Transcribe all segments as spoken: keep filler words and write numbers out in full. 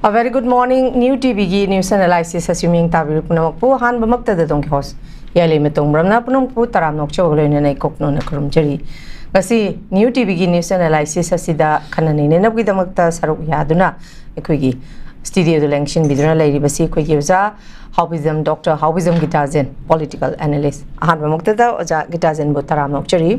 A very good morning, New ꯇꯤꯚꯤꯒꯤ news analysis ꯑꯁꯤ ꯃꯤꯌꯦꯡ ꯇꯥꯕꯤꯔꯤꯕ ꯄꯨꯝꯅꯃꯛꯄꯨ ꯑꯍꯥꯟꯕꯃꯛꯇꯗ ꯗꯣꯡꯀꯤ host ꯌꯥꯏꯂꯩꯃ ꯇꯣꯡꯕ꯭ꯔꯝꯅ ꯄꯨꯝꯅꯃꯛꯄꯨ ꯇꯔꯥꯝꯅ ꯑꯣꯛꯆꯕꯒ ꯂꯣꯏꯅꯅ ꯏꯀꯣꯛꯅꯣꯅ ꯈꯨꯔꯨꯝꯖꯔꯤ꯫ ꯉꯁꯤ New ꯇꯤꯚꯤꯒꯤ news analysis ꯑꯁꯤꯗ ꯈꯟꯅ ꯅꯩꯅꯅꯕꯒꯤꯗꯃꯛꯇ ꯁꯔꯨꯛ ꯌꯥꯗꯨꯅ ꯑꯩꯈꯣꯏꯒꯤ studioꯗ ꯂꯦꯡꯁꯤꯟꯕꯤꯗꯨꯅ ꯂꯩꯔꯤꯕꯁꯤ ꯑꯩꯈꯣꯏꯒꯤ ꯑꯣꯖꯥ ꯍꯥꯎꯕꯤꯖꯝ, ꯗꯣꯛꯇꯔ ꯍꯥꯎꯕꯤꯖꯝ ꯒꯤꯇꯥꯖꯦꯟ, political analyst꯫ ꯑꯍꯥꯟꯕꯃꯛꯇꯗ ꯑꯣꯖꯥ ꯒꯤꯇꯥꯖꯦꯟꯕꯨ ꯇꯔꯥꯝꯅ ꯑꯣꯛꯆꯔꯤ꯫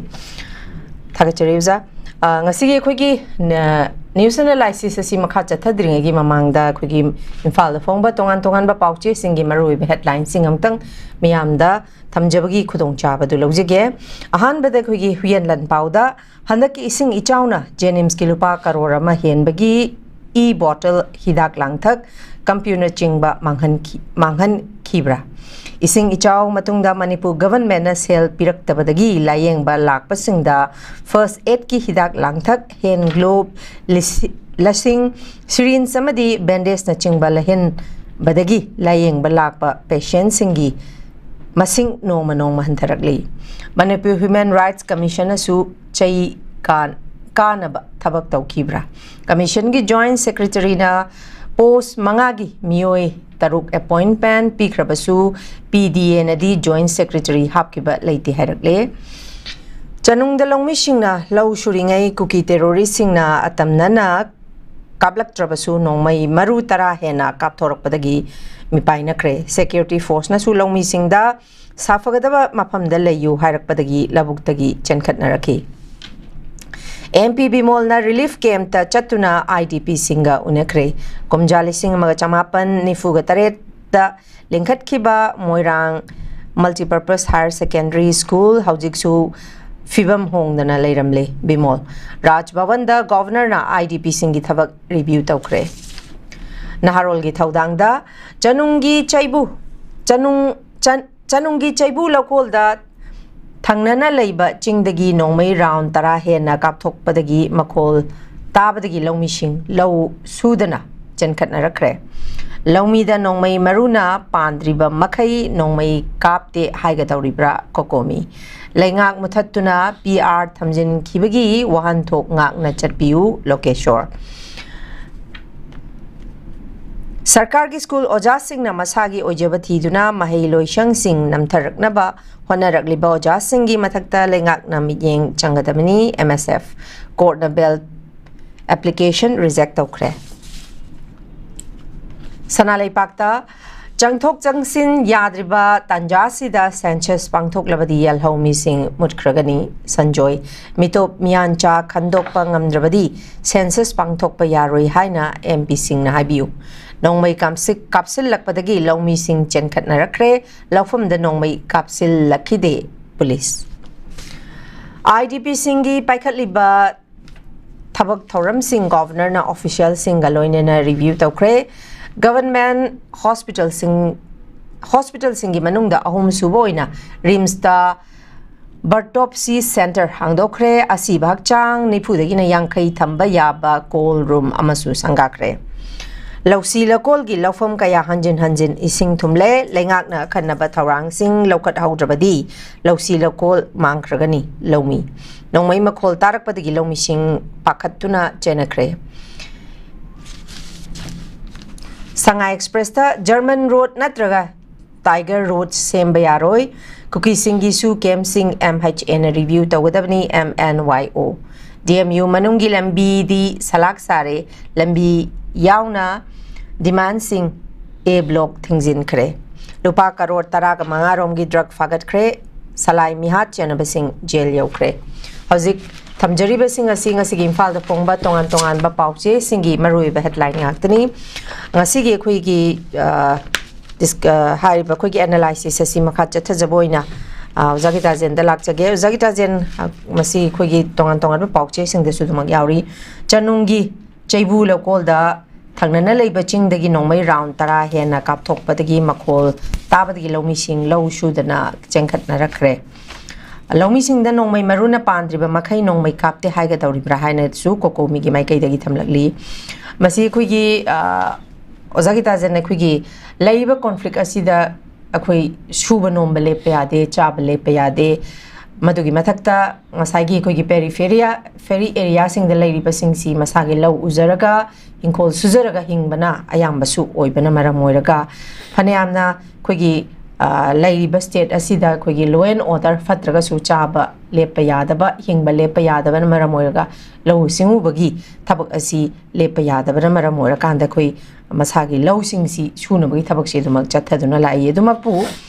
ꯊꯥꯒꯠꯆꯔꯤ ꯑꯣꯖꯥ꯫ ꯑ, ꯉꯁꯤꯒꯤ ꯑꯩꯈꯣꯏꯒꯤ ꯅ-, news analysis ꯑꯁꯤ ꯃꯈꯥ ꯆꯠꯊꯗ꯭ꯔꯤꯉꯩꯒꯤ ꯃꯃꯥꯡꯗ ꯑꯩꯈꯣꯏꯒꯤ ꯏꯝꯐꯥꯜꯗ ꯐꯣꯡꯕ ꯇꯣꯉꯥꯟ ꯇꯣꯉꯥꯟꯕ ꯄꯥꯎꯆꯦꯁꯤꯡꯒꯤ ꯃꯔꯨꯑꯣꯏꯕ headlineꯁꯤꯡ ꯑꯃꯇꯪ ꯃꯤꯌꯥꯝꯗ ꯊꯝꯖꯕꯒꯤ ꯈꯨꯗꯣꯡꯆꯥꯕꯗꯨ ꯂꯧꯖꯒꯦ꯫ ꯑꯍꯥꯟꯕꯗ ꯑꯩꯈꯣꯏꯒꯤ ꯍꯨꯏꯌꯦꯟ ꯂꯥꯟꯄꯥꯎꯗ ꯍꯟꯗꯛꯀꯤ ꯏꯁꯤꯡ ꯏꯆꯥꯎꯅ ꯖꯦꯅꯤꯝꯁꯀꯤ ꯂꯨꯄꯥ ꯀꯔꯣꯔ ꯑꯃ ꯍꯦꯟꯕꯒꯤ e-bottle, ꯍꯤꯗꯥꯛ ꯂꯥꯡꯊꯛ, ꯀꯝꯄ꯭ꯌꯨꯅꯆꯤꯡꯕ ꯃꯥꯡꯍꯟꯈꯤ-, ꯃꯥꯡꯍꯟꯈꯤꯕ꯭ꯔꯥ? ꯏꯁꯤꯡ ꯏꯆꯥꯎ ꯃꯇꯨꯡꯗ ꯃꯅꯤꯄꯨꯔ governmentꯅ ꯁꯦꯜ ꯄꯤꯔꯛꯇꯕꯗꯒꯤ ꯂꯥꯌꯦꯡꯕ ꯂꯥꯛꯄꯁꯤꯡꯗ first aidꯀꯤ ꯍꯤꯗꯥꯛ ꯂꯥꯡꯊꯛ, hand glove, ꯂꯤꯁꯤ-, ꯂꯁꯤꯡ, syringe ꯑꯃꯗꯤ bandageꯅꯆꯤꯡꯕ ꯂꯩꯍꯟꯕꯗꯒꯤ ꯂꯥꯌꯦꯡꯕ ꯂꯥꯛꯄ patientꯁꯤꯡꯒꯤ ꯃꯁꯤꯡ ꯅꯣꯡꯃ ꯅꯣꯡꯃ ꯍꯟꯊꯔꯛꯂꯤ꯫ ꯃꯅꯤꯄꯨꯔ Human Rights Commissionꯅꯁꯨ ꯆꯩ ꯀꯥꯟ-, ꯀꯥꯅꯕ ꯊꯕꯛ ꯇꯧꯈꯤꯕ꯭ꯔꯥ? Commissionꯒꯤ joint secretaryꯅ post ꯃꯉꯥꯒꯤ ꯃꯤꯑꯣꯏ ꯇꯔꯨꯛ appointment ꯄꯤꯈ꯭ꯔꯕꯁꯨ, PDAꯅꯗꯤ joint secretary ꯍꯥꯞꯈꯤꯕ ꯂꯩꯇꯦ ꯍꯥꯏꯔꯛꯂꯦ꯫ ꯆꯅꯨꯡꯗ ꯂꯧꯃꯤꯁꯤꯡꯅ ꯂꯧ ꯁꯨꯔꯤꯉꯩ ꯀꯨꯀꯤ terroristꯁꯤꯡꯅ ꯑꯇꯝꯅꯅ ꯀꯥꯞꯂꯛꯇ꯭ꯔꯕꯁꯨ ꯅꯣꯡꯃꯩ ꯃꯔꯨ ꯇꯔꯥ ꯍꯦꯟꯅ ꯀꯥꯞꯊꯣꯔꯛꯄꯗꯒꯤ ꯃꯤꯄꯥꯏꯅꯈ꯭ꯔꯦ꯫ Security forceꯅꯁꯨ ꯂꯧꯃꯤꯁꯤꯡꯗ ꯁꯥꯐꯒꯗꯕ ꯃꯐꯝꯗ ꯂꯩꯌꯨ ꯍꯥꯏꯔꯛꯄꯗꯒꯤ ꯂꯧꯕꯨꯛꯇꯒꯤ ꯆꯦꯟꯈꯠꯅꯔꯛꯈꯤ꯫ MP ꯕꯤꯃꯣꯜꯅ relief campꯇ ꯆꯠꯇꯨꯅ IDPꯁꯤꯡꯒ ꯎꯅꯈ꯭ꯔꯦ꯫ ꯀꯨꯝꯖꯥ ꯂꯤꯁꯤꯡ ꯑꯃꯒ ꯆꯃꯥꯄꯟ ꯅꯤꯐꯨꯒ ꯇꯔꯦꯠꯇ ꯂꯤꯡꯈꯠꯈꯤꯕ ꯃꯣꯏꯔꯥꯡ Multipurpose Higher Secondary School ꯍꯧꯖꯤꯛꯁꯨ ꯐꯤꯕꯝ ꯍꯣꯡꯗꯅ ꯂꯩꯔꯝꯂꯦ꯫ ꯕꯤꯃꯣꯜ꯫ ꯔꯥꯖ ꯚꯕꯟꯗ governorꯅ IDPꯁꯤꯡꯒꯤ ꯊꯕꯛ review ꯇꯧꯈ꯭ꯔꯦ꯫ ꯅꯍꯥꯔꯣꯜꯒꯤ ꯊꯧꯗꯥꯡꯗ ꯆꯅꯨꯡꯒꯤ ꯆꯩꯕꯨ, ꯆꯅꯨꯡ, ꯆꯟ-, ꯆꯅꯨꯡꯒꯤ ꯆꯩꯕꯨ ꯂꯧꯀꯣꯜꯗ ꯊꯪꯅꯅ ꯂꯩꯕ ꯆꯤꯡꯗꯒꯤ ꯅꯣꯡꯃꯩ round ꯇꯔꯥ ꯍꯦꯟꯅ ꯀꯥꯞꯊꯣꯛꯄꯗꯒꯤ ꯃꯈꯣꯜ ꯇꯥꯕꯗꯒꯤ ꯂꯧꯃꯤꯁꯤꯡ ꯂꯧ ꯁꯨꯗꯅ ꯆꯦꯟꯈꯠꯅꯔꯛꯈ꯭ꯔꯦ꯫ ꯂꯧꯃꯤꯗ ꯅꯣꯡꯃꯩ ꯃꯔꯨꯅ ꯄꯥꯟꯗ꯭ꯔꯤꯕ ꯃꯈꯩ ꯅꯣꯡꯃꯩ ꯀꯥꯞꯇꯦ ꯍꯥꯏꯒꯗꯧꯔꯤꯕ꯭ꯔꯥ? ꯀꯣꯀꯣꯃꯤ꯫ ꯂꯩꯉꯥꯛ ꯃꯨꯊꯠꯇꯨꯅ PR ꯊꯝꯖꯤꯟꯈꯤꯕꯒꯤ ꯋꯥꯍꯟꯊꯣꯛ ꯉꯥꯛꯅ ꯆꯠꯄꯤꯌꯨ, ꯂꯣꯀꯦꯁꯣꯔ꯫ ꯁꯔꯀꯥꯔꯒꯤ ꯁ꯭ꯀꯨꯜ ꯑꯣꯖꯥꯁꯤꯡꯅ ꯃꯁꯥꯒꯤ ꯑꯣꯏꯖꯕ ꯊꯤꯗꯨꯅ ꯃꯍꯩ ꯂꯣꯏꯁꯪꯁꯤꯡ ꯅꯝꯊꯔꯛꯅꯕ ꯍꯣꯠꯅꯔꯛꯂꯤꯕ ꯑꯣꯖꯥꯁꯤꯡꯒꯤ ꯃꯊꯛꯇ ꯂꯩꯉꯥꯛꯅ ꯃꯤꯠꯌꯦꯡ ꯆꯪꯒꯗꯕꯅꯤ, ꯑꯦꯝ ꯑꯦꯁ ꯑꯦꯐ꯫ ꯀꯣꯔꯠꯅ ꯕꯦꯜ ꯑꯦꯄ꯭ꯂꯤꯀꯦꯁꯟ ꯔꯤꯖꯦꯛ ꯇꯧꯈ꯭ꯔꯦ꯫ ꯁꯅꯥ ꯂꯩꯄꯥꯛꯇ ꯆꯪꯊꯣꯛ ꯆꯪꯁꯤꯟ ꯌꯥꯗ꯭ꯔꯤꯕ ꯇꯥꯟꯖꯥꯁꯤꯗ ꯁꯦꯟꯁꯁ ꯄꯥꯡꯊꯣꯛꯂꯕꯗꯤ ꯌꯦꯜꯍꯧ ꯃꯤꯁꯤꯡ ꯃꯨꯠꯈ꯭ꯔꯒꯅꯤ꯫ ꯁꯟꯖꯣꯏ꯫ ꯃꯤꯇꯣꯞ ꯃꯤꯌꯥꯟꯆꯥ ꯈꯟꯗꯣꯛꯄ ꯉꯝꯗ꯭ꯔꯕꯗꯤ ꯁꯦꯟꯁꯁ ꯄꯥꯡꯊꯣꯛꯄ ꯌꯥꯔꯣꯏ ꯍꯥꯏꯅ ꯑꯦꯝ ꯄꯤꯁꯤꯡꯅ ꯍꯥꯏꯕꯤꯌꯨ꯫ ꯅꯣꯡꯃꯩ ꯀꯥꯞꯁꯤ-, ꯀꯥꯞꯁꯤꯜꯂꯛꯄꯗꯒꯤ ꯂꯧꯃꯤꯁꯤꯡ ꯆꯦꯟꯈꯠꯅꯔꯛꯈ꯭ꯔꯦ꯫ ꯂꯧꯐꯝꯗ ꯅꯣꯡꯃꯩ ꯀꯥꯞꯁꯤꯜꯂꯛꯈꯤꯗꯦ ꯄꯨꯂꯤꯁ꯫ ꯑꯥꯏ ꯗꯤ ꯄꯤꯁꯤꯡꯒꯤ ꯄꯥꯏꯈꯠꯂꯤꯕ ꯊꯕꯛ ꯊꯧꯔꯝꯁꯤꯡ ꯒꯣꯚꯔꯅꯔꯅ ꯑꯣꯐꯤꯁꯤꯌꯦꯜꯁꯤꯡꯒ ꯂꯣꯏꯅꯅ ꯔꯤꯚ꯭ꯌꯨ ꯇꯧꯈ꯭ꯔꯦ꯫ ꯒꯚꯔꯟꯃꯦꯟ ꯍꯣꯁꯄꯤꯇꯥꯜꯁꯤꯡ, ꯍꯣꯁꯄꯤꯇꯥꯜꯁꯤꯡꯒꯤ ꯃꯅꯨꯡꯗ ꯑꯍꯨꯝꯁꯨꯕ ꯑꯣꯏꯅ ꯔꯤꯝꯁꯇ ꯕꯥꯏꯑꯣꯞꯁꯤ ꯁꯦꯟꯇꯔ ꯍꯥꯡꯗꯣꯛꯈ꯭ꯔꯦ꯫ ꯑꯁꯤꯕ ꯍꯛꯆꯥꯡ ꯅꯤꯐꯨꯗꯒꯤꯅ ꯌꯥꯡꯈꯩ ꯊꯝꯕ ꯌꯥꯕ ꯀꯣꯜ ꯔꯨꯝ ꯑꯃꯁꯨ ꯁꯪꯒꯥꯈ꯭ꯔꯦ꯫ ꯂꯧꯁꯤ ꯂꯧꯀꯣꯜꯒꯤ ꯂꯧꯐꯝ ꯀꯌꯥ ꯍꯟꯖꯤꯟ ꯍꯟꯖꯤꯟ ꯏꯁꯤꯡ ꯊꯨꯝꯂꯦ꯫ ꯂꯩꯉꯥꯛꯅ ꯑꯈꯟꯅꯕ ꯊꯧꯔꯥꯡꯁꯤꯡ ꯂꯧꯈꯠꯍꯧꯗ꯭ꯔꯕꯗꯤ ꯂꯧꯁꯤ ꯂꯧꯀꯣꯜ ꯃꯥꯡꯈ꯭ꯔꯒꯅꯤ꯫ ꯂꯧꯃꯤ꯫ ꯅꯣꯡꯃꯩ ꯃꯈꯣꯜ ꯇꯥꯔꯛꯄꯗꯒꯤ ꯂꯧꯃꯤꯁꯤꯡ ꯄꯥꯈꯠꯇꯨꯅ ꯆꯦꯟꯅꯈ꯭ꯔꯦ꯫ ꯁꯉꯥꯏ ꯑꯦꯛꯁꯄ꯭ꯔꯦꯁꯇ ꯖꯔꯃꯟ ꯔꯣꯗ ꯅꯠꯇ꯭ꯔꯒ ꯇꯥꯏꯒꯔ ꯔꯣꯗ ꯁꯦꯝꯕ ꯌꯥꯔꯣꯏ꯫ ꯀꯨꯀꯤꯁꯤꯡꯒꯤꯁꯨ ꯀꯦꯝꯞꯁꯤꯡ ꯑꯦꯝ ꯑꯩꯆ ꯑꯦꯅ ꯔꯤꯚ꯭ꯌꯨ ꯇꯧꯒꯗꯕꯅꯤ, ꯑꯦꯝ ꯑꯦꯟ ꯋꯥꯏ ꯑꯣ꯫ ꯗꯤ ꯑꯦꯝ ꯌꯨ ꯃꯅꯨꯡꯒꯤ ꯂꯝꯕꯤꯗꯤ ꯁꯂꯥꯛ ꯁꯥꯔꯦ꯫ ꯂꯝꯕꯤ ꯌꯥꯎꯅ ꯗꯤꯃꯥꯟꯁꯤꯡ ꯑꯦ ꯕ꯭ꯂꯣꯛ ꯊꯤꯡꯖꯤꯟꯈ꯭ꯔꯦ꯫ ꯂꯨꯄꯥ ꯀꯔꯣꯔ ꯇꯔꯥꯒ ꯃꯉꯥ ꯔꯣꯝꯒꯤ ꯗ꯭ꯔꯒ ꯐꯥꯒꯠꯈ꯭ꯔꯦ꯫ ꯁꯂꯥꯏ ꯃꯤꯍꯥꯠ ꯆꯦꯟꯅꯕꯁꯤꯡ ꯖꯦꯜ ꯌꯧꯈ꯭ꯔꯦ꯫ ꯍꯧꯖꯤꯛ ꯊꯝꯖꯔꯤꯕꯁꯤꯡ ꯑꯁꯤ ꯉꯁꯤꯒꯤ ꯏꯝꯐꯥꯜꯗ ꯐꯣꯡꯕ ꯇꯣꯉꯥꯟ ꯇꯣꯉꯥꯟꯕ ꯄꯥꯎ ꯆꯦꯁꯤꯡꯒꯤ ꯃꯔꯨꯑꯣꯏꯕ ꯍꯦꯗꯂꯥꯏꯟ ꯉꯥꯛꯇꯅꯤ꯫ ꯉꯁꯤꯒꯤ ꯑꯩꯈꯣꯏꯒꯤ, ꯑ, ꯗꯤꯁ-, ꯑ, ꯍꯥꯏꯔꯤꯕ ꯑꯩꯈꯣꯏꯒꯤ ꯑꯦꯅꯥꯂꯥꯏꯁꯤꯁ ꯑꯁꯤ ꯃꯈꯥ ꯆꯠꯊꯖꯕ ꯑꯣꯏꯅ, ꯑ, ꯑꯣꯖꯥ ꯒꯤꯇꯥꯖꯦꯟꯗ ꯂꯥꯛꯆꯒꯦ꯫ ꯑꯣꯖꯥ ꯒꯤꯇꯥꯖꯦꯟ, ꯑ, ꯃꯁꯤ ꯑꯩꯈꯣꯏꯒꯤ ꯇꯣꯉꯥꯟ ꯇꯣꯉꯥꯟꯕ ꯄꯥꯎ ꯆꯦꯁꯤꯡꯗꯁꯨ ꯑꯗꯨꯃꯛ ꯌꯥꯎꯔꯤ꯫ ꯆꯅꯨꯡꯒꯤ ꯆꯩꯕꯨ ꯂꯧꯀꯣꯜꯗ ꯊꯪꯅꯅ ꯂꯩꯕ ꯆꯤꯡꯗꯒꯤ ꯅꯣꯡꯃꯩ ꯔꯥꯎꯟ ꯇꯔꯥ ꯍꯦꯟꯅ ꯀꯥꯞꯊꯣꯛꯄꯗꯒꯤ ꯃꯈꯣꯜ ꯇꯥꯕꯗꯒꯤ ꯂꯧꯃꯤꯁꯤꯡ ꯂꯧ ꯁꯨꯗꯅ ꯆꯦꯟꯈꯠꯅꯔꯛꯈ꯭ꯔꯦ꯫ ꯂꯧꯃꯤꯁꯤꯡꯗ ꯅꯣꯡꯃꯩ ꯃꯔꯨꯅ ꯄꯥꯟꯗ꯭ꯔꯤꯕ ꯃꯈꯩ ꯅꯣꯡꯃꯩ ꯀꯥꯞꯇꯦ ꯍꯥꯏꯒꯗꯧꯔꯤꯕ꯭ꯔꯥ ꯍꯥꯏꯅꯁꯨ ꯀꯣꯀꯣꯃꯤꯒꯤ ꯃꯥꯏꯀꯩꯗꯒꯤ ꯊꯝꯂꯛꯂꯤ꯫ ꯃꯁꯤ ꯑꯩꯈꯣꯏꯒꯤ, ꯑ, ꯑꯣꯖꯥ ꯒꯤꯇꯥꯖꯟ, ꯑꯩꯈꯣꯏꯒꯤ ꯂꯩꯔꯤꯕ ꯀꯣꯟꯐ꯭ꯂꯤꯛ ꯑꯁꯤꯗ ꯑꯩꯈꯣꯏ ꯁꯨꯕ ꯅꯣꯝꯕ ꯂꯦꯞꯄ ꯌꯥꯗꯦ, ꯆꯥꯕ ꯂꯦꯞꯄ ꯌꯥꯗꯦ, ꯃꯗꯨꯒꯤ ꯃꯊꯛꯇ ꯉꯁꯥꯏꯒꯤ ꯑꯩꯈꯣꯏꯒꯤ ꯄꯦꯔꯤꯐꯦꯔꯤꯌꯥ ꯐꯦꯔꯤ ꯑꯦꯔꯤꯌꯥꯁꯤꯡꯗ ꯂꯩꯔꯤꯕꯁꯤꯡꯁꯤ ꯃꯁꯥꯒꯤ ꯂꯧ ꯎꯖꯔꯒ, ꯏꯪꯈꯣꯜ ꯁꯨꯖꯔꯒ ꯍꯤꯡꯕꯅ ꯑꯌꯥꯝꯕꯁꯨ ꯑꯣꯏꯕꯅ ꯃꯔꯝ ꯑꯣꯏꯔꯒ, ꯐꯅꯌꯥꯝꯅ ꯑꯩꯈꯣꯏꯒꯤ ꯂꯩꯔꯤꯕ ꯁ꯭ꯇꯦꯠ ꯑꯁꯤꯗ ꯑꯩꯈꯣꯏꯒꯤ ꯂꯣ ꯑꯦꯟ ꯑꯣꯔꯗꯔ ꯐꯠꯇ꯭ꯔꯒꯁꯨ ꯆꯥꯕ ꯂꯦꯞꯄ ꯌꯥꯗꯕ, ꯍꯤꯡꯕ ꯂꯦꯞꯄ ꯌꯥꯗꯕꯅ ꯃꯔꯝ ꯑꯣꯏꯔꯒ ꯂꯧꯎ ꯁꯤꯡꯎꯕꯒꯤ ꯊꯕꯛ ꯑꯁꯤ ꯂꯦꯞꯄ ꯌꯥꯗꯕꯅ ꯃꯔꯝ ꯑꯣꯏꯔꯀꯥꯟꯗ ꯑꯩꯈꯣꯏ ꯃꯁꯥꯒꯤ ꯂꯧꯁꯤꯡꯁꯤ ꯁꯨꯅꯕꯒꯤ ꯊꯕꯛꯁꯤ ꯑꯗꯨꯃꯛ ꯆꯠꯊꯗꯨꯅ ꯂꯥꯛꯏ꯫ ꯑꯗꯨꯃꯛꯄꯨ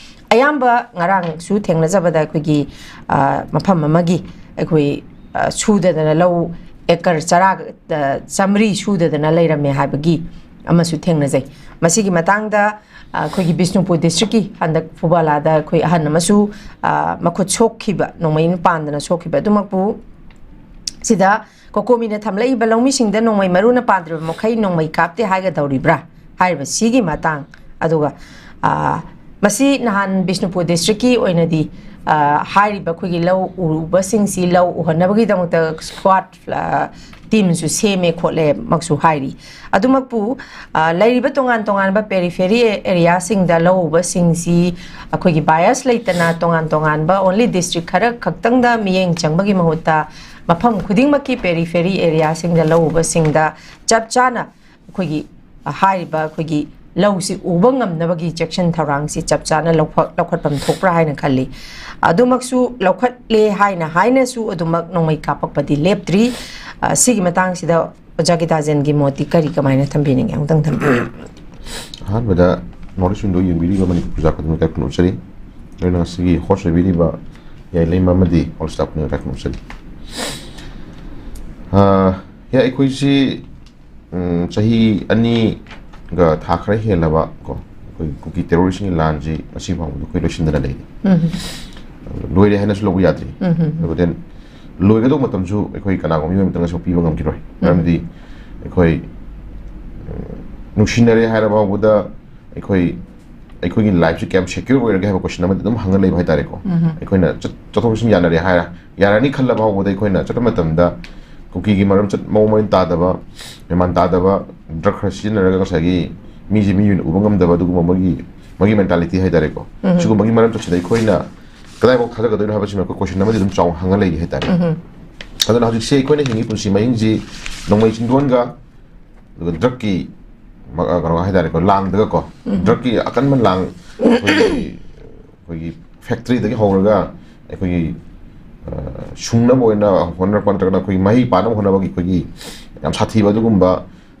ꯑꯌꯥꯝꯕ ꯉꯔꯥꯡꯁꯨ ꯊꯦꯡꯅꯖꯕꯗ ꯑꯩꯈꯣꯏꯒꯤ ꯃꯐꯝ ꯑꯃꯒꯤ ꯑꯩꯈꯣꯏ ꯁꯨꯗꯗꯅ ꯂꯧ ꯑꯦꯀꯔ ꯆꯔꯥ ꯆꯥꯃꯔꯤ ꯁꯨꯗꯗꯅ ꯂꯩꯔꯝꯃꯦ ꯍꯥꯏꯕꯒꯤ ꯑꯃꯁꯨ ꯊꯦꯡꯅꯖꯩ꯫ ꯃꯁꯤꯒꯤ ꯃꯇꯥꯡꯗ ꯑꯩꯈꯣꯏꯒꯤ ꯕꯤꯁꯅꯨꯄꯨꯔ ꯗꯤꯁꯇ꯭ꯔꯤꯛꯀꯤ ꯍꯟꯗꯛ ꯐꯨꯕꯥꯂꯥꯗ ꯑꯩꯈꯣꯏ ꯑꯍꯟ ꯑꯃꯁꯨ ꯃꯈꯨꯠ ꯁꯣꯛꯈꯤꯕ, ꯅꯣꯡꯃꯩꯅ ꯄꯥꯟꯗꯅ ꯁꯣꯛꯈꯤꯕ ꯑꯗꯨꯃꯛꯄꯨ ꯁꯤꯗ ꯀꯣꯀꯣꯃꯤꯅ ꯊꯝꯂꯛꯏꯕ ꯂꯧꯃꯤꯁꯤꯡꯗ ꯅꯣꯡꯃꯩ ꯃꯔꯨꯅ ꯄꯥꯟꯗ꯭ꯔꯤꯕ ꯃꯈꯩ ꯅꯣꯡꯃꯩ ꯀꯥꯞꯇꯦ ꯍꯥꯏꯒꯗꯧꯔꯤꯕ꯭ꯔꯥ ꯍꯥꯏꯔꯤꯕ ꯁꯤꯒꯤ ꯃꯇꯥꯡ, ꯑꯗꯨꯒ ꯃꯁꯤ ꯅꯍꯥꯟ ꯕꯤꯁꯅꯨꯄꯨꯔ ꯗꯤꯁꯇ꯭ꯔꯤꯛꯀꯤ ꯑꯣꯏꯅꯗꯤ ꯍꯥꯏꯔꯤꯕ ꯑꯩꯈꯣꯏꯒꯤ ꯂꯧ ꯎꯕꯁꯤꯡꯁꯤ ꯂꯧ ꯎꯍꯟꯅꯕꯒꯤꯗꯃꯛꯇ ꯁ꯭ꯀ꯭ꯋꯥꯠ ꯇꯤꯝꯁꯨ ꯁꯦꯝꯃꯦ ꯈꯣꯠꯂꯦꯃꯛꯁꯨ ꯍꯥꯏꯔꯤ꯫ ꯑꯗꯨꯃꯛꯄꯨ ꯂꯩꯔꯤꯕ ꯇꯣꯉꯥꯟ ꯇꯣꯉꯥꯟꯕ ꯄꯦꯔꯤꯐꯦꯔꯤ ꯑꯦꯔꯤꯌꯥꯁꯤꯡꯗ ꯂꯧ ꯎꯕꯁꯤꯡꯁꯤ ꯑꯩꯈꯣꯏꯒꯤ ꯕꯥꯏꯑꯁ ꯂꯩꯇꯅ ꯇꯣꯉꯥꯟ ꯇꯣꯉꯥꯟꯕ ꯑꯣꯟꯂꯤ ꯗꯤꯁꯇ꯭ꯔꯤꯛ ꯈꯔ ꯈꯛꯇꯪꯗ ꯃꯤꯠꯌꯦꯡ ꯆꯪꯕꯒꯤ ꯃꯍꯨꯠꯇ ꯃꯐꯝ ꯈꯨꯗꯤꯡꯃꯛꯀꯤ ꯄꯦꯔꯤꯐꯦꯔꯤ ꯑꯦꯔꯤꯌꯥꯁꯤꯡꯗ ꯂꯧ ꯎꯕꯁꯤꯡꯗ ꯆꯞ ꯆꯥꯅ ꯑꯩꯈꯣꯏꯒꯤ ꯍꯥꯏꯔꯤꯕ ꯑꯩꯈꯣꯏꯒꯤ ꯂꯧꯁꯤ ꯎꯕ ꯉꯝꯅꯕꯒꯤ ꯆꯦꯛꯁꯤꯟ ꯊꯧꯔꯥꯡꯁꯤ ꯆꯞ ꯆꯥꯅ ꯂꯧꯈꯠ-, ꯂꯧꯈꯠꯐꯝ ꯊꯣꯛꯄ꯭ꯔꯥ ꯍꯥꯏꯅ ꯈꯜꯂꯤ꯫ ꯑꯗꯨꯃꯛꯁꯨ ꯂꯧꯈꯠꯂꯦ ꯍꯥꯏꯅ ꯍꯥꯏꯅꯁꯨ ꯑꯗꯨꯃꯛ ꯅꯣꯡꯃꯩ ꯀꯥꯞꯄꯛꯄꯗꯤ ꯂꯦꯞꯇ꯭ꯔꯤ꯫ ꯁꯤꯒꯤ ꯃꯇꯥꯡꯁꯤꯗ ꯑꯣꯖꯥ ꯒꯤꯇꯥꯖꯦꯟꯒꯤ ꯃꯣꯠꯇꯤ ꯀꯔꯤ, ꯀꯃꯥꯏꯅ ꯊꯝꯕꯤꯅꯤꯡꯉꯤ? ꯑꯃꯨꯛꯇꯪ ꯊꯝꯕꯤꯌꯨ꯫ ꯑꯍꯥꯟꯕꯗ ꯅꯣꯔꯠ ꯏꯁ ꯋꯤꯟꯗꯣ ꯌꯦꯡꯕꯤꯔꯤꯕ ꯃꯅꯤꯄꯨꯔ ꯄ꯭ꯔꯖꯥ ꯈꯨꯗꯤꯡꯃꯛꯇ ꯈꯨꯔꯨꯝꯖꯔꯤ꯫ ꯂꯣꯏꯅ ꯉꯁꯤꯒꯤ ꯍꯣꯁ ꯑꯣꯏꯕꯤꯔꯤꯕ ꯌꯥꯏꯂꯩꯃ ꯑꯃꯗꯤ ꯑꯣꯜ ꯁ꯭ꯇꯥꯐ ꯈꯨꯗꯤꯡꯃꯛꯇ ꯈꯨꯔꯨꯝꯖꯔꯤ꯫ ꯑꯥ, ꯌꯥꯏ, ꯑꯩꯈꯣꯏꯁꯤ ꯎꯝ, ꯆꯍꯤ ꯑꯅꯤꯒ ꯊꯥ ꯈꯔ ꯍꯦꯜꯂꯕ ꯀꯣ, ꯑꯩꯈꯣꯏ ꯀꯨꯀꯤ ꯇꯦꯔꯣꯔꯤꯁꯁꯤꯡꯒꯤ ꯂꯥꯟꯁꯤ ꯉꯁꯤ ꯐꯥꯎꯕꯗ ꯑꯩꯈꯣꯏ ꯂꯣꯏꯁꯤꯟꯗꯅ ꯂꯩꯔꯤ꯫ ꯎꯝ꯫ ꯂꯣꯏꯔꯦ ꯍꯥꯏꯅꯁꯨ ꯂꯧꯕ ꯌꯥꯗ꯭ꯔꯤ꯫ ꯎꯝ꯫ ꯑꯗꯨꯒ then ꯂꯣꯏꯒꯗꯧꯕ ꯃꯇꯝꯁꯨ ꯑꯩꯈꯣꯏ ꯀꯅꯥꯒꯨꯝꯕ ꯃꯤꯑꯣꯏ ꯑꯃꯇꯅꯁꯨ ꯄꯤꯕ ꯉꯝꯈꯤꯔꯣꯏ꯫ ꯎꯝ꯫ ꯃꯔꯝꯗꯤ ꯑꯩꯈꯣꯏ, ꯎꯝ, ꯅꯨꯡꯁꯤꯅꯔꯦ ꯍꯥꯏꯔ ꯐꯥꯎꯕꯗ ꯑꯩꯈꯣꯏ, ꯑꯩꯈꯣꯏꯒꯤ ꯂꯥꯏꯐꯁꯤ ꯀꯌꯥꯝ ꯁꯦꯀ꯭ꯌꯣꯔ ꯑꯣꯏꯔꯒꯦ ꯍꯥꯏꯕ ꯀꯣꯏꯁꯟ ꯑꯃꯗꯤ ꯑꯗꯨꯝ ꯍꯪꯉ ꯂꯩꯕ ꯍꯥꯏꯇꯥꯔꯦꯀꯣ꯫ ꯎꯝ꯫ ꯑꯩꯈꯣꯏꯅ ꯆꯠ-, ꯆꯠꯊꯣꯛ ꯆꯠꯁꯤꯟ ꯌꯥꯅꯔꯦ ꯍꯥꯏꯔ, ꯌꯥꯔꯅꯤ ꯈꯜꯂꯕ ꯐꯥꯎꯕꯗ ꯑꯩꯈꯣꯏꯅ ꯆꯠꯄ ꯃꯇꯝꯗ ꯀꯨꯀꯤꯒꯤ ꯃꯔꯝ ꯆꯠ-, ꯃꯑꯣꯡ ꯃꯔꯤꯟ ꯇꯥꯗꯕ, ꯃꯦꯃꯥꯟ ꯇꯥꯗꯕ, ꯗ꯭ꯔꯒ ꯈꯔ ꯁꯤꯖꯤꯟꯅꯔꯒ ꯉꯁꯥꯏꯒꯤ ꯃꯤꯁꯦ ꯃꯤ ꯑꯣꯏꯅ ꯎꯕ ꯉꯝꯗꯕ ꯑꯗꯨꯒꯨꯝꯕ ꯃꯣꯏꯒꯤ, ꯃꯣꯏꯒꯤ ꯃꯦꯟꯇꯥꯂꯤꯇꯤ ꯍꯥꯏꯇꯥꯔꯦꯀꯣ꯫ ꯎꯝ꯫ ꯁꯤꯒꯨꯝꯕꯒꯤ ꯃꯔꯝ ꯆꯠꯁꯤꯗ ꯑꯩꯈꯣꯏꯅ ꯀꯗꯥꯏꯐꯥꯎ ꯊꯥꯖꯒꯗꯣꯏꯅꯣ ꯍꯥꯏꯕꯁꯤꯃ ꯑꯩꯈꯣꯏ ꯀꯣꯏꯁꯟ ꯑꯃꯗꯤ ꯑꯗꯨꯝ ꯆꯥꯎꯅ ꯍꯪꯉ ꯂꯩꯔꯤ ꯍꯥꯏꯇꯥꯔꯦ꯫ ꯑꯗꯨꯅ ꯍꯧꯖꯤꯛꯁꯦ ꯑꯩꯈꯣꯏꯅ ꯍꯤꯡꯉꯤ ꯄꯨꯟꯁꯤ ꯃꯍꯤꯡꯁꯤ ꯅꯣꯡꯃꯩ ꯆꯤꯡꯗꯣꯟꯒ ꯑꯗꯨꯒ ꯗ꯭ꯔꯛꯀꯤ ꯀꯩꯅꯣ ꯍꯥꯏꯇꯥꯔꯦꯀꯣ, ꯂꯥꯡꯗꯒꯀꯣ, ꯗ꯭ꯔꯛꯀꯤ ꯑꯀꯟꯕ ꯂꯥꯡ, ꯑꯩꯈꯣꯏꯒꯤ ꯑꯩꯈꯣꯏꯒꯤ ꯐꯦꯛꯇ꯭ꯔꯤꯗꯒꯤ ꯍꯧꯔꯒ ꯑꯩꯈꯣꯏꯒꯤ ꯁꯨꯡꯅꯕ ꯑꯣꯏꯅ ꯍꯣꯠꯅꯔꯛꯄ ꯅꯠꯇ꯭ꯔꯒꯅ ꯑꯩꯈꯣꯏꯒꯤ ꯃꯍꯩ ꯄꯥꯅꯕ ꯍꯣꯠꯅꯕꯒꯤ ꯑꯩꯈꯣꯏꯒꯤ ꯌꯥꯝ ꯁꯥꯊꯤꯕ ꯑꯗꯨꯒꯨꯝꯕ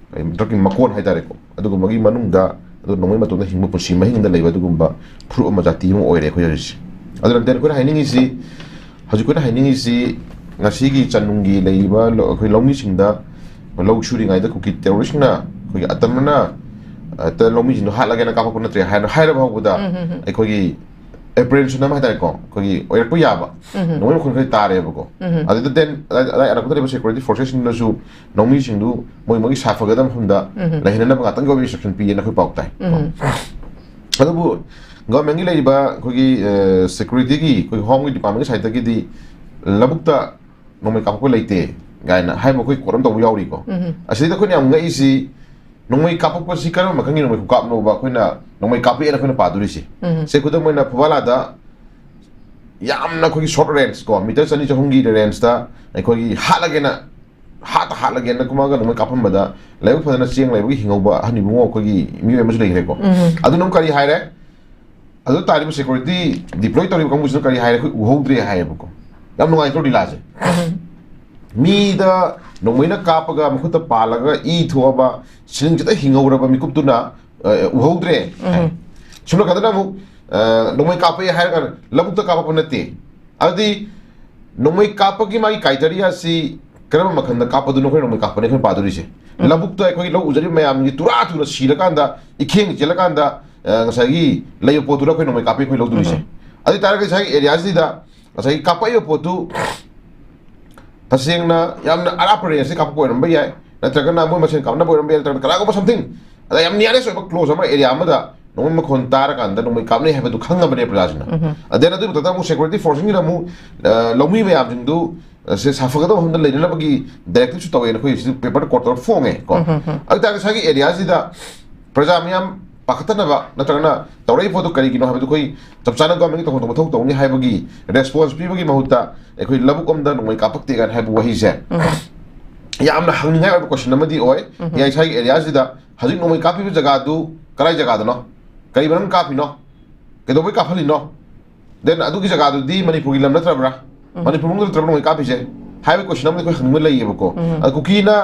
ꯗ꯭ꯔꯛꯀꯤ ꯃꯀꯣꯟ ꯍꯥꯏꯇꯥꯔꯦꯀꯣ, ꯑꯗꯨꯒꯨꯝꯕꯒꯤ ꯃꯅꯨꯡꯗ ꯑꯗꯨ ꯅꯣꯡꯃꯩ ꯃꯇꯣꯟꯗ ꯍꯤꯡꯕ ꯄꯨꯟꯁꯤ ꯃꯍꯤꯡꯗ ꯂꯩꯕ ꯑꯗꯨꯒꯨꯝꯕ ꯐꯨꯔꯨꯞ ꯑꯃ, ꯖꯥꯇꯤ ꯑꯃ ꯑꯣꯏꯔꯦ ꯑꯩꯈꯣꯏ ꯍꯧꯖꯤꯛꯁꯦ꯫ ꯑꯗꯨꯅ ꯑꯩꯈꯣꯏꯅ ꯍꯥꯏꯅꯤꯡꯉꯤꯁꯤ, ꯍꯧꯖꯤꯛ ꯑꯩꯈꯣꯏꯅ ꯍꯥꯏꯅꯤꯡꯉꯤꯁꯤ, ꯉꯁꯤꯒꯤ ꯆꯅꯨꯡꯒꯤ ꯂꯩꯔꯤꯕ ꯂꯧ-, ꯑꯩꯈꯣꯏ ꯂꯧꯃꯤꯁꯤꯡꯗ ꯂꯧ ꯁꯨꯔꯤꯉꯩꯗ ꯀꯨꯀꯤ ꯇꯦꯔꯣꯔꯤꯁꯅ ꯑꯩꯈꯣꯏꯒꯤ ꯑꯇꯝꯕꯅ ꯍꯦꯛꯇ ꯂꯧꯃꯤꯁꯤꯡꯗꯣ ꯍꯥꯠꯂꯒꯦꯅ ꯀꯥꯞꯄꯛꯄ ꯅꯠꯇ꯭ꯔꯦ ꯍꯥꯏꯅ ꯍꯥꯏꯔꯕ ꯐꯥꯎꯕꯗ ꯑꯩꯈꯣꯏꯒꯤ ꯑꯦꯄ꯭ꯔꯤꯍꯦꯟꯁꯟ ꯑꯃ ꯍꯥꯏꯇꯥꯔꯦꯀꯣ, ꯑꯩꯈꯣꯏꯒꯤ ꯑꯣꯏꯔꯛꯄ ꯌꯥꯕ ꯅꯣꯡꯃꯩ ꯃꯈꯣꯟ ꯈꯔ ꯇꯥꯔꯦꯕꯀꯣ꯫ ꯑꯗꯨꯗ ꯗꯦꯟ ꯑꯗꯥꯏ ꯑꯅꯛꯄꯗ ꯂꯩꯕ ꯁꯦꯀ꯭ꯌꯨꯔꯤꯇꯤ ꯐꯣꯔꯁꯦꯁꯁꯤꯡꯅꯁꯨ ꯅꯣꯡꯃꯤꯁꯤꯡꯗꯨ ꯃꯣꯏ ꯃꯣꯏꯒꯤ ꯁꯥꯐꯒꯗꯕ ꯃꯐꯝꯗ ꯂꯩꯍꯟꯅꯅꯕ ꯉꯥꯛꯇꯪꯒꯤ ꯑꯣꯏꯕ ꯏꯟꯁꯇ꯭ꯔꯛꯁꯟ ꯄꯤꯌꯦꯅ ꯑꯩꯈꯣꯏ ꯄꯥꯎ ꯇꯥꯏ꯫ ꯑꯗꯨꯕꯨ ꯒꯚꯔꯟꯃꯦꯟꯒꯤ ꯂꯩꯔꯤꯕ ꯑꯩꯈꯣꯏꯒꯤ ꯁꯦꯀ꯭ꯌꯨꯔꯤꯇꯤꯒꯤ, ꯑꯩꯈꯣꯏ ꯍꯣꯝꯒꯤ ꯗꯤꯄꯥꯔꯠꯃꯦꯟꯒꯤ ꯁꯥꯏꯠꯇꯒꯤꯗꯤ ꯂꯧꯕꯨꯛꯇ ꯅꯣꯡꯃꯩ ꯀꯥꯞꯄꯛꯄ ꯂꯩꯇꯦ ꯀꯥꯏꯅ ꯍꯥꯏꯕ ꯑꯩꯈꯣꯏ ꯀꯣꯠ ꯑꯃ ꯇꯧꯕ ꯌꯥꯎꯔꯤꯀꯣ꯫ ꯑꯁꯤꯗ ꯑꯩꯈꯣꯏꯅ ꯌꯥꯝ ꯉꯛꯏꯁꯤ, ꯅꯣꯡꯃꯩ ꯀꯥꯞꯄꯛꯄꯁꯤ ꯀꯔꯝꯕ ꯃꯈꯜꯒꯤ ꯅꯣꯡꯃꯩ ꯈꯨꯀꯥꯞꯅꯣꯕ ꯑꯩꯈꯣꯏꯅ ꯅꯣꯡꯃꯩ ꯀꯥꯞꯄꯛꯑꯦꯅ ꯑꯩꯈꯣꯏꯅ ꯄꯥꯗꯣꯔꯤꯁꯦ? ꯁꯦ, ꯈꯨꯗꯝ ꯑꯣꯏꯅ ꯐꯨꯕꯥꯂꯥꯗ ꯌꯥꯝꯅ ꯑꯩꯈꯣꯏꯒꯤ ꯁꯣꯔꯠ ꯔꯦꯟꯖ ꯀꯣ, ꯃꯤꯇꯔ ꯆꯅꯤ ꯆꯍꯨꯝꯒꯤ ꯔꯦꯟꯖꯇ ꯑꯩꯈꯣꯏꯒꯤ ꯍꯥꯠꯂꯒꯦꯅ, ꯍꯥꯠꯇ ꯍꯥꯠꯂꯒꯦꯅ ꯀꯨꯝꯃꯒ ꯅꯣꯡꯃꯩ ꯀꯥꯞꯄꯝꯕꯗ ꯂꯥꯏꯕꯛ ꯐꯗꯅ ꯆꯦꯡ ꯂꯩꯕꯒꯤ ꯍꯤꯡꯍꯧꯕ ꯑꯍꯟ ꯏꯕꯨꯡꯉꯣ ꯑꯩꯈꯣꯏꯒꯤ ꯃꯤꯑꯣꯏ ꯑꯃꯁꯨ ꯂꯩꯈ꯭ꯔꯦꯀꯣ꯫ ꯑꯗꯨꯅ ꯑꯃꯨꯛ ꯀꯔꯤ ꯍꯥꯏꯔꯦ? ꯑꯗꯨ ꯇꯥꯔꯤꯕ ꯁꯦꯀ꯭ꯌꯨꯔꯤꯇꯤ ꯗꯤꯄ꯭ꯂꯣꯏ ꯇꯧꯔꯤꯕ ꯀꯥꯡꯕꯨꯁꯤꯅ ꯀꯔꯤ ꯍꯥꯏꯔꯦ? ꯑꯩꯈꯣꯏ ꯎꯍꯧꯗ꯭ꯔꯦ ꯍꯥꯏꯌꯦꯕꯀꯣ꯫ ꯌꯥꯝ ꯅꯨꯡꯉꯥꯏꯇ꯭ꯔꯣ ꯂꯤꯂꯥꯁꯦ? ꯃꯤꯗ ꯅꯣꯡꯃꯩꯅ ꯀꯥꯞꯄꯒ ꯃꯈꯨꯠꯇ ꯄꯥꯜꯂꯒ ꯏ ꯊꯣꯛꯑꯕ, ꯁꯤꯂꯤꯡ ꯆꯠꯇ ꯍꯤꯡꯍꯧꯔꯕ ꯃꯤꯀꯨꯞꯇꯨꯅ, ꯑ, ꯎꯍꯧꯗ꯭ꯔꯦ ꯍꯥꯏ꯫ ꯁꯣꯝ ꯅꯥꯀꯟꯗꯅ ꯑꯃꯨꯛ, ꯑ, ꯅꯣꯡꯃꯩ ꯀꯥꯞꯄꯛꯑꯦ ꯍꯥꯏꯔꯒ ꯂꯧꯕꯨꯛꯇ ꯀꯥꯞꯄꯛꯄ ꯅꯠꯇꯦ꯫ ꯑꯗꯨꯗꯤ ꯅꯣꯡꯃꯩ ꯀꯥꯞꯄꯒꯤ ꯃꯥꯒꯤ ꯀ꯭ꯔꯥꯏꯇꯦꯔꯤꯌꯥꯁꯤ ꯀꯔꯝꯕ ꯃꯈꯜꯗ ꯀꯥꯞꯄꯗꯨꯅꯣ ꯑꯩꯈꯣꯏ ꯅꯣꯡꯃꯩ ꯀꯥꯞꯄꯅꯦ ꯑꯩꯈꯣꯏꯅ ꯄꯥꯗꯣꯔꯤꯁꯦ? ꯂꯧꯕꯨꯛꯇ ꯑꯩꯈꯣꯏꯒꯤ ꯂꯧ ꯎꯖꯔꯤꯕ ꯃꯌꯥꯝꯒꯤ ꯇꯨꯔꯥ ꯊꯨꯅ ꯁꯤꯔꯀꯥꯟꯗ, ꯏꯈꯦꯡ ꯆꯦꯜꯂꯀꯥꯟꯗ, ꯑ, ꯉꯁꯥꯏꯒꯤ ꯂꯩꯕ ꯄꯣꯠꯇꯨꯗ ꯑꯩꯈꯣꯏ ꯅꯣꯡꯃꯩ ꯀꯥꯞꯄꯤ ꯑꯩꯈꯣꯏ ꯂꯧꯗꯣꯔꯤꯁꯦ꯫ ꯑꯗꯨ ꯑꯣꯏꯇꯥꯔꯒꯗꯤ ꯉꯁꯥꯏꯒꯤ ꯑꯦꯔꯤꯌꯥꯁꯤꯗ ꯉꯁꯥꯏꯒꯤ ꯀꯥꯞꯄꯛꯏꯕ ꯄꯣꯠꯇꯨ ꯇꯁꯦꯡꯅ ꯌꯥꯝꯅ ꯑꯔꯥꯞꯄ ꯔꯦꯟꯖꯇ ꯀꯥꯞꯄꯛꯄ ꯑꯣꯏꯔꯝꯕ ꯌꯥꯏ, ꯅꯠꯇ꯭ꯔꯒꯅ ꯃꯣꯏ ꯃꯁꯦꯟ ꯀꯥꯞꯅꯕ ꯑꯣꯏꯔꯝꯕ ꯌꯥꯏ, ꯅꯠꯇ꯭ꯔꯒꯅ ꯀꯅꯥꯒꯨꯝꯕ ꯁꯝꯊꯤꯡ ꯑꯗ ꯌꯥꯝ ꯅꯤꯌꯔꯦꯁ ꯑꯣꯏꯕ ꯀ꯭ꯂꯣꯖ ꯑꯃ ꯑꯦꯔꯤꯌꯥ ꯑꯃꯗ ꯅꯣꯡꯃꯩ ꯃꯈꯣꯟ ꯇꯥꯔꯀꯥꯟꯗ ꯅꯣꯡꯃꯩ ꯀꯥꯞꯅꯩ ꯍꯥꯏꯕꯗꯨ ꯈꯪꯉꯕꯅꯦ ꯄ꯭ꯔꯖꯥꯁꯤꯡꯅ꯫ ꯑꯗꯩ ꯑꯗꯨꯒꯤ ꯃꯊꯛꯇ ꯑꯃꯨꯛ ꯁꯦꯀ꯭ꯌꯨꯔꯤꯇꯤ ꯐꯣꯔꯁꯁꯤꯡꯁꯤꯅ ꯑꯃꯨꯛ, ꯑ, ꯂꯧꯃꯤ ꯃꯌꯥꯝꯁꯤꯡꯗꯨ, ꯑ, ꯁꯦ ꯁꯥꯐꯒꯗꯕ ꯃꯐꯝꯗ ꯂꯩꯅꯅꯕꯒꯤ ꯗꯥꯏꯔꯦꯛꯇꯤꯞꯁꯨ ꯇꯧꯋꯦꯅ ꯑꯩꯈꯣꯏ ꯁꯤꯗ ꯄꯦꯄꯔꯗ ꯀꯣꯠ ꯇꯧꯔ ꯐꯣꯡꯉꯦ ꯀꯣ꯫ ꯑꯗꯨ ꯑꯣꯏꯇꯥꯔꯒꯗꯤ ꯉꯁꯥꯏꯒꯤ ꯑꯦꯔꯤꯌꯥꯁꯤꯗ ꯄ꯭ꯔꯖꯥ ꯃꯌꯥꯝ ꯄꯥꯈꯠꯇꯅꯕ ꯅꯠꯇ꯭ꯔꯒꯅ ꯇꯧꯔꯛꯏ ꯄꯣꯠꯇꯣ ꯀꯔꯤꯒꯤꯅꯣ ꯍꯥꯏꯕꯗꯨ ꯑꯩꯈꯣꯏ ꯆꯞ ꯆꯥꯅ ꯒꯣꯔꯃꯦꯟꯒꯤ ꯇꯧꯐꯝ ꯊꯣꯛꯄ ꯃꯊꯧ ꯇꯧꯅꯤ ꯍꯥꯏꯕꯒꯤ ꯔꯦꯁꯄꯣꯟꯁ ꯄꯤꯕꯒꯤ ꯃꯍꯨꯠꯇ ꯑꯩꯈꯣꯏ ꯂꯧꯕꯨꯛ ꯑꯃꯗ ꯅꯣꯡꯃꯩ ꯀꯥꯞꯄꯛꯇꯦ ꯀꯥꯏꯅ ꯍꯥꯏꯕ ꯋꯥꯍꯩꯁꯦ ꯌꯥꯝꯅ ꯍꯪꯅꯤꯡꯉꯥꯏ ꯑꯣꯏꯕ ꯀꯣꯏꯁꯟ ꯑꯃꯗꯤ ꯑꯣꯏ꯫ ꯏꯁꯥꯒꯤ ꯑꯦꯔꯤꯌꯥꯁꯤꯗ ꯍꯧꯖꯤꯛ ꯅꯣꯡꯃꯩ ꯀꯥꯞꯄꯤꯕ ꯖꯒꯥꯗꯨ ꯀꯗꯥꯏ ꯖꯒꯥꯗꯅꯣ? ꯀꯔꯤ ꯃꯔꯝ ꯀꯥꯞꯄꯤꯅꯣ? ꯀꯩꯗꯧꯕꯩ ꯀꯥꯞꯍꯜꯂꯤꯅꯣ? ꯗꯦꯟ ꯑꯗꯨꯒꯤ ꯖꯒꯥꯗꯨꯗꯤ ꯃꯅꯤꯄꯨꯔꯒꯤ ꯂꯝ ꯅꯠꯇ꯭ꯔꯕ꯭ꯔꯥ? ꯃꯅꯤꯄꯨꯔ ꯃꯅꯨꯡꯗ ꯅꯠꯇ꯭ꯔꯕ꯭ꯔꯥ ꯅꯣꯡꯃꯩ ꯀꯥꯞꯄꯤꯁꯦ ꯍꯥꯏꯕꯒꯤ ꯀꯣꯏꯁꯟ ꯑꯃꯗꯤ ꯑꯩꯈꯣꯏ ꯍꯪꯅꯤꯡꯕ ꯂꯩꯌꯦꯕꯀꯣ꯫ ꯑꯗ ꯀꯨꯀꯤꯅ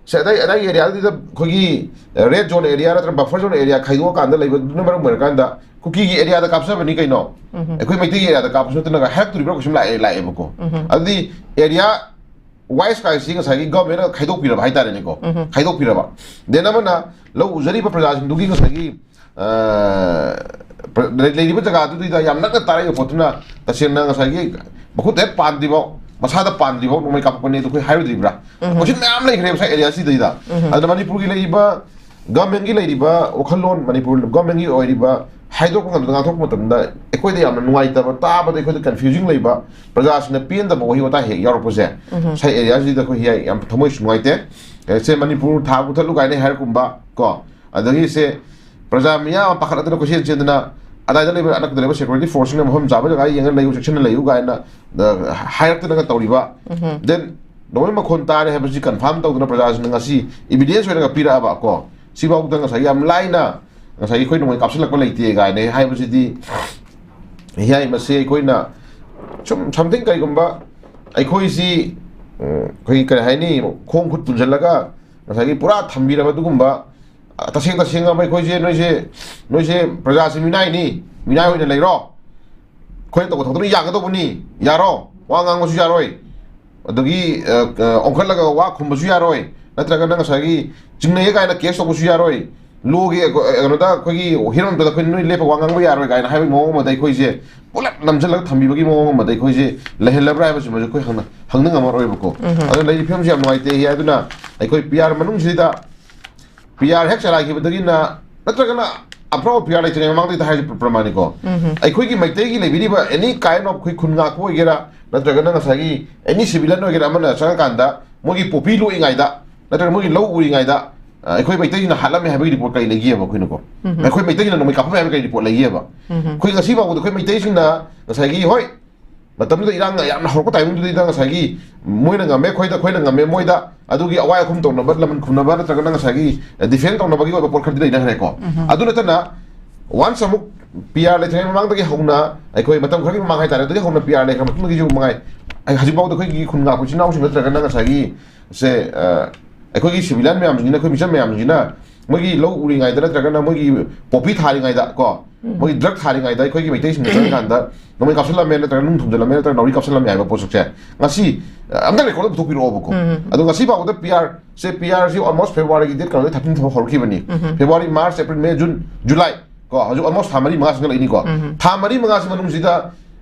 ꯁꯦ ꯑꯗꯥꯏ ꯑꯗꯥꯏꯒꯤ ꯑꯦꯔꯤꯌꯥꯗꯨꯗ ꯑꯩꯈꯣꯏꯒꯤ ꯔꯦꯗ ꯖꯣꯟ ꯑꯦꯔꯤꯌꯥ ꯅꯠꯇ꯭ꯔꯒ ꯕꯐꯔ ꯖꯣꯟ ꯑꯦꯔꯤꯌꯥ ꯈꯥꯏꯗꯣꯛꯑꯀꯥꯟꯗ ꯂꯩꯕꯗꯨꯅ ꯃꯔꯝ ꯑꯣꯏꯔꯀꯥꯟꯗ ꯀꯨꯀꯤꯒꯤ ꯑꯦꯔꯤꯌꯥꯗ ꯀꯥꯞꯆꯕꯅꯤ ꯀꯩꯅꯣ, ꯑꯩꯈꯣꯏ ꯃꯩꯇꯩꯒꯤ ꯑꯦꯔꯤꯌꯥꯗ ꯀꯥꯞꯄꯁꯨ ꯅꯠꯇꯅ ꯍꯥꯏꯔꯛꯇꯣꯔꯤꯕ꯭ꯔꯥ ꯀꯣꯏꯁꯟ ꯂꯥꯛꯑꯦ ꯂꯥꯛꯑꯦꯕꯀꯣ꯫ ꯑꯗꯨꯗꯤ ꯑꯦꯔꯤꯌꯥ ꯋꯥꯏꯁ ꯀꯥꯏꯁꯤ ꯉꯁꯥꯏꯒꯤ ꯒꯚꯔꯟꯃꯦꯟꯠꯅ ꯈꯥꯏꯗꯣꯛꯄꯤꯔꯕ ꯍꯥꯏꯇꯥꯔꯦꯅꯦꯀꯣ꯫ ꯈꯥꯏꯗꯣꯛꯄꯤꯔꯕ꯫ ꯗꯦꯟ ꯑꯃꯅ ꯂꯧ ꯎꯖꯔꯤꯕ ꯄ꯭ꯔꯖꯥꯁꯤꯡꯗꯨꯒꯤ ꯉꯁꯥꯏꯒꯤ ꯑ, ꯂꯩ- ꯂꯩꯔꯤꯕ ꯖꯒꯥꯗꯨꯗ ꯌꯥꯝ ꯅꯛꯅ ꯇꯥꯔꯛꯏꯕ ꯄꯣꯠꯇꯨꯅ ꯇꯁꯦꯡꯅ ꯉꯁꯥꯏꯒꯤ ꯃꯈꯨꯠꯇ ꯍꯦꯛ ꯄꯥꯟꯗ꯭ꯔꯤꯐꯥꯎ, ꯃꯁꯥꯗ ꯄꯥꯟꯗ꯭ꯔꯤꯐꯥꯎ ꯅꯣꯡꯃꯩ ꯀꯥꯞꯄꯛꯄꯅꯦ ꯑꯗꯨ ꯑꯩꯈꯣꯏ ꯍꯥꯏꯔꯨꯗ꯭ꯔꯤꯕ꯭ꯔꯥ? ꯀꯣꯏꯁꯟ ꯃꯌꯥꯝ ꯂꯩꯈ꯭ꯔꯦꯕ ꯉꯁꯥꯏ ꯑꯦꯔꯤꯌꯥꯁꯤꯗꯩꯗ꯫ ꯑꯗꯨꯅ ꯃꯅꯤꯄꯨꯔꯒꯤ ꯂꯩꯔꯤꯕ ꯒꯚꯔꯟꯃꯦꯟꯠꯀꯤ ꯂꯩꯔꯤꯕ ꯋꯥꯈꯜꯂꯣꯟ, ꯃꯅꯤꯄꯨꯔ ꯒꯚꯔꯟꯃꯦꯟꯠꯀꯤ ꯑꯣꯏꯔꯤꯕ ꯍꯥꯏꯗꯣꯔꯛꯄ ꯃꯇꯝꯗ, ꯉꯥꯡꯊꯣꯔꯛꯄ ꯃꯇꯝꯗ ꯑꯩꯈꯣꯏꯗ ꯌꯥꯝꯅ ꯅꯨꯡꯉꯥꯏꯇꯕ, ꯇꯥꯕꯗ ꯑꯩꯈꯣꯏꯗ ꯀꯟꯐ꯭ꯌꯨꯖꯤꯡ ꯂꯩꯕ, ꯄ꯭ꯔꯖꯥꯁꯤꯡꯅ ꯄꯦꯟꯗꯕ ꯋꯥꯍꯩ ꯋꯥꯇꯥ ꯍꯦꯛ ꯌꯥꯎꯔꯛꯄꯁꯦ ꯉꯁꯥꯏ ꯑꯦꯔꯤꯌꯥꯁꯤꯗ ꯑꯩꯈꯣꯏ ꯍꯤꯌꯥꯏ ꯌꯥꯝ ꯊꯃꯣꯏꯁꯨ ꯅꯨꯡꯉꯥꯏꯇꯦ꯫ ꯑꯦ, ꯁꯦ ꯃꯅꯤꯄꯨꯔ ꯊꯥ ꯃꯨꯊꯠꯂꯨ ꯀꯥꯏꯅ ꯍꯥꯏꯔꯛꯀꯨꯝꯕ ꯀꯣ, ꯑꯗꯒꯤ ꯁꯦ ꯄ꯭ꯔꯖꯥ ꯃꯤꯌꯥꯝ ꯑꯃ ꯄꯥꯈꯠꯂꯛꯇꯅ ꯀꯣꯏꯆꯦꯟ ꯆꯦꯟꯗꯅ ꯑꯗꯥꯏꯗ ꯂꯩꯕ, ꯑꯅꯛꯄꯗ ꯂꯩꯕ ꯁꯦꯀ꯭ꯌꯨꯔꯤꯇꯤ ꯐꯣꯔꯁꯁꯤꯡꯅ ꯃꯐꯝ ꯆꯥꯕ ꯖꯒꯥ ꯌꯦꯡꯉ ꯂꯩꯌꯨ, ꯆꯦꯛꯁꯤꯟꯅ ꯂꯩꯌꯨ ꯀꯥꯏꯅ, ꯑ, ꯍꯥꯏꯔꯛꯇꯅꯒ ꯇꯧꯔꯤꯕ꯫ ꯗꯦꯟ ꯅꯣꯡꯃꯩ ꯃꯈꯣꯟ ꯇꯥꯔꯦ ꯍꯥꯏꯕꯁꯤ ꯀꯟꯐꯥꯔꯝ ꯇꯧꯗꯅ ꯄ꯭ꯔꯖꯥꯁꯤꯡꯅ ꯉꯁꯤ ꯏꯕꯤꯗꯦꯟꯁ ꯑꯣꯏꯅꯒ ꯄꯤꯔꯛꯑꯕ ꯀꯣ, ꯁꯤꯐꯥꯎꯗ ꯉꯁꯥꯏꯒꯤ ꯌꯥꯝ ꯂꯥꯏꯅ ꯉꯁꯥꯏꯒꯤ ꯑꯩꯈꯣꯏ ꯅꯣꯡꯃꯩ ꯀꯥꯞꯁꯤꯜꯂꯛꯄ ꯂꯩꯇꯦ ꯀꯥꯏꯅ ꯍꯥꯏꯕꯁꯤꯗꯤ, ꯍꯤꯌꯥꯏ, ꯃꯁꯤ ꯑꯩꯈꯣꯏꯅ ꯁꯨꯝ ꯁꯝꯊꯤꯡ ꯀꯔꯤꯒꯨꯝꯕ ꯑꯩꯈꯣꯏꯁꯤ, ꯎꯝ, ꯑꯩꯈꯣꯏꯒꯤ ꯀꯔꯤ ꯍꯥꯏꯅꯤ, ꯈꯣꯡ ꯈꯨꯠ ꯄꯨꯟꯁꯤꯜꯂꯒ ꯉꯁꯥꯏꯒꯤ ꯄꯨꯔꯥ ꯊꯝꯕꯤꯔꯕ ꯑꯗꯨꯒꯨꯝꯕ, ꯑ, ꯇꯁꯦꯡ ꯇꯁꯦꯡꯅ ꯑꯩꯈꯣꯏꯁꯦ, ꯅꯣꯏꯁꯦ, ꯅꯣꯏꯁꯦ ꯄ꯭ꯔꯖꯥꯁꯤ ꯃꯤꯅꯥꯏꯅꯤ, ꯃꯤꯅꯥꯏ ꯑꯣꯏꯅ ꯂꯩꯔꯣ, ꯑꯩꯈꯣꯏꯅ ꯇꯧꯕ ꯊꯕꯛꯇꯨꯅ ꯌꯥꯒꯗꯧꯕꯅꯤ, ꯌꯥꯔꯣ, ꯋꯥ ꯉꯥꯡꯕꯁꯨ ꯌꯥꯔꯣꯏ, ꯑꯗꯒꯤ, ꯑ, ꯑ, ꯑꯣꯟꯈꯠꯂꯒ ꯋꯥ ꯈꯨꯝꯕꯁꯨ ꯌꯥꯔꯣꯏ, ꯅꯠꯇ꯭ꯔꯒꯅ ꯉꯁꯥꯏꯒꯤ ꯆꯤꯡꯅꯩꯌꯦ ꯀꯥꯏꯅ ꯀꯦꯁ ꯇꯧꯕꯁꯨ ꯌꯥꯔꯣꯏ, ꯂꯣꯒꯤ, ꯑ, ꯀꯩꯅꯣꯗ ꯑꯩꯈꯣꯏꯒꯤ ꯍꯤꯔꯝꯗꯨꯗ ꯑꯩꯈꯣꯏ ꯅꯣꯏ ꯂꯦꯞꯄ ꯋꯥ ꯉꯥꯡꯕ ꯌꯥꯔꯣꯏ ꯀꯥꯏꯅ ꯍꯥꯏꯕꯒꯤ ꯃꯑꯣꯡ ꯑꯃꯗ ꯑꯩꯈꯣꯏꯁꯦ ꯄꯨꯂꯞ ꯅꯝꯁꯤꯜꯂꯒ ꯊꯝꯕꯤꯕꯒꯤ ꯃꯑꯣꯡ ꯑꯃꯗ ꯑꯩꯈꯣꯏꯁꯦ ꯂꯩꯍꯜꯂꯕ꯭ꯔꯥ ꯍꯥꯏꯕꯁꯤꯃꯁꯨ ꯑꯩꯈꯣꯏ ꯍꯪꯅ-, ꯍꯪꯅ ꯉꯝꯃꯔꯣꯏꯕꯀꯣ꯫ ꯑꯗꯨꯅ ꯂꯩꯔꯤꯕ ꯐꯤꯕꯝꯁꯤ ꯌꯥꯝ ꯅꯨꯡꯉꯥꯏꯇꯦ꯫ ꯑꯗꯨꯅ ꯑꯩꯈꯣꯏ ꯄꯤ ꯑꯥꯔ ꯃꯅꯨꯡꯁꯤꯗ ꯄꯤ ꯑꯥꯔ ꯍꯦꯛ ꯆꯂꯥꯏꯈꯤꯕꯗꯒꯤꯅ, ꯅꯠꯇ꯭ꯔꯒꯅ ꯑꯐ꯭ꯔꯣ ꯄꯤ ꯑꯥꯔ ꯂꯩꯇ꯭ꯔꯤꯉꯩ ꯃꯃꯥꯡꯗꯩꯗ ꯍꯥꯏꯔꯤꯁꯦ ꯄ꯭ꯔꯃꯥꯅꯤꯀꯣ꯫ ꯑꯩꯈꯣꯏꯒꯤ ꯃꯩꯇꯩꯒꯤ ꯂꯩꯕꯤꯔꯤꯕ any kind of ꯑꯩꯈꯣꯏ ꯈꯨꯟ ꯉꯥꯛꯄ ꯑꯣꯏꯒꯦꯔꯥ, ꯅꯠꯇ꯭ꯔꯒꯅ ꯉꯁꯥꯏꯒꯤ any civilian ꯑꯣꯏꯒꯦꯔꯥ, ꯑꯃꯅ ꯆꯪꯉꯀꯥꯟꯗ ꯃꯣꯏꯒꯤ ꯄꯣꯄꯤ ꯂꯣꯛꯏꯉꯩꯗ, ꯅꯠꯇ꯭ꯔꯒ ꯃꯣꯏꯒꯤ ꯂꯧ ꯎꯔꯤꯉꯩꯗ, ꯑ, ꯑꯩꯈꯣꯏ ꯃꯩꯇꯩꯁꯤꯡꯅ ꯍꯥꯠꯂꯝꯃꯦ ꯍꯥꯏꯕꯒꯤ ꯔꯤꯄꯣꯔꯠ ꯀꯔꯤ ꯂꯩꯒꯦꯕ ꯑꯩꯈꯣꯏꯅꯀꯣ? ꯎꯝ꯫ ꯑꯩꯈꯣꯏ ꯃꯩꯇꯩꯁꯤꯡꯅ ꯅꯣꯡꯃꯩ ꯀꯥꯞꯄꯝꯃꯦ ꯍꯥꯏꯕꯒꯤ ꯀꯔꯤ ꯔꯤꯄꯣꯔꯠ ꯂꯩꯒꯦꯕ? ꯎꯝ꯫ ꯑꯩꯈꯣꯏ ꯉꯁꯤ ꯐꯥꯎꯕꯗ ꯑꯩꯈꯣꯏ ꯃꯩꯇꯩꯁꯤꯡꯅ ꯉꯁꯥꯏꯒꯤ, ꯍꯣꯏ, ꯃꯇꯝꯗꯨꯗ ꯏꯔꯥꯡ ꯌꯥꯝꯅ ꯍꯧꯔꯛꯄ ꯇꯥꯏꯃꯤꯡꯗꯨꯗꯩꯗ ꯉꯁꯥꯏꯒꯤ ꯃꯣꯏꯅ ꯉꯝꯃꯦ ꯑꯩꯈꯣꯏꯗ, ꯑꯩꯈꯣꯏꯅ ꯉꯝꯃꯦ ꯃꯣꯏꯗ, ꯑꯗꯨꯒꯤ ꯑꯋꯥꯏ ꯑꯈꯨꯝ ꯇꯧꯅꯕ, ꯂꯃꯟ ꯈꯨꯝꯅꯕ ꯅꯠꯇ꯭ꯔꯒꯅ ꯉꯁꯥꯏꯒꯤ ꯗꯤꯐꯦꯟ ꯇꯧꯅꯕꯒꯤ ꯑꯣꯏꯕ ꯄꯣꯠ ꯈꯔꯗꯤ ꯂꯩꯅꯈ꯭ꯔꯦꯀꯣ꯫ ꯎꯝ꯫ ꯑꯗꯨ ꯅꯠꯇꯅ once ꯑꯃꯨꯛ ꯄꯤ ꯑꯥꯔ ꯂꯩꯇ꯭ꯔꯤꯉꯩ ꯃꯃꯥꯡꯗꯒꯤ ꯍꯧꯅ, ꯑꯩꯈꯣꯏ ꯃꯇꯝ ꯈꯔꯒꯤ ꯃꯃꯥꯡ ꯍꯥꯏꯇꯥꯔꯦ, ꯑꯗꯨꯗꯒꯤ ꯍꯧꯅ ꯄꯤ ꯑꯥꯔ ꯂꯩꯈ꯭ꯔ ꯃꯇꯨꯡꯗꯒꯤꯁꯨ ꯃꯉꯥꯏ, ꯑꯩ ꯍꯧꯖꯤꯛꯐꯥꯎꯗ ꯑꯩꯈꯣꯏꯒꯤ ꯈꯨꯟ ꯉꯥꯛꯄ ꯏꯆꯤꯟ ꯏꯅꯥꯎꯁꯤꯡ ꯅꯠꯇ꯭ꯔꯒꯅ ꯉꯁꯥꯏꯒꯤ ꯁꯦ, ꯑ, ꯑꯩꯈꯣꯏꯒꯤ ꯁꯤꯚꯤꯂꯤꯌꯟ ꯃꯌꯥꯝꯁꯤꯡꯁꯤꯅ, ꯑꯩꯈꯣꯏ ꯃꯤꯆꯝ ꯃꯌꯥꯝꯁꯤꯡꯁꯤꯅ ꯃꯣꯏꯒꯤ ꯂꯧ ꯎꯔꯤꯉꯩꯗ ꯅꯠꯇ꯭ꯔꯒꯅ ꯃꯣꯏꯒꯤ ꯄꯣꯄꯤ ꯊꯥꯔꯤꯉꯩꯗ ꯀꯣ, ꯎꯝ꯫ ꯃꯣꯏꯒꯤ ꯗ꯭ꯔꯒ ꯊꯥꯔꯤꯉꯩꯗ ꯑꯩꯈꯣꯏꯒꯤ ꯃꯩꯇꯩꯁꯤꯡꯅ ꯆꯪꯉꯀꯥꯟꯗ ꯅꯣꯡꯃꯩ ꯀꯥꯞꯁꯤꯜꯂꯝꯃꯦ ꯅꯠꯇ꯭ꯔꯒ ꯅꯨꯡ ꯊꯨꯝꯖꯤꯜꯂꯝꯃꯦ ꯅꯠꯇ꯭ꯔꯒ ꯅꯥꯎꯔꯤ ꯀꯥꯞꯁꯤꯜꯂꯝꯃꯦ ꯍꯥꯏꯕ ꯄꯣꯠꯁꯛꯁꯦ ꯉꯁꯤ, ꯑ, ꯑꯝꯇ ꯔꯦꯀꯣꯔꯗ ꯄꯨꯊꯣꯛꯄꯤꯔꯛꯑꯣꯕꯀꯣ꯫ ꯎꯝ꯫ ꯑꯗꯣ ꯉꯁꯤ ꯐꯥꯎꯕꯗ ꯄꯤ ꯑꯥꯔ ꯁꯦ, P R C almost February ꯒꯤ date ꯀꯩꯅꯣꯗꯒꯤ thirteen ꯐꯥꯎ ꯍꯧꯔꯛꯈꯤꯕꯅꯤ꯫ ꯎꯝ꯫ February, March, April, May, June, July ꯀꯣ, ꯍꯧꯖꯤꯛ almost ꯊꯥ ꯃꯔꯤ ꯃꯉꯥ ꯆꯪꯁꯤꯜꯂꯛꯏꯅꯤꯀꯣ꯫ ꯎꯝ꯫ ꯊꯥ ꯃꯔꯤ ꯃꯉꯥꯁꯤ ꯃꯅꯨꯡꯁꯤꯗ,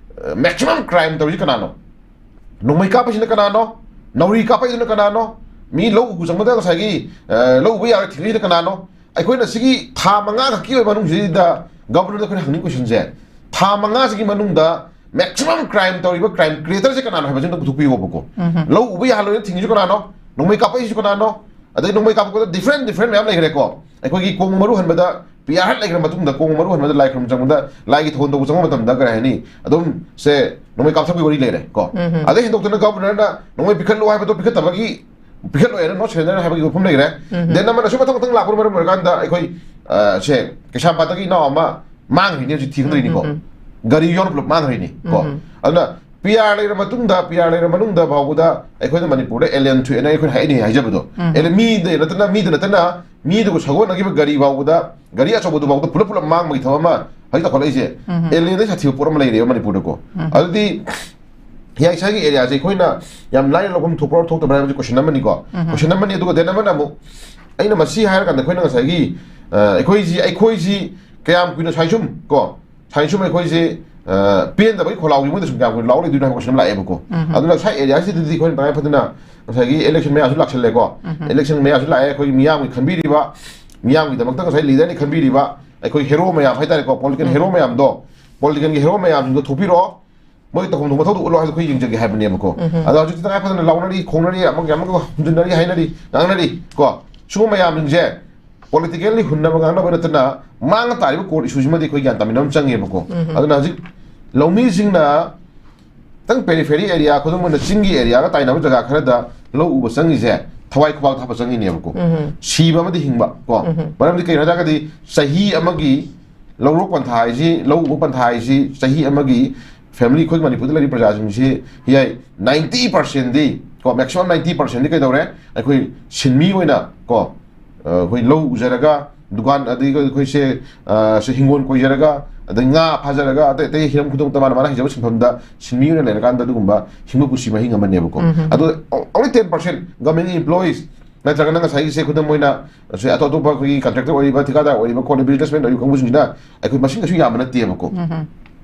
ꯑ, maximum crime ꯇꯧꯔꯤꯁꯤ ꯀꯅꯥꯅꯣ? ꯅꯣꯡꯃꯩ ꯀꯥꯞꯄꯁꯤꯅ ꯀꯅꯥꯅꯣ? ꯅꯥꯎꯔꯤ ꯀꯥꯞꯄꯛꯏꯗꯨꯅ ꯀꯅꯥꯅꯣ? ꯃꯤ ꯂꯧ ꯎꯕ ꯆꯪꯕꯗ ꯉꯁꯥꯏꯒꯤ, ꯑ, ꯂꯧ ꯎꯕ ꯌꯥꯔꯣꯏ ꯊꯤꯡꯉꯛꯏꯗꯨꯅ ꯀꯅꯥꯅꯣ? ꯑꯩꯈꯣꯏꯅ ꯁꯤꯒꯤ ꯊꯥ ꯃꯉꯥ ꯈꯛꯀꯤ ꯑꯣꯏꯕ ꯃꯅꯨꯡꯁꯤꯗ ꯒꯕꯔꯅꯔꯗ ꯑꯩꯈꯣꯏꯅ ꯍꯪꯅꯤꯡ ꯀꯣꯏꯁꯟꯁꯦ, ꯊꯥ ꯃꯉꯥꯁꯤꯒꯤ ꯃꯅꯨꯡꯗ maximum crime ꯇꯧꯔꯤꯕ crime creator ꯁꯦ ꯀꯅꯥꯅꯣ ꯍꯥꯏꯕꯁꯤ ꯑꯝꯇ ꯄꯨꯊꯣꯛꯄꯤꯌꯣꯕꯀꯣ꯫ ꯎꯝ꯫ ꯂꯧ ꯎꯕ ꯌꯥꯍꯜꯂꯣꯏꯅ ꯊꯤꯡꯉꯤꯁꯤ ꯀꯅꯥꯅꯣ? ꯅꯣꯡꯃꯩ ꯀꯥꯞꯄꯛꯏꯁꯤ ꯀꯅꯥꯅꯣ? ꯑꯗꯩ ꯅꯣꯡꯃꯩ ꯀꯥꯞꯄꯛꯄꯗ different different ꯃꯌꯥꯝ ꯂꯩꯈ꯭ꯔꯦꯀꯣ꯫ ꯑꯩꯈꯣꯏꯒꯤ ꯀꯣꯡ ꯃꯔꯨ ꯍꯟꯕꯗ ꯄꯤ ꯑꯥꯔ ꯍꯠ ꯂꯩꯈ꯭ꯔ ꯃꯇꯨꯡꯗ, ꯀꯣꯡ ꯃꯔꯨ ꯍꯟꯕꯗ ꯂꯥꯏ ꯈꯨꯔꯨꯝ ꯆꯪꯕꯗ, ꯂꯥꯏꯒꯤ ꯊꯧꯒꯜ ꯇꯧꯕ ꯆꯪꯕ ꯃꯇꯝꯗ ꯀꯔꯤ ꯍꯥꯏꯅꯤ, ꯑꯗꯨꯝ ꯁꯦ ꯅꯣꯡꯃꯩ ꯀꯥꯞꯊꯣꯛꯄꯒꯤ ꯋꯥꯔꯤ ꯂꯩꯔꯦ ꯀꯣ꯫ ꯎꯝ꯫ ꯑꯗꯩ ꯍꯦꯟꯗꯣꯛꯇꯅ ꯒꯕꯔꯅꯔꯅ ꯅꯣꯡꯃꯩ ꯄꯤꯈꯠꯂꯨ ꯍꯥꯏꯕꯗꯣ ꯄꯤꯈꯠꯇꯕꯒꯤ, ꯄꯤꯈꯠꯂꯣꯏ ꯍꯥꯏꯅ no surrender ꯍꯥꯏꯕꯒꯤ ꯋꯥꯐꯝ ꯂꯩꯈ꯭ꯔꯦ꯫ ꯎꯝ꯫ Then ꯑꯃꯅꯁꯨ ꯃꯊꯪ ꯃꯊꯪ ꯂꯥꯛꯄꯅ ꯃꯔꯝ ꯑꯣꯏꯔꯀꯥꯟꯗ ꯑꯩꯈꯣꯏ, ꯑ, ꯁꯦ ꯀꯩꯁꯥꯝꯄꯥꯠꯇꯒꯤ ꯏꯅꯥꯎ ꯑꯃ ꯃꯥꯡꯈ꯭ꯔꯤꯅꯦ, ꯍꯧꯖꯤꯛ ꯊꯤꯒꯗꯣꯏꯅꯤꯀꯣ꯫ ꯎꯝ, ꯎꯝ, ꯎꯝ꯫ ꯒꯥꯔꯤ ꯌꯣꯟ ꯄꯨꯂꯞ ꯃꯥꯡꯈ꯭ꯔꯤꯅꯤ ꯀꯣ꯫ ꯎꯝ꯫ ꯑꯗꯨꯅ ꯄꯤ ꯑꯥꯔ ꯂꯩꯔ ꯃꯇꯨꯡꯗ, ꯄꯤ ꯑꯥꯔ ꯂꯩꯔ ꯃꯅꯨꯡꯗ ꯐꯥꯎꯕꯗ ꯑꯩꯈꯣꯏꯅ ꯃꯅꯤꯄꯨꯔꯗ ꯑꯦꯂꯤꯌꯟ ꯊꯣꯛꯑꯦꯅ ꯑꯩꯈꯣꯏꯅ ꯍꯥꯏꯅꯩ ꯍꯥꯏꯖꯕꯗꯣ꯫ ꯎꯝ꯫ ꯑꯦꯂꯤꯌꯟ ꯃꯤꯗ ꯅꯠꯇꯅ, ꯃꯤꯗ ꯅꯠꯇꯅ ꯃꯤꯗꯨꯒ ꯁꯒꯣꯜꯅꯈꯤꯕ ꯒꯥꯔꯤ ꯐꯥꯎꯕꯗ, ꯒꯥꯔꯤ ꯑꯆꯧꯕꯗꯨ ꯐꯥꯎꯕꯗ ꯄꯨꯂꯞ ꯄꯨꯂꯞ ꯃꯥꯡꯕꯒꯤ ꯊꯕꯛ ꯑꯃ ꯍꯧꯖꯤꯛ ꯇꯧꯈꯠꯂꯛꯏꯁꯦ꯫ ꯎꯝ꯫ ꯑꯦꯂꯤꯌꯟꯗꯩ ꯁꯥꯊꯤꯕ ꯄꯣꯠ ꯑꯃ ꯂꯩꯔꯦꯕ ꯃꯅꯤꯄꯨꯔꯗꯀꯣ꯫ ꯎꯝ꯫ ꯑꯗꯨꯗꯤ ꯍꯤꯌꯥꯏꯁꯥꯒꯤ ꯑꯦꯔꯤꯌꯥꯁꯦ ꯑꯩꯈꯣꯏꯅ ꯌꯥꯝ ꯂꯥꯏꯅ ꯂꯧꯐꯝ ꯊꯣꯛꯄ꯭ꯔꯥ ꯊꯣꯛꯇꯕ꯭ꯔꯥ ꯍꯥꯏꯕꯁꯤ ꯀꯣꯏꯁꯟ ꯑꯃꯅꯤꯀꯣ꯫ ꯎꯝ꯫ ꯀꯣꯏꯁꯟ ꯑꯃꯅꯤ꯫ ꯑꯗꯨꯒ then ꯑꯃꯅ ꯑꯃꯨꯛ ꯑꯩꯅ ꯃꯁꯤ ꯍꯥꯏꯔꯀꯥꯟꯗ ꯑꯩꯈꯣꯏꯅ ꯉꯁꯥꯏꯒꯤ, ꯑ, ꯑꯩꯈꯣꯏꯁꯤ, ꯑꯩꯈꯣꯏꯁꯤ ꯀꯌꯥꯝ ꯀꯨꯏꯅ ꯁ꯭ꯋꯥꯏ ꯁꯨꯝ ꯀꯣ, ꯁꯥꯏꯟꯁ ꯁꯨꯝ ꯑꯩꯈꯣꯏꯁꯦ, ꯑ, ꯄꯦꯟꯗꯕꯒꯤ ꯈꯣꯜꯂꯥꯎꯒꯤ ꯃꯣꯏꯗ ꯁꯨꯝ ꯀꯌꯥꯝ ꯀꯨꯏꯅ ꯂꯥꯎ ꯂꯩꯗꯣꯏꯅꯣ ꯍꯥꯏꯕ ꯀꯣꯏꯁꯟ ꯑꯃ ꯂꯥꯛꯑꯦꯕꯀꯣ꯫ ꯎꯝ꯫ ꯑꯗꯨꯅ ꯁ꯭ꯋꯥꯏ ꯑꯦꯔꯤꯌꯥꯁꯤꯗꯗꯤ ꯑꯩꯈꯣꯏꯅ ꯇꯉꯥꯏ ꯐꯗꯅ ꯉꯁꯥꯏꯒꯤ ꯏꯂꯦꯛꯁꯟ ꯃꯌꯥꯁꯨ ꯂꯥꯛꯁꯜꯂꯦꯀꯣ꯫ ꯎꯝ꯫ ꯏꯂꯦꯛꯁꯟ ꯃꯌꯥꯁꯨ ꯂꯥꯛꯑꯦ, ꯑꯩꯈꯣꯏꯒꯤ ꯃꯤꯌꯥꯝꯒꯤ ꯈꯟꯕꯤꯔꯤꯕ, ꯃꯤꯌꯥꯝꯒꯤꯗꯃꯛꯇ ꯉꯁꯥꯏ ꯂꯤꯗꯔꯅꯤ ꯈꯟꯕꯤꯔꯤꯕ ꯑꯩꯈꯣꯏ ꯍꯦꯔꯣ ꯃꯌꯥꯝ ꯍꯥꯏꯇꯥꯔꯦꯀꯣ, ꯄꯣꯂꯤꯇꯤꯀꯦꯜ ꯎꯝ꯫ ꯍꯦꯔꯣ ꯃꯌꯥꯝꯗꯣ, ꯄꯣꯂꯤꯇꯤꯀꯦꯜꯒꯤ ꯍꯦꯔꯣ ꯃꯌꯥꯝꯁꯤꯡꯗꯣ ꯊꯣꯛꯄꯤꯔꯛꯑꯣ, ꯃꯣꯏ ꯇꯧꯐꯝ ꯊꯣꯛꯄ ꯃꯊꯧꯗꯣ ꯎꯠꯂꯣ ꯍꯥꯏꯕꯗꯣ ꯑꯩꯈꯣꯏ ꯌꯦꯡꯖꯒꯦ ꯍꯥꯏꯕꯅꯦꯕꯀꯣ꯫ ꯎꯝ꯫ ꯑꯗꯣ ꯍꯧꯖꯤꯛꯇꯤ ꯇꯉꯥꯏ ꯐꯗꯅ ꯂꯥꯎꯅꯔꯤ, ꯈꯣꯡꯅꯔꯤ, ꯑꯃꯒ ꯑꯃꯒ ꯍꯨꯝꯖꯤꯟꯅꯔꯤ, ꯍꯥꯏꯅꯔꯤ, ꯉꯥꯡꯅꯔꯤ ꯀꯣ꯫ ꯁꯤꯒꯨꯝꯕ ꯃꯌꯥꯝꯁꯤꯡꯁꯦ politically ꯍꯨꯟꯅꯕ ꯉꯥꯡꯅꯕ ꯅꯠꯇꯅ, ꯃꯥꯡꯉ ꯇꯥꯔꯤꯕ ꯀꯣꯔꯠ ꯏꯁꯨꯁꯤꯃꯗꯤ ꯑꯩꯈꯣꯏ ꯒ꯭ꯌꯥꯟ ꯇꯥꯃꯤꯟꯅꯕ ꯑꯃ ꯆꯪꯉꯦꯕꯀꯣ꯫ ꯑꯗꯨꯅ ꯍꯧꯖꯤꯛ ꯂꯧꯃꯤꯁꯤꯡꯅ ꯈꯤꯇꯪ periphery area, ꯈꯨꯗꯝ ꯑꯣꯏꯅ ꯆꯤꯡꯒꯤ areaꯒ ꯇꯥꯏꯅꯕ ꯖꯒꯥ ꯈꯔꯗ ꯂꯧ ꯎꯕ ꯆꯪꯉꯤꯁꯦ ꯊꯋꯥꯏ ꯈꯨꯕꯥꯛ ꯊꯥꯕ ꯆꯪꯉꯤꯅꯦꯕꯀꯣ꯫ ꯁꯤꯕ ꯑꯃꯗꯤ ꯍꯤꯡꯕ ꯀꯣ꯫ ꯃꯔꯝꯗꯤ ꯀꯩꯅꯣ ꯍꯥꯏꯔꯒꯗꯤ ꯆꯍꯤ ꯑꯃꯒꯤ ꯂꯧꯔꯣꯛ ꯄꯟꯊꯥ ꯍꯥꯏꯁꯤ, ꯂꯧ ꯎꯕ ꯄꯟꯊꯥ ꯍꯥꯏꯁꯤ ꯆꯍꯤ ꯑꯃꯒꯤ family, ꯑꯩꯈꯣꯏ ꯃꯅꯤꯄꯨꯔꯗ ꯂꯩꯔꯤꯕ ꯄ꯭ꯔꯖꯥꯁꯤꯡꯁꯤ ꯍꯤꯌꯥꯏ ninety percentꯗꯤ ꯀꯣ, maximum ninety percentꯗꯤ ꯀꯩꯗꯧꯔꯦ? ꯑꯩꯈꯣꯏ ꯁꯤꯟꯃꯤ ꯑꯣꯏꯅ ꯀꯣ, ꯑ, ꯑꯩꯈꯣꯏ ꯂꯧ ꯎꯖꯔꯒ, ꯗꯨꯀꯥꯟ, ꯑꯗꯒꯤ ꯑꯩꯈꯣꯏꯁꯦ, ꯑ, ꯁꯦ ꯍꯤꯡꯒꯣꯜ ꯀꯣꯏꯖꯔꯒ, ꯑꯗꯩ ꯉꯥ ꯐꯥꯖꯔꯒ, ꯑꯇꯩ ꯑꯇꯩ ꯍꯤꯔꯝ ꯈꯨꯗꯤꯡꯃꯛꯇ ꯃꯥꯅ ꯃꯥꯅ ꯍꯩꯖꯕ ꯁꯤꯟꯐꯝꯗ ꯁꯤꯟꯃꯤ ꯑꯣꯏꯅ ꯂꯩꯔꯀꯥꯟꯗ ꯑꯗꯨꯒꯨꯝꯕ ꯍꯤꯡꯕ ꯄꯨꯟꯁꯤ ꯃꯍꯤꯡ ꯑꯃꯅꯦꯕꯀꯣ꯫ ꯑꯗꯣ only ten percent government employees ꯅꯠꯇ꯭ꯔꯒꯅ ꯉꯁꯥꯏꯒꯤꯁꯦ ꯈꯨꯗꯝ ꯑꯣꯏꯅ ꯁꯦ ꯑꯇꯣꯞ ꯑꯇꯣꯞꯄ ꯑꯩꯈꯣꯏꯒꯤ contractor ꯑꯣꯏꯔꯤꯕ, ꯊꯤꯀꯥꯗꯥꯔ ꯑꯣꯏꯔꯤꯕ, ꯀꯣꯟꯅ businessman ꯑꯣꯏꯔꯤꯕ ꯀꯥꯡꯕꯨꯁꯤꯡꯁꯤꯅ ꯑꯩꯈꯣꯏ ꯃꯁꯤꯡ ꯀꯩꯁꯨ ꯌꯥꯝꯕ ꯅꯠꯇꯦꯕꯀꯣ꯫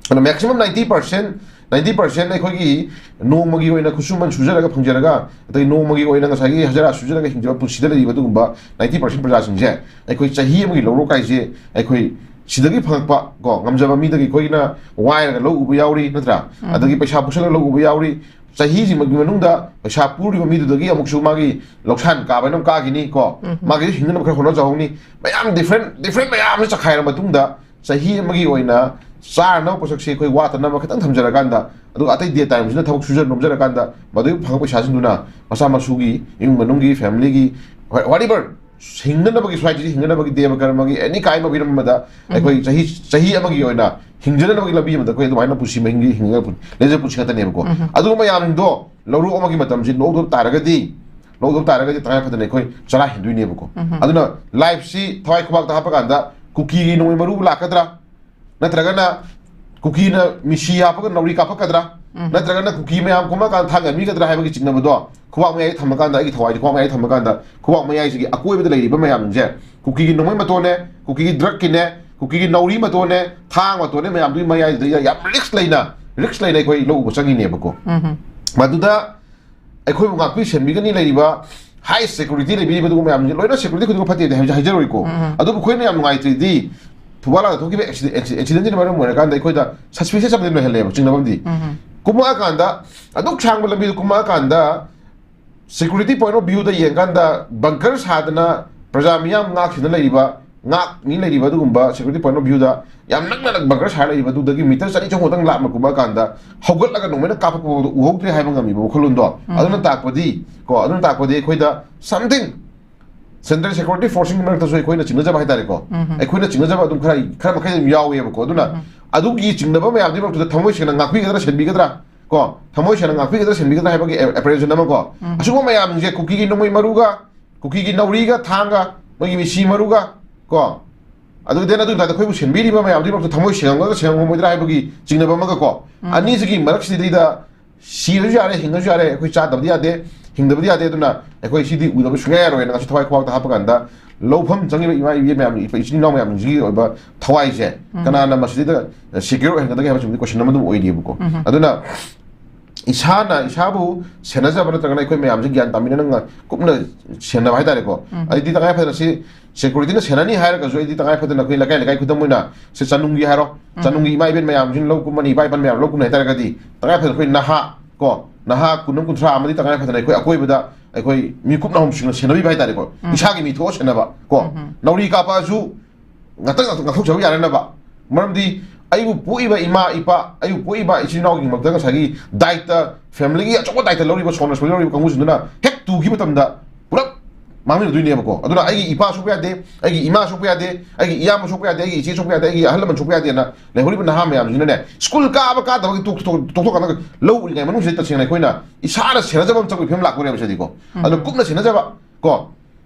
ꯑꯗꯣ maximum ninety percent, ninety percent ꯑꯩꯈꯣꯏꯒꯤ ꯅꯣꯡꯃꯒꯤ ꯑꯣꯏꯅ ꯈꯨꯠꯁꯨꯃꯟ ꯁꯨꯖꯔꯒ ꯐꯪꯖꯔꯒ, ꯑꯗꯩ ꯅꯣꯡꯃꯒꯤ ꯑꯣꯏꯅ ꯉꯁꯥꯏꯒꯤ ꯍꯖꯔꯥ ꯁꯨꯖꯔꯒ ꯍꯤꯡꯖꯕ ꯄꯨꯟꯁꯤꯗ ꯂꯩꯔꯤꯕ ꯑꯗꯨꯒꯨꯝꯕ ninety percent ꯄ꯭ꯔꯖꯥꯁꯤꯡꯁꯦ ꯑꯩꯈꯣꯏ ꯆꯍꯤ ꯑꯃꯒꯤ ꯂꯧꯔꯣꯛ ꯍꯥꯏꯁꯦ ꯑꯩꯈꯣꯏ ꯁꯤꯗꯒꯤ ꯐꯪꯉꯛꯄ ꯀꯣ, ꯉꯝꯖꯕ ꯃꯤꯗꯒꯤ ꯑꯩꯈꯣꯏꯅ ꯋꯥꯏꯔꯒ ꯂꯧ ꯎꯕ ꯌꯥꯎꯔꯤ, ꯅꯠꯇ꯭ꯔꯥ? ꯑꯗꯒꯤ ꯄꯩꯁꯥ ꯄꯨꯁꯜꯂꯒ ꯂꯧ ꯎꯕ ꯌꯥꯎꯔꯤ꯫ ꯆꯍꯤꯁꯤꯃꯒꯤ ꯃꯅꯨꯡꯗ ꯄꯩꯁꯥ ꯄꯨꯔꯤꯕ ꯃꯤꯗꯨꯗꯒꯤ ꯑꯃꯨꯛꯁꯨ ꯃꯥꯒꯤ ꯂꯧꯁꯥꯟ ꯀꯥꯕ ꯍꯥꯏꯅ ꯑꯃ ꯀꯥꯈꯤꯅꯤ ꯀꯣ꯫ ꯃꯥꯒꯤ ꯍꯤꯡꯅꯅꯕ ꯈꯔ ꯍꯣꯠꯅꯖꯍꯧꯅꯤ꯫ ꯃꯌꯥꯝ different, different ꯃꯌꯥꯝ ꯑꯃ ꯆꯈꯥꯏꯔ ꯃꯇꯨꯡꯗ ꯆꯍꯤ ꯑꯃꯒꯤ ꯑꯣꯏꯅ ꯆꯥꯅꯅꯕ ꯄꯣꯠꯁꯛꯁꯤ ꯑꯩꯈꯣꯏ ꯋꯥꯠꯇꯅꯕ ꯈꯤꯇꯪ ꯊꯝꯖꯔꯀꯥꯟꯗ, ꯑꯗꯨꯒ ꯑꯇꯩ day timeꯁꯤꯅ ꯊꯕꯛ ꯁꯨꯖ ꯅꯣꯝꯖꯔꯀꯥꯟꯗ ꯃꯗꯨꯒꯤ ꯐꯪꯉꯛꯄ ꯄꯩꯁꯥꯁꯤꯡꯗꯨꯅ ꯃꯆꯥ ꯃꯁꯨꯒꯤ, ꯏꯃꯨꯡ ꯃꯅꯨꯡꯒꯤ, familyꯒꯤ, whatever, ꯍꯤꯡꯅꯅꯕꯒꯤ, societyꯁꯤ ꯍꯤꯡꯅꯅꯕꯒꯤ Dev ꯀꯔꯃꯒꯤ any kind of ꯍꯤꯔꯝ ꯑꯃꯗ ꯑꯩꯈꯣꯏ ꯆꯍꯤ, ꯆꯍꯤ ꯑꯃꯒꯤ ꯑꯣꯏꯅ ꯍꯤꯡꯖꯅꯕꯒꯤ ꯂꯝꯕꯤ ꯑꯃꯗ ꯑꯩꯈꯣꯏ ꯑꯗꯨꯃꯥꯏꯅ ꯄꯨꯟꯁꯤ ꯃꯍꯤꯡꯒꯤ ꯍꯤꯡꯅꯕ ꯄꯨꯟ-, ꯂꯦꯖ ꯄꯨꯟꯁꯤ ꯉꯥꯛꯇꯅꯦꯕꯀꯣ꯫ ꯑꯗꯨꯒꯨꯝꯕ ꯃꯌꯥꯝꯁꯤꯡꯗꯣ ꯂꯧꯔꯣꯛ ꯑꯃꯒꯤ ꯃꯇꯝꯁꯤ ꯂꯧꯗꯕ ꯇꯥꯔꯒꯗꯤ, ꯂꯧꯗꯕ ꯇꯥꯔꯒꯗꯤ ꯇꯉꯥꯏ ꯐꯗꯅ ꯑꯩꯈꯣꯏ ꯆꯔꯥ ꯍꯦꯟꯗꯣꯏꯅꯦꯕꯀꯣ꯫ ꯑꯗꯨꯅ lifeꯁꯤ ꯊꯋꯥꯏ ꯈꯨꯕꯥꯛꯇ ꯍꯥꯞꯄ ꯀꯥꯟꯗ ꯀꯨꯀꯤꯒꯤ ꯅꯣꯡꯃꯩ ꯃꯔꯨ ꯂꯥꯛꯀꯗ꯭ꯔꯥ? ꯅꯠꯇ꯭ꯔꯒꯅ ꯀꯨꯀꯤꯅ ꯃꯤꯁꯤ ꯍꯥꯞꯄꯒ ꯅꯥꯎꯔꯤ ꯀꯥꯞꯄꯛꯀꯗ꯭ꯔꯥ? ꯅꯠꯇ꯭ꯔꯒꯅ ꯀꯨꯀꯤ ꯃꯌꯥꯝ ꯀꯨꯝꯃꯀꯥꯟꯗ ꯊꯥꯡꯒ ꯃꯤꯒꯗ꯭ꯔꯥ ꯍꯥꯏꯕꯒꯤ ꯆꯤꯡꯅꯕꯗꯣ ꯈꯨꯕꯥꯛ ꯃꯌꯥꯏꯗ ꯊꯝꯃꯀꯥꯟꯗ, ꯑꯩꯒꯤ ꯊꯋꯥꯏꯁꯦ ꯈꯨꯕꯥꯛ ꯃꯌꯥꯏꯗ ꯊꯝꯃꯀꯥꯟꯗ, ꯈꯨꯕꯥꯛ ꯃꯌꯥꯏꯁꯤꯒꯤ ꯑꯀꯣꯏꯕꯗ ꯂꯩꯔꯤꯕ ꯃꯌꯥꯝꯁꯦ ꯀꯨꯀꯤꯒꯤ ꯅꯣꯡꯃꯩ ꯃꯇꯣꯟꯅꯦ, ꯀꯨꯀꯤꯒꯤ drugꯀꯤꯅꯦ, ꯀꯨꯀꯤꯒꯤ ꯅꯥꯎꯔꯤ ꯃꯇꯣꯟꯅꯦ, ꯊꯥꯡ ꯃꯇꯣꯟꯅꯦ, ꯃꯌꯥꯝꯗꯨꯒꯤ ꯃꯌꯥꯏꯗꯨꯗ ꯌꯥꯝ risk ꯂꯩꯅ, risk ꯂꯩꯅ ꯑꯩꯈꯣꯏ ꯂꯧ ꯎꯕ ꯆꯪꯉꯤꯅꯦꯕꯀꯣ꯫ ꯃꯗꯨꯗ ꯑꯩꯈꯣꯏꯕꯨ ꯉꯥꯛꯄꯤ ꯁꯦꯟꯕꯤꯒꯅꯤ ꯂꯩꯔꯤꯕ high security ꯂꯩꯕꯤꯔꯤꯕ ꯑꯗꯨꯒꯨꯝꯕ ꯃꯌꯥꯝꯁꯦ ꯂꯣꯏꯅ security ꯈꯨꯗꯤꯡꯃꯛ ꯐꯠꯇꯦꯗꯤ ꯍꯥꯏꯕꯁꯦ ꯍꯥꯏꯖꯔꯣꯏꯀꯣ꯫ ꯑꯗꯨꯕꯨ ꯑꯩꯈꯣꯏꯅ ꯌꯥꯝ ꯅꯨꯡꯉꯥꯏꯇ꯭ꯔꯤꯗꯤ ꯊꯧꯕꯥꯜ ꯂꯥꯟꯗ ꯊꯣꯛꯈꯤꯕ accident, incidentꯁꯤꯅ ꯃꯔꯝ ꯑꯣꯏꯔꯀꯥꯟꯗ ꯑꯩꯈꯣꯏꯗ suspicious ꯑꯃꯗꯤ ꯂꯩꯍꯜꯂꯦꯕ, ꯆꯤꯡꯅꯕ ꯑꯃꯗꯤ꯫ ꯀꯨꯝꯃꯛꯑꯀꯥꯟꯗ, ꯑꯗꯨꯛ ꯁꯥꯡꯕ ꯂꯝꯕꯤꯗ ꯀꯨꯝꯃꯛꯑꯀꯥꯟꯗ Security point of viewꯗ ꯌꯦꯡꯀꯥꯟꯗ bunker ꯁꯥꯗꯅ ꯄ꯭ꯔꯖꯥ ꯃꯤꯌꯥꯝ ꯉꯥꯛꯁꯤꯅ ꯂꯩꯔꯤꯕ, ꯉꯥꯛꯅꯤ ꯂꯩꯔꯤꯕ ꯑꯗꯨꯒꯨꯝꯕ security point of viewꯗ ꯌꯥꯝ ꯅꯛꯅ bunker ꯁꯥꯔ ꯂꯩꯔꯤꯕ ꯑꯗꯨꯗꯒꯤ meter ꯆꯅꯤ ꯆꯍꯨꯝ ꯈꯛꯇꯪ ꯂꯥꯞꯅ ꯀꯨꯝꯃꯛꯑꯀꯥꯟꯗ ꯍꯧꯒꯠꯂꯒ ꯅꯣꯡꯃꯩꯅ ꯀꯥꯞꯄꯛꯄ ꯐꯥꯎꯗ ꯎꯍꯧꯗ꯭ꯔꯦ ꯍꯥꯏꯕ ꯉꯝꯃꯤꯕ ꯋꯥꯈꯜꯂꯣꯟꯗꯣ꯫ ꯎꯝ꯫ ꯑꯗꯨꯅ ꯇꯥꯛꯄꯗꯤ ꯀꯣ, ꯑꯗꯨꯅ ꯇꯥꯛꯄꯗꯤ ꯑꯩꯈꯣꯏꯗ something central security forceꯁꯤꯡꯒꯤ ꯃꯔꯛꯇꯁꯨ ꯑꯩꯈꯣꯏꯅ ꯆꯤꯡꯅꯖꯕ ꯍꯥꯏꯇꯥꯔꯦꯀꯣ꯫ ꯎꯝ꯫ ꯑꯩꯈꯣꯏꯅ ꯆꯤꯡꯅꯖꯕ ꯑꯗꯨꯝ ꯈꯔ, ꯈꯔ ꯃꯈꯩ ꯑꯗꯨꯝ ꯌꯥꯎꯋꯦꯕꯀꯣ꯫ ꯑꯗꯨꯅ ꯎꯝ꯫ ꯑꯗꯨꯒꯤ ꯆꯤꯡꯅꯕ ꯃꯌꯥꯝꯗꯨꯒꯤ ꯃꯔꯛꯇꯨꯗ ꯊꯃꯣꯏ ꯁꯦꯡꯅ ꯉꯥꯛꯄꯤꯒꯗ꯭ꯔꯥ, ꯁꯦꯟꯕꯤꯒꯗ꯭ꯔꯥ? ꯀꯣ, ꯊꯃꯣꯏ ꯁꯦꯡꯅ ꯉꯥꯛꯄꯤꯒꯗ꯭ꯔꯥ, ꯁꯦꯟꯕꯤꯒꯗ꯭ꯔꯥ ꯍꯥꯏꯕꯒꯤ ꯑꯦ-, apprehension ꯑꯃ ꯀꯣ꯫ ꯎꯝ꯫ ꯑꯁꯤꯒꯨꯝꯕ ꯃꯌꯥꯝꯁꯦ ꯀꯨꯀꯤꯒꯤ ꯅꯣꯡꯃꯩ ꯃꯔꯨꯒ, ꯀꯨꯀꯤꯒꯤ ꯅꯥꯎꯔꯤꯒ, ꯊꯥꯡꯒ, ꯃꯣꯏꯒꯤ ꯃꯤꯁꯤ ꯃꯔꯨꯒ ꯀꯣ, ꯑꯗꯨꯒ then ꯑꯗꯨ ꯇꯥꯔꯗꯤ ꯑꯩꯈꯣꯏꯕꯨ ꯁꯦꯟꯕꯤꯔꯤꯕ ꯃꯌꯥꯝꯗꯨꯒꯤ ꯃꯔꯛꯇ ꯊꯃꯣꯏ ꯁꯦꯡꯉꯝꯒꯗ꯭ꯔꯥ, ꯁꯦꯡꯉꯝꯃꯣꯏꯗ꯭ꯔꯥ ꯍꯥꯏꯕꯒꯤ ꯆꯤꯡꯅꯕ ꯑꯃꯒ ꯀꯣ꯫ ꯎꯝ꯫ ꯑꯅꯤꯁꯤꯒꯤ ꯃꯔꯛꯁꯤꯗꯩꯗ ꯁꯤꯔꯁꯨ ꯌꯥꯔꯦ, ꯍꯤꯡꯉꯁꯨ ꯌꯥꯔꯦ, ꯑꯩꯈꯣꯏ ꯆꯥꯗꯕꯗꯤ ꯌꯥꯗꯦ, ꯍꯤꯡꯗꯕꯗꯤ ꯌꯥꯗꯦ, ꯑꯗꯨꯅ ꯑꯩꯈꯣꯏ ꯁꯤꯗꯤ ꯎꯗꯕ ꯁꯨꯡꯌꯥ ꯌꯥꯔꯣꯏꯅ ꯉꯁꯤ ꯊꯋꯥꯏ ꯈꯨꯕꯥꯛꯇ ꯍꯥꯞꯄ ꯀꯥꯟꯗ ꯂꯧꯐꯝ ꯆꯪꯉꯤꯕ ꯏꯃꯥ ꯏꯕꯦꯟ ꯃꯌꯥꯝ, ꯏꯆꯤꯟ ꯏꯅꯥꯎ ꯃꯌꯥꯝꯁꯤꯡꯁꯤꯒꯤ ꯑꯣꯏꯕ ꯊꯋꯥꯏꯁꯦ ꯎꯝ꯫ ꯀꯅꯥꯅ ꯃꯁꯤꯗꯩꯗ secure ꯑꯣꯏꯍꯟꯒꯗꯒꯦ ꯍꯥꯏꯕꯁꯤꯃꯗꯤ question ꯑꯃ ꯑꯗꯨꯝ ꯑꯣꯏꯔꯤꯕꯀꯣ꯫ ꯎꯝ꯫ ꯑꯗꯨꯅ ꯏꯁꯥꯅ ꯏꯁꯥꯕꯨ ꯁꯦꯟꯅꯖꯕ ꯅꯠꯇ꯭ꯔꯒꯅ ꯑꯩꯈꯣꯏ ꯃꯌꯥꯝꯁꯦ ꯒ꯭ꯌꯥꯟ ꯇꯥꯃꯤꯟꯅꯅ ꯉ-, ꯀꯨꯞꯅ ꯁꯦꯟꯅꯕ ꯍꯥꯏꯇꯥꯔꯦꯀꯣ꯫ ꯎꯝ꯫ ꯑꯩꯗꯤ ꯇꯉꯥꯏ ꯐꯗꯅ ꯁꯤ securityꯅ ꯁꯦꯟꯅꯅꯤ ꯍꯥꯏꯔꯒꯁꯨ ꯑꯩꯗꯤ ꯇꯉꯥꯏ ꯐꯗꯅ ꯑꯩꯈꯣꯏ ꯂꯩꯀꯥꯏ ꯂꯩꯀꯥꯏ, ꯈꯨꯗꯝ ꯑꯣꯏꯅ ꯁꯤ ꯆꯥꯅꯨꯡꯒꯤ ꯍꯥꯏꯔꯣ, ꯎꯝ꯫ ꯆꯥꯅꯨꯡꯒꯤ ꯏꯃꯥ ꯏꯕꯦꯟ ꯃꯌꯥꯝꯁꯤꯅ ꯂꯧ ꯀꯨꯝꯃꯅꯤ, ꯏꯄꯥ ꯏꯄꯟ ꯃꯌꯥꯝ ꯂꯧ ꯀꯨꯝꯃꯅꯤ ꯍꯥꯏꯇꯥꯔꯒꯗꯤ ꯇꯉꯥꯏ ꯐꯗꯅ ꯑꯩꯈꯣꯏ ꯅꯍꯥ ꯀꯣ, ꯅꯍꯥ ꯀꯨꯟ ꯑꯃ, ꯀꯨꯟꯊ꯭ꯔꯥ ꯑꯃꯗꯤ ꯇꯉꯥꯏ ꯐꯗꯅ ꯑꯩꯈꯣꯏ ꯑꯀꯣꯏꯕꯗ ꯑꯩꯈꯣꯏ ꯃꯤ ꯀꯨꯞꯅ ꯍꯨꯝꯁꯤꯡꯅ ꯁꯦꯟꯅꯕꯤꯕ ꯍꯥꯏꯇꯥꯔꯦꯀꯣ꯫ ꯎꯝ꯫ ꯏꯁꯥꯒꯤ ꯃꯤ ꯊꯣꯛꯑ ꯁꯦꯟꯅꯕ ꯀꯣ꯫ ꯎꯝ꯫ ꯅꯥꯎꯔꯤ ꯀꯥꯞꯄꯛꯑꯁꯨ ꯉꯥꯛꯇꯪ ꯉꯥꯛꯊꯣꯛꯆꯕ ꯌꯥꯅꯅꯕ꯫ ꯃꯔꯝꯗꯤ ꯑꯩꯕꯨ ꯄꯣꯛꯏꯕ ꯏꯃꯥ ꯏꯄꯥ, ꯑꯩꯕꯨ ꯄꯣꯛꯏꯕ ꯏꯆꯤꯜ ꯏꯅꯥꯎꯒꯤꯗꯃꯛꯇ ꯉꯁꯥꯏꯒꯤ ꯗꯥꯏꯇ, ꯐꯦꯃꯤꯂꯤꯒꯤ ꯑꯆꯧꯕ ꯗꯥꯏꯇ ꯂꯧꯔꯤꯕ, ꯁꯣꯟꯅ ꯁꯣꯟꯅ ꯂꯧꯔꯤꯕ ꯀꯥꯡꯕꯨꯁꯤꯡꯗꯨꯅ ꯍꯦꯛ ꯇꯨꯈꯤꯕ ꯃꯇꯝꯗ ꯄꯨꯂꯞ ꯃꯥꯡꯃꯤꯟꯅꯗꯣꯏꯅꯦꯕꯀꯣ꯫ ꯑꯗꯨꯅ ꯑꯩꯒꯤ ꯏꯄꯥ ꯁꯣꯛꯄ ꯌꯥꯗꯦ, ꯑꯩꯒꯤ ꯏꯃꯥ ꯁꯣꯛꯄ ꯌꯥꯗꯦ, ꯑꯩꯒꯤ ꯏꯌꯥꯝꯕ ꯁꯣꯛꯄ ꯌꯥꯗꯦ, ꯑꯩꯒꯤ ꯏꯆꯦ ꯁꯣꯛꯄ ꯌꯥꯗꯦ, ꯑꯩꯒꯤ ꯑꯍꯜ ꯂꯃꯟ ꯁꯣꯛꯄ ꯌꯥꯗꯦꯅ ꯂꯩꯍꯧꯔꯤꯕ ꯅꯍꯥ ꯃꯌꯥꯝꯁꯤꯅꯅꯦ, ꯁ꯭ꯀꯨꯜ ꯀꯥꯕ ꯀꯥꯗꯕꯒꯤ ꯇꯣꯛ-, ꯇꯣꯛ-, ꯇꯣꯛꯊꯣꯛꯀꯥꯟꯗ ꯂꯧ ꯎꯔꯤꯉꯩ ꯃꯅꯨꯡꯁꯤꯗ ꯇꯁꯦꯡꯅ ꯑꯩꯈꯣꯏꯅ ꯏꯁꯥꯅ ꯁꯦꯟꯅꯖꯕ ꯑꯃ ꯆꯪꯕꯒꯤ ꯐꯤꯕꯝ ꯂꯥꯛꯇꯣꯏꯅꯦꯕ ꯁꯤꯗꯤꯀꯣ꯫ ꯎꯝ꯫ ꯑꯗꯨꯅ ꯀꯨꯞꯅ ꯁꯦꯟꯅꯖꯕ ꯀꯣ꯫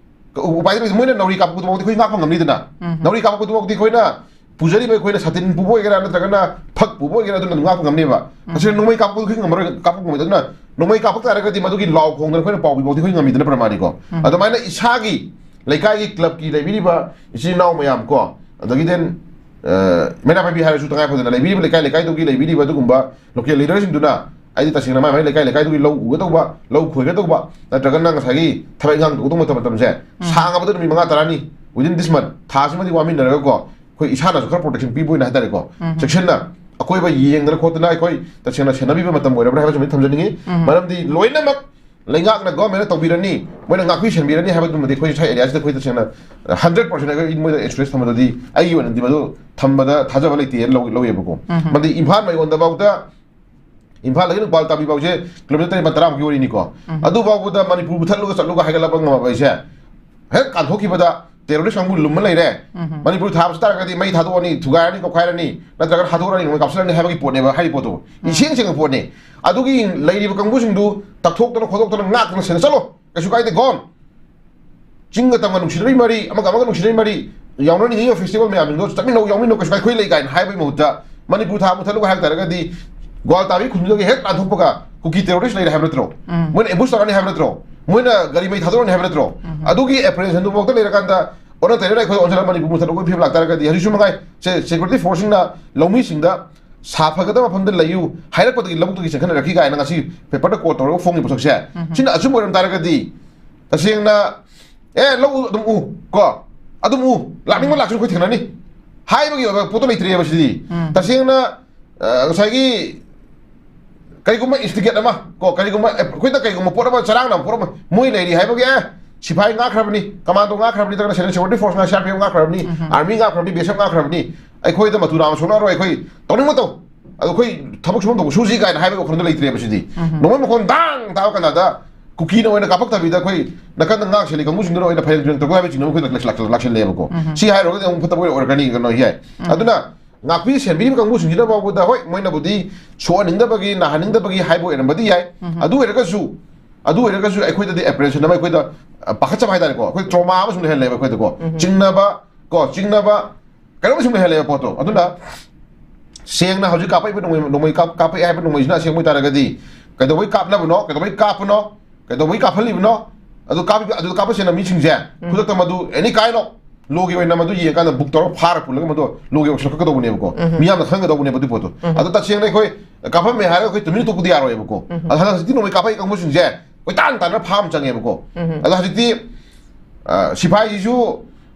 ꯎꯄꯥꯏ ꯂꯩꯇ꯭ꯔꯗꯤ ꯃꯣꯏꯅ ꯅꯥꯎꯔꯤ ꯀꯥꯞꯄꯛꯄꯗꯨꯐꯥꯎꯗꯤ ꯑꯩꯈꯣꯏ ꯉꯥꯛꯄ ꯉꯝꯅꯤꯗꯅ꯫ ꯎꯝ꯫ ꯅꯥꯎꯔꯤ ꯀꯥꯞꯄꯛꯄꯗꯨꯐꯥꯎꯗꯤ ꯑꯩꯈꯣꯏꯅ ꯄꯨꯖꯔꯤꯕ, ꯑꯩꯈꯣꯏꯅ ꯁꯥꯇꯤꯟ ꯄꯨꯕ ꯑꯣꯏꯒꯦꯔꯥ ꯅꯠꯇ꯭ꯔꯒꯅ ꯐꯛ ꯄꯨꯕ ꯑꯣꯏꯒꯦꯔꯥ, ꯑꯗꯨꯅ ꯑꯗꯨꯝ ꯉꯥꯛꯄ ꯉꯝꯅꯦꯕ꯫ ꯎꯝ꯫ ꯇꯁꯦꯡꯅ ꯅꯣꯡꯃꯩ ꯀꯥꯞꯄꯛꯄꯗꯨ ꯑꯩꯈꯣꯏ ꯉꯝꯃꯔꯣꯏ, ꯀꯥꯞꯄꯛꯄ ꯉꯝꯃꯣꯏꯗ꯫ ꯑꯗꯨꯅ ꯅꯣꯡꯃꯩ ꯀꯥꯞꯄꯛ ꯇꯥꯔꯒꯗꯤ ꯃꯗꯨꯒꯤ ꯂꯥꯎ ꯈꯣꯡꯗꯅ ꯑꯩꯈꯣꯏꯅ ꯄꯥꯎ ꯄꯤꯕꯐꯥꯎꯗꯤ ꯑꯩꯈꯣꯏ ꯉꯝꯃꯤꯗꯅ ꯄ꯭ꯔꯃꯥꯅꯤꯀꯣ꯫ ꯎꯝ꯫ ꯑꯗꯨꯃꯥꯏꯅ ꯏꯁꯥꯒꯤ ꯂꯩꯀꯥꯏꯒꯤ ꯀ꯭ꯂꯕꯀꯤ ꯂꯩꯕꯤꯔꯤꯕ ꯏꯆꯤꯜ ꯏꯅꯥꯎ ꯃꯌꯥꯝ ꯀꯣ, ꯑꯗꯒꯤ then, ꯑ, ꯃꯩꯔꯥ ꯄꯥꯏꯕꯤ ꯍꯥꯏꯔꯁꯨ ꯇꯉꯥꯏ ꯐꯗꯅ ꯂꯩꯕꯤꯔꯤꯕ ꯂꯩꯀꯥꯏ ꯂꯩꯀꯥꯏꯗꯨꯒꯤ ꯂꯩꯕꯤꯔꯤꯕ ꯑꯗꯨꯒꯨꯝꯕ ꯂꯣꯀꯦꯜ ꯂꯤꯗꯔꯁꯤꯡꯗꯨꯅ, ꯍꯥꯏꯗꯤ ꯇꯁꯦꯡꯅ ꯃꯥꯏ ꯃꯥꯏ ꯂꯩꯀꯥꯏ ꯂꯩꯀꯥꯏꯗꯨꯒꯤ ꯂꯧ ꯎꯒꯗꯧꯕ, ꯂꯧ ꯈꯣꯏꯒꯗꯧꯕ, ꯅꯠꯇ꯭ꯔꯒꯅ ꯉꯁꯥꯏꯒꯤ ꯊꯕꯛ ꯏꯪꯈꯥꯡ ꯇꯧꯒꯗꯧꯕ ꯃꯇꯝ, ꯃꯇꯝꯁꯦ ꯎꯝ꯫ ꯁꯥꯡꯉꯕꯗ ꯅꯨꯃꯤꯠ ꯃꯉꯥ ꯇꯔꯥꯅꯤ, within this month, ꯊꯥꯁꯤꯃꯗꯤ ꯋꯥꯃꯤꯟꯅꯔꯒꯀꯣ, ꯑꯩꯈꯣꯏ ꯏꯁꯥꯅꯁꯨ ꯈꯔ protection ꯄꯤꯕ ꯑꯣꯏꯅ ꯍꯥꯏꯇꯥꯔꯦꯀꯣ, ꯎꯝ꯫ ꯆꯦꯛꯁꯤꯟꯅ ꯑꯩꯈꯣꯏꯕ ꯌꯦꯡꯗꯅ ꯈꯣꯠꯇꯅ ꯑꯩꯈꯣꯏ ꯇꯁꯦꯡꯅ ꯁꯦꯟꯅꯕꯤꯕ ꯃꯇꯝ ꯑꯣꯏꯔꯕ꯭ꯔꯥ ꯍꯥꯏꯕꯁꯤꯃꯗꯤ ꯊꯝꯖꯅꯤꯡꯉꯤ꯫ ꯎꯝ꯫ ꯃꯔꯝꯗꯤ ꯂꯣꯏꯅꯃꯛ ꯂꯩꯉꯥꯛꯅ, ꯒꯣꯔꯃꯦꯟꯅ ꯇꯧꯕꯤꯔꯅꯤ, ꯃꯣꯏꯅ ꯉꯥꯛꯄꯤ ꯁꯦꯟꯕꯤꯔꯅꯤ ꯍꯥꯏꯕꯗꯨꯃꯗꯤ ꯑꯩꯈꯣꯏ ꯁ꯭ꯋꯥꯏ ꯑꯦꯔꯤꯌꯥꯁꯤꯗ ꯑꯩꯈꯣꯏ ꯇꯁꯦꯡꯅ ꯍꯟꯗ꯭ꯔꯦꯠ ꯄꯥꯔꯁꯦꯟ ꯑꯩꯈꯣꯏ ꯃꯣꯏꯗ ꯑꯦꯁꯨꯔꯦꯟꯁ ꯊꯝꯕꯗꯗꯤ ꯑꯩꯒꯤ ꯑꯣꯏꯅꯗꯤ ꯃꯗꯨ ꯊꯝꯕꯗ ꯊꯥꯖꯕ ꯂꯩꯇꯦꯅ ꯂꯧ-, ꯂꯧꯋꯦꯕꯀꯣ꯫ ꯎꯝ꯫ ꯃꯗꯤ ꯏꯝꯐꯥꯜ ꯃꯌꯣꯟꯗꯐꯥꯎꯗ, ꯏꯝꯐꯥꯜꯗꯒꯤ ꯒ꯭ꯋꯥꯜꯇꯥꯕꯤ ꯐꯥꯎꯁꯦ ꯀꯤꯂꯣꯃꯤꯇꯔ ꯇꯔꯥꯃꯨꯛꯀꯤ ꯋꯥꯔꯤꯅꯤꯀꯣ꯫ ꯎꯝ꯫ ꯑꯗꯨꯐꯥꯎꯕꯗ ꯃꯅꯤꯄꯨꯔ ꯃꯨꯊꯠꯂꯒ ꯆꯠꯂꯨꯒ ꯍꯥꯏꯒꯠꯂꯛꯄ ꯉꯝꯃꯕ ꯑꯩꯁꯦ, ꯍꯦꯛ ꯀꯥꯟꯊꯣꯛꯈꯤꯕꯗ ꯇꯦꯔꯣꯔꯤꯁ ꯀꯥꯡꯕꯨ ꯂꯨꯝꯃ ꯂꯩꯔꯦ꯫ ꯎꯝ꯫ ꯃꯅꯤꯄꯨꯔ ꯊꯥꯕꯁꯨ ꯇꯥꯔꯒꯗꯤ ꯃꯩ ꯊꯥꯗꯣꯛꯑꯅꯤ, ꯊꯨꯒꯥꯏꯔꯅꯤ, ꯀꯧꯈꯥꯏꯔꯅꯤ, ꯅꯠꯇ꯭ꯔꯒꯅ ꯍꯥꯠꯇꯣꯛꯑꯅꯤ, ꯅꯣꯡꯃꯩ ꯀꯥꯞꯁꯤꯜꯂꯅꯤ ꯍꯥꯏꯕꯒꯤ ꯄꯣꯠꯅꯦꯕ ꯍꯥꯏꯔꯤꯕ ꯄꯣꯠꯇꯣ꯫ ꯎꯝ꯫ ꯏꯁꯦꯡ ꯁꯦꯡꯕ ꯄꯣꯠꯅꯤ꯫ ꯑꯗꯨꯒꯤ ꯂꯩꯔꯤꯕ ꯀꯥꯡꯕꯨꯁꯤꯡꯗꯨ ꯇꯛꯊꯣꯛꯇꯅ ꯈꯣꯠꯇꯣꯛꯇꯅ ꯉꯥꯛꯇꯅ ꯁꯦꯟꯅ ꯆꯠꯂꯣ꯫ ꯀꯩꯁꯨ ꯀꯥꯏꯗꯦ, ꯒꯣꯟ꯫ ꯆꯤꯡꯒ ꯇꯝꯒ ꯅꯨꯡꯁꯤꯅꯕꯒꯤ ꯃꯔꯤ, ꯑꯃꯒ ꯑꯃꯒ ꯅꯨꯡꯁꯤꯅꯕꯒꯤ ꯃꯔꯤ, ꯌꯥꯎꯅꯅꯤꯡꯉꯤꯕ ꯐꯦꯁꯇꯤꯚꯦꯜ ꯃꯌꯥꯝꯁꯤꯡꯗꯣ ꯆꯠꯃꯤꯟꯅꯧ, ꯌꯥꯎꯃꯤꯟꯅꯧ, ꯀꯩꯁꯨ ꯀꯥꯏ, ꯑꯩꯈꯣꯏ ꯂꯩ ꯀꯥꯏꯅ ꯍꯥꯏꯕꯒꯤ ꯃꯍꯨꯠꯇ ꯃꯅꯤꯄꯨꯔ ꯊꯥ ꯃꯨꯊꯠꯂꯨꯒ ꯍꯥꯏꯕ ꯇꯥꯔꯒꯗꯤ ꯒ꯭ꯋꯥꯜꯇꯥꯕꯤ ꯈꯨꯟꯗꯨꯗꯒꯤ ꯍꯦꯛ ꯂꯥꯟꯊꯣꯛꯄꯒ ꯀꯨꯀꯤ ꯇꯦꯔꯣꯔꯤꯁ ꯂꯩꯔꯦ ꯍꯥꯏꯕ ꯅꯠꯇ꯭ꯔꯣ? ꯎꯝ꯫ ꯃꯣꯏꯅ ꯑꯦꯝꯕꯨꯁ ꯇꯧꯔꯅꯤ ꯍꯥꯏꯕ ꯅꯠꯇ꯭ꯔꯣ? ꯃꯣꯏꯅ ꯒꯥꯔꯤ ꯃꯩ ꯊꯥꯗꯣꯔꯛꯑꯅꯤ ꯍꯥꯏꯕ ꯅꯠꯇ꯭ꯔꯣ? ꯎꯝ꯫ ꯑꯗꯨꯒꯤ ꯑꯦꯄ꯭ꯔꯤꯍꯦꯟꯁꯟꯗꯨꯐꯥꯎꯗ ꯂꯩꯔꯀꯥꯟꯗ ꯑꯣꯟꯅ ꯇꯩꯅꯅ ꯑꯩꯈꯣꯏ ꯑꯣꯟꯁꯤꯜꯂꯒ ꯃꯅꯤꯄꯨꯔ ꯃꯨꯊꯠꯂꯛꯄꯒꯤ ꯐꯤꯕꯝ ꯂꯥꯛꯇꯥꯔꯒꯗꯤ ꯍꯧꯖꯤꯛꯁꯨ ꯃꯉꯥꯏ ꯁꯦ-, ꯁꯦꯀ꯭ꯌꯨꯔꯤꯇꯤ ꯐꯣꯔꯁꯁꯤꯡꯅ ꯂꯧꯃꯤꯁꯤꯡꯗ ꯁꯥ ꯐꯒꯗꯕ ꯃꯐꯝꯗ ꯂꯩꯌꯨ ꯍꯥꯏꯔꯛꯄꯗꯒꯤ ꯂꯧꯕꯨꯛꯇꯒꯤ ꯆꯦꯟꯈꯠꯅꯔꯛꯈꯤ ꯀꯥꯏꯅ ꯉꯁꯤ ꯄꯦꯄꯔꯗ ꯀꯣꯠ ꯇꯧꯔꯒ ꯐꯣꯡꯉꯤꯕ ꯄꯣꯠꯁꯛꯁꯦ, ꯎꯝ꯫ ꯁꯤꯅ ꯑꯆꯨꯝꯕ ꯑꯣꯏꯔꯝ ꯇꯥꯔꯒꯗꯤ ꯇꯁꯦꯡꯅ, "ꯑꯦ, ꯂꯧ ꯑꯗꯨꯝ ꯎ, ꯀꯣ, ꯑꯗꯨꯝ ꯎ, ꯂꯥꯛꯅꯤꯡꯕ ꯂꯥꯛꯁꯅꯨ, ꯑꯩꯈꯣꯏ ꯊꯦꯡꯅꯅꯤ" ꯍꯥꯏꯕꯒꯤ ꯑꯣꯏꯕ ꯄꯣꯠꯇꯣ ꯂꯩꯇ꯭ꯔꯦꯕ ꯁꯤꯗꯤ꯫ ꯎꯝ꯫ ꯇꯁꯦꯡꯅ, ꯑ, ꯉꯁꯥꯏꯒꯤ ꯀꯔꯤꯒꯨꯝꯕ ꯏꯟꯁꯇꯤꯒꯦꯠ ꯑꯃ, ꯀꯣ, ꯀꯔꯤꯒꯨꯝꯕ, ꯑꯦ, ꯑꯩꯈꯣꯏꯗ ꯀꯔꯤꯒꯨꯝꯕ ꯄꯣꯠ ꯑꯃ, ꯆꯔꯥꯡꯅꯕ ꯄꯣꯠ ꯑꯃ ꯃꯣꯏ ꯂꯩꯔꯤ ꯍꯥꯏꯕꯒꯤ, ꯑꯦ, ꯁꯤꯐꯥꯏ ꯉꯥꯛꯈ꯭ꯔꯕꯅꯤ, ꯀꯃꯥꯟꯗꯣ ꯉꯥꯛꯈ꯭ꯔꯕꯅꯤ, ꯅꯠꯇ꯭ꯔꯒꯅ ꯁꯦꯟꯇ꯭ꯔꯦꯜ ꯁꯦꯀ꯭ꯌꯨꯔꯤꯇꯤ ꯐꯣꯔꯁ ꯉꯥꯛ, ꯁꯤ ꯑꯥꯔ ꯄꯤ ꯑꯦꯐ ꯉꯥꯛꯈ꯭ꯔꯕꯅꯤ, ꯎꯝ꯫ ꯑꯥꯔꯃꯤ ꯉꯥꯛꯈ꯭ꯔꯕꯅꯤ, ꯕꯤ ꯑꯦꯁ ꯑꯦꯐ ꯉꯥꯛꯈ꯭ꯔꯕꯅꯤ, ꯑꯩꯈꯣꯏꯗ ꯃꯇꯨ ꯅꯥꯝꯃ ꯁꯣꯛꯂꯛꯑꯔꯣꯏ, ꯑꯩꯈꯣꯏ ꯇꯧꯅꯤꯡꯕ ꯇꯧ, ꯑꯗꯣ ꯑꯩꯈꯣꯏ ꯊꯕꯛ ꯁꯨꯐꯝ ꯇꯧꯕ ꯁꯨꯁꯤ ꯀꯥꯏꯅ ꯍꯥꯏꯕꯒꯤ ꯋꯥꯈꯜꯗꯣ ꯂꯩꯇ꯭ꯔꯦꯕ ꯁꯤꯗꯤ꯫ ꯎꯝ꯫ ꯅꯣꯡꯃꯩ ꯃꯈꯣꯟ ꯗꯥꯡ ꯇꯥꯕ ꯀꯥꯟꯗ ꯀꯨꯀꯤꯅ ꯑꯣꯏꯅ ꯀꯥꯞꯄꯛꯇꯕꯤꯗ ꯑꯩꯈꯣꯏ ꯅꯥꯀꯟꯗ ꯉꯥꯛ ꯁꯦꯜꯂꯤ ꯀꯥꯡꯕꯨꯁꯤꯡꯗꯨꯅ ꯑꯣꯏꯅ ꯐꯩꯔꯦꯟ ꯇꯨꯔꯦꯟ ꯇꯧꯔꯛꯄ ꯍꯥꯏꯕ ꯆꯤꯡꯅꯕ ꯑꯩꯈꯣꯏꯗ ꯂꯥꯛꯁꯤꯜ-, ꯂꯥꯛꯁꯤꯜ-, ꯂꯥꯛꯁꯤꯜꯂꯦꯕꯀꯣ꯫ ꯎꯝ꯫ ꯁꯤ ꯍꯥꯏꯔꯨꯔꯒꯗꯤ ꯑꯃꯨꯛ ꯐꯠꯇꯕ ꯑꯣꯏꯔꯛꯀꯅꯤ, ꯀꯩꯅꯣ ꯍꯥꯏ꯫ ꯎꯝ꯫ ꯑꯗꯨꯅ ꯉꯥꯛꯄꯤ ꯁꯦꯟꯕꯤꯔꯤꯕ ꯀꯥꯡꯕꯨꯁꯤꯡꯁꯤꯅ ꯐꯥꯎꯕꯗ, ꯍꯣꯏ, ꯃꯣꯏꯅꯕꯨꯗꯤ ꯁꯣꯛꯍꯟꯅꯤꯡꯗꯕꯒꯤ, ꯅꯥꯍꯟꯅꯤꯡꯗꯕꯒꯤ ꯍꯥꯏꯕ ꯑꯣꯏꯔꯝꯕꯗꯤ ꯌꯥꯏ꯫ ꯎꯝ꯫ ꯑꯗꯨ ꯑꯣꯏꯔꯒꯁꯨ, ꯑꯗꯨ ꯑꯣꯏꯔꯒꯁꯨ ꯑꯩꯈꯣꯏꯗꯗꯤ ꯑꯦꯄ꯭ꯔꯦꯁꯟ ꯑꯃ, ꯑꯩꯈꯣꯏꯗ, ꯑ, ꯄꯥꯈꯠꯆꯕ ꯍꯥꯏꯇꯥꯔꯦꯀꯣ, ꯑꯩꯈꯣꯏ ꯇ꯭ꯔꯣꯃꯥ ꯑꯃꯁꯨ ꯂꯩꯍꯜꯂꯦꯕ ꯑꯩꯈꯣꯏꯗꯀꯣ꯫ ꯎꯝ꯫ ꯆꯤꯡꯅꯕ, ꯀꯣ, ꯆꯤꯡꯅꯕ ꯀꯩꯅꯣꯝ ꯁꯨꯝ ꯂꯩꯍꯜꯂꯦꯕ ꯄꯣꯠꯇꯣ꯫ ꯑꯗꯨꯅ ꯁꯦꯡꯅ ꯍꯧꯖꯤꯛ ꯀꯥꯞꯄꯛꯏꯕ ꯅꯣꯡꯃꯩ, ꯅꯣꯡꯃꯩ ꯀꯥꯞ-, ꯀꯥꯞꯄꯛꯑꯦ ꯍꯥꯏꯕ ꯅꯣꯡꯃꯩꯁꯤꯅ ꯑꯁꯦꯡꯕ ꯑꯣꯏꯇꯥꯔꯒꯗꯤ ꯀꯩꯗꯧꯕꯩ ꯀꯥꯞꯅꯕꯅꯣ, ꯀꯩꯗꯧꯕꯩ ꯀꯥꯞꯄꯅꯣ, ꯀꯩꯗꯧꯕꯩ ꯀꯥꯞꯍꯜꯂꯤꯕꯅꯣ, ꯑꯗꯨ ꯀꯥꯞꯄꯤꯕ, ꯑꯗꯨ ꯀꯥꯞꯄ ꯁꯦꯟꯅ ꯃꯤꯁꯤꯡꯁꯦ ꯎꯝ꯫ ꯈꯨꯗꯛꯇ ꯃꯗꯨ any kind of ꯂꯣꯒꯤ ꯑꯣꯏꯅ ꯃꯗꯨ ꯌꯦꯡꯉꯀꯥꯟꯗ ꯕꯨꯛ ꯇꯧꯔꯒ ꯐꯥꯔ ꯄꯨꯜꯂꯒ ꯃꯗꯨ ꯂꯣꯒꯤ ꯑꯣꯏꯅ ꯁꯣꯛꯀꯗꯧꯕꯅꯦꯕꯀꯣ꯫ ꯎꯝ꯫ ꯃꯤꯌꯥꯝꯅ ꯈꯪꯒꯗꯧꯕꯅꯦꯕ ꯑꯗꯨ ꯄꯣꯠꯇꯣ꯫ ꯎꯝ꯫ ꯑꯗꯣ ꯇꯁꯦꯡꯅ ꯑꯩꯈꯣꯏ ꯀꯥꯞꯐꯝꯃꯦ ꯍꯥꯏꯔꯒ ꯑꯩꯈꯣꯏ ꯇꯨꯃꯤꯟ ꯊꯣꯛꯄꯗꯤ ꯌꯥꯔꯣꯏꯕꯀꯣ꯫ ꯎꯝ꯫ ꯑꯗꯣ ꯍꯟꯗꯛ ꯍꯧꯖꯤꯛꯇꯤ ꯅꯣꯡꯃꯩ ꯀꯥꯞꯄꯛꯏ ꯀꯥꯡꯕꯨꯁꯤꯡꯁꯦ ꯀꯣꯏꯇꯥꯟ ꯇꯥꯟꯅ ꯐꯥꯕ ꯆꯪꯉꯦꯕꯀꯣ꯫ ꯎꯝ꯫ ꯑꯗꯣ ꯍꯧꯖꯤꯛꯇꯤ ꯑ, ꯁꯤꯐꯥꯏꯁꯤꯁꯨ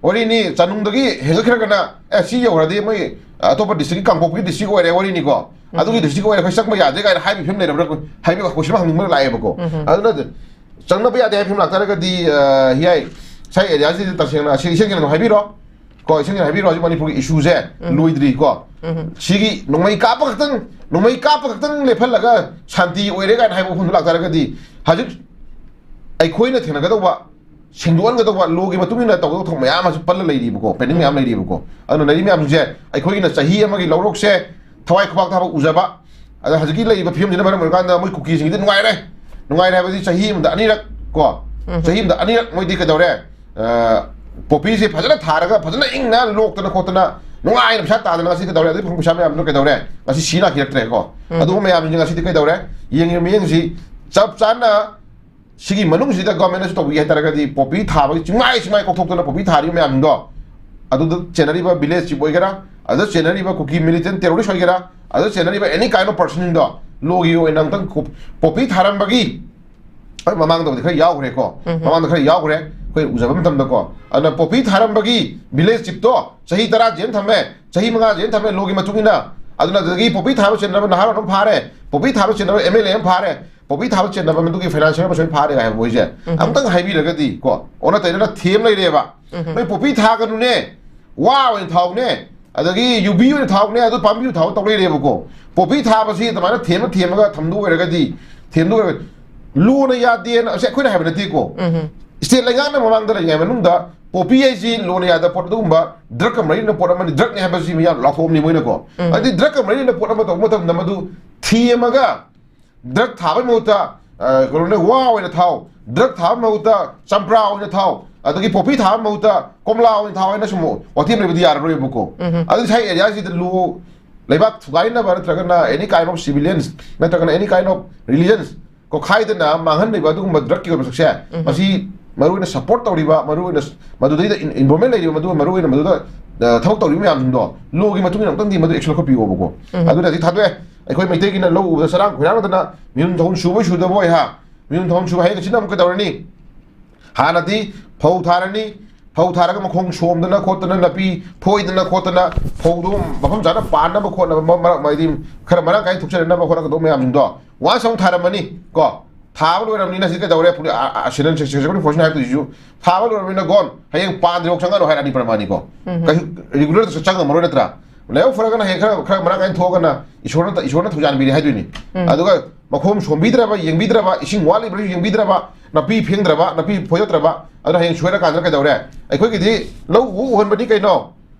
ꯋꯥꯔꯤꯅꯤ, ꯆꯥꯅꯨꯡꯗꯒꯤ ꯍꯦꯟꯒꯠꯈ꯭ꯔꯒꯅ, ꯑꯦ, ꯁꯤ ꯌꯧꯈ꯭ꯔꯗꯤ ꯃꯣꯏ ꯑꯇꯣꯞꯄ district ꯀꯤ, ꯀꯥꯡꯄꯣꯛꯄꯤ district ꯑꯣꯏꯔꯦ ꯋꯥꯔꯤꯅꯤꯀꯣ, ꯑꯗꯨꯒꯤ district ꯑꯣꯏꯔꯦ, ꯑꯩꯈꯣꯏ ꯆꯪꯕ ꯌꯥꯗꯦ ꯀꯥꯏꯅ ꯍꯥꯏꯕꯒꯤ ꯐꯤꯕꯝ ꯂꯩꯔꯕ꯭ꯔꯥ? ꯍꯥꯏꯕꯒꯤ question ꯑꯃ ꯍꯪꯅꯤꯡꯕ ꯂꯥꯛꯑꯦꯕꯀꯣ꯫ ꯑꯗꯨꯅ ꯆꯪꯅꯕ ꯌꯥꯗꯦ ꯍꯥꯏꯕ ꯐꯤꯕꯝ ꯂꯥꯛꯇꯥꯔꯒꯗꯤ, ꯑ, ꯍꯤꯌꯥꯏ, ꯁꯥꯏ area ꯁꯤꯗꯤ ꯇꯁꯦꯡꯅ ꯑꯁꯤ ꯏꯁꯦꯡ ꯁꯦꯡꯅ ꯑꯗꯨꯝ ꯍꯥꯏꯕꯤꯔꯣ꯫ ꯀꯣ, ꯏꯁꯦꯡ ꯁꯦꯡꯅ ꯍꯥꯏꯕꯤꯔꯣ, ꯍꯧꯖꯤꯛ ꯃꯅꯤꯄꯨꯔꯒꯤ issue ꯁꯦ ꯂꯣꯏꯗ꯭ꯔꯤ ꯀꯣ꯫ ꯁꯤꯒꯤ ꯅꯣꯡꯃꯩ ꯀꯥꯞꯄ ꯈꯛꯇꯪ, ꯅꯣꯡꯃꯩ ꯀꯥꯞꯄ ꯈꯛꯇꯪ ꯂꯦꯞꯍꯜꯂꯒ ꯁꯥꯟꯇꯤ ꯑꯣꯏꯔꯦ ꯀꯥꯏꯅ ꯍꯥꯏꯕ ꯋꯥꯐꯝꯗꯨ ꯂꯥꯛꯇꯥꯔꯒꯗꯤ, ꯍꯧꯖꯤꯛ ꯑꯩꯈꯣꯏꯅ ꯊꯦꯡꯅꯒꯗꯧꯕ, ꯁꯦꯡꯗꯣꯛꯍꯟꯒꯗꯧꯕ, law ꯒꯤ ꯃꯇꯨꯡ ꯏꯟꯅ ꯇꯧꯒꯗꯧꯕ ꯊꯕꯛ ꯃꯌꯥꯝ ꯑꯃꯁꯨ ꯄꯜꯂ ꯂꯩꯔꯤꯕꯀꯣ, pending ꯃꯌꯥꯝ ꯂꯩꯔꯤꯕꯀꯣ꯫ ꯑꯗꯨꯅ ꯂꯩꯔꯤ ꯃꯌꯥꯝꯁꯦ ꯑꯩꯈꯣꯏꯒꯤꯅ ꯆꯍꯤ ꯑꯃꯒꯤ ꯂꯧꯔꯣꯛꯁꯦ ꯊꯋꯥꯏ ꯈꯨꯕꯥꯛ ꯊꯥꯕ ꯎꯖꯕ, ꯑꯗ ꯍꯧꯖꯤꯛꯀꯤ ꯂꯩꯔꯤꯕ ꯐꯤꯕꯝꯁꯤꯅ ꯃꯔꯝ ꯑꯣꯏꯔꯀꯥꯟꯗ ꯃꯣꯏ ꯀꯨꯀꯤꯁꯤꯡꯒꯤꯗꯤ ꯅꯨꯡꯉꯥꯏꯔꯦ꯫ ꯅꯨꯡꯉꯥꯏꯔꯦ ꯍꯥꯏꯕꯗꯤ ꯆꯍꯤ ꯑꯃꯗ ꯑꯅꯤꯔꯛ ꯀꯣ, ꯆꯍꯤ ꯑꯃꯗ ꯑꯅꯤꯔꯛ ꯃꯣꯏꯗꯤ ꯀꯩꯗꯧꯔꯦ? ꯑ, ꯄꯣꯄꯤꯁꯦ ꯐꯖꯅ ꯊꯥꯔꯒ ꯐꯖꯅ ꯏꯪꯅ ꯂꯣꯛꯇꯅ ꯈꯣꯠꯇꯅ ꯅꯨꯡꯉꯥꯏꯅ ꯄꯩꯁꯥ ꯇꯥꯗꯅ ꯉꯁꯤ ꯀꯩꯗꯧꯔꯦ? ꯑꯗꯨ ꯐꯪ ꯄꯩꯁꯥ ꯃꯌꯥꯝꯗꯨꯅ ꯀꯩꯗꯧꯔꯦ? ꯉꯁꯤ ꯁꯤ ꯂꯥꯛꯈꯤꯔꯛꯇ꯭ꯔꯦꯀꯣ꯫ ꯑꯗꯨꯒꯨꯝꯕ ꯃꯌꯥꯝꯁꯤꯡꯁꯦ ꯉꯁꯤꯗꯤ ꯀꯩꯗꯧꯔꯦ? ꯌꯦꯡꯉꯤꯕ ꯃꯤꯠꯌꯦꯡꯁꯤ ꯆꯞ ꯆꯥꯅ ꯁꯤꯒꯤ ꯃꯅꯨꯡꯁꯤꯗ government ꯅꯁꯨ ꯇꯧꯕꯤꯒꯦ ꯍꯥꯏꯇꯥꯔꯒꯗꯤ, ꯄꯣꯄꯤ ꯊꯥꯕꯒꯤ ꯆꯤꯡꯃꯥꯏ ꯆꯤꯡꯃꯥꯏ ꯀꯣꯛꯊꯣꯛꯇꯅ ꯄꯣꯄꯤ ꯊꯥꯔꯤꯕ ꯃꯌꯥꯝꯁꯤꯡꯗꯣ, ꯑꯗꯨꯗ ꯆꯦꯟꯅꯔꯤꯕ village chief ꯑꯣꯏꯒꯦꯔꯥ, ꯑꯗꯨꯗ ꯆꯦꯟꯅꯔꯤꯕ ꯀꯨꯀꯤ militant terrorist ꯑꯣꯏꯒꯦꯔꯥ, ꯑꯗꯨꯗ ꯆꯦꯟꯅꯔꯤꯕ any kind of person ꯁꯤꯡꯗꯣ, law ꯒꯤ ꯑꯣꯏꯅ ꯑꯃꯨꯛꯇꯪ ꯀꯣ-, ꯄꯣꯄꯤ ꯊꯥꯔꯝꯕꯒꯤ, ꯍꯣꯏ, ꯃꯃꯥꯡꯗꯕꯨꯗꯤ ꯈꯔ ꯌꯥꯎꯈ꯭ꯔꯦꯀꯣ, ꯃꯃꯥꯡꯗ ꯈꯔ ꯌꯥꯎꯈ꯭ꯔꯦ, ꯑꯩꯈꯣꯏ ꯎꯖꯕ ꯃꯇꯝꯗꯀꯣ꯫ ꯑꯗꯨꯅ ꯄꯣꯄꯤ ꯊꯥꯔꯝꯕꯒꯤ village chief ꯇꯣ ꯆꯍꯤ ꯇꯔꯥ jail ꯊꯝꯃꯦ, ꯆꯍꯤ ꯃꯉꯥ jail ꯊꯝꯃꯦ, law ꯒꯤ ꯃꯇꯨꯡ ꯏꯟꯅ꯫ ꯑꯗꯨꯅ ꯑꯗꯨꯗꯒꯤ ꯄꯣꯄꯤ ꯊꯥꯕ ꯆꯦꯟꯅꯕ ꯅꯍꯥꯔꯣꯜ ꯑꯃ ꯐꯥꯔꯦ, ꯄꯣꯄꯤ ꯊꯥꯕ ꯆꯦꯟꯅꯕ MLA ꯑꯃ ꯐꯥꯔꯦ, ꯄꯣꯄꯤ ꯊꯥꯕ ꯆꯦꯟꯅꯕ ꯃꯗꯨꯒꯤ financial ꯃꯁꯣꯏ ꯐꯥꯔꯦ ꯍꯥꯏꯕ ꯃꯣꯏꯁꯦ ꯑꯃꯨꯛꯇꯪ ꯍꯥꯏꯕꯤꯔꯒꯗꯤ ꯀꯣ, ꯑꯣꯟꯅ ꯇꯩꯅꯅ ꯊꯦꯝ ꯂꯩꯔꯦꯕ꯫ ꯅꯣꯏ ꯄꯣꯄꯤ ꯊꯥꯒꯅꯨꯅꯦ, ꯋꯥ ꯑꯣꯏꯅ ꯊꯥꯎꯅꯦ, ꯑꯗꯒꯤ ꯌꯨꯕꯤ ꯑꯣꯏꯅ ꯊꯥꯎꯅꯦ, ꯑꯗꯨ ꯄꯥꯝꯕꯤ ꯑꯣꯏꯅ ꯊꯥꯎ ꯇꯧ ꯂꯩꯔꯦꯕꯀꯣ꯫ ꯄꯣꯄꯤ ꯊꯥꯕꯁꯤ ꯑꯗꯨꯃꯥꯏꯅ ꯊꯦꯝꯃ ꯊꯦꯝꯃꯒ ꯊꯝꯗꯣꯛ ꯑꯣꯏꯔꯒꯗꯤ, ꯊꯦꯝꯗꯣꯛ ꯑꯣꯏꯔꯒꯗꯤ, ꯂꯣꯅ ꯌꯥꯗꯦꯅ, ꯑꯁꯤ ꯑꯩꯈꯣꯏꯅ ꯍꯥꯏꯕ ꯅꯠꯇꯦꯀꯣ꯫ ꯁ꯭ꯇꯦꯠ ꯂꯩꯉꯥꯛꯅ ꯃꯃꯥꯡꯗ ꯂꯩꯔꯤꯉꯩ ꯃꯅꯨꯡꯗ ꯄꯣꯄꯤ ꯍꯥꯏꯁꯤ ꯂꯣꯅ ꯌꯥꯗꯕ ꯄꯣꯠ, ꯑꯗꯨꯒꯨꯝꯕ drug ꯀ ꯃꯔꯤ ꯂꯩꯅꯕ ꯄꯣꯠ ꯑꯃꯅꯤ, drug ꯅꯤ ꯍꯥꯏꯕꯁꯤ ꯃꯌꯥꯝ ꯂꯥꯎꯊꯣꯛꯑꯝꯅꯤ ꯃꯣꯏꯅꯀꯣ꯫ ꯑꯗꯨꯗꯤ drug ꯀ ꯃꯔꯤ ꯂꯩꯅꯕ ꯄꯣꯠ ꯑꯃ ꯇꯧꯕ ꯃꯇꯝꯗ ꯃꯗꯨ ꯊꯦꯝꯃꯒ drug ꯊꯥꯕꯒꯤ ꯃꯍꯨꯠꯇ, ꯑ, ꯀꯩꯅꯣꯅꯦ, ꯋꯥ ꯑꯣꯏꯅ ꯊꯥꯎ, drug ꯊꯥꯕꯒꯤ ꯃꯍꯨꯠꯇ ꯆꯝꯄ꯭ꯔꯥ ꯑꯣꯏꯅ ꯊꯥꯎ, ꯑꯗꯒꯤ ꯄꯣꯄꯤ ꯊꯥꯕꯒꯤ ꯃꯍꯨꯠꯇ ꯀꯣꯝꯂꯥ ꯑꯣꯏꯅ ꯊꯥꯎ ꯍꯥꯏꯅ ꯁꯨꯝ ꯋꯥꯊꯤ ꯑꯃ ꯂꯩꯕꯗꯤ ꯌꯥꯔꯔꯣꯏꯕꯀꯣ꯫ ꯑꯗꯨ ꯉꯁꯥꯏ area ꯁꯤꯗ ꯂꯣ, ꯂꯩꯕꯥꯛ ꯊꯨꯒꯥꯏꯅꯕ ꯅꯠꯇ꯭ꯔꯒꯅ any kind of civilians ꯅꯠꯇ꯭ꯔꯒꯅ any kind of religions ꯀꯣꯛꯈꯥꯏꯗꯅ ꯃꯥꯡꯍꯟꯕꯤꯕ ꯑꯗꯨꯒꯨꯝꯕ drug ꯀꯤ ꯑꯣꯏꯕ ꯁꯛꯁꯦ, ꯃꯁꯤ ꯃꯔꯨꯑꯣꯏꯅ support ꯇꯧꯔꯤꯕ, ꯃꯔꯨꯑꯣꯏꯅ ꯃꯗꯨꯗꯩꯗ in-, involvement ꯂꯩꯔꯤꯕ, ꯃꯗꯨ ꯃꯔꯨꯑꯣꯏꯅ ꯃꯗꯨꯗ, ꯑ, ꯊꯕꯛ ꯇꯧꯔꯤꯕ ꯃꯌꯥꯝꯁꯤꯡꯗꯣ law ꯒꯤ ꯃꯇꯨꯡ ꯏꯟꯅ ꯑꯃꯨꯛꯇꯪꯗꯤ ꯃꯗꯨ action ꯂꯧꯈꯠꯄꯤꯌꯣꯕꯀꯣ꯫ ꯑꯗꯨꯅ ꯍꯧꯖꯤꯛ ꯊꯥꯗꯣꯛꯑꯦ꯫ ꯑꯩꯈꯣꯏ ꯃꯩꯇꯩꯒꯤꯅ ꯂꯧ ꯎꯕꯗ ꯆꯔꯥꯡ ꯈꯣꯏꯔꯥꯡꯗꯅ ꯃꯤꯍꯨꯟ ꯊꯧꯍꯨꯟ ꯁꯨꯕꯣꯏ ꯁꯨꯗꯕꯣꯏ ꯍꯥ, ꯃꯤꯍꯨꯟ ꯊꯧꯍꯨꯟ ꯁꯨꯕ ꯍꯌꯦꯡ ꯑꯁꯤꯅ ꯑꯃꯨꯛ ꯀꯩꯗꯧꯔꯅꯤ? ꯍꯥꯟꯅꯗꯤ ꯐꯧ ꯊꯥꯔꯅꯤ, ꯐꯧ ꯊꯥꯔꯒ ꯃꯈꯣꯡ ꯁꯣꯝꯗꯅ ꯈꯣꯠꯇꯅ, ꯅꯥꯄꯤ ꯐꯣꯏꯗꯅ ꯈꯣꯠꯇꯅ, ꯐꯧꯗꯣ ꯃꯐꯝ ꯆꯥꯅ ꯄꯥꯟꯅꯕ ꯈꯣꯠꯅꯕ, ꯃ-, ꯃꯔꯛ, ꯍꯥꯏꯗꯤ ꯈꯔ ꯃꯔꯥꯡ ꯀꯥꯏꯅ ꯊꯣꯛꯆꯔꯛꯅꯕ ꯍꯣꯠꯅꯒꯗꯧꯕ ꯃꯌꯥꯝꯁꯤꯡꯗꯣ once ꯑꯃꯨꯛ ꯊꯥꯔꯝꯃꯅꯤ ꯀꯣ, ꯊꯥꯕ ꯂꯣꯏꯔꯕꯅꯤꯅ ꯁꯤ ꯀꯩꯗꯧꯔꯦ? ꯄꯨꯂꯤ-, ꯑ, ꯑ, ꯁꯤꯔꯟ ꯁꯦ-, ꯁꯦ-, ꯁꯦꯀ꯭ꯌꯨꯔꯤꯇꯤ ꯐꯣꯔꯁꯅ ꯍꯥꯏꯔꯛꯇꯣꯏꯁꯤꯁꯨ, ꯊꯥꯕ ꯂꯣꯏꯔꯕꯅꯤꯅ ꯒꯣꯟ, ꯍꯌꯦꯡ ꯄꯥꯟꯗ꯭ꯔꯤꯐꯥꯎ ꯆꯪꯉꯛꯑꯅꯨ ꯍꯥꯏꯔꯛꯑꯅꯤ ꯄ꯭ꯔꯃꯥꯅꯤꯀꯣ꯫ ꯎꯝ꯫ ꯀꯩꯁꯨ ꯔꯤꯒꯨꯂꯔꯗꯁꯨ ꯆꯪꯉꯝꯃꯔꯣꯏ ꯅꯠꯇ꯭ꯔꯥ? ꯂꯥꯏꯕꯛ ꯐꯔꯒꯅ ꯍꯌꯦꯡ ꯈꯔ, ꯈꯔ ꯃꯔꯥꯡ ꯀꯥꯏꯅ ꯊꯣꯛꯑꯒꯅ ꯏꯁꯣꯔꯅ, ꯏꯁꯣꯔꯅ ꯊꯧꯖꯥꯟꯕꯤꯔꯦ ꯍꯥꯏꯗꯣꯏꯅꯤ꯫ ꯎꯝ꯫ ꯑꯗꯨꯒ ꯃꯈꯣꯡ ꯁꯣꯝꯕꯤꯗ꯭ꯔꯕ, ꯌꯦꯡꯕꯤꯗ꯭ꯔꯕ, ꯏꯁꯤꯡ ꯋꯥꯠꯂꯤꯕ꯭ꯔꯥꯁꯨ ꯌꯦꯡꯕꯤꯗ꯭ꯔꯕ, ꯅꯥꯄꯤ ꯐꯦꯡꯗ꯭ꯔꯕ, ꯅꯥꯄꯤ ꯐꯣꯏꯗꯠꯇ꯭ꯔꯕ, ꯑꯗꯨꯅ ꯍꯌꯦꯡ ꯁꯣꯏꯔꯀꯥꯟꯗ ꯀꯩꯗꯧꯔꯦ? ꯑꯩꯈꯣꯏꯒꯤꯗꯤ ꯂꯧ ꯎ ꯎꯍꯟꯕꯅꯤ ꯀꯩꯅꯣ,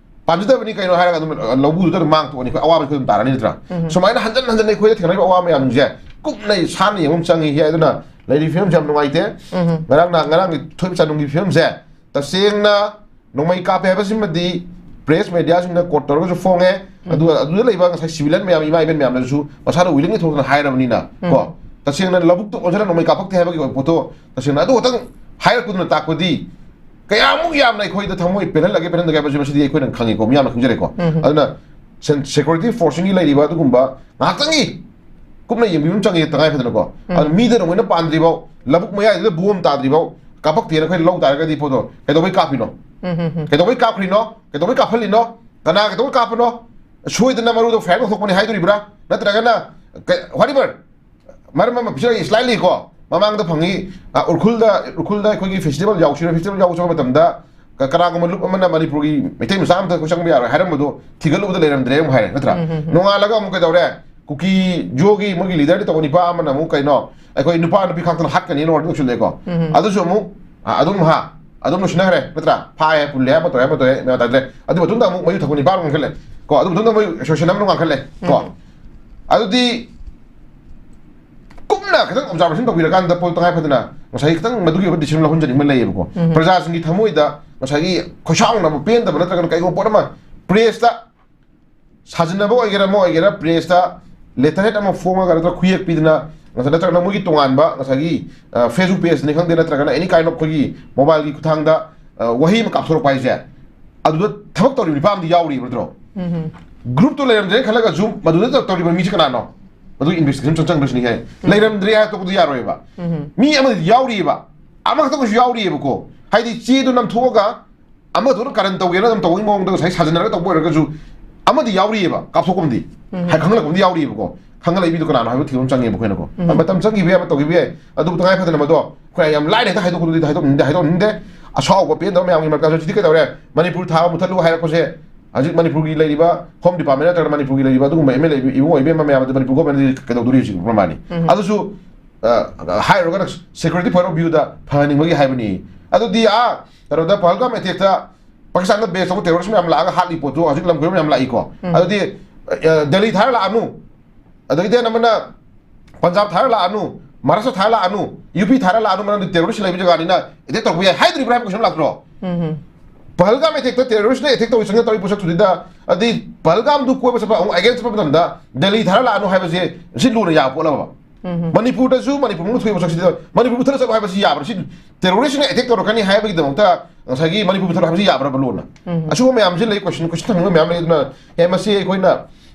ꯄꯥꯝꯖꯗꯕꯅꯤ ꯀꯩꯅꯣ ꯍꯥꯏꯔꯒ ꯑꯗꯨꯝ, ꯑ, ꯂꯧꯕꯨꯗꯨꯗ ꯑꯗꯨꯝ ꯃꯥꯡ ꯊꯣꯛꯑꯅꯤ, ꯑꯩꯈꯣꯏ ꯑꯋꯥꯕ ꯑꯩꯈꯣꯏ ꯑꯗꯨꯝ ꯇꯥꯔꯅꯤ ꯅꯠꯇ꯭ꯔꯥ? ꯎꯝ꯫ ꯁꯨꯃꯥꯏꯅ ꯍꯟꯖꯟ ꯍꯟꯖꯟ ꯑꯩꯈꯣꯏꯗ ꯊꯦꯡꯅꯔꯤꯕ ꯑꯋꯥꯕ ꯃꯌꯥꯝꯁꯦ ꯀꯨꯞꯅ ꯁꯥꯟꯅ ꯌꯦꯡꯕ ꯑꯃ ꯆꯪꯉꯤ꯫ ꯑꯗꯨꯅ ꯂꯩꯔꯤꯕ ꯐꯤꯕꯝꯁꯦ ꯌꯥꯝ ꯅꯨꯡꯉꯥꯏꯇꯦ꯫ ꯎꯝ꯫ ꯉꯔꯥꯡ ꯅꯍꯥꯟ, ꯉꯔꯥꯡꯒꯤ ꯊꯣꯛꯏꯕ ꯆꯥꯗꯨꯡꯒꯤ ꯐꯤꯕꯝꯁꯦ ꯇꯁꯦꯡꯅ ꯅꯣꯡꯃꯩ ꯀꯥꯞꯄꯦ ꯍꯥꯏꯕꯁꯤꯃꯗꯤ ꯄ꯭ꯔꯦꯁ ꯃꯦꯗꯤꯌꯥꯁꯤꯡꯅ ꯀꯣꯠ ꯇꯧꯔꯒꯁꯨ ꯐꯣꯡꯉꯦ꯫ ꯎꯝ꯫ ꯑꯗꯨꯒ ꯑꯗꯨꯗ ꯂꯩꯕ ꯉꯁꯥꯏ ꯁꯤꯚꯤꯂꯤꯌꯟ ꯃꯌꯥꯝ, ꯏꯃꯥ ꯏꯕꯦꯟ ꯃꯌꯥꯝꯅꯁꯨ ꯃꯁꯥꯗ ꯋꯤꯂꯤꯡꯂꯤ ꯊꯣꯛꯇꯅ ꯍꯥꯏꯔꯕꯅꯤꯅ, ꯎꯝ, ꯀꯣ, ꯇꯁꯦꯡꯅ ꯂꯧꯕꯨꯛꯇ ꯑꯣꯟꯁꯤꯜꯂ ꯅꯣꯡꯃꯩ ꯀꯥꯞꯄꯛꯇꯦ ꯍꯥꯏꯕꯒꯤ ꯑꯣꯏꯕ ꯄꯣꯠꯇꯣ ꯇꯁꯦꯡꯅ ꯑꯗꯨ ꯈꯛꯇꯪ ꯍꯥꯏꯔꯛꯄꯗꯨꯅ ꯇꯥꯛꯄꯗꯤ ꯀꯌꯥꯃꯨꯛ ꯌꯥꯝꯅ ꯑꯩꯈꯣꯏꯗ ꯊꯃꯣꯏ ꯄꯦꯜꯍꯜꯂꯒꯦ, ꯄꯦꯜꯍꯟꯗꯒꯦ ꯍꯥꯏꯕꯁꯤ ꯃꯁꯤꯗꯤ ꯑꯩꯈꯣꯏꯅ ꯈꯪꯉꯤꯀꯣ, ꯃꯤꯌꯥꯝꯅ ꯈꯪꯖꯔꯦꯀꯣ꯫ ꯎꯝ꯫ ꯑꯗꯨꯅ ꯁꯦꯟ-, ꯁꯦꯀ꯭ꯌꯨꯔꯤꯇꯤ ꯐꯣꯔꯁꯁꯤꯡꯒꯤ ꯂꯩꯔꯤꯕ ꯑꯗꯨꯒꯨꯝꯕ ꯉꯥꯏꯍꯥꯛꯇꯪꯒꯤ ꯀꯨꯞꯅ ꯌꯦꯡꯕꯤꯕ ꯑꯃ ꯆꯪꯉꯤ ꯇꯉꯥꯏ ꯐꯗꯅꯀꯣ꯫ ꯎꯝ꯫ ꯑꯗꯨ ꯃꯤꯗ ꯅꯣꯡꯃꯩꯅ ꯄꯥꯟꯗ꯭ꯔꯤꯐꯥꯎ, ꯂꯧꯕꯨꯛ ꯃꯌꯥꯏꯗꯨꯗ ꯕꯣꯝ ꯇꯥꯗ꯭ꯔꯤꯐꯥꯎ ꯀꯥꯞꯄꯛꯇꯦꯅ ꯑꯩꯈꯣꯏ ꯂꯧ ꯇꯥꯔꯒꯗꯤ ꯄꯣꯠꯇꯣ ꯀꯩꯗꯧꯕꯩ ꯀꯥꯞꯄꯤꯅꯣ? ꯎꯝ, ꯎꯝ, ꯎꯝ꯫ ꯀꯩꯗꯧꯕꯩ ꯀꯥꯞꯈ꯭ꯔꯤꯅꯣ? ꯀꯩꯗꯧꯕꯩ ꯀꯥꯞꯍꯜꯂꯤꯅꯣ? ꯀꯅꯥ ꯀꯩꯗꯧꯕꯩ ꯀꯥꯞꯄꯅꯣ? ꯁꯣꯏꯗꯅ ꯃꯔꯨꯗꯣ ꯐꯥꯏꯌꯔ ꯇꯧꯊꯣꯛꯄꯅꯤ ꯍꯥꯏꯗꯣꯔꯤꯕ꯭ꯔꯥ? ꯅꯠꯇ꯭ꯔꯒꯅ ꯀ-, whatever, ꯃꯔꯝ ꯑꯃ ꯄꯤꯁꯤꯜꯂꯛꯏ ꯁ꯭ꯂꯥꯏꯠꯂꯤ ꯀꯣ, ꯃꯃꯥꯡꯗ ꯐꯪꯉꯤ, ꯑ, ꯎꯔꯈꯨꯜꯗ, ꯎꯔꯈꯨꯜꯗ ꯑꯩꯈꯣꯏꯒꯤ ꯐꯦꯁꯇꯤꯚꯦꯜ ꯌꯥꯎꯁꯤꯔ, ꯐꯦꯁꯇꯤꯚꯦꯜ ꯌꯥꯎꯕ ꯆꯠꯄ ꯃꯇꯝꯗ ꯀ-, ꯀꯅꯥꯒꯨꯝꯕ ꯂꯨꯞ ꯑꯃꯅ ꯃꯅꯤꯄꯨꯔꯒꯤ ꯃꯩꯇꯩ ꯃꯆꯥ ꯑꯃꯇ ꯑꯩꯈꯣꯏ ꯆꯪꯕ ꯌꯥꯔꯣꯏ ꯍꯥꯏꯔꯝꯕꯗꯣ ꯊꯤꯒꯠꯂꯨꯕꯗ ꯂꯩꯔꯝꯗ꯭ꯔꯦ ꯑꯃꯨꯛ ꯍꯥꯏꯔꯦ ꯅꯠꯇ꯭ꯔꯥ? ꯎꯝ, ꯎꯝ, ꯎꯝ꯫ ꯅꯣꯡꯉꯥꯜꯂꯒ ꯑꯃꯨꯛ ꯀꯩꯗꯧꯔꯦ? ꯀꯨꯀꯤ ꯖꯣꯒꯤ ꯃꯣꯏꯒꯤ ꯂꯤꯗꯔꯗꯤ ꯇꯧꯕ ꯅꯤꯄꯥ ꯑꯃꯅ ꯑꯃꯨꯛ ꯀꯩꯅꯣ, ꯑꯩꯈꯣꯏ ꯅꯨꯄꯥ ꯅꯨꯄꯤ ꯈꯥꯛꯇꯅ ꯍꯥꯠꯀꯅꯤꯅ ꯑꯣꯔꯗꯔ ꯇꯧꯁꯤꯜꯂꯛꯑꯦꯀꯣ꯫ ꯎꯝ, ꯎꯝ꯫ ꯑꯗꯨꯁꯨ ꯑꯃꯨꯛ, ꯑ, ꯑꯗꯨꯝ ꯍꯥ, ꯑꯗꯨꯝ ꯂꯣꯏꯁꯤꯟꯅꯈ꯭ꯔꯦ ꯅꯠꯇ꯭ꯔꯥ? ꯐꯥꯏ ꯍꯥꯏ, ꯄꯨꯜꯂꯦ ꯍꯥꯏ, ꯑꯃ ꯇꯧꯔꯦ, ꯑꯃ ꯇꯧꯔꯦ, ꯃꯌꯥꯝ ꯇꯥꯗ꯭ꯔꯦ꯫ ꯑꯗꯨ ꯃꯇꯨꯡꯗ ꯑꯃꯨꯛ ꯃꯌꯨ ꯊꯛꯄ ꯅꯤꯄꯥ ꯑꯃ ꯉꯥꯡꯈꯠꯂꯦ ꯀꯣ꯫ ꯑꯗꯨ ꯃꯇꯨꯡꯗ ꯃꯣꯏ ꯑꯦꯁꯣꯁꯤꯌꯦꯁꯟ ꯑꯃ ꯉꯥꯡꯈꯠꯂꯦ ꯀꯣ꯫ ꯎꯝ꯫ ꯑꯗꯨꯗꯤ ꯀꯨꯞꯅ ꯈꯤꯇꯪ ꯑꯣꯕꯖꯥꯔꯕꯦꯁꯟ ꯇꯧꯕꯤꯔꯀꯥꯟꯗ ꯄꯣꯠ ꯇꯉꯥꯏ ꯐꯗꯅ ꯉꯁꯥꯏꯒꯤ ꯈꯤꯇꯪ ꯃꯗꯨꯒꯤ ꯑꯣꯏꯕ ꯗꯤꯁꯤꯖꯟ ꯂꯧꯍꯟꯖꯅꯤꯡꯕ ꯂꯩꯌꯦꯕꯀꯣ꯫ ꯎꯝ꯫ ꯄ꯭ꯔꯖꯥꯁꯤꯡꯒꯤ ꯊꯃꯣꯏꯗ ꯉꯁꯥꯏꯒꯤ ꯈꯣꯏꯁꯥꯎꯅꯕ, ꯄꯦꯟꯗꯕ ꯅꯠꯇ꯭ꯔꯒꯅ ꯀꯩꯒꯨꯝꯕ ꯄꯣꯠ ꯑꯃ ꯄ꯭ꯔꯦꯁꯇ ꯁꯥꯖꯤꯟꯅꯕ ꯑꯣꯏꯒꯦꯔꯥ ꯑꯃ ꯑꯣꯏꯒꯦꯔꯥ, ꯄ꯭ꯔꯦꯁꯇ ꯂꯦꯇꯔꯍꯦꯗ ꯑꯃ ꯐꯣꯡꯉꯒ ꯅꯠꯇ꯭ꯔꯒ ꯈꯨꯌꯦꯛ ꯄꯤꯗꯅ ꯅꯠꯇ꯭ꯔꯒꯅ ꯃꯣꯏꯒꯤ ꯇꯣꯉꯥꯟꯕ ꯉꯁꯥꯏꯒꯤ, ꯑ, Facebook ꯄꯦꯖꯅꯤ ꯈꯪꯗꯦ, ꯅꯠꯇ꯭ꯔꯒꯅ any kind of ꯑꯩꯈꯣꯏꯒꯤ ꯃꯣꯕꯥꯏꯜꯒꯤ ꯈꯨꯠꯊꯥꯡꯗ, ꯑ, ꯋꯥꯍꯩ ꯑꯃ ꯀꯥꯞꯊꯣꯔꯛꯄ ꯍꯥꯏꯁꯦ, ꯑꯗꯨꯗ ꯊꯕꯛ ꯇꯧꯔꯤꯕ ꯅꯤꯄꯥ ꯑꯃꯗꯤ ꯌꯥꯎꯔꯤꯕ ꯅꯠꯇ꯭ꯔꯣ? ꯎꯝ꯫ ꯒ꯭ꯔꯨꯞꯇꯣ ꯂꯩꯔꯝꯗ꯭ꯔꯦꯅ ꯈꯜꯂꯒꯁꯨ ꯃꯗꯨꯗ ꯇꯧꯔꯤꯕ ꯃꯤꯁꯦ ꯀꯅꯥꯅꯣ? ꯃꯗꯨꯒꯤ ꯏꯟꯚꯦꯁꯇꯤꯒꯦꯁꯟ ꯆꯪ-, ꯆꯪꯗ꯭ꯔꯁꯤꯅꯤ ꯍꯥꯏ꯫ ꯎꯝ꯫ ꯂꯩꯔꯝꯗ꯭ꯔꯦ ꯍꯥꯏ ꯇꯣꯛꯄꯗꯤ ꯌꯥꯔꯣꯏꯕ꯫ ꯎꯝ꯫ ꯃꯤ ꯑꯃꯗꯤ ꯌꯥꯎꯔꯤꯑꯕ, ꯑꯃꯈꯛꯇꯪꯁꯨ ꯌꯥꯎꯔꯤꯑꯕꯀꯣ꯫ ꯍꯥꯏꯗꯤ ꯆꯦꯗꯣ ꯅꯝꯊꯣꯛꯑꯒ ꯑꯃꯗꯨꯅ ꯀꯔꯟ ꯇꯧꯒꯦꯅ ꯑꯗꯨꯝ ꯇꯧꯕꯒꯤ ꯃꯑꯣꯡꯗ ꯉꯁꯥꯏ ꯁꯥꯖꯤꯟꯅꯔꯒ ꯇꯧꯕ ꯑꯣꯏꯔꯒꯁꯨ ꯑꯃꯗꯤ ꯌꯥꯎꯔꯤꯑꯕ, ꯀꯥꯞꯊꯣꯛꯄ ꯑꯃꯗꯤ ꯎꯝ꯫ ꯍꯥꯏ ꯈꯪꯍꯜꯂꯛꯄ ꯑꯃꯗꯤ ꯌꯥꯎꯔꯤꯑꯕꯀꯣ꯫ ꯈꯪꯍꯜꯂꯛꯏ ꯃꯤꯗꯣ ꯀꯅꯥꯅꯣ ꯍꯥꯏꯕ ꯊꯤꯕ ꯑꯃ ꯆꯪꯉꯦꯕ ꯑꯩꯈꯣꯏꯅꯀꯣ꯫ ꯎꯝ꯫ ꯃꯇꯝ ꯆꯪꯈꯤꯕ ꯌꯥꯏ, ꯑꯃ ꯇꯧꯈꯤꯕ ꯌꯥꯏ, ꯑꯗꯨꯕꯨ ꯇꯉꯥꯏ ꯐꯗꯅ ꯃꯗꯣ ꯑꯩꯈꯣꯏ ꯌꯥꯝ ꯂꯥꯏꯅ ꯍꯦꯛꯇ ꯍꯥꯏꯗꯣꯛꯄꯗꯨꯗꯤ ꯍꯥꯏꯗꯣꯛꯅꯤꯡꯗꯦ, ꯍꯥꯏꯗꯣꯛꯅꯤꯡꯗꯦ꯫ ꯑꯁꯥꯎꯕ ꯄꯦꯟꯗꯕ ꯃꯌꯥꯝꯒꯤ ꯃꯔꯛꯇ ꯍꯧꯖꯤꯛꯇꯤ ꯀꯩꯗꯧꯔꯦ? ꯃꯅꯤꯄꯨꯔ ꯊꯥꯕ ꯃꯨꯊꯠꯂꯨ ꯍꯥꯏꯔꯛꯄꯁꯦ ꯍꯧꯖꯤꯛ ꯃꯅꯤꯄꯨꯔꯒꯤ ꯂꯩꯔꯤꯕ Home Department ꯅꯠꯇ꯭ꯔꯒ ꯃꯅꯤꯄꯨꯔꯒꯤ ꯂꯩꯔꯤꯕ ꯑꯗꯨꯒꯨꯝꯕ ꯑꯦꯝ ꯑꯦꯜ ꯑꯦ ꯏꯕꯨꯡꯉꯣ ꯏꯕꯦꯝꯃ ꯃꯌꯥꯝ ꯑꯗꯨ ꯃꯅꯤꯄꯨꯔ ꯒꯣꯔꯃꯦꯟꯗꯗꯤ ꯀꯩꯗꯧꯗꯣꯔꯤ ꯍꯧꯖꯤꯛ ꯃꯃꯥꯅꯤ꯫ ꯎꯝ꯫ ꯑꯗꯨꯁꯨ, ꯑ, ꯍꯥꯏꯔꯨꯔꯒꯅ security point of view ꯗ ꯐꯍꯟꯅꯤꯡꯕꯒꯤ ꯍꯥꯏꯕꯅꯤ꯫ ꯑꯗꯨꯗꯤ, ꯑꯥ, ꯀꯩꯅꯣꯗ ꯄꯍꯜꯒꯥꯝ attack ꯇ ꯄꯥꯀꯤꯁꯇꯥꯟꯗ base ꯇꯧꯕ terrorist ꯃꯌꯥꯝ ꯂꯥꯛꯑꯒ ꯍꯥꯠꯂꯤ ꯄꯣꯠꯇꯣ ꯍꯧꯖꯤꯛ ꯂꯝ ꯀꯣꯏꯕ ꯃꯌꯥꯝ ꯂꯥꯛꯏꯀꯣ꯫ ꯎꯝ꯫ ꯑꯗꯨꯗꯤ, ꯑ, ꯗꯦꯜꯂꯤ ꯊꯥꯔ ꯂꯥꯛꯑꯅꯨ, ꯑꯗꯒꯤꯗꯤ ꯑꯅꯝꯕꯅ ꯄꯟꯖꯥꯕ ꯊꯥꯔ ꯂꯥꯛꯑꯅꯨ, ꯃꯍꯥꯔꯥꯁꯇ꯭ꯔ ꯊꯥꯔ ꯂꯥꯛꯑꯅꯨ, ꯌꯨ ꯄꯤ ꯊꯥꯔ ꯂꯥꯛꯑꯅꯨ, ꯃꯔꯝꯗꯤ terrorist ꯂꯩꯕ ꯖꯒꯥꯅꯤꯅ attack ꯇꯧꯔꯛꯄ ꯌꯥꯏ ꯍꯥꯏꯗꯣꯔꯤꯕ꯭ꯔꯥ ꯍꯥꯏꯕ question ꯂꯥꯛꯇ꯭ꯔꯣ? ꯎꯝ꯫ ꯄꯍꯜꯒꯥꯝ attack ꯇ terrorist ꯅ attack ꯇꯧꯔꯤ ꯆꯪꯉ ꯇꯧꯔꯤ ꯄꯣꯠꯁꯛꯇꯨꯗ, ꯑꯗꯩ ꯄꯍꯜꯒꯥꯝꯗꯨ ꯀꯣꯏꯕ ꯆꯠꯄ ꯑꯃꯨꯛ against ꯆꯠꯄ ꯃꯇꯝꯗ ꯗꯦꯜꯂꯤ ꯊꯥꯔ ꯂꯥꯛꯑꯅꯨ ꯍꯥꯏꯕꯁꯦ ꯁꯤ ꯂꯨꯅ ꯌꯥꯕ ꯄꯣꯠ ꯑꯃ꯫ ꯎꯝ꯫ ꯃꯅꯤꯄꯨꯔꯗꯁꯨ ꯃꯅꯤꯄꯨꯔ ꯃꯅꯨꯡꯗ ꯊꯣꯛꯏꯕ ꯄꯣꯠꯁꯛꯁꯤꯗ ꯃꯅꯤꯄꯨꯔ ꯃꯨꯊꯠꯂ ꯆꯠꯂꯣ ꯍꯥꯏꯕꯁꯤ ꯌꯥꯕ꯭ꯔꯥ? ꯁꯤ terrorist ꯅ attack ꯇꯧꯔꯛꯀꯅꯤ ꯍꯥꯏꯕꯒꯤꯗꯃꯛꯇ ꯉꯁꯥꯏꯒꯤ ꯃꯅꯤꯄꯨꯔ ꯃꯨꯊꯠꯂꯣ ꯍꯥꯏꯕꯁꯤ ꯌꯥꯕ꯭ꯔꯕ ꯂꯣꯟꯅ? ꯎꯝ꯫ ꯑꯁꯤꯒꯨꯝꯕ ꯃꯌꯥꯝꯁꯤ ꯂꯩ, question, question ꯍꯪꯕ ꯃꯌꯥꯝ ꯂꯩ꯫ ꯑꯗꯨꯅ, ꯑꯦ, ꯃꯁꯤ ꯑꯩꯈꯣꯏꯅ,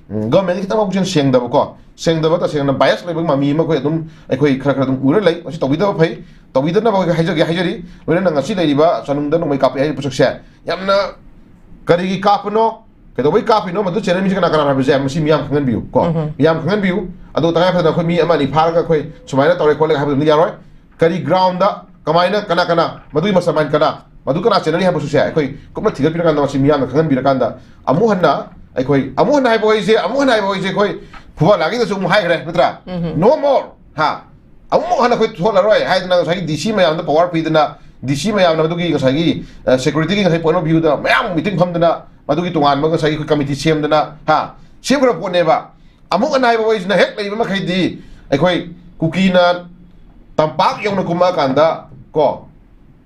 ꯎꯝ, government ꯅ ꯈꯤꯇꯪ ꯄꯨꯛꯆꯦꯜ ꯁꯦꯡꯗꯕꯀꯣ, ꯁꯦꯡꯗꯕ, ꯇꯁꯦꯡꯅ bias ꯂꯩꯕꯒꯤ ꯃꯃꯤ ꯑꯃ ꯑꯩꯈꯣꯏ ꯑꯗꯨꯝ, ꯑꯩꯈꯣꯏ ꯈꯔ ꯈꯔ ꯑꯗꯨꯝ ꯎꯔ ꯂꯩ꯫ ꯃꯁꯤ ꯇꯧꯕꯤꯗꯕ ꯐꯩ, ꯇꯧꯕꯤꯗꯅꯕ ꯑꯩꯈꯣꯏ ꯍꯥꯏꯖꯒꯦ, ꯍꯥꯏꯖꯔꯤ꯫ ꯂꯣꯏꯅꯅ ꯉꯁꯤ ꯂꯩꯔꯤꯕ ꯆꯥꯅꯨꯡꯗ ꯅꯣꯡꯃꯩ ꯀꯥꯞꯄꯦ ꯍꯥꯏꯔꯤꯕ ꯄꯣꯠꯁꯛꯁꯦ ꯌꯥꯝꯅ ꯀꯔꯤꯒꯤ ꯀꯥꯞꯄꯅꯣ, ꯀꯩꯗꯧꯕꯩ ꯀꯥꯞꯄꯤꯅꯣ, ꯃꯗꯨ channel ꯃꯤꯁꯦ ꯀꯅꯥ ꯀꯅꯥ ꯍꯥꯏꯕꯁꯦ ꯃꯁꯤ ꯃꯤꯌꯥꯝ ꯈꯪꯍꯟꯕꯤꯌꯨ ꯀꯣ꯫ ꯎꯝ꯫ ꯃꯤꯌꯥꯝ ꯈꯪꯍꯟꯕꯤꯌꯨ꯫ ꯑꯗꯣ ꯇꯉꯥꯏ ꯐꯗꯅ ꯑꯩꯈꯣꯏ ꯃꯤ ꯑꯃ ꯑꯅꯤ ꯐꯥꯔꯒ ꯑꯈꯣꯏ ꯁꯨꯃꯥꯏꯅ ꯇꯧꯔꯦ ꯈꯣꯠꯂꯦ ꯍꯥꯏꯕꯗꯨꯗꯤ ꯌꯥꯔꯣꯏ꯫ ꯀꯔꯤ ground ꯗ, ꯀꯃꯥꯏꯅ, ꯀꯅꯥ ꯀꯅꯥ, ꯃꯗꯨꯒꯤ mastermind ꯀꯅꯥ, ꯃꯗꯨ ꯀꯅꯥ channel ꯅꯤ ꯍꯥꯏꯕꯁꯨꯁꯦ ꯑꯩꯈꯣꯏ ꯀꯨꯞꯅ ꯊꯤꯒꯠꯄꯤꯔꯀꯥꯟꯗ, ꯃꯁꯤ ꯃꯤꯌꯥꯝꯅ ꯈꯪꯍꯟꯕꯤꯔꯀꯥꯟꯗ, ꯑꯃꯨꯛ ꯍꯟꯅ ꯑꯩꯈꯣꯏ, ꯑꯃꯨꯛ ꯍꯟꯅ ꯍꯥꯏꯕ ꯋꯥꯍꯩꯁꯦ, ꯑꯃꯨꯛ ꯍꯟꯅ ꯍꯥꯏꯕ ꯋꯥꯍꯩꯁꯦ ꯑꯩꯈꯣꯏ ꯐꯨꯕꯥꯂꯥꯒꯤꯗꯁꯨ ꯑꯃꯨꯛ ꯍꯥꯏꯈ꯭ꯔꯦ, ꯅꯠꯇ꯭ꯔꯥ? ꯎꯝ꯫ No more, ꯍꯥ? ꯑꯃꯨꯛ ꯍꯟꯅ ꯑꯩꯈꯣꯏ ꯊꯣꯛꯍꯜꯂꯔꯣꯏ ꯍꯥꯏꯗꯅ ꯉꯁꯥꯏꯒꯤ D C ꯃꯌꯥꯝꯗ power ꯄꯤꯗꯅ, D C ꯃꯌꯥꯝꯅ ꯃꯗꯨꯒꯤ ꯉꯁꯥꯏꯒꯤ, ꯑ, security ꯒꯤ ꯉꯁꯥꯏ point of view ꯗ ꯃꯌꯥꯝ meeting ꯐꯝꯗꯅ, ꯃꯗꯨꯒꯤ ꯇꯣꯉꯥꯟꯕ ꯉꯁꯥꯏꯒꯤ ꯑꯩꯈꯣꯏ committee ꯁꯦꯝꯗꯅ, ꯍꯥ, ꯁꯦꯝꯈ꯭ꯔ ꯄꯣꯠꯅꯦꯕ꯫ ꯑꯃꯨꯛ ꯍꯟꯅ ꯍꯥꯏꯕ ꯋꯥꯍꯩꯁꯤꯅ ꯍꯦꯛ ꯂꯩꯕ ꯃꯈꯩꯗꯤ ꯑꯩꯈꯣꯏ ꯀꯨꯀꯤꯅ ꯇꯝꯄꯥꯛ ꯌꯧꯅ ꯀꯨꯝꯃꯛꯑꯀꯥꯟꯗ ꯀꯣ,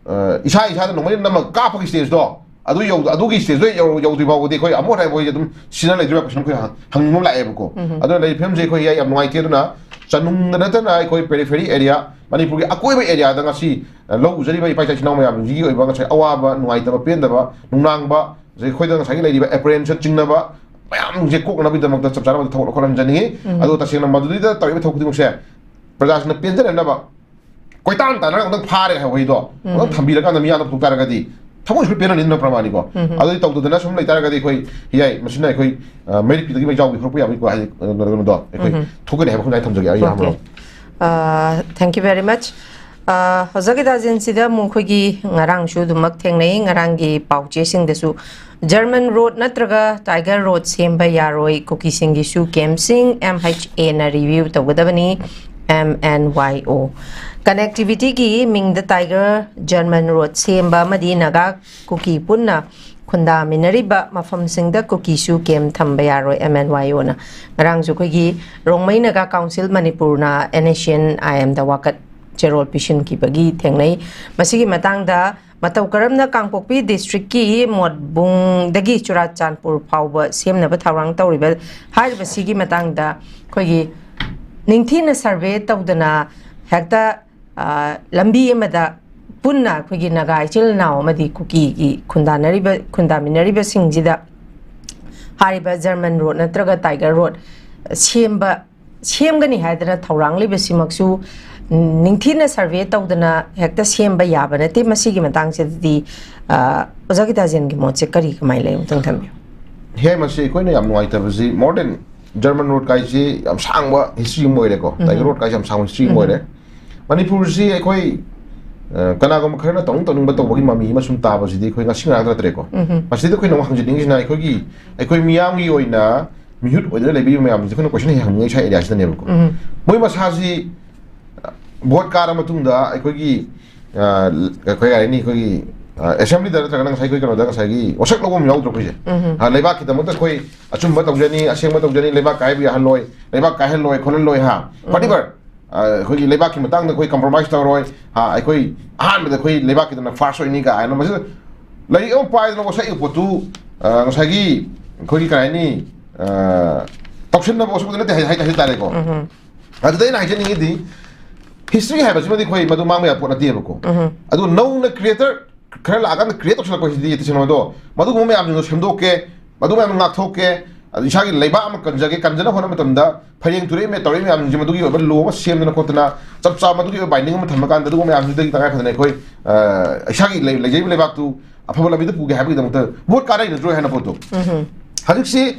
ꯑ, ꯏꯁꯥ ꯏꯁꯥꯗ ꯅꯣꯡꯃꯩꯅ ꯅꯝꯃꯒ ꯀꯥꯞꯄꯒꯤ stage ꯗꯣ, ꯑꯗꯨ ꯌꯧ-, ꯑꯗꯨꯒꯤ stage ꯗꯣ ꯌꯧ-, ꯌꯧꯗ꯭ꯔꯤ ꯐꯥꯎꯕꯗꯤ ꯑꯩꯈꯣꯏ ꯑꯃꯨꯛ ꯍꯟꯅ ꯍꯥꯏꯕ ꯋꯥꯍꯩꯁꯦ ꯑꯗꯨꯝ ꯁꯤꯖꯤꯟꯅ ꯂꯩꯗꯣꯏꯔꯥ question ꯑꯩꯈꯣꯏ ꯍꯪ-, ꯍꯪꯅꯤꯡꯕ ꯑꯃ ꯂꯥꯛꯑꯦꯕꯀꯣ꯫ ꯎꯝ꯫ ꯑꯗꯨꯅ ꯂꯩꯔꯤꯕ ꯐꯤꯕꯝꯁꯦ ꯑꯩꯈꯣꯏ ꯌꯥꯝ ꯅꯨꯡꯉꯥꯏꯇꯦ꯫ ꯑꯗꯨꯅ ꯆꯅꯨꯡꯗ ꯅꯠꯇꯅ ꯑꯩꯈꯣꯏ periphery area, ꯃꯅꯤꯄꯨꯔꯒꯤ ꯑꯀꯣꯏꯕ area ꯗ ꯉꯁꯤ, ꯑ, ꯂꯧ ꯎꯖꯔꯤꯕ ꯏꯄꯥ ꯏꯆꯥ ꯏꯆꯤꯟ ꯏꯅꯥꯎ ꯃꯌꯥꯝꯁꯤꯒꯤ ꯑꯣꯏꯕ ꯉꯁꯥꯏ ꯑꯋꯥꯕ, ꯅꯨꯡꯉꯥꯏꯇꯕ, ꯄꯦꯟꯗꯕ, ꯅꯨꯡꯅꯥꯡꯕ, ꯑꯗꯩ ꯑꯩꯈꯣꯏꯗ ꯉꯁꯥꯏꯒꯤ ꯂꯩꯔꯤꯕ apprehension ꯆꯤꯡꯅꯕ ꯃꯌꯥꯝꯁꯦ ꯀꯣꯛꯅꯕꯒꯤꯗꯃꯛꯇ ꯆꯞ ꯆꯥꯅ ꯊꯕꯛ ꯂꯧꯈꯠꯍꯟꯖꯅꯤꯡꯉꯤ꯫ ꯎꯝ꯫ ꯑꯗꯣ ꯇꯁꯦꯡꯅ ꯃꯗꯨꯗꯩꯗ ꯇꯧꯔꯤꯕ ꯊꯕꯛ ꯈꯨꯗꯤꯡꯃꯛꯁꯦ ꯄ꯭ꯔꯖꯥꯁꯤꯡꯅ ꯄꯦꯟꯖꯅꯅꯕ ꯀꯣꯏꯇꯥꯟ ꯇꯥꯟꯅꯔꯒ ꯑꯃꯨꯛꯇꯪ ꯐꯥꯔꯦ ꯍꯥꯏꯕ ꯋꯥꯍꯩꯗꯣ ꯎꯝ꯫ ꯑꯃꯨꯛꯇꯪ ꯊꯝꯕꯤꯔꯀꯥꯟꯗ ꯃꯤꯌꯥꯝꯗ ꯄꯨꯊꯣꯛ ꯇꯥꯔꯒꯗꯤ ꯊꯃꯣꯏꯁꯨ ꯂꯣꯏ ꯄꯦꯟꯅꯅꯤꯗꯅ ꯄ꯭ꯔꯃꯥꯅꯤꯀꯣ꯫ ꯎꯝ꯫ ꯑꯗꯨꯗꯤ ꯇꯧꯗꯗꯅ ꯁꯨꯝ ꯂꯩꯇꯥꯔꯒꯗꯤ ꯑꯩꯈꯣꯏ, ꯌꯥꯏ, ꯃꯁꯤꯅ ꯑꯩꯈꯣꯏ, ꯑ, ꯃꯩꯔꯤꯛꯇꯨꯗꯒꯤ ꯃꯩꯖꯥꯎꯒꯤ ꯍꯧꯔꯛꯄ ꯌꯥꯕꯒꯤꯀꯣ, ꯍꯥꯏꯗꯤ, ꯑ, ꯀꯩꯅꯣꯗꯣ ꯑꯩꯈꯣꯏ ꯎꯝ꯫ ꯊꯣꯛꯀꯅꯤ ꯍꯥꯏꯕ ꯈꯨꯟꯗꯥꯏ ꯊꯝꯖꯒꯦ ꯑꯩ ꯑꯍꯥꯟꯕ꯫ Okay꯫ ꯑ, thank you very much꯫ ꯑ, ꯑꯣꯖꯥ ꯒꯤꯇꯥꯖꯦꯟꯁꯤꯗ ꯑꯃꯨꯛ ꯑꯩꯈꯣꯏꯒꯤ ꯉꯔꯥꯡꯁꯨ ꯑꯗꯨꯃꯛ ꯊꯦꯡꯅꯩ, ꯉꯔꯥꯡꯒꯤ ꯄꯥꯎꯆꯦꯁꯤꯡꯗꯁꯨ ꯖꯔꯃꯟ ꯔꯣꯗ ꯅꯠꯇ꯭ꯔꯒ ꯇꯥꯏꯒꯔ ꯔꯣꯗ ꯁꯦꯝꯕ ꯌꯥꯔꯣꯏ, ꯀꯨꯀꯤꯁꯤꯡꯒꯤꯁꯨ ꯀꯦꯝꯞꯁꯤꯡ ꯑꯦꯝ ꯑꯩꯆ ꯑꯦꯅ ꯔꯤꯚ꯭ꯌꯨ ꯇꯧꯒꯗꯕꯅꯤ, ꯑꯦꯝ ꯑꯦꯟ ꯋꯥꯏ ꯑꯣ꯫ ꯀꯅꯦꯛꯇꯤꯚꯤꯇꯤꯒꯤ ꯃꯤꯡꯗ ꯇꯥꯏꯒꯔ ꯖꯔꯃꯟ ꯔꯣꯗ ꯁꯦꯝꯕ ꯑꯃꯗꯤ ꯅꯥꯒꯥ ꯀꯨꯀꯤ ꯄꯨꯟꯅ ꯈꯨꯟꯗꯥꯃꯤꯟꯅꯔꯤꯕ ꯃꯐꯝꯁꯤꯡꯗ ꯀꯨꯀꯤꯁꯨ ꯀꯦꯝꯞ ꯊꯝꯕ ꯌꯥꯔꯣꯏ, ꯑꯦꯝ ꯑꯦꯟ ꯋꯥꯏ ꯑꯣꯅ꯫ ꯉꯔꯥꯡꯁꯨ ꯑꯩꯈꯣꯏꯒꯤ ꯔꯣꯡꯃꯩ ꯅꯥꯒꯥ ꯀꯥꯎꯟꯁꯤꯜ ꯃꯅꯤꯄꯨꯔꯅ ꯑꯦꯟ ꯑꯦꯁ ꯁꯤ ꯑꯦꯟ ꯑꯥꯏ ꯑꯦꯝꯗ ꯋꯥꯀꯠ ꯆꯦꯔꯣꯜ ꯄꯤꯁꯤꯟꯈꯤꯕꯒꯤ ꯊꯦꯡꯅꯩ꯫ ꯃꯁꯤꯒꯤ ꯃꯇꯥꯡꯗ ꯃꯇꯧ ꯀꯔꯝꯅ ꯀꯥꯡꯄꯣꯛꯄꯤ ꯗꯤꯁꯇ꯭ꯔꯤꯛꯀꯤ ꯃꯣꯠꯕꯨꯡꯗꯒꯤ ꯆꯨꯔꯥꯆꯥꯟꯄꯨꯔ ꯐꯥꯎꯕ ꯁꯦꯝꯅꯕ ꯊꯧꯔꯥꯡ ꯇꯧꯔꯤꯕ ꯍꯥꯏꯔꯤꯕꯁꯤꯒꯤ ꯃꯇꯥꯡꯗ ꯑꯩꯈꯣꯏꯒꯤ ꯅꯤꯡꯊꯤꯅ ꯁꯔꯚꯦ ꯇꯧꯗꯅ ꯍꯦꯛꯇ, ꯑ, ꯂꯝꯕꯤ ꯑꯃꯗ ꯄꯨꯟꯅ ꯑꯩꯈꯣꯏꯒꯤ ꯅꯥꯒꯥ ꯏꯆꯤꯜ ꯏꯅꯥꯎ ꯑꯃꯗꯤ ꯀꯨꯀꯤꯒꯤ ꯈꯨꯟꯗꯥꯅꯔꯤꯕ, ꯈꯨꯟꯗꯥꯃꯤꯟꯅꯔꯤꯕꯁꯤꯡꯁꯤꯗ ꯍꯥꯏꯔꯤꯕ ꯖꯔꯃꯟ ꯔꯣꯗ ꯅꯠꯇ꯭ꯔꯒ ꯇꯥꯏꯒꯔ ꯔꯣꯗ ꯁꯦꯝꯕ, ꯁꯦꯝꯒꯅꯤ ꯍꯥꯏꯗꯅ ꯊꯧꯔꯥꯡꯂꯤꯕꯁꯤꯃꯛꯁꯨ ꯅꯤꯡꯊꯤꯅ ꯁꯔꯚꯦ ꯇꯧꯗꯅ ꯍꯦꯛꯇ ꯁꯦꯝꯕ ꯌꯥꯕ ꯅꯠꯇꯦ꯫ ꯃꯁꯤꯒꯤ ꯃꯇꯥꯡꯁꯤꯗꯗꯤ, ꯑ, ꯑꯣꯖꯥ ꯒꯤꯇꯥꯖꯦꯟꯒꯤ ꯃꯣꯠꯁꯦ ꯀꯔꯤ, ꯀꯃꯥꯏꯅ ꯂꯩ? ꯑꯃꯨꯛꯇꯪ ꯊꯝꯕꯤꯌꯨ꯫ ꯍꯦ, ꯃꯁꯤ ꯑꯩꯈꯣꯏꯅ ꯌꯥꯝ ꯅꯨꯡꯉꯥꯏꯇꯕꯁꯤ, more than ꯖꯔꯃꯟ ꯔꯣꯗ ꯀꯥꯏꯁꯤ ꯌꯥꯝ ꯁꯥꯡꯕ ꯍꯤꯁꯇ꯭ꯔꯤ ꯑꯃ ꯑꯣꯏꯔꯦꯀꯣ, ꯎꯝ꯫ ꯇꯥꯏꯒꯔ ꯔꯣꯗ ꯀꯥꯏꯁꯤ ꯌꯥꯝ ꯁꯥꯡꯕ ꯍꯤꯁꯇ꯭ꯔꯤ ꯑꯃ ꯎꯝ꯫ ꯑꯣꯏꯔꯦ꯫ ꯃꯅꯤꯄꯨꯔꯁꯤ ꯑꯩꯈꯣꯏ, ꯑ, ꯀꯅꯥꯒꯨꯝꯕ ꯈꯔꯅ ꯇꯧꯅꯤꯡ ꯇꯧꯅꯤꯡꯕ ꯇꯧꯕꯒꯤ ꯃꯃꯤ ꯑꯃ ꯁꯨꯝ ꯇꯥꯕꯁꯤꯗꯤ ꯑꯩꯈꯣꯏ ꯉꯁꯤ ꯉꯔꯥꯡ ꯅꯠꯇ꯭ꯔꯦꯀꯣ꯫ ꯎꯝ꯫ ꯃꯁꯤꯗ ꯑꯩꯈꯣꯏꯅ ꯑꯃꯨꯛ ꯍꯪꯖꯅꯤꯡꯉꯤꯁꯤꯅ ꯑꯩꯈꯣꯏꯒꯤ, ꯑꯩꯈꯣꯏ ꯃꯤꯌꯥꯝꯒꯤ ꯑꯣꯏꯅ ꯃꯤꯍꯨꯠ ꯑꯣꯏꯗꯨꯅ ꯂꯩꯕꯤꯔꯤꯕ ꯃꯌꯥꯝꯁꯦ ꯑꯩꯈꯣꯏꯅ ꯀꯣꯏꯁꯟ ꯍꯦꯛ ꯍꯪꯅꯤꯡꯉꯤ ꯁ꯭ꯋꯥꯏ ꯑꯦꯔꯤꯌꯥꯁꯤꯗꯅꯦꯕꯀꯣ꯫ ꯎꯝ꯫ ꯃꯣꯏ ꯃꯁꯥꯁꯤ, ꯑ, ꯚꯣꯠ ꯀꯥꯔ ꯃꯇꯨꯡꯗ ꯑꯩꯈꯣꯏꯒꯤ, ꯑ, ꯑꯩꯈꯣꯏ ꯀꯩ ꯍꯥꯏꯅꯤ, ꯑꯩꯈꯣꯏꯒꯤ, ꯑ, ꯑꯦꯁꯦꯝꯕ꯭ꯂꯤꯗ ꯅꯠꯇ꯭ꯔꯒꯅ ꯉꯁꯥꯏ ꯑꯩꯈꯣꯏ ꯀꯩꯅꯣꯗ ꯉꯁꯥꯏꯒꯤ ꯋꯥꯁꯛ ꯂꯧꯕ ꯑꯃ ꯌꯥꯎꯗ꯭ꯔꯣ ꯑꯩꯈꯣꯏꯁꯦ? ꯎꯝ꯫ ꯑ, ꯂꯩꯕꯥꯛꯀꯤꯗꯃꯛꯇ ꯑꯩꯈꯣꯏ ꯑꯆꯨꯝꯕ ꯇꯧꯖꯅꯤ, ꯑꯁꯦꯡꯕ ꯇꯧꯖꯅꯤ, ꯂꯩꯕꯥꯛ ꯀꯥꯏꯕ ꯌꯥꯍꯜꯂꯣꯏ, ꯂꯩꯕꯥꯛ ꯀꯥꯏꯍꯜꯂꯣꯏ, ꯈꯣꯠꯍꯜꯂꯣꯏ, ꯍꯥ? ꯎꯝ꯫ Whatever꯫ ꯑ, ꯑꯩꯈꯣꯏꯒꯤ ꯂꯩꯕꯥꯛꯀꯤ ꯃꯇꯥꯡꯗ ꯑꯩꯈꯣꯏ ꯀꯝꯄ꯭ꯔꯣꯃꯥꯏꯁ ꯇꯧꯔꯣꯏ, ꯍꯥ? ꯑꯩꯈꯣꯏ ꯑꯍꯥꯟꯕꯗ ꯑꯩꯈꯣꯏ ꯂꯩꯕꯥꯛꯀꯤꯗꯅ ꯐꯥꯔꯁ ꯑꯣꯏꯅꯤ ꯀꯥꯏꯅ ꯃꯁꯤꯗ ꯂꯥꯏꯔꯤꯛ ꯑꯃ ꯄꯥꯏꯗꯅ ꯋꯥꯁꯛꯏꯕ ꯄꯣꯠꯇꯨ, ꯑ, ꯉꯁꯥꯏꯒꯤ ꯑꯩꯈꯣꯏꯒꯤ ꯀꯩ ꯍꯥꯏꯅꯤ, ꯑ, ꯇꯧꯁꯤꯟꯅꯕ ꯋꯥꯁꯛꯄꯗ ꯅꯠꯇꯦ ꯍꯥꯏ-, ꯍꯥꯏ-, ꯍꯥꯏꯇꯥꯔꯦꯀꯣ꯫ ꯎꯝ꯫ ꯑꯗꯨꯗ ꯑꯩꯅ ꯍꯥꯏꯖꯅꯤꯡꯉꯤꯗꯤ, ꯍꯤꯁꯇ꯭ꯔꯤ ꯍꯥꯏꯕꯁꯤꯃꯗꯤ ꯑꯩꯈꯣꯏ ꯃꯗꯨ ꯃꯥꯡꯕ ꯌꯥꯕ ꯄꯣꯠ ꯅꯠꯇꯦꯕꯀꯣ꯫ ꯎꯝ꯫ ꯑꯗꯨ ꯅꯧꯅ ꯀ꯭ꯔꯤꯌꯦꯇꯔ ꯈꯔ ꯂꯥꯛꯑꯀꯥꯟꯗ ꯀ꯭ꯔꯤꯌꯦꯠ ꯇꯧꯁꯤꯜꯂꯛꯄꯁꯤꯗꯤ ꯇꯁꯦꯡꯅ ꯃꯗꯣ ꯃꯗꯨꯒꯨꯝꯕ ꯃꯌꯥꯝꯁꯤꯡꯗꯣ ꯁꯦꯝꯗꯣꯛꯀꯦ, ꯃꯗꯨ ꯃꯌꯥꯝꯗꯣ ꯉꯥꯛꯊꯣꯛꯀꯦ, ꯑꯗꯨ ꯏꯁꯥꯒꯤ ꯂꯩꯕꯥꯛ ꯑꯃ ꯀꯟꯖꯒꯦ, ꯀꯟꯖꯅꯕ ꯍꯣꯠꯅꯕ ꯃꯇꯝꯗ ꯐꯩꯔꯦꯡ ꯇꯨꯔꯦꯡ ꯃꯌꯥꯝ ꯇꯧꯔꯛꯏ ꯃꯌꯥꯝꯁꯤꯡꯁꯦ ꯃꯗꯨꯒꯤ ꯑꯣꯏꯕ ꯂꯣ ꯑꯃ ꯁꯦꯝꯗꯅ ꯈꯣꯠꯇꯅ ꯆꯞ ꯆꯥꯕ ꯃꯗꯨꯒꯤ ꯑꯣꯏꯕ ꯕꯥꯏꯟꯗꯤꯡ ꯑꯃ ꯊꯝꯃꯀꯥꯟꯗ ꯑꯗꯨꯒꯨꯝꯕ ꯃꯌꯥꯝꯁꯤꯗꯒꯤ ꯇꯉꯥꯏ ꯐꯗꯅ ꯑꯩꯈꯣꯏ, ꯑ, ꯏꯁꯥꯒꯤ ꯂꯩ-, ꯂꯩꯖꯔꯤꯕ ꯂꯩꯕꯥꯛꯇꯨ ꯑꯐꯕ ꯂꯝꯕꯤꯗ ꯄꯨꯒꯦ ꯍꯥꯏꯕꯒꯤꯗꯃꯛꯇ ꯚꯣꯠ ꯀꯥꯟꯅꯩ ꯅꯠꯇ꯭ꯔꯣ ꯍꯥꯏꯅ ꯄꯣꯠꯇꯣ? ꯍꯧꯖꯤꯛꯁꯤ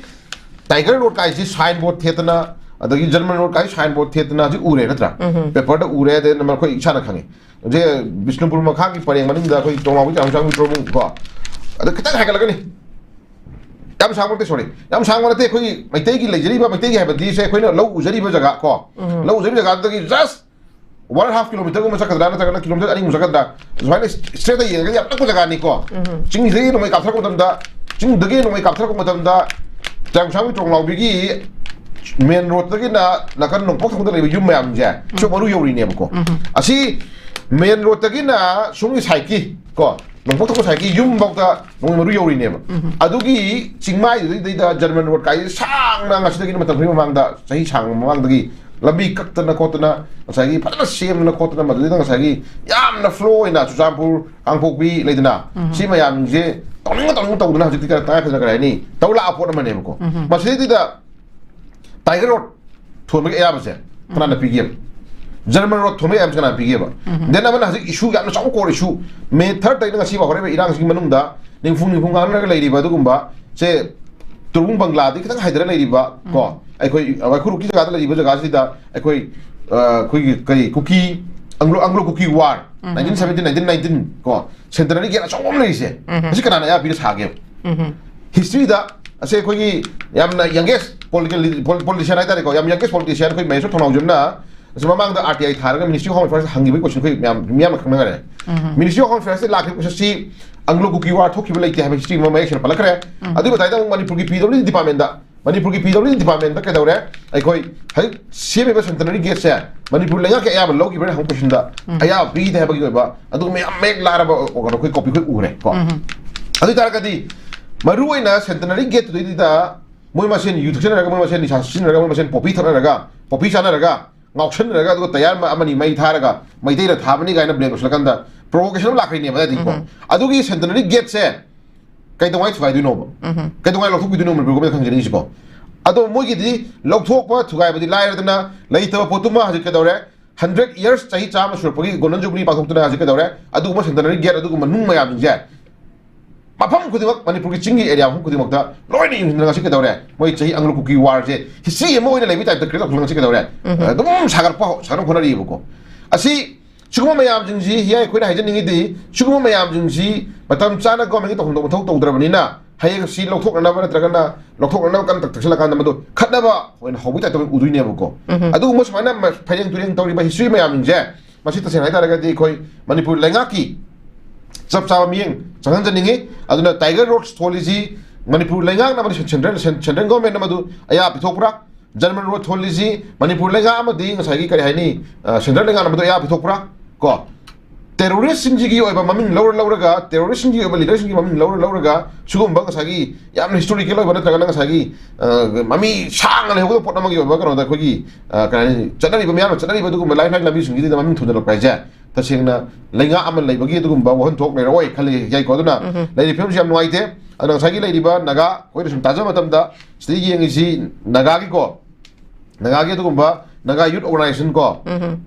ꯇꯥꯏꯒꯔ ꯔꯣꯗ ꯀꯥꯏꯁꯤ ꯁꯥꯏꯟ ꯕꯣꯔꯗ ꯊꯦꯠꯇꯅ, ꯑꯗꯒꯤ ꯖꯔꯃꯟ ꯔꯣꯗ ꯀꯥꯏꯁꯤ ꯁꯥꯏꯟ ꯕꯣꯔꯗ ꯊꯦꯠꯇꯅ ꯍꯧꯖꯤꯛ ꯎꯔꯦ ꯅꯠꯇ꯭ꯔꯥ? ꯄꯦꯄꯔꯗ ꯎꯔꯦ, ꯑꯗꯩ ꯅꯝꯕꯔ ꯑꯩꯈꯣꯏ ꯏꯁꯥꯅ ꯈꯪꯉꯦ꯫ ꯍꯧꯖꯤꯛ ꯕꯤꯁꯅꯨꯄꯨꯔ ꯃꯈꯥꯒꯤ ꯄꯔꯦꯡ ꯃꯅꯨꯡꯗ ꯑꯩꯈꯣꯏ ꯇꯣꯡꯅꯥꯎꯕꯤ ꯆꯥꯝꯃ ꯆꯥꯝꯃ ꯇꯔꯨꯛꯃꯨꯛ ꯀꯣ, ꯑꯗ ꯈꯤꯇꯪ ꯍꯥꯏꯒꯠꯂꯒꯅꯤ꯫ ꯌꯥꯝ ꯁꯥꯡꯕ ꯅꯠꯇꯦ, ꯁꯣꯔꯤ, ꯌꯥꯝ ꯁꯥꯡꯕ ꯅꯠꯇꯦ꯫ ꯑꯩꯈꯣꯏꯒꯤ ꯃꯩꯇꯩꯒꯤ ꯂꯩꯖꯔꯤꯕ, ꯃꯩꯇꯩꯒꯤ ꯍꯥꯏꯕꯗꯤ ꯁꯦ ꯑꯩꯈꯣꯏꯅ ꯂꯧ ꯎꯖꯔꯤꯕ ꯖꯒꯥ ꯀꯣ, ꯂꯧ ꯎꯖꯔꯤꯕ ꯖꯒꯥꯗꯨꯗꯒꯤ just one and half kilometerꯒꯨꯝꯕ ꯆꯠꯀꯗ꯭ꯔꯥ, ꯅꯠꯇ꯭ꯔꯒꯅ kilometer ꯑꯅꯤꯃꯨꯛ ꯆꯠꯀꯗ꯭ꯔꯥ? ꯁꯨꯃꯥꯏꯅ ꯏꯁꯇ꯭ꯔꯦꯠꯇ ꯌꯦꯡꯉꯒꯗꯤ ꯌꯥꯝ ꯅꯛꯄ ꯖꯒꯥꯅꯤꯀꯣ꯫ ꯆꯤꯡꯁꯤꯗꯒꯤ ꯅꯣꯡꯃꯩ ꯀꯥꯞꯊꯔꯛꯄ ꯃꯇꯝꯗ, ꯆꯤꯡꯗꯒꯤ ꯅꯣꯡꯃꯩ ꯀꯥꯞꯊꯔꯛꯄ ꯃꯇꯝꯗ, ꯇꯣꯡꯅꯥꯎꯕꯤꯒꯤ ꯃꯦꯟ ꯔꯣꯗꯇꯒꯤꯅ ꯅꯥꯀꯟ ꯅꯣꯡꯄꯣꯛ ꯊꯪꯕꯗ ꯂꯩꯕ ꯌꯨꯝ ꯃꯌꯥꯝꯁꯦ ꯁꯤ ꯃꯔꯨ ꯌꯧꯔꯤꯅꯦꯕꯀꯣ꯫ ꯑꯁꯤ ꯃꯦꯟ ꯔꯣꯗꯇꯒꯤꯅ ꯁꯣꯝꯒꯤ ꯁꯥꯏꯠꯀꯤ ꯀꯣ, ꯅꯣꯡꯄꯣꯛ ꯊꯪꯕ ꯁꯥꯏꯠꯀꯤ ꯌꯨꯝꯐꯥꯎꯗ ꯅꯣꯡꯃꯩ ꯃꯔꯨ ꯌꯧꯔꯤꯅꯦꯕ꯫ ꯑꯗꯨꯒꯤ ꯆꯤꯡꯃꯥꯏꯗꯨꯗꯩꯗ ꯖꯔꯃꯟ ꯔꯣꯗ ꯀꯥꯏꯁꯦ ꯁꯥꯡꯅ, ꯉꯁꯤꯗꯒꯤ ꯃꯇꯝ ꯈꯔꯒꯤ ꯃꯃꯥꯡꯗ, ꯆꯍꯤ ꯁꯥꯡꯕ ꯃꯃꯥꯡꯗꯒꯤ ꯂꯝꯕꯤ ꯀꯛꯇꯅ ꯈꯣꯠꯇꯅ, ꯉꯁꯥꯏꯒꯤ ꯐꯖꯅ ꯁꯦꯝꯗꯅ ꯈꯣꯠꯇꯅ, ꯃꯗꯨꯗꯩꯗ ꯉꯁꯥꯏꯒꯤ ꯌꯥꯝꯅ flow ꯑꯣꯏꯅ ꯆꯨꯔꯆꯥꯟꯄꯨꯔ, ꯀꯥꯡꯄꯣꯛꯄꯤ ꯂꯩꯗꯅ, ꯁꯤ ꯃꯌꯥꯝꯁꯦ ꯇꯧꯅꯤꯡ ꯇꯧꯅꯤꯡ ꯇꯧꯗꯅ ꯍꯧꯖꯤꯛꯇꯤ ꯀꯔꯤ ꯇꯉꯥꯏ ꯐꯗꯅ ꯀꯔꯤ ꯍꯥꯏꯅꯤ, ꯇꯧ ꯂꯥꯛꯄ ꯄꯣꯠ ꯑꯃꯅꯦꯕꯀꯣ꯫ ꯃꯁꯤꯗꯩꯗꯨꯗ ꯇꯥꯏꯒꯔ ꯔꯣꯗ ꯊꯣꯟꯕꯒꯤ ꯑꯌꯥꯕꯁꯦ ꯀꯅꯥꯅ ꯄꯤꯒꯦꯕ? ꯖꯔꯃꯟ ꯔꯣꯗ ꯊꯣꯟꯕꯒꯤ ꯑꯌꯥꯕꯁꯦ ꯀꯅꯥꯅ ꯄꯤꯒꯦꯕ? Then ꯑꯃꯅ ꯍꯧꯖꯤꯛ issue, ꯌꯥꯝꯅ ꯆꯥꯎꯕ core issue, May third ꯇꯩꯅ ꯉꯁꯤ ꯐꯥꯎ ꯍꯧꯔꯛꯏꯕ ꯏꯔꯥꯡꯁꯤꯒꯤ ꯃꯅꯨꯡꯗ ꯅꯤꯡꯐꯨ ꯅꯤꯡꯐꯨ ꯉꯥꯡꯅꯔꯒ ꯂꯩꯔꯤꯕ ꯑꯗꯨꯒꯨꯝꯕ ꯁꯦ, ꯇꯨꯔꯨꯡ ꯕꯪꯒ꯭ꯂꯥꯗꯒꯤ ꯈꯤꯇꯪ ꯍꯥꯏꯗꯔ ꯂꯩꯔꯤꯕ ꯀꯣ, ꯑꯩꯈꯣꯏ ꯋꯥꯏꯈꯨꯔꯨꯛꯀꯤ ꯖꯒꯥꯗ ꯂꯩꯔꯤꯕ ꯖꯒꯥꯁꯤꯗ ꯑꯩꯈꯣꯏ, ꯑ, ꯑꯩꯈꯣꯏꯒꯤ ꯀꯔꯤ, ꯀꯨꯀꯤ, ꯑꯪꯒ꯭ꯂꯣ, ꯑꯪꯒ꯭ꯂꯣ ꯀꯨꯀꯤ war, nineteen seventeen, nineteen nineteen ꯀꯣ, centenary gate ꯑꯆꯧꯕ ꯑꯃ ꯂꯩꯔꯤꯁꯦ, ꯑꯁꯤ ꯀꯅꯥꯅ ꯑꯌꯥꯕ ꯄꯤꯔ ꯁꯥꯒꯦꯕ? Historyꯗ ꯑꯁꯦ ꯑꯩꯈꯣꯏꯒꯤ ꯌꯥꯝꯅ youngest political, politician ꯍꯥꯏꯇꯥꯔꯦꯀꯣ, ꯌꯥꯝ youngest politician ꯑꯩꯈꯣꯏ ꯃꯍꯦꯁꯣꯔ ꯊꯣꯡꯅꯥꯎꯖꯝꯅ ꯑꯁꯤ ꯃꯃꯥꯡꯗ R T I ꯊꯥꯔꯒ Ministry of Home Affairs ꯍꯪꯈꯤꯕꯒꯤ question ꯑꯩꯈꯣꯏ ꯃꯌꯥꯝ, ꯃꯤꯌꯥꯝꯅ ꯈꯪꯅꯈ꯭ꯔꯦ꯫ Ministry of Home Affairsꯇ ꯂꯥꯛꯈꯤꯕ question ꯁꯤ ꯑꯪꯒ꯭ꯂꯣ ꯀꯨꯀꯤ ꯋꯥꯔ ꯊꯣꯛꯈꯤꯕ ꯂꯩꯇꯦ ꯍꯥꯏꯕ history ꯑꯃ ꯃꯌꯦꯛ ꯁꯦꯡꯅ ꯄꯜꯂꯛꯈ꯭ꯔꯦ꯫ ꯑꯗꯨꯒꯤ ꯃꯇꯥꯏꯗ ꯑꯃꯨꯛ ꯃꯅꯤꯄꯨꯔꯒꯤ P W D departmentꯇ, ꯃꯅꯤꯄꯨꯔꯒꯤ P W D departmentꯇ ꯀꯩꯗꯧꯔꯦ? ꯑꯩꯈꯣꯏ ꯍꯧꯖꯤꯛ ꯁꯦꯝꯃꯤꯕ centenary gateꯁꯦ ꯃꯅꯤꯄꯨꯔ ꯂꯩꯉꯥꯛꯀꯤ ꯑꯌꯥꯕ ꯂꯧꯈꯤꯕ꯭ꯔꯥ ꯍꯪꯕ questionꯗ ꯑꯌꯥꯕ ꯄꯤꯗꯦ ꯍꯥꯏꯕꯒꯤ ꯑꯣꯏꯕ ꯑꯗꯨꯒ ꯃꯌꯥꯝ ꯃꯌꯦꯛ ꯂꯥꯔꯕ ꯑꯩꯈꯣꯏ copy ꯑꯩꯈꯣꯏ ꯎꯔꯦ ꯀꯣ꯫ ꯑꯗꯨ ꯑꯣꯏꯇꯥꯔꯒꯗꯤ ꯃꯔꯨꯑꯣꯏꯅ centenary gateꯇꯨꯗꯩꯗꯨꯗ ꯃꯣꯏ ꯃꯁꯦꯟ ꯌꯨ ꯊꯛꯆꯟꯅꯔꯒ, ꯃꯣꯏ ꯃꯁꯦꯟ ꯅꯤꯁꯥ ꯁꯤꯖꯤꯟꯅꯔꯒ, ꯃꯣꯏ ꯃꯁꯦꯟ poppy ꯊꯛꯅꯔꯒ, poppy ꯆꯥꯅꯔꯒ, ꯉꯥꯎꯁꯟꯅꯔꯒ, ꯑꯗꯨꯒ ꯇꯌꯥꯔ ꯃ-, ꯑꯃꯅꯤ ꯃꯩ ꯊꯥꯔꯒ ꯃꯩꯇꯩꯅ ꯊꯥꯕꯅꯤ ꯀꯥꯏꯅ blame ꯇꯧꯁꯤꯜꯂꯀꯥꯟꯗ provocation ꯑꯃ ꯂꯥꯛꯈ꯭ꯔꯤꯅꯦꯕ ꯑꯗꯨꯗꯤꯀꯣ꯫ ꯑꯗꯨꯒꯤ centenary gateꯁꯦ ꯀꯩꯗꯧꯉꯩ ꯊꯨꯒꯥꯏꯗꯣꯏꯅꯣꯕ? ꯀꯩꯗꯧꯉꯩ ꯂꯧꯊꯣꯛꯄꯤꯗꯣꯏꯅꯣ ꯃꯅꯤꯄꯨꯔ government ꯈꯪꯖꯅꯤꯡꯉꯤꯁꯤꯀꯣ? ꯑꯗꯣ ꯃꯣꯏꯒꯤꯗꯤ ꯂꯧꯊꯣꯛꯄ ꯊꯨꯒꯥꯏꯕꯗꯤ ꯂꯥꯏꯔꯗꯅ, ꯂꯩꯇꯕ ꯄꯣꯠꯇꯨꯃ ꯍꯧꯖꯤꯛ ꯀꯩꯗꯧꯔꯦ? Hundred years, ꯆꯍꯤ ꯆꯥꯝꯃ ꯁꯨꯔꯛꯄꯒꯤ Golden Jubilee ꯄꯥꯡꯊꯣꯛꯇꯅ ꯍꯧꯖꯤꯛ ꯀꯩꯗꯧꯔꯦ? ꯑꯗꯨꯒꯨꯝꯕ centenary gate, ꯑꯗꯨꯒꯨꯝꯕ ꯅꯨꯡ ꯃꯌꯥꯝꯁꯤꯡꯁꯦ ꯃꯐꯝ ꯈꯨꯗꯤꯡꯃꯛ, ꯃꯅꯤꯄꯨꯔꯒꯤ ꯆꯤꯡꯒꯤ ꯑꯦꯔꯤꯌꯥ ꯃꯐꯝ ꯈꯨꯗꯤꯡꯃꯛꯇ ꯂꯣꯏꯅ ꯌꯨꯡꯁꯤꯟꯗꯅ ꯉꯁꯤ ꯀꯩꯗꯧꯔꯦ? ꯃꯣꯏ ꯆꯍꯤ ꯑꯪꯒ꯭ꯂꯣ ꯀꯨꯀꯤ ꯋꯥꯔꯁꯦ ꯍꯤꯁꯇ꯭ꯔꯤ ꯑꯃ ꯑꯣꯏꯅ ꯂꯩꯕ ꯇꯥꯏꯞꯇ ꯀ꯭ꯔꯤꯌꯦꯠ ꯇꯧꯁꯤꯜꯂꯒ ꯉꯁꯤ ꯀꯩꯗꯧꯔꯦ? ꯑꯗꯨꯝ ꯁꯥꯒꯠꯄ ꯍꯧ- ꯁꯥꯒꯠꯅꯕ ꯍꯣꯠꯅꯔꯤꯕꯀꯣ꯫ ꯑꯁꯤ ꯁꯤꯒꯨꯝꯕ ꯃꯌꯥꯝꯁꯤꯡꯁꯤ, ꯍꯤꯌꯥꯏ ꯑꯩꯈꯣꯏꯅ ꯍꯥꯏꯖꯅꯤꯡꯉꯤꯗꯤ, ꯁꯤꯒꯨꯝꯕ ꯃꯌꯥꯝꯁꯤꯡꯁꯤ ꯃꯇꯝ ꯆꯥꯅ ꯒꯣꯔꯃꯦꯟꯒꯤ ꯇꯧꯐꯝ ꯊꯣꯛꯄ ꯃꯊꯧ ꯇꯧꯗ꯭ꯔꯕꯅꯤꯅ, ꯍꯌꯦꯡ ꯁꯤ ꯂꯧꯊꯣꯛꯅꯅꯕ ꯅꯠꯇ꯭ꯔꯒꯅ ꯂꯧꯊꯣꯛꯅꯅꯕ ꯀꯟꯅ ꯇꯛ- ꯇꯛꯁꯤꯜꯂꯀꯥꯟꯗ ꯃꯗꯨ ꯈꯠꯅꯕ ꯑꯣꯏꯅ ꯍꯧꯕꯒꯤ ꯇꯥꯏꯞꯇ ꯑꯣꯏꯅ ꯎꯗꯣꯏꯅꯦꯕꯀꯣ꯫ ꯑꯗꯨꯒꯨꯝꯕ ꯁꯨꯃꯥꯏꯅ ꯃ- ꯐꯩꯔꯦꯡ ꯇꯨꯔꯦꯡ ꯇꯧꯔꯤꯕ ꯍꯤꯁꯇ꯭ꯔꯤ ꯃꯌꯥꯝꯁꯤꯡꯁꯦ, ꯃꯁꯤ ꯇꯁꯦꯡꯅ ꯍꯥꯏꯇꯥꯔꯒꯗꯤ ꯑꯩꯈꯣꯏ ꯃꯅꯤꯄꯨꯔ ꯂꯩꯉꯥꯛꯀꯤ ꯆꯞ ꯆꯥꯕ ꯃꯤꯠꯌꯦꯡ ꯆꯪꯍꯟꯖꯅꯤꯡꯉꯤ꯫ ꯑꯗꯨꯅ ꯇꯥꯏꯒꯔ ꯔꯣꯗ ꯊꯣꯜꯂꯤꯁꯤ ꯃꯅꯤꯄꯨꯔ ꯂꯩꯉꯥꯛꯅ ꯑꯃꯗꯤ ꯁꯦꯟꯇ꯭ꯔꯦꯜ, ꯁꯦꯟ- ꯁꯦꯟꯇ꯭ꯔꯦꯜ ꯒꯣꯔꯃꯦꯟꯅ ꯃꯗꯨ ꯑꯌꯥꯕ ꯄꯤꯊꯣꯛꯄ꯭ꯔꯥ? ꯖꯔꯃꯟ ꯔꯣꯗ ꯊꯣꯜꯂꯤꯁꯤ ꯃꯅꯤꯄꯨꯔ ꯂꯩꯉꯥꯛ ꯑꯃꯗꯤ ꯉꯁꯥꯏꯒꯤ ꯀꯔꯤ ꯍꯥꯏꯅꯤ, ꯑ, ꯁꯦꯟꯇ꯭ꯔꯦꯜ ꯂꯩꯉꯥꯛꯅ ꯃꯗꯨ ꯑꯌꯥꯕ ꯄꯤꯊꯣꯛꯄ꯭ꯔꯥ? ꯀꯣ, ꯇꯦꯔꯣꯔꯤꯁꯁꯤꯡꯁꯤꯒꯤ ꯑꯣꯏꯕ ꯃꯃꯤꯡ ꯂꯧꯔ ꯂꯧꯔꯒ, ꯇꯦꯔꯣꯔꯤꯁꯁꯤꯡꯒꯤ ꯑꯣꯏꯕ ꯂꯤꯗꯔꯁꯤꯡꯒꯤ ꯃꯃꯤꯡ ꯂꯧꯔ ꯂꯧꯔꯒ, ꯁꯤꯒꯨꯝꯕ ꯉꯁꯥꯏꯒꯤ ꯌꯥꯝꯅ ꯍꯤꯁꯇꯣꯔꯤꯀꯦꯜ ꯑꯣꯏꯕ ꯅꯠꯇ꯭ꯔꯒꯅ ꯉꯁꯥꯏꯒꯤ, ꯑ, ꯃꯃꯤ ꯁꯥꯡꯅ ꯂꯩꯍꯧꯒꯗꯕ ꯄꯣꯠ ꯑꯃꯒꯤ ꯑꯣꯏꯕ ꯀꯩꯅꯣꯗ ꯑꯩꯈꯣꯏꯒꯤ, ꯑ, ꯀꯔꯤ ꯍꯥꯏꯅꯤ, ꯆꯠꯅꯔꯤꯕ, ꯃꯤꯌꯥꯝꯅ ꯆꯠꯅꯔꯤꯕ ꯑꯗꯨꯒꯨꯝꯕ ꯂꯥꯏꯐ ꯂꯥꯏꯟ ꯂꯝꯕꯤꯁꯤꯡꯁꯤꯗ ꯃꯃꯤꯡ ꯊꯣꯟꯖꯜꯂꯛꯄ ꯍꯥꯏꯁꯦ ꯇꯁꯦꯡꯅ ꯂꯩꯉꯥꯛ ꯑꯃ ꯂꯩꯕꯒꯤ ꯑꯗꯨꯒꯨꯝꯕ ꯋꯥꯍꯟꯊꯣꯛ ꯂꯩꯔꯛꯑꯣꯏ ꯈꯜꯂꯤ, ꯌꯥꯏꯀꯣ? ꯑꯗꯨꯅ ꯂꯩꯔꯤꯕ ꯐꯤꯕꯝꯁꯤ ꯌꯥꯝ ꯅꯨꯡꯉꯥꯏꯇꯦ꯫ ꯑꯗꯨꯅ ꯉꯁꯥꯏꯒꯤ ꯂꯩꯔꯤꯕ ꯅꯥꯒꯥ, ꯑꯩꯈꯣꯏꯅ ꯁꯨꯝ ꯇꯥꯖꯕ ꯃꯇꯝꯗ ꯁꯤꯗ ꯌꯦꯡꯉꯤꯁꯤ ꯅꯥꯒꯥꯒꯤꯀꯣ, ꯅꯥꯒꯥꯒꯤ ꯑꯗꯨꯒꯨꯝꯕ ꯅꯥꯒꯥ ꯌꯨꯠ ꯑꯣꯔꯒꯅꯥꯏꯖꯦꯁꯟ ꯀꯣ,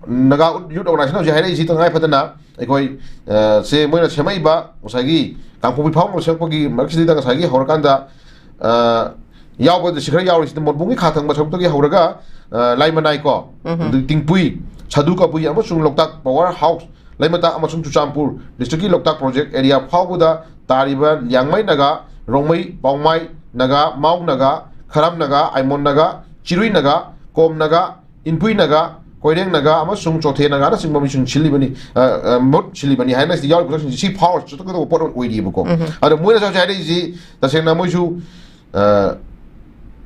ꯅꯥꯒꯥ ꯌꯨꯠ ꯑꯣꯔꯒꯅꯥꯏꯖꯦꯁꯟ ꯍꯧꯖꯤꯛ ꯍꯥꯏꯔꯛꯏꯁꯤ ꯇꯉꯥꯏ ꯐꯗꯅ ꯑꯩꯈꯣꯏ, ꯑ, ꯁꯦ ꯃꯣꯏꯅ ꯁꯦꯝꯃꯛꯏꯕ ꯉꯁꯥꯏꯒꯤ ꯀꯥꯡꯄꯣꯛꯄꯤ ꯐꯥꯎ ꯁꯦꯝꯃꯛꯄꯒꯤ ꯃꯔꯛꯁꯤꯗꯩꯗ ꯉꯁꯥꯏꯒꯤ ꯍꯧꯔꯀꯥꯟꯗ, ꯑ, ꯌꯥꯎꯕꯗ ꯁꯤ ꯈꯔ ꯌꯥꯎꯔꯤꯁꯤꯗ ꯃꯣꯠꯕꯨꯡꯒꯤ ꯈꯥ ꯊꯪꯕ ꯁꯔꯨꯛꯇꯒꯤ ꯍꯧꯔꯒ, ꯑ, ꯂꯥꯏꯃꯅꯥꯏ ꯀꯣ, ꯑꯗꯒꯤ ꯇꯤꯡꯄꯨꯏ, ꯁꯥꯗꯨ ꯀꯕꯨꯏ ꯑꯃꯁꯨꯡ ꯂꯣꯛꯇꯥꯛ ꯄꯋꯥꯔ ꯍꯥꯎꯁ, ꯂꯩꯃꯇꯥꯛ ꯑꯃꯁꯨꯡ ꯆꯨꯔꯆꯥꯟꯄꯨꯔ ꯗꯤꯁꯇ꯭ꯔꯤꯛꯀꯤ ꯂꯣꯛꯇꯥꯛ ꯄ꯭ꯔꯣꯖꯦꯛ ꯑꯦꯔꯤꯌꯥ ꯐꯥꯎꯕꯗ ꯇꯥꯔꯤꯕ ꯂꯤꯌꯥꯡꯃꯩ ꯅꯥꯒꯥ, ꯔꯣꯡꯃꯩ, ꯄꯥꯎꯃꯥꯏ ꯅꯥꯒꯥ, ꯃꯥꯎ ꯅꯥꯒꯥ, ꯈꯔꯝ ꯅꯥꯒꯥ, ꯑꯥꯏꯃꯣꯟ ꯅꯥꯒꯥ, ꯆꯤꯔꯨꯏ ꯅꯥꯒꯥ, ꯀꯣꯝ ꯅꯥꯒꯥ, ꯏꯟꯄꯨꯏ ꯅꯥꯒꯥ, ꯀꯣꯏꯔꯦꯡ ꯅꯥꯒꯥ ꯑꯃꯁꯨꯡ ꯆꯣꯊꯦ ꯅꯥꯒꯥꯅꯆꯤꯡꯕ ꯃꯤꯁꯤꯡ ꯁꯤꯜꯂꯤꯕꯅꯤ, ꯑ, ꯑ, ꯃꯍꯨꯠ ꯁꯤꯜꯂꯤꯕꯅꯤ ꯍꯥꯏꯅ ꯁꯤꯗ ꯌꯥꯎꯔꯤꯕ ꯄꯣꯠꯁꯛꯁꯤꯡꯁꯤ ꯁꯤ ꯐꯥꯎꯔ ꯆꯠꯀꯗꯧꯕ ꯄꯣꯠ ꯑꯃ ꯑꯣꯏꯔꯤꯕꯀꯣ꯫ ꯑꯗꯣ ꯃꯣꯏꯅ ꯍꯧꯖꯤꯛ ꯍꯥꯏꯔꯛꯏꯁꯤ ꯇꯁꯦꯡꯅ ꯃꯣꯏꯁꯨ, ꯑ,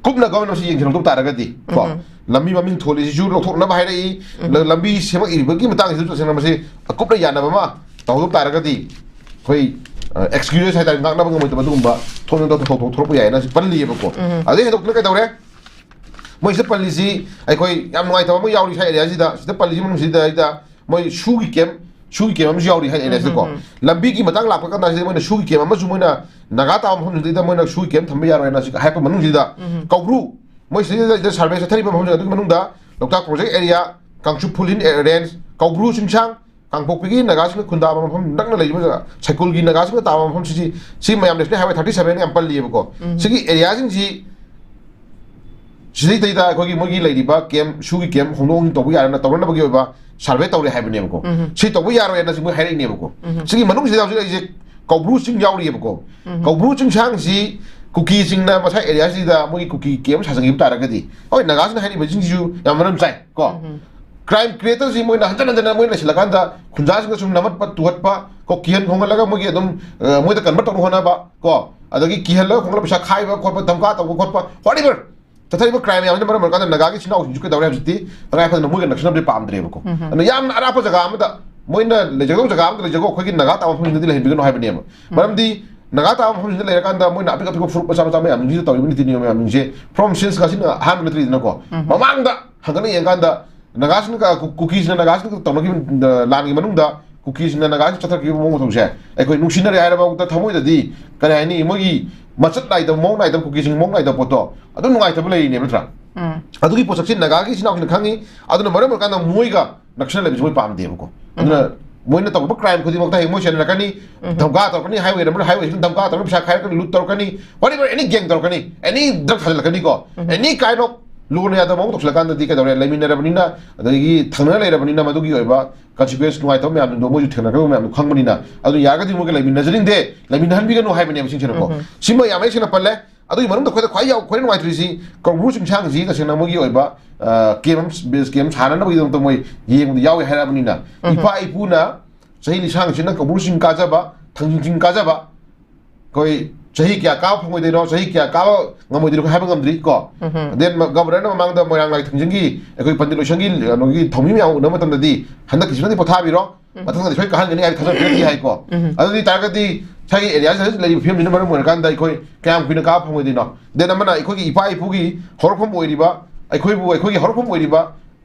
ꯀꯨꯞꯅ ꯒꯣꯔꯃꯦꯟ ꯑꯁꯤ ꯌꯦꯡꯁꯤꯜꯍꯧꯗꯕ ꯇꯥꯔꯒꯗꯤ ꯀꯣ, ꯂꯝꯕꯤ ꯃꯃꯤꯡ ꯊꯣꯜꯂꯤꯁꯤꯁꯨ ꯂꯧꯊꯣꯛꯅꯕ ꯍꯥꯏꯔꯛꯏ, ꯂ-, ꯂꯝꯕꯤ ꯁꯦꯝꯃꯛꯏꯕꯒꯤ ꯃꯇꯥꯡꯁꯤꯁꯨ ꯇꯁꯦꯡꯅ ꯃꯁꯤ ꯑꯀꯨꯞꯅ ꯌꯥꯅꯕ ꯑꯃ ꯇꯧꯍꯧꯗꯕ ꯇꯥꯔꯒꯗꯤ ꯑꯩꯈꯣꯏ, ꯑ, ꯑꯦꯛꯁꯀ꯭ꯌꯨꯖꯦꯁ ꯍꯥꯏꯇꯥꯔꯦ, ꯉꯥꯛꯅꯕ ꯉꯝꯃꯣꯏꯗꯕ ꯑꯗꯨꯒꯨꯝꯕ ꯊꯣꯛꯅꯤꯡ ꯊꯧꯗꯣꯛ ꯊꯣꯛꯂꯛꯄ ꯌꯥꯏꯅ ꯁꯤ ꯄꯜꯂꯤꯑꯕꯀꯣ꯫ ꯑꯗꯩ ꯍꯦꯟꯗꯣꯛꯇꯅ ꯀꯩꯗꯧꯔꯦ? ꯃꯣꯏ ꯁꯤꯗ ꯄꯜꯂꯤꯁꯤ ꯑꯩꯈꯣꯏ ꯌꯥꯝ ꯅꯨꯡꯉꯥꯏꯇꯕ ꯑꯃ ꯌꯥꯎꯔꯤ ꯁ꯭ꯋꯥꯏ ꯑꯦꯔꯤꯌꯥꯁꯤꯗ, ꯁꯤꯗ ꯄꯜꯂꯤꯁꯤ ꯃꯅꯨꯡꯁꯤꯗꯩꯗ ꯃꯣꯏ ꯁꯨꯒꯤ ꯀꯦꯝ, ꯁꯨꯒꯤ ꯀꯦꯝ ꯑꯃꯁꯨ ꯌꯥꯎꯔꯤ ꯍꯥꯏ ꯑꯦꯔꯤꯌꯥꯁꯤꯗꯀꯣ꯫ ꯂꯝꯕꯤꯒꯤ ꯃꯇꯥꯡ ꯂꯥꯛꯄ ꯀꯥꯟꯗ ꯁꯤꯗ ꯃꯣꯏꯅ ꯁꯨꯒꯤ ꯀꯦꯝ ꯑꯃꯁꯨ ꯃꯣꯏꯅ ꯅꯥꯒꯥ ꯇꯥꯕ ꯃꯐꯝꯁꯤꯗꯩꯗ ꯃꯣꯏꯅ ꯁꯨꯒꯤ ꯀꯦꯝ ꯊꯝꯕ ꯌꯥꯔꯣꯏ ꯍꯥꯏꯅ ꯁꯤ ꯍꯥꯏꯔꯛꯄ ꯃꯅꯨꯡꯁꯤꯗ ꯀꯧꯕ꯭ꯔꯨ, ꯃꯣꯏ ꯁꯤꯗꯩꯗ ꯁꯤꯗ ꯁꯔꯚꯦ ꯆꯠꯊꯔꯤꯕ ꯃꯐꯝꯁꯤꯡ ꯑꯗꯨꯒꯤ ꯃꯅꯨꯡꯗ ꯂꯣꯛꯇꯥꯛ ꯄ꯭ꯔꯣꯖꯦꯛ ꯑꯦꯔꯤꯌꯥ, ꯀꯥꯡꯆꯨꯞ ꯐꯨꯜ ꯍꯤꯜ ꯔꯦꯟꯖ, ꯀꯧꯕ꯭ꯔꯨ ꯆꯤꯡꯁꯥꯡ, ꯀꯥꯡꯄꯣꯛꯄꯤꯒꯤ ꯅꯥꯒꯥꯁꯤꯡꯅ ꯈꯨꯟꯗꯥꯕ ꯃꯐꯝ, ꯅꯛꯅ ꯂꯩꯔꯤꯕ ꯖꯒꯥ, ꯁꯩꯀꯨꯜꯒꯤ ꯅꯥꯒꯥꯁꯤꯡꯅ ꯇꯥꯕ ꯃꯐꯝꯁꯤꯗꯤ, ꯁꯤ ꯃꯌꯥꯝ National Highway thirty seven ꯌꯥꯝ ꯄꯜꯂꯤꯌꯦꯕꯀꯣ꯫ ꯎꯝ꯫ ꯁꯤꯒꯤ area ꯁꯤꯡꯁꯤ, ꯁꯤꯗꯩꯗ ꯑꯩꯈꯣꯏꯒꯤ ꯃꯣꯏꯒꯤ ꯂꯩꯔꯤꯕ camp, ꯁꯨꯒꯤ camp ꯍꯣꯡꯗꯣꯛ ꯍꯣꯡꯖꯤꯟ ꯇꯧꯕ ꯌꯥꯅꯅꯕ ꯇꯧꯔꯅꯕꯒꯤ ꯑꯣꯏꯕ survey ꯇꯧꯔꯦ ꯍꯥꯏꯕꯅꯦꯕꯀꯣ꯫ ꯎꯝ꯫ ꯁꯤ ꯇꯧꯕ ꯌꯥꯔꯣꯏꯅ ꯁꯤ ꯃꯣꯏ ꯍꯥꯏꯔꯛꯏꯅꯦꯕꯀꯣ꯫ ꯎꯝ꯫ ꯁꯤꯒꯤ ꯃꯅꯨꯡꯁꯤꯗ ꯍꯧꯖꯤꯛ ꯂꯩꯔꯤꯁꯦ ꯀꯧꯕ꯭ꯔꯨ ꯆꯤꯡ ꯌꯥꯎꯔꯤꯑꯕꯀꯣ꯫ ꯎꯝ꯫ ꯀꯧꯕ꯭ꯔꯨ ꯆꯤꯡꯁꯥꯡꯁꯤ ꯀꯨꯀꯤꯁꯤꯡꯅ ꯃꯁꯥ area ꯁꯤꯗ ꯃꯣꯏꯒꯤ ꯀꯨꯀꯤ camp ꯁꯥꯖꯟꯈꯤꯕ ꯇꯥꯔꯒꯗꯤ, ꯍꯣꯏ, ꯅꯥꯒꯥꯁꯤꯡꯅ ꯍꯥꯏꯔꯤꯕꯁꯤꯡꯁꯤꯁꯨ ꯌꯥꯝ ꯃꯔꯝ ꯆꯥꯏ ꯀꯣ꯫ ꯎꯝ꯫ Crime creator ꯁꯤ ꯃꯣꯏꯅ ꯍꯟꯖꯟ ꯍꯟꯖꯟꯅ ꯃꯣꯏꯅ ꯂꯩꯁꯤꯜꯂꯀꯥꯟꯗ ꯈꯨꯟꯖꯥꯁꯤꯡꯗ ꯁꯨꯝ ꯅꯝꯍꯠꯄ, ꯇꯨꯍꯠꯄ ꯀꯣ, ꯀꯤꯍꯟ ꯈꯣꯡꯍꯜꯂꯒ ꯃꯣꯏꯒꯤ ꯑꯗꯨꯝ, ꯑ, ꯃꯣꯏꯗ convert ꯇꯧꯅꯕ ꯍꯣꯠꯅꯕ ꯀꯣ, ꯑꯗꯒꯤ ꯀꯤꯍꯜꯂꯒ ꯈꯣꯡꯍꯜꯂꯒ ꯄꯩꯁꯥ ꯈꯥꯏꯕ ꯈꯣꯠꯄ, ꯙꯝꯀꯥ ꯇꯧꯕ ꯈꯣꯠꯄ, whatever꯫ ꯆꯠꯊꯔꯤꯕ crime ꯃꯌꯥꯝꯁꯤꯅ ꯃꯔꯝ ꯑꯣꯏꯔꯀꯥꯟꯗ ꯅꯥꯒꯥꯒꯤ ꯏꯆꯤꯟ ꯏꯅꯥꯎꯁꯤꯡꯁꯨ ꯀꯩꯗꯧꯔꯦ ꯍꯧꯖꯤꯛꯇꯤ? ꯇꯉꯥꯏ ꯐꯗꯅ ꯃꯣꯏꯒ ꯅꯛꯁꯤꯟꯅꯕꯗꯤ ꯄꯥꯝꯗ꯭ꯔꯦꯕꯀꯣ꯫ ꯎꯝ꯫ ꯑꯗꯨꯅ ꯌꯥꯝꯅ ꯑꯔꯥꯞꯄ ꯖꯒꯥ ꯑꯃꯗ, ꯃꯣꯏꯅ ꯂꯩꯖꯒꯗꯧꯕ ꯖꯒꯥ ꯑꯃꯗ ꯂꯩꯖꯒꯣ, ꯑꯩꯈꯣꯏꯒꯤ ꯅꯥꯒꯥ ꯇꯥꯕ ꯃꯐꯝꯁꯤꯡꯗꯗꯤ ꯂꯩꯍꯟꯕꯤꯒꯅꯨ ꯍꯥꯏꯕꯅꯦꯕ꯫ ꯎꯝ꯫ ꯃꯔꯝꯗꯤ ꯅꯥꯒꯥ ꯇꯥꯕ ꯃꯐꯝꯁꯤꯡꯗ ꯂꯩꯔꯀꯥꯟꯗ ꯃꯣꯏꯅ ꯑꯄꯤꯛ ꯑꯄꯤꯛꯄ ꯐꯨꯔꯨꯞ ꯃꯆꯥ ꯃꯆꯥ ꯃꯌꯥꯝꯁꯤꯡꯁꯤꯗ ꯇꯧꯔꯤꯕ ꯅꯤꯇꯤ ꯅꯤꯌꯣꯝ ꯃꯌꯥꯝꯁꯤꯡꯁꯦ from since ꯉꯁꯤꯅ ꯑꯍꯥꯟꯕ ꯅꯠꯇ꯭ꯔꯤꯗꯅꯀꯣ꯫ ꯎꯝ꯫ ꯃꯃꯥꯡꯗ ꯍꯪꯒꯠꯅ ꯌꯦꯡꯀꯥꯟꯗ ꯅꯥꯒꯥꯁꯤꯡꯒ ꯀꯨ-, ꯀꯨꯀꯤꯁꯤꯡꯅ ꯅꯥꯒꯥꯁꯤꯡꯒ ꯇꯧꯅꯈꯤꯕ, ꯑ, ꯂꯥꯟꯒꯤ ꯃꯅꯨꯡꯗ ꯀꯨꯀꯤꯁꯤꯡꯅ ꯅꯥꯒꯥꯁꯤꯡ ꯆꯠꯊꯔꯛꯈꯤꯕ ꯃꯑꯣꯡ ꯃꯇꯧꯁꯦ, ꯑꯩꯈꯣꯏ ꯅꯨꯡꯁꯤꯅꯔꯦ ꯍꯥꯏꯔꯕ ꯊꯃꯣꯏꯗꯗꯤ, ꯀꯔꯤ ꯍꯥꯏꯅꯤ, ꯃꯣꯏꯒꯤ ꯃꯆꯠ ꯅꯥꯏꯗꯕ, ꯃꯑꯣꯡ ꯅꯥꯏꯗꯕ, ꯀꯨꯀꯤꯁꯤꯡ ꯃꯑꯣꯡ ꯅꯥꯏꯗꯕ ꯄꯣꯠꯇꯣ ꯑꯗꯨꯝ ꯅꯨꯡꯉꯥꯏꯇꯕ ꯂꯩꯔꯤꯅꯦꯕ, ꯅꯠꯇ꯭ꯔꯥ? ꯎꯝ꯫ ꯑꯗꯨꯒꯤ ꯄꯣꯠꯁꯛꯁꯤ ꯅꯥꯒꯥꯒꯤ ꯏꯆꯤꯟ ꯏꯅꯥꯎꯁꯤꯡꯅ ꯈꯪꯉꯤ꯫ ꯑꯗꯨꯅ ꯃꯔꯝ ꯑꯣꯏꯔꯀꯥꯟꯗ ꯃꯣꯏꯒ ꯅꯛꯁꯤꯟꯅ ꯂꯩꯕꯁꯤ ꯃꯣꯏ ꯄꯥꯝꯗꯦꯕꯀꯣ꯫ ꯑꯗꯨꯅ ꯎꯝ꯫ ꯃꯣꯏꯅ ꯇꯧꯔꯛꯄ crime ꯈꯨꯗꯤꯡꯃꯛꯇ ꯍꯌꯦꯡ ꯃꯣꯏ ꯁꯦꯟꯅꯔꯛꯀꯅꯤ, ꯎꯝ꯫ ꯙꯝꯀꯥ ꯇꯧꯔꯛꯀꯅꯤ, highway number, highway ꯁꯤꯗ ꯙꯝꯀꯥ ꯇꯧꯔꯛꯀꯅꯤ, ꯄꯩꯁꯥ ꯈꯥꯏꯔꯛꯀꯅꯤ, loot ꯇꯧꯔꯛꯀꯅꯤ, whatever, any gang ꯇꯧꯔꯛꯀꯅꯤ, any drug ꯊꯥꯖꯤꯜꯂꯛꯀꯅꯤꯀꯣ, um. Any kind of ꯂꯨꯅ ꯌꯥꯗꯕ ꯃꯑꯣꯡ ꯇꯧꯁꯤꯜꯂꯀꯥꯟꯗꯗꯤ ꯀꯩꯗꯧꯔꯦ? ꯂꯩꯃꯤꯟꯅꯔꯕꯅꯤꯅ, ꯑꯗꯒꯤ ꯊꯪꯅꯅ ꯂꯩꯔꯕꯅꯤꯅ ꯃꯗꯨꯒꯤ ꯑꯣꯏꯕ consequence ꯅꯨꯡꯉꯥꯏꯇꯕ ꯃꯌꯥꯝꯗꯣ ꯃꯣꯏꯁꯨ ꯊꯦꯡꯅꯒꯗꯕ ꯃꯌꯥꯝꯗꯣ ꯈꯪꯕꯅꯤꯅ, ꯑꯗꯨ ꯌꯥꯔꯒꯗꯤ ꯃꯣꯏꯒ ꯂꯩꯃꯤꯟꯅꯖꯅꯤꯡꯗꯦ, ꯂꯩꯃꯤꯟꯅꯍꯟꯕꯤꯒꯅꯨ ꯍꯥꯏꯕꯅꯦꯕ ꯁꯤꯡꯁꯤꯅꯀꯣ꯫ ꯎꯝ꯫ ꯁꯤꯃ ꯌꯥꯝ ꯃꯌꯦꯛ ꯁꯦꯡꯅ ꯄꯜꯂꯦ꯫ ꯑꯗꯨꯒꯤ ꯃꯅꯨꯡꯗ ꯑꯩꯈꯣꯏꯗ ꯈ꯭ꯋꯥꯏ ꯌꯥꯎ-, ꯈ꯭ꯋꯥꯏ ꯅꯨꯡꯉꯥꯏꯇ꯭ꯔꯤꯁꯤ ꯀꯧꯕ꯭ꯔꯨ ꯆꯤꯡꯁꯥꯡꯁꯤ ꯇꯁꯦꯡꯅ ꯃꯣꯏꯒꯤ ꯑꯣꯏꯕ, ꯑ, camp ꯑꯃ, base camp ꯁꯥꯟꯅꯅꯕꯒꯤꯗꯃꯛꯇ ꯃꯣꯏ ꯌꯦꯡꯕꯗ ꯌꯥꯎꯋꯦ ꯍꯥꯏꯔꯕꯅꯤꯅ, ꯎꯝ꯫ ꯏꯄꯥ ꯏꯄꯨꯅ ꯆꯍꯤ ꯂꯤꯁꯥꯡꯁꯤꯅ ꯀꯧꯕ꯭ꯔꯨ ꯆꯤꯡ ꯀꯥꯖꯕ, ꯊꯥꯡꯖꯤꯡ ꯆꯤꯡ ꯀꯥꯖꯕ, ꯑꯩꯈꯣꯏ ꯆꯍꯤ ꯀꯌꯥ ꯀꯥꯕ ꯐꯪꯉꯣꯏꯗꯣꯏꯅꯣ, ꯆꯍꯤ ꯀꯌꯥ ꯀꯥꯕ ꯉꯝꯃꯣꯏꯗꯣꯏꯅꯣ ꯍꯥꯏꯕ ꯉꯝꯗ꯭ꯔꯤ ꯀꯣ꯫ ꯎꯝ꯫ Then ꯃ-, Governorꯅ ꯃꯃꯥꯡꯗ ꯃꯣꯏꯔꯥꯡ ꯂꯥꯏ ꯊꯥꯡꯖꯤꯡꯒꯤ ꯑꯩꯈꯣꯏ ꯄꯟꯗꯤꯠ ꯂꯣꯏꯁꯪꯒꯤ, ꯀꯩꯅꯣꯒꯤ ꯊꯧꯃꯤ ꯃꯌꯥꯝ ꯎꯅꯕ ꯃꯇꯝꯗꯗꯤ ꯍꯟꯗꯛꯀꯤꯁꯤꯃꯗꯤ ꯄꯣꯊꯥꯕꯤꯔꯣ, ꯎꯝ꯫ ꯃꯊꯪꯗꯗꯤ ꯁꯣꯏ ꯀꯥꯍꯟꯒꯅꯤ ꯍꯥꯏꯕ ꯊꯥꯖꯕ ꯄꯤꯔꯛꯇꯦ ꯍꯥꯏꯀꯣ꯫ ꯎꯝ꯫ ꯑꯗꯨ ꯑꯣꯏ ꯇꯥꯔꯒꯗꯤ ꯁ꯭ꯋꯥꯏꯒꯤ area ꯁꯤꯗ ꯂꯩꯔꯤꯕ ꯐꯤꯕꯝꯁꯤꯅ ꯃꯔꯝ ꯑꯣꯏꯔꯀꯥꯟꯗ ꯑꯩꯈꯣꯏ ꯀꯌꯥꯝ ꯀꯨꯏꯅ ꯀꯥꯕ ꯐꯪꯉꯣꯏꯗꯣꯏꯅꯣ? Then ꯑꯃꯅ ꯑꯩꯈꯣꯏꯒꯤ ꯏꯄꯥ ꯏꯄꯨꯒꯤ ꯍꯧꯔꯛꯐꯝ ꯑꯣꯏꯔꯤꯕ, ꯑꯩꯈꯣꯏꯕꯨ, ꯑꯩꯈꯣꯏꯒꯤ ꯍꯧꯔꯛꯐꯝ ꯑꯣꯏꯔꯤꯕ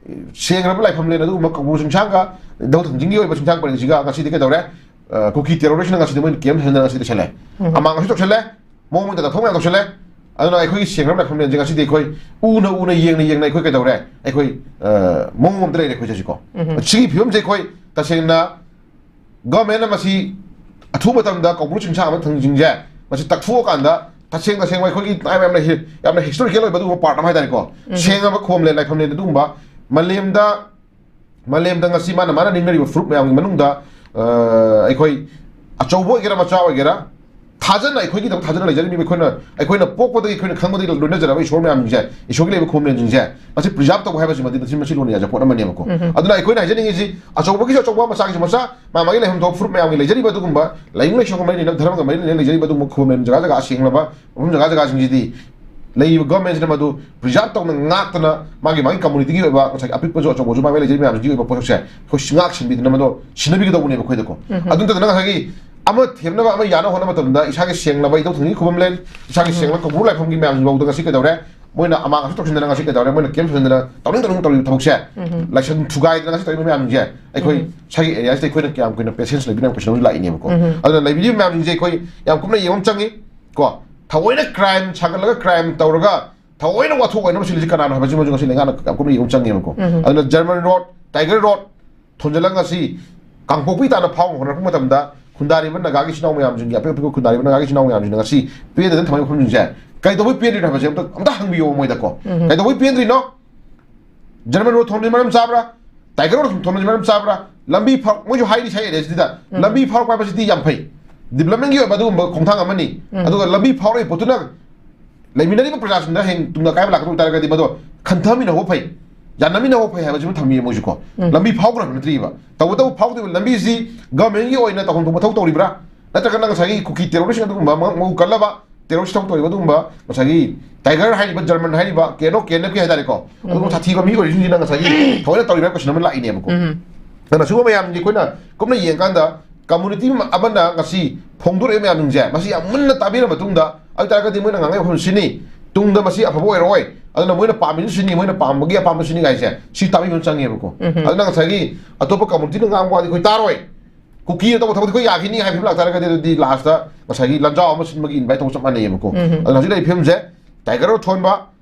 ꯁꯦꯡꯈ꯭ꯔꯕ ꯂꯥꯏꯐꯝꯂꯦꯟ ꯑꯗꯨꯒꯨꯝꯕ ꯀꯧꯕ꯭ꯔꯨ ꯆꯤꯡꯁꯥꯡꯒ ꯙꯧ ꯊꯥꯡꯖꯤꯡꯒꯤ ꯑꯣꯏꯕ ꯆꯤꯡꯁꯥꯡ ꯄꯔꯦꯡꯁꯤꯒ ꯉꯁꯤꯗꯤ ꯀꯩꯗꯧꯔꯦ? ꯑ, ꯀꯨꯀꯤ terroristꯅ ꯉꯁꯤꯗꯤ ꯃꯣꯏꯅ camp ꯁꯥꯖꯤꯟꯗꯅ ꯉꯁꯤꯗꯤ ꯂꯩꯁꯜꯂꯦ꯫ ꯎꯝ꯫ ꯑꯃꯥꯡ ꯑꯁꯤ ꯇꯧꯁꯜꯂꯦ, ꯃꯑꯣꯡ ꯑꯃꯗ ꯊꯣꯡ ꯃꯌꯥꯝ ꯇꯧꯁꯜꯂꯦ꯫ ꯑꯗꯨꯅ ꯑꯩꯈꯣꯏꯒꯤ ꯁꯦꯡꯅꯕ ꯂꯥꯏꯐꯝꯂꯦꯟꯁꯦ ꯉꯁꯤꯗꯤ ꯑꯩꯈꯣꯏ ꯎꯅ ꯎꯅ, ꯌꯦꯡꯅ ꯌꯦꯡꯅ ꯑꯩꯈꯣꯏ ꯀꯩꯗꯧꯔꯦ? ꯑꯩꯈꯣꯏ, ꯑ, ꯃꯑꯣꯡ ꯑꯃꯗ ꯂꯩꯔꯦ ꯑꯩꯈꯣꯏꯁꯦ ꯍꯧꯖꯤꯛꯀꯣ꯫ ꯎꯝ꯫ ꯁꯤꯒꯤ ꯐꯤꯕꯝꯁꯦ ꯑꯩꯈꯣꯏ ꯇꯁꯦꯡꯅ ꯒꯣꯔꯃꯦꯟꯅ ꯃꯁꯤ ꯑꯊꯨꯕ ꯃꯇꯝꯗ ꯀꯧꯕ꯭ꯔꯨ ꯆꯤꯡꯁꯥꯡ ꯑꯃ ꯊꯪꯁꯤꯡꯁꯦ ꯃꯁꯤ ꯇꯛꯊꯣꯛꯑꯀꯥꯟꯗ ꯇꯁꯦꯡ ꯇꯁꯦꯡꯕ ꯑꯩꯈꯣꯏꯒꯤ ꯌꯥꯝꯅ ꯍꯤ- ꯌꯥꯝꯅ ꯍꯤꯁꯇꯣꯔꯤꯀꯦꯜ ꯑꯣꯏꯕ ꯑꯗꯨꯒꯨꯝꯕ ꯄꯥꯔꯠ ꯑꯃ ꯍꯥꯏꯇꯥꯔꯦꯀꯣ, ꯎꯝ꯫ ꯁꯦꯡꯉꯕ ꯈꯣꯝꯂꯦꯟ, ꯂꯥꯏꯐꯝꯂꯦꯟ ꯑꯗꯨꯒꯨꯝꯕ ꯃꯥꯂꯦꯝꯗ ꯃꯥꯂꯦꯝꯗ ꯉꯁꯤ ꯃꯥꯅ ꯃꯥꯅ ꯅꯤꯡꯅꯔꯤꯕ ꯐꯨꯔꯨꯞ ꯃꯌꯥꯝꯒꯤ ꯃꯅꯨꯡꯗ, ꯑ, ꯑꯩꯈꯣꯏ ꯑꯆꯧꯕ ꯑꯣꯏꯒꯦꯔꯥ ꯃꯆꯥ ꯑꯣꯏꯒꯦꯔꯥ, ꯊꯥꯖꯅ, ꯑꯩꯈꯣꯏꯒꯤꯗꯃꯛ ꯊꯥꯖꯅ ꯂꯩꯖꯔꯤꯕ ꯑꯩꯈꯣꯏꯅ, ꯑꯩꯈꯣꯏꯅ ꯄꯣꯛꯄꯗꯒꯤ ꯑꯩꯈꯣꯏꯅ ꯈꯪꯕꯗꯒꯤ ꯂꯣꯏꯅꯖꯔꯕ ꯏꯁꯣꯔ ꯃꯌꯥꯝꯁꯤꯡꯁꯦ, ꯏꯁꯣꯔꯒꯤ ꯂꯩꯕ ꯈꯨꯕꯝꯂꯦꯟꯁꯤꯡꯁꯦ, ꯃꯁꯤ ꯄ꯭ꯔꯤꯖꯥꯕ ꯇꯧꯕ ꯍꯥꯏꯕꯁꯤꯃꯗꯤ ꯃꯁꯤ, ꯃꯁꯤ ꯂꯣꯟꯅ ꯌꯥꯖ ꯄꯣꯠ ꯑꯃꯅꯦꯕꯀꯣ꯫ ꯎꯝ꯫ ꯑꯗꯨꯅ ꯑꯩꯈꯣꯏꯅ ꯍꯥꯏꯖꯅꯤꯡꯉꯤꯁꯤ, ꯑꯆꯧꯕꯒꯤꯁꯨ ꯑꯆꯧꯕ, ꯃꯆꯥꯒꯤꯁꯨ ꯃꯆꯥ, ꯃꯥ ꯃꯥꯒꯤ ꯂꯩꯐꯝ ꯊꯣꯛꯄ ꯐꯨꯔꯨꯞ ꯃꯌꯥꯝꯒꯤ ꯂꯩꯖꯔꯤꯕ ꯑꯗꯨꯒꯨꯝꯕ ꯂꯥꯏꯅꯤꯡ ꯂꯥꯏꯁꯣꯟꯒ ꯃꯔꯤ ꯂꯩꯅꯕ, ꯙꯔꯃꯒ ꯃꯔꯤ ꯂꯩꯅꯅ ꯂꯩꯖꯔꯤꯕ ꯑꯗꯨꯒꯨꯝꯕ ꯈꯨꯕꯝꯂꯦꯟ ꯖꯒꯥ ꯖꯒꯥ ꯑꯁꯦꯡꯂꯕ ꯃꯐꯝ ꯖꯒꯥ ꯖꯒꯥꯁꯤꯡꯁꯤꯗꯤ ꯂꯩꯔꯤꯕ ꯒꯣꯔꯃꯦꯟꯁꯤꯅ ꯃꯗꯨ ꯄ꯭ꯔꯤꯖꯥꯕ ꯇꯧꯅ ꯉꯥꯛꯇꯅ ꯃꯥꯒꯤ, ꯃꯥꯒꯤ ꯀꯝꯃꯨꯅꯤꯇꯤꯒꯤ ꯑꯣꯏꯕ ꯉꯁꯥꯏꯒꯤ ꯑꯄꯤꯛꯄꯁꯨ ꯑꯆꯧꯕꯁꯨ ꯃꯥꯒꯤ ꯂꯩꯖꯔꯤꯕ ꯃꯌꯥꯝꯁꯤꯒꯤ ꯑꯣꯏꯕ ꯄꯣꯠꯁꯛꯁꯦ ꯑꯩꯈꯣꯏ ꯉꯥꯛ ꯁꯦꯟꯕꯤꯗꯅ ꯃꯗꯨ ꯁꯤꯟꯅꯕꯤꯒꯗꯧꯕꯅꯦꯕ ꯑꯩꯈꯣꯏꯗꯀꯣ꯫ ꯎꯝ꯫ ꯑꯗꯨ ꯅꯠꯇꯅ ꯉꯁꯥꯏꯒꯤ ꯑꯃ ꯊꯦꯝꯅꯕ ꯑꯃ ꯌꯥꯅꯕ ꯍꯣꯠꯅꯕ ꯃꯇꯝꯗ ꯏꯁꯥꯒꯤ ꯁꯦꯡꯂꯕ ꯏꯊꯧ ꯊꯣꯡꯖꯤꯟꯒꯤ ꯈꯨꯕꯝꯂꯦꯟ, ꯏꯁꯥꯒꯤ ꯎꯝ꯫ ꯁꯦꯡꯂꯕ ꯀꯧꯕ꯭ꯔꯨ ꯂꯥꯏꯐꯝꯒꯤ ꯃꯌꯥꯝꯁꯤ ꯐꯥꯎꯗ ꯉꯁꯤ ꯀꯩꯗꯧꯔꯦ? ꯃꯣꯏꯅ ꯑꯃꯥꯡ ꯑꯁꯨ ꯇꯧꯁꯤꯟꯗꯅ ꯉꯁꯤ ꯀꯩꯗꯧꯔꯦ? ꯃꯣꯏꯅ ꯀꯦꯝ ꯁꯥꯖꯤꯟꯗꯅ ꯇꯧꯅꯤꯡ ꯇꯧꯅꯤꯡ ꯇꯧꯔꯤꯕ ꯊꯕꯛꯁꯦ, ꯎꯝ꯫ ꯂꯥꯏꯁꯪ ꯊꯨꯒꯥꯏꯗꯅ ꯉꯁꯤ ꯇꯧꯔꯤꯕ ꯃꯌꯥꯝꯁꯦ ꯑꯩꯈꯣꯏ ꯎꯝ꯫ ꯁꯥꯒꯤ ꯑꯦꯔꯤꯌꯥꯁꯤꯗ ꯑꯩꯈꯣꯏꯅ ꯀꯌꯥꯝ ꯀꯨꯏꯅ ꯄꯦꯁꯦꯟꯁ ꯂꯩꯕꯤꯅ ꯀꯣꯏꯁꯟ ꯑꯃꯁꯨ ꯂꯥꯛꯏꯅꯦꯕꯀꯣ꯫ ꯎꯝ꯫ ꯑꯗꯨꯅ ꯂꯩꯕꯤꯔꯤꯕ ꯃꯌꯥꯝꯁꯤꯡꯁꯦ ꯑꯩꯈꯣꯏ ꯌꯥꯝ ꯀꯨꯞꯅ ꯌꯦꯡꯕ ꯑꯃ ꯆꯪꯉꯤ꯫ ꯀꯣ, ꯊꯑꯣꯏꯅ ꯀ꯭ꯔꯥꯏꯝ ꯁꯥꯒꯠꯂꯒ ꯀ꯭ꯔꯥꯏꯝ ꯇꯧꯔꯒ ꯊꯑꯣꯏꯅ ꯋꯥꯊꯣꯛ ꯑꯣꯏꯅꯕ ꯁꯤꯜꯂꯤꯁꯤ ꯀꯅꯥꯅꯣ ꯍꯥꯏꯕꯁꯤꯃꯁꯨ ꯉꯁꯤ ꯂꯩꯉꯥꯛꯅ ꯌꯥꯝ ꯀꯨꯞꯅ ꯌꯦꯡꯕ ꯆꯪꯉꯦꯕꯀꯣ꯫ ꯎꯝ꯫ ꯑꯗꯨꯅ ꯖꯔꯃꯟ ꯔꯣꯗ, ꯇꯥꯏꯒꯔ ꯔꯣꯗ ꯊꯣꯟꯖꯤꯜꯂꯒ ꯉꯁꯤ ꯀꯥꯡꯄꯣꯛꯄꯤ ꯇꯥꯟꯅ ꯐꯥꯎꯅꯕ ꯍꯣꯠꯅꯔꯛꯄ ꯃꯇꯝꯗ ꯈꯨꯟꯗꯥꯔꯤꯕ ꯅꯥꯒꯥꯒꯤ ꯏꯆꯤꯟ ꯏꯅꯥꯎ ꯃꯌꯥꯝꯁꯤꯡꯒꯤ, ꯑꯄꯤꯛ ꯑꯄꯤꯛꯄ ꯈꯨꯟꯗꯥꯔꯤꯕ ꯅꯥꯒꯥꯒꯤ ꯏꯆꯤꯟ ꯏꯅꯥꯎ ꯃꯌꯥꯝꯁꯤꯡꯅ ꯉꯁꯤ ꯄꯦꯟꯗꯅ ꯊꯝꯃꯤꯕ ꯃꯐꯝꯁꯤꯡꯁꯦ ꯀꯩꯗꯧꯕꯩ ꯄꯦꯟꯗ꯭ꯔꯤꯅꯣ ꯍꯥꯏꯕꯁꯦ ꯑꯝꯇ, ꯑꯝꯇ ꯍꯪꯕꯤꯌꯣ ꯃꯣꯏꯗꯀꯣ꯫ ꯎꯝ꯫ ꯀꯩꯗꯧꯕꯩ ꯄꯦꯟꯗ꯭ꯔꯤꯅꯣ? ꯖꯔꯃꯟ ꯔꯣꯗ ꯊꯣꯟꯕꯁꯤ ꯃꯔꯝ ꯆꯥꯕ꯭ꯔꯥ? ꯇꯥꯏꯒꯔ ꯔꯣꯗ ꯊꯣꯟꯕꯁꯤ ꯃꯔꯝ ꯆꯥꯕ꯭ꯔꯥ? ꯂꯝꯕꯤ ꯐꯥꯎ-, ꯃꯣꯏꯁꯨ ꯍꯥꯏꯔꯤ ꯁꯥꯏ ꯑꯦꯔꯤꯌꯥꯁꯤꯗ ꯎꯝ꯫ ꯂꯝꯕꯤ ꯐꯥꯎꯔꯛꯄ ꯍꯥꯏꯕꯁꯤꯗꯤ ꯌꯥꯝ ꯐꯩ, ꯗꯤꯕ꯭ꯂꯞꯃꯦꯟꯒꯤ ꯑꯣꯏꯕ ꯑꯗꯨꯒꯨꯝꯕ ꯈꯣꯡꯊꯥꯡ ꯑꯃꯅꯤ꯫ ꯎꯝ꯫ ꯑꯗꯨꯒ ꯂꯝꯕꯤ ꯐꯥꯎꯔꯛꯏ ꯄꯣꯠꯇꯨꯅ ꯂꯩꯃꯤꯟꯅꯔꯤꯕ ꯄ꯭ꯔꯖꯥꯁꯤꯡꯗ ꯍꯌꯦꯡ ꯇꯨꯡꯗ ꯑꯀꯥꯏꯕ ꯂꯥꯛꯀꯗꯧ ꯇꯥꯔꯒꯗꯤ ꯃꯗꯣ ꯈꯟꯊꯃꯤꯟꯅꯕ ꯐꯩ, ꯌꯥꯅꯃꯤꯟꯅꯕ ꯐꯩ ꯍꯥꯏꯕꯁꯤꯃ ꯊꯝꯕꯤꯌꯦ ꯃꯣꯏꯁꯨꯀꯣ꯫ ꯎꯝ꯫ ꯂꯝꯕꯤ ꯐꯥꯎꯈ꯭ꯔꯕ ꯅꯠꯇ꯭ꯔꯤꯕ꯫ ꯇꯧꯕꯇꯕꯨ ꯐꯥꯎꯗ꯭ꯔꯤꯕ ꯂꯝꯕꯤꯁꯤ ꯒꯚꯔꯟꯃꯦꯟꯒꯤ ꯑꯣꯏꯅ ꯇꯧꯐꯝ ꯊꯣꯛꯄ ꯃꯊꯧ ꯇꯧꯔꯤꯕ꯭ꯔꯥ? ꯅꯠꯇ꯭ꯔꯒꯅ ꯉꯁꯥꯏꯒꯤ ꯀꯨꯀꯤ ꯇꯦꯔꯣꯔꯤꯁ ꯑꯗꯨꯒꯨꯝꯕ ꯃ-, ꯃꯧ ꯀꯜꯂꯕ ꯇꯦꯔꯣꯔꯤꯁ ꯊꯕꯛ ꯇꯧꯔꯤꯕ ꯑꯗꯨꯒꯨꯝꯕ ꯉꯁꯥꯏꯒꯤ ꯇꯥꯏꯒꯔ ꯍꯥꯏꯔꯤꯕ ꯖꯔꯃꯟ ꯍꯥꯏꯔꯤꯕ ꯀꯦꯅꯣ ꯀꯦꯟꯅꯀꯤ ꯍꯥꯏꯇꯥꯔꯦꯀꯣ, ꯑꯗꯨꯒꯨꯝꯕ ꯎꯝ꯫ ꯁꯥꯊꯤꯕ ꯃꯤꯑꯣꯏꯁꯤꯡꯁꯤꯅ ꯉꯁꯥꯏꯒꯤ ꯊꯑꯣꯏꯅ ꯇꯧꯔꯤꯕ ꯀꯣꯏꯁꯟ ꯑꯃ ꯂꯥꯛꯏꯅꯦꯕꯀꯣ꯫ ꯎꯝ꯫ ꯑꯗꯨꯅ ꯁꯤꯒꯨꯝꯕ ꯃꯌꯥꯝꯁꯦ ꯑꯩꯈꯣꯏꯅ ꯀꯨꯞꯅ ꯌꯦꯡꯀꯥꯟꯗ ꯀꯝꯃꯨꯅꯤꯇꯤ ꯑꯃꯅ ꯉꯁꯤ ꯐꯣꯡꯗꯣꯔꯛꯏꯕ ꯃꯌꯥꯝꯁꯤꯡꯁꯦ ꯃꯁꯤ ꯌꯥꯝ ꯃꯨꯟꯅ ꯇꯥꯕꯤꯔ ꯃꯇꯨꯡꯗ, ꯑꯗꯨ ꯇꯥꯔꯒꯗꯤ ꯃꯣꯏꯅ ꯉꯥꯡꯉꯛꯏ ꯋꯥꯐꯝ ꯁꯤꯅꯤ, ꯇꯨꯡꯗ ꯃꯁꯤ ꯑꯐꯕ ꯑꯣꯏꯔꯣꯏ, ꯑꯗꯨꯅ ꯃꯣꯏꯅ ꯄꯥꯝꯃꯤꯁꯨ ꯁꯤꯅꯤ, ꯃꯣꯏꯅ ꯄꯥꯝꯕꯒꯤ ꯑꯄꯥꯝꯕ ꯁꯤꯅꯤ ꯀꯥꯏꯁꯦ ꯁꯤ ꯇꯥꯕꯤꯕ ꯑꯃ ꯆꯪꯉꯦꯕꯀꯣ꯫ ꯎꯝ꯫ ꯑꯗꯨꯅ ꯉꯁꯥꯏꯒꯤ ꯑꯇꯣꯞꯄ ꯀꯝꯃꯨꯅꯤꯇꯤꯅ ꯉꯥꯡꯕ ꯋꯥꯗꯤ ꯑꯩꯈꯣꯏ ꯇꯥꯔꯣꯏ꯫ ꯀꯨꯀꯤꯅ ꯇꯧꯕ ꯊꯕꯛꯇꯤ ꯑꯩꯈꯣꯏ ꯌꯥꯈꯤꯅꯤ ꯍꯥꯏꯕ ꯐꯤꯕꯝ ꯂꯥꯛꯇꯥꯔꯒꯗꯤ ꯑꯗꯨꯗꯤ ꯂꯥꯁꯇ ꯉꯁꯥꯏꯒꯤ ꯂꯟꯖꯥꯎ ꯑꯃ ꯁꯤꯟꯕꯒꯤ ꯏꯟꯚꯥꯏꯠ ꯇꯧꯕ ꯆꯞ ꯃꯥꯟꯅꯩꯌꯦꯕꯀꯣ꯫ ꯎꯝ꯫ ꯑꯗꯨꯅ ꯍꯧꯖꯤꯛ ꯂꯩꯔꯤꯕ ꯐꯤꯕꯝꯁꯦ ꯇꯥꯏꯒꯔ ꯔꯣꯗ ꯊꯣꯟꯕ,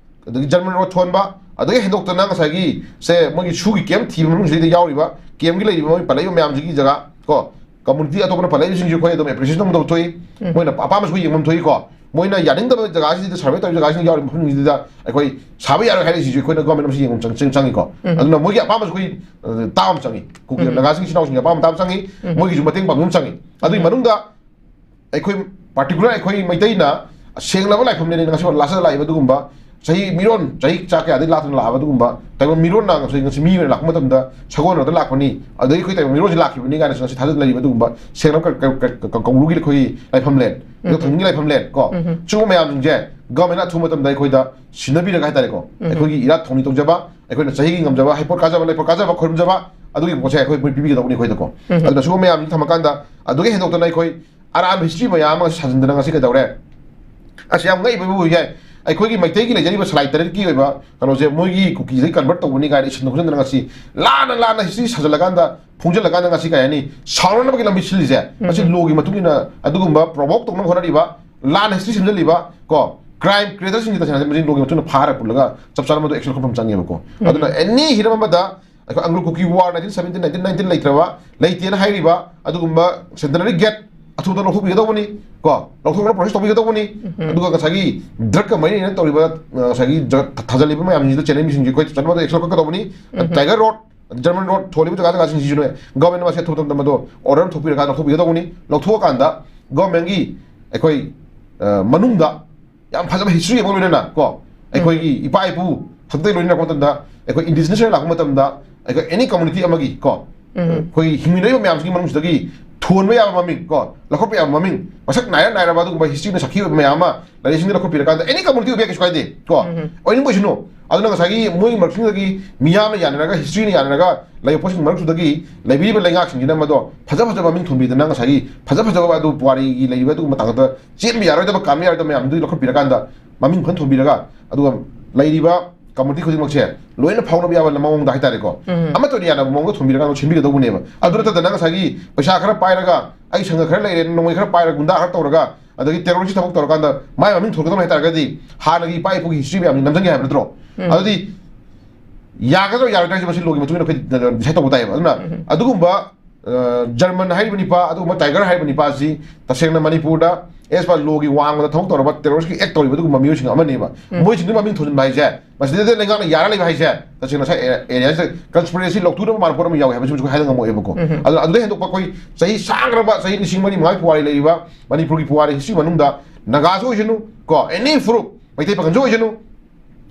ꯑꯗꯒꯤ ꯖꯔꯃꯟ ꯔꯣꯗ ꯊꯣꯟꯕ, ꯑꯗꯒꯤ ꯍꯦꯟꯗꯣꯛꯇꯅ ꯉꯁꯥꯏꯒꯤ ꯁꯦ ꯃꯣꯏꯒꯤ ꯁꯨꯒꯤ ꯀꯦꯝ ꯊꯤꯕ ꯃꯅꯨꯡꯁꯤꯗꯩꯗ ꯌꯥꯎꯔꯤꯕ, ꯀꯦꯝꯒꯤ ꯂꯩꯔꯤꯕ ꯃꯣꯏ ꯄꯜꯂꯛꯏꯕ ꯃꯌꯥꯝꯁꯤꯒꯤ ꯖꯒꯥ ꯀꯣ, ꯀꯝꯃꯨꯅꯤꯇꯤ ꯑꯇꯣꯞꯄꯅ ꯄꯜꯂꯛꯏꯕꯁꯤꯡꯁꯤ ꯑꯩꯈꯣꯏ ꯑꯗꯨꯝ ꯑꯦꯄ꯭ꯔꯤꯁꯤꯌꯦꯁꯟ ꯇꯧꯐꯝ ꯊꯣꯛꯏ꯫ ꯎꯝ꯫ ꯃꯣꯏꯅ ꯑꯄꯥꯝꯕꯁꯨ ꯑꯩꯈꯣꯏ ꯌꯦꯡꯐꯝ ꯊꯣꯛꯏꯀꯣ꯫ ꯃꯣꯏꯅ ꯌꯥꯅꯤꯡꯗꯕ ꯖꯒꯥꯁꯤꯗ ꯁꯔꯚꯦ ꯇꯧꯔꯤꯕ ꯖꯒꯥꯁꯤꯡ ꯌꯥꯎꯔꯤꯕ ꯃꯐꯝꯁꯤꯡꯁꯤꯗ ꯑꯩꯈꯣꯏ ꯁꯥꯕ ꯌꯥꯔꯣꯏ ꯍꯥꯏꯔꯛꯏꯁꯤꯁꯨ ꯑꯩꯈꯣꯏꯅ ꯒꯣꯔꯃꯦꯟ ꯑꯃꯁꯨ ꯌꯦꯡꯕ ꯆꯪ-, ꯆꯪ-, ꯆꯪꯉꯤꯀꯣ꯫ ꯎꯝ꯫ ꯑꯗꯨꯅ ꯃꯣꯏꯒꯤ ꯑꯄꯥꯝꯕꯁꯨ ꯑꯩꯈꯣꯏ, ꯑ, ꯇꯥꯕ ꯑꯃ ꯆꯪꯉꯤ꯫ ꯀꯨꯀꯤ ꯎꯝ꯫ ꯅꯥꯒꯥꯁꯤꯡ ꯏꯆꯤꯟ ꯏꯅꯥꯎꯁꯤꯡꯒꯤ ꯑꯄꯥꯝꯕ ꯇꯥꯕ ꯆꯪꯉꯤ꯫ ꯎꯝ꯫ ꯃꯣꯏꯒꯤꯁꯨ ꯃꯇꯦꯡ ꯄꯥꯡꯕ ꯑꯃ ꯆꯪꯉꯤ꯫ ꯑꯗꯨꯒꯤ ꯎꯝ꯫ ꯃꯅꯨꯡꯗ ꯑꯩꯈꯣꯏ particular ꯑꯩꯈꯣꯏ ꯃꯩꯇꯩꯅ ꯁꯦꯡꯂꯕ ꯂꯥꯏꯐꯝꯂꯦꯟꯅ ꯉꯁꯤ ꯂꯥꯁꯇ ꯂꯥꯛꯏꯕ ꯑꯗꯨꯒꯨꯝꯕ ꯆꯍꯤ ꯃꯤꯔꯣꯟ ꯆꯍꯤ ꯆꯥ ꯀꯌꯥꯗꯒꯤ ꯂꯥꯛꯇꯨꯅ ꯂꯥꯛꯑꯕ ꯑꯗꯨꯒꯨꯝꯕ ꯇꯥꯏꯕꯪ ꯃꯤꯔꯣꯟꯅ ꯉꯁꯤ, ꯉꯁꯤ ꯃꯤ ꯑꯣꯏꯅ ꯂꯥꯛꯄ ꯃꯇꯝꯗ ꯁꯒꯣꯜꯅꯗ ꯂꯥꯛꯄꯅꯤ, ꯑꯗꯒꯤ ꯑꯩꯈꯣꯏ ꯇꯥꯏꯕꯪ ꯃꯤꯔꯣꯟꯁꯤ ꯂꯥꯛꯈꯤꯕꯅꯤ ꯀꯥꯏꯅ ꯉꯁꯤ ꯊꯥꯖꯗꯅ ꯂꯩꯔꯤꯕ ꯑꯗꯨꯒꯨꯝꯕ ꯁꯦꯡꯂꯕ ꯀ-, ꯀ-, ꯀ-, ꯀ-, ꯀꯧꯕ꯭ꯔꯨꯒꯤ ꯑꯩꯈꯣꯏꯒꯤ ꯂꯥꯏꯐꯝꯂꯦꯟ, ꯎꯝ꯫ ꯊꯣꯡꯖꯤꯟꯒꯤ ꯂꯥꯏꯐꯝꯂꯦꯟ ꯀꯣ, ꯎꯝ꯫ ꯁꯤꯒꯨꯝꯕ ꯃꯌꯥꯝꯁꯤꯡꯁꯦ ꯒꯚꯔꯟꯃꯦꯟꯅ ꯑꯊꯨꯕ ꯃꯇꯝꯗ ꯑꯩꯈꯣꯏꯗ ꯁꯤꯟꯅꯕꯤꯔꯒ ꯍꯥꯏꯇꯥꯔꯦꯀꯣ, ꯎꯝ꯫ ꯑꯩꯈꯣꯏꯒꯤ ꯏꯔꯥꯠ ꯊꯧꯅꯤ ꯇꯧꯖꯕ, ꯑꯩꯈꯣꯏꯅ ꯆꯍꯤꯒꯤ ꯉꯝꯖꯕ, ꯍꯩꯄꯣꯠ ꯀꯥꯖꯕ, ꯂꯩꯄꯣꯠ ꯀꯥꯖꯕ ꯈꯣꯏꯔꯝꯖꯕ, ꯑꯗꯨꯒꯤ ꯄꯣꯠꯁꯦ ꯑꯩꯈꯣꯏ ꯃꯣꯏ ꯄꯤꯕꯤꯒꯗꯧꯕꯅꯤ ꯑꯩꯈꯣꯏꯗꯀꯣ꯫ ꯎꯝ꯫ ꯑꯗꯨꯅ ꯁꯤꯒꯨꯝꯕ ꯃꯌꯥꯝꯁꯤ ꯊꯝꯃꯀꯥꯟꯗ, ꯑꯗꯨꯗꯒꯤ ꯍꯦꯟꯗꯣꯛꯇꯅ ꯑꯩꯈꯣꯏ ꯑꯔꯥꯟꯕ ꯍꯤꯁꯇ꯭ꯔꯤ ꯃꯌꯥꯝ ꯑꯃ ꯁꯥꯖꯤꯟꯗꯅ ꯉꯁꯤ ꯀꯩꯗꯧꯔꯦ? ꯑꯁ, ꯌꯥꯝ ꯉꯛꯏꯕꯕꯨ ꯌꯥꯏ꯫ ꯑꯩꯈꯣꯏꯒꯤ ꯃꯩꯇꯩꯒꯤ ꯂꯩꯖꯔꯤꯕ ꯁꯂꯥꯏ ꯇꯔꯦꯠꯀꯤ ꯑꯣꯏꯕ ꯀꯩꯅꯣꯁꯦ ꯃꯣꯏꯒꯤ ꯀꯨꯀꯤꯗꯒꯤ ꯀꯟꯚꯔꯠ ꯇꯧꯕꯅꯤ ꯀꯥꯏꯅ ꯏꯁꯟꯗ ꯈꯣꯠꯆꯟꯗꯅ ꯉꯁꯤ ꯂꯥꯟꯅ ꯂꯥꯟꯅ ꯍꯤꯁꯇ꯭ꯔꯤ ꯁꯥꯖꯤꯜꯂꯀꯥꯟꯗ, ꯐꯣꯡꯖꯤꯜꯂꯀꯥꯟꯗ ꯉꯁꯤ ꯀꯩ ꯍꯥꯏꯅꯤ, ꯁꯥꯎꯅꯅꯕꯒꯤ ꯂꯝꯕꯤ ꯁꯤꯜꯂꯤꯁꯦ꯫ ꯃꯁꯤ ꯎꯝ꯫ ꯂꯣꯒꯤ ꯃꯇꯨꯡ ꯏꯟꯅ ꯑꯗꯨꯒꯨꯝꯕ ꯄ꯭ꯔꯣꯚꯣꯛ ꯇꯧꯅꯕ ꯍꯣꯠꯅꯔꯤꯕ, ꯂꯥꯟꯅ ꯍꯤꯁꯇ꯭ꯔꯤ ꯁꯦꯝꯖꯤꯜꯂꯤꯕ ꯀꯣ, ꯀ꯭ꯔꯥꯏꯝ ꯀ꯭ꯔꯤꯌꯦꯇꯔꯁꯤꯡꯁꯤ ꯇꯁꯦꯡꯅ ꯃꯁꯤ ꯂꯣꯒꯤ ꯃꯇꯨꯡ ꯏꯟꯅ ꯐꯥꯔ ꯄꯨꯜꯂꯒ ꯆꯞ ꯆꯥꯅ ꯃꯗꯨ ꯑꯦꯛꯁꯟ ꯂꯧꯈꯠꯐꯝ ꯆꯪꯉꯦꯕꯀꯣ꯫ ꯎꯝ꯫ ꯑꯗꯨꯅ ꯑꯦꯅꯤ ꯍꯤꯔꯝ ꯑꯃꯗ ꯑꯩꯈꯣꯏ ꯑꯪꯒ꯭ꯂꯣ ꯀꯨꯀꯤ war nineteen seventeen, nineteen nineteen ꯂꯩꯇ꯭ꯔꯕ, ꯂꯩꯇꯦꯅ ꯍꯥꯏꯔꯤꯕ ꯑꯗꯨꯒꯨꯝꯕ centenary gate ꯑꯊꯨꯕꯗ ꯂꯧꯊꯣꯛꯄꯤꯒꯗꯧꯕꯅꯤ ꯀꯣ, ꯂꯧꯊꯣꯛꯅꯕ ꯄ꯭ꯔꯣꯁꯦꯁ ꯇꯧꯕꯤꯒꯗꯧꯕꯅꯤ꯫ ꯎꯝ꯫ ꯑꯗꯨꯒ ꯉꯁꯥꯏꯒꯤ ꯗ꯭ꯔꯒꯀ ꯃꯔꯤ ꯂꯩꯅꯅ ꯇꯧꯔꯤꯕ, ꯑ, ꯉꯁꯥꯏꯒꯤ ꯗ꯭ꯔꯒ ꯊꯥꯖꯜꯂꯤꯕ ꯃꯌꯥꯝꯁꯤꯡꯁꯤꯗ ꯆꯦꯟꯅꯔꯤꯕꯁꯤꯡꯁꯤ ꯑꯩꯈꯣꯏ ꯆꯠꯅꯕꯗ ꯑꯦꯛꯁꯟ ꯂꯧꯈꯠꯀꯗꯧꯕꯅꯤ꯫ ꯎꯝ꯫ ꯇꯥꯏꯒꯔ ꯔꯣꯗ, ꯖꯔꯃꯟ ꯔꯣꯗ ꯊꯣꯜꯂꯤꯕ ꯖꯒꯥ ꯖꯒꯥꯁꯤꯡꯁꯤꯁꯨꯅꯦ ꯒꯚꯔꯟꯃꯦꯟꯅ ꯃꯁꯤ ꯑꯊꯨꯕ ꯃꯇꯝꯗ ꯃꯗꯣ ꯑꯣꯔꯗꯔ ꯑꯃ ꯊꯣꯛꯄꯤꯔꯀꯥꯟꯗ ꯂꯧꯊꯣꯛꯄꯤꯒꯗꯧꯕꯅꯤ꯫ ꯂꯧꯊꯣꯛꯑꯀꯥꯟꯗ ꯒꯚꯔꯟꯃꯦꯟꯒꯤ ꯑꯩꯈꯣꯏ, ꯑ, ꯃꯅꯨꯡꯗ ꯌꯥꯝ ꯐꯖꯕ ꯍꯤꯁꯇ꯭ꯔꯤ ꯑꯃ ꯂꯣꯏꯅꯅ ꯀꯣ, ꯎꯝ꯫ ꯑꯩꯈꯣꯏꯒꯤ ꯏꯄꯥ ꯏꯄꯨ ꯍꯥꯛꯇꯛꯇꯒꯤ ꯂꯣꯏꯅꯔꯛꯄ ꯃꯇꯝꯗ, ꯑꯩꯈꯣꯏ ꯏꯟꯗꯤꯖꯤꯅꯁ ꯂꯥꯛꯄ ꯃꯇꯝꯗ, ꯑꯩꯈꯣꯏ ꯑꯦꯅꯤ ꯀꯝꯃꯨꯅꯤꯇꯤ ꯑꯃꯒꯤ ꯀꯣ, ꯎꯝ꯫ ꯑꯩꯈꯣꯏ ꯍꯤꯡꯃꯤꯟꯅꯔꯤꯕ ꯃꯌꯥꯝꯁꯤꯒꯤ ꯃꯅꯨꯡꯁꯤꯗꯒꯤ ꯊꯣꯟꯕ ꯌꯥꯕ ꯃꯃꯤꯡ ꯀꯣ, ꯂꯧꯈꯠꯄ ꯌꯥꯕ ꯃꯃꯤꯡ, ꯃꯁꯛ ꯅꯥꯏꯔ ꯅꯥꯏꯔꯕ ꯑꯗꯨꯒꯨꯝꯕ ꯍꯤꯁꯇ꯭ꯔꯤꯅ ꯁꯥꯈꯤ ꯑꯣꯏꯕ ꯃꯌꯥꯝ ꯑꯃ ꯂꯥꯏꯔꯤꯛꯁꯤꯡꯗ ꯂꯧꯈꯠꯄꯤꯔꯀꯥꯟꯗ, ꯑꯦꯅꯤ ꯀꯝꯃꯨꯅꯤꯇꯤ ꯑꯣꯏꯕ ꯌꯥꯏ, ꯀꯩꯁꯨ ꯀꯥꯏꯗꯦ ꯀꯣ, ꯎꯝ꯫ ꯑꯣꯏꯅꯤꯡꯕ ꯑꯣꯏꯁꯅꯨ꯫ ꯑꯗꯨꯅ ꯉꯁꯥꯏꯒꯤ ꯃꯣꯏꯒꯤ ꯃꯔꯛꯁꯤꯡꯗꯒꯤ ꯃꯤꯌꯥꯝꯅ ꯌꯥꯅꯔꯒ, ꯍꯤꯁꯇ꯭ꯔꯤꯅ ꯌꯥꯅꯔꯒ ꯂꯩꯕ ꯄꯣꯠꯁꯤꯡ ꯃꯔꯛꯇꯨꯗꯒꯤ ꯂꯩꯕꯤꯔꯤꯕ ꯂꯩꯉꯥꯛꯁꯤꯡꯁꯤꯅ ꯃꯗꯣ ꯐꯖ ꯐꯖꯕ ꯃꯃꯤꯡ ꯊꯣꯟꯕꯤꯗꯅ, ꯉꯁꯥꯏꯒꯤ ꯐꯖ ꯐꯖꯕ ꯑꯗꯨ ꯄꯨꯋꯥꯔꯤꯒꯤ ꯂꯩꯔꯤꯕ ꯑꯗꯨꯒꯨꯝꯕ ꯇꯥꯡꯀꯛꯇ ꯆꯦꯟꯕ ꯌꯥꯔꯣꯏꯗꯕ, ꯀꯥꯟꯕ ꯌꯥꯔꯣꯏꯗꯕ ꯃꯌꯥꯝꯗꯨꯗꯤ ꯂꯧꯈꯠꯄꯤꯔꯀꯥꯟꯗ, ꯃꯃꯤꯡ ꯐꯖꯅ ꯊꯣꯟꯕꯤꯔꯒ, ꯑꯗꯨꯒ ꯂꯩꯔꯤꯕ ꯀꯝꯃꯨꯅꯤꯇꯤ ꯈꯨꯗꯤꯡꯃꯛꯁꯦ ꯂꯣꯏꯅ ꯐꯥꯎꯅꯕ ꯌꯥꯕ ꯃꯑꯣꯡꯗ ꯍꯥꯏꯇꯥꯔꯦꯀꯣ, ꯎꯝ꯫ ꯑꯃꯠꯇ ꯑꯣꯏꯅ ꯌꯥꯅꯕ ꯃꯑꯣꯡꯗ ꯊꯣꯟꯕꯤꯔꯀꯥꯟꯗ ꯁꯤꯟꯕꯤꯒꯗꯧꯕꯅꯦꯕ꯫ ꯑꯗꯨ ꯅꯠꯇꯗꯅ ꯉꯁꯥꯏꯒꯤ ꯄꯩꯁꯥ ꯈꯔ ꯄꯥꯏꯔꯒ, ꯑꯩ ꯁꯪꯒ ꯈꯔ ꯂꯩꯔꯦ, ꯅꯣꯡꯃꯩ ꯈꯔ ꯄꯥꯏꯔꯒ, ꯒꯨꯟꯗꯥ ꯈꯔ ꯇꯧꯔꯒ, ꯑꯗꯒꯤ ꯇꯦꯔꯣꯔꯤꯁꯀꯤ ꯊꯕꯛ ꯇꯧꯔꯀꯥꯟꯗ ꯃꯥꯏ ꯃꯃꯤꯡ ꯊꯣꯟꯒꯗꯕ ꯍꯥꯏꯇꯥꯔꯒꯗꯤ ꯍꯥꯟꯅꯒꯤ ꯏꯄꯥ ꯏꯄꯨꯒꯤ ꯍꯤꯁꯇ꯭ꯔꯤ ꯃꯌꯥꯝꯁꯤ ꯅꯝꯁꯤꯟꯒꯦ ꯍꯥꯏꯕ ꯅꯠꯇ꯭ꯔꯣ? ꯎꯝ꯫ ꯑꯗꯨꯗꯤ ꯌꯥꯒꯗ꯭ꯔꯥ ꯌꯥꯔꯣꯏꯗ꯭ꯔꯥ ꯍꯥꯏꯁꯦ ꯃꯁꯤ ꯂꯣꯒꯤ ꯃꯇꯨꯡ ꯏꯟꯅ ꯑꯩꯈꯣꯏ ꯗꯤꯁꯥꯏꯠ ꯇꯧꯕ ꯇꯥꯏꯌꯦꯕ꯫ ꯑꯗꯨꯅ ꯑꯗꯨꯒꯨꯝꯕ, ꯑ, ꯖꯔꯃꯟ ꯍꯥꯏꯔꯤꯕ ꯅꯤꯄꯥ, ꯑꯗꯨꯒꯨꯝꯕ ꯇꯥꯏꯒꯔ ꯍꯥꯏꯔꯤꯕ ꯅꯤꯄꯥꯁꯤ ꯇꯁꯦꯡꯅ ꯃꯅꯤꯄꯨꯔꯗ ꯑꯦꯁ ꯄꯥ ꯂꯣꯒꯤ ꯋꯥꯡꯃꯗ ꯊꯕꯛ ꯇꯧꯔꯕ, ꯇꯦꯔꯣꯔꯤꯁꯀꯤ ꯑꯦꯛ ꯇꯧꯔꯤꯕ ꯑꯗꯨꯒꯨꯝꯕ ꯃꯤꯑꯣꯏꯁꯤꯡ ꯑꯃꯅꯦꯕ꯫ ꯃꯣꯏꯁꯤꯡꯗꯨꯒꯤ ꯃꯃꯤꯡ ꯊꯣꯟꯖꯤꯟꯕ ꯍꯥꯏꯁꯦ, ꯃꯁꯤꯗꯩꯗ ꯂꯩꯉꯥꯛꯅ ꯌꯥꯔ ꯂꯩꯕ ꯍꯥꯏꯁꯦ, ꯇꯁꯦꯡꯅ ꯉꯁꯥꯏ ꯑꯦ-, ꯑꯦꯔꯤꯌꯥꯁꯤꯗ ꯀꯟꯁꯄꯤꯔꯦꯁꯤ ꯂꯧꯊꯣꯛꯅꯕ ꯃꯥꯟꯕ ꯄꯣꯠ ꯑꯃ ꯌꯥꯎꯋꯦ ꯍꯥꯏꯕꯁꯤꯃꯁꯨ ꯑꯩꯈꯣꯏ ꯍꯥꯏꯕ ꯉꯝꯃꯛꯑꯦꯕꯀꯣ꯫ ꯑꯗꯨꯅ ꯑꯗꯨꯗꯩ ꯍꯦꯟꯗꯣꯛꯄ ꯑꯩꯈꯣꯏ ꯆꯍꯤ ꯁꯥꯡꯈ꯭ꯔꯕ, ꯆꯍꯤ ꯂꯤꯁꯤꯡ ꯃꯔꯤ ꯃꯉꯥꯒꯤ ꯄꯨꯋꯥꯔꯤ ꯂꯩꯔꯤꯕ ꯃꯅꯤꯄꯨꯔꯒꯤ ꯄꯨꯋꯥꯔꯤ ꯍꯤꯁꯇ꯭ꯔꯤ ꯃꯅꯨꯡꯗ ꯅꯥꯒꯥꯁꯨ ꯑꯣꯏꯁꯅꯨ ꯀꯣ, ꯑꯦꯅꯤ ꯐꯨꯔꯨꯞ, ꯃꯩꯇꯩ ꯄꯥꯉꯜꯁꯨ ꯑꯣꯏꯁꯅꯨ,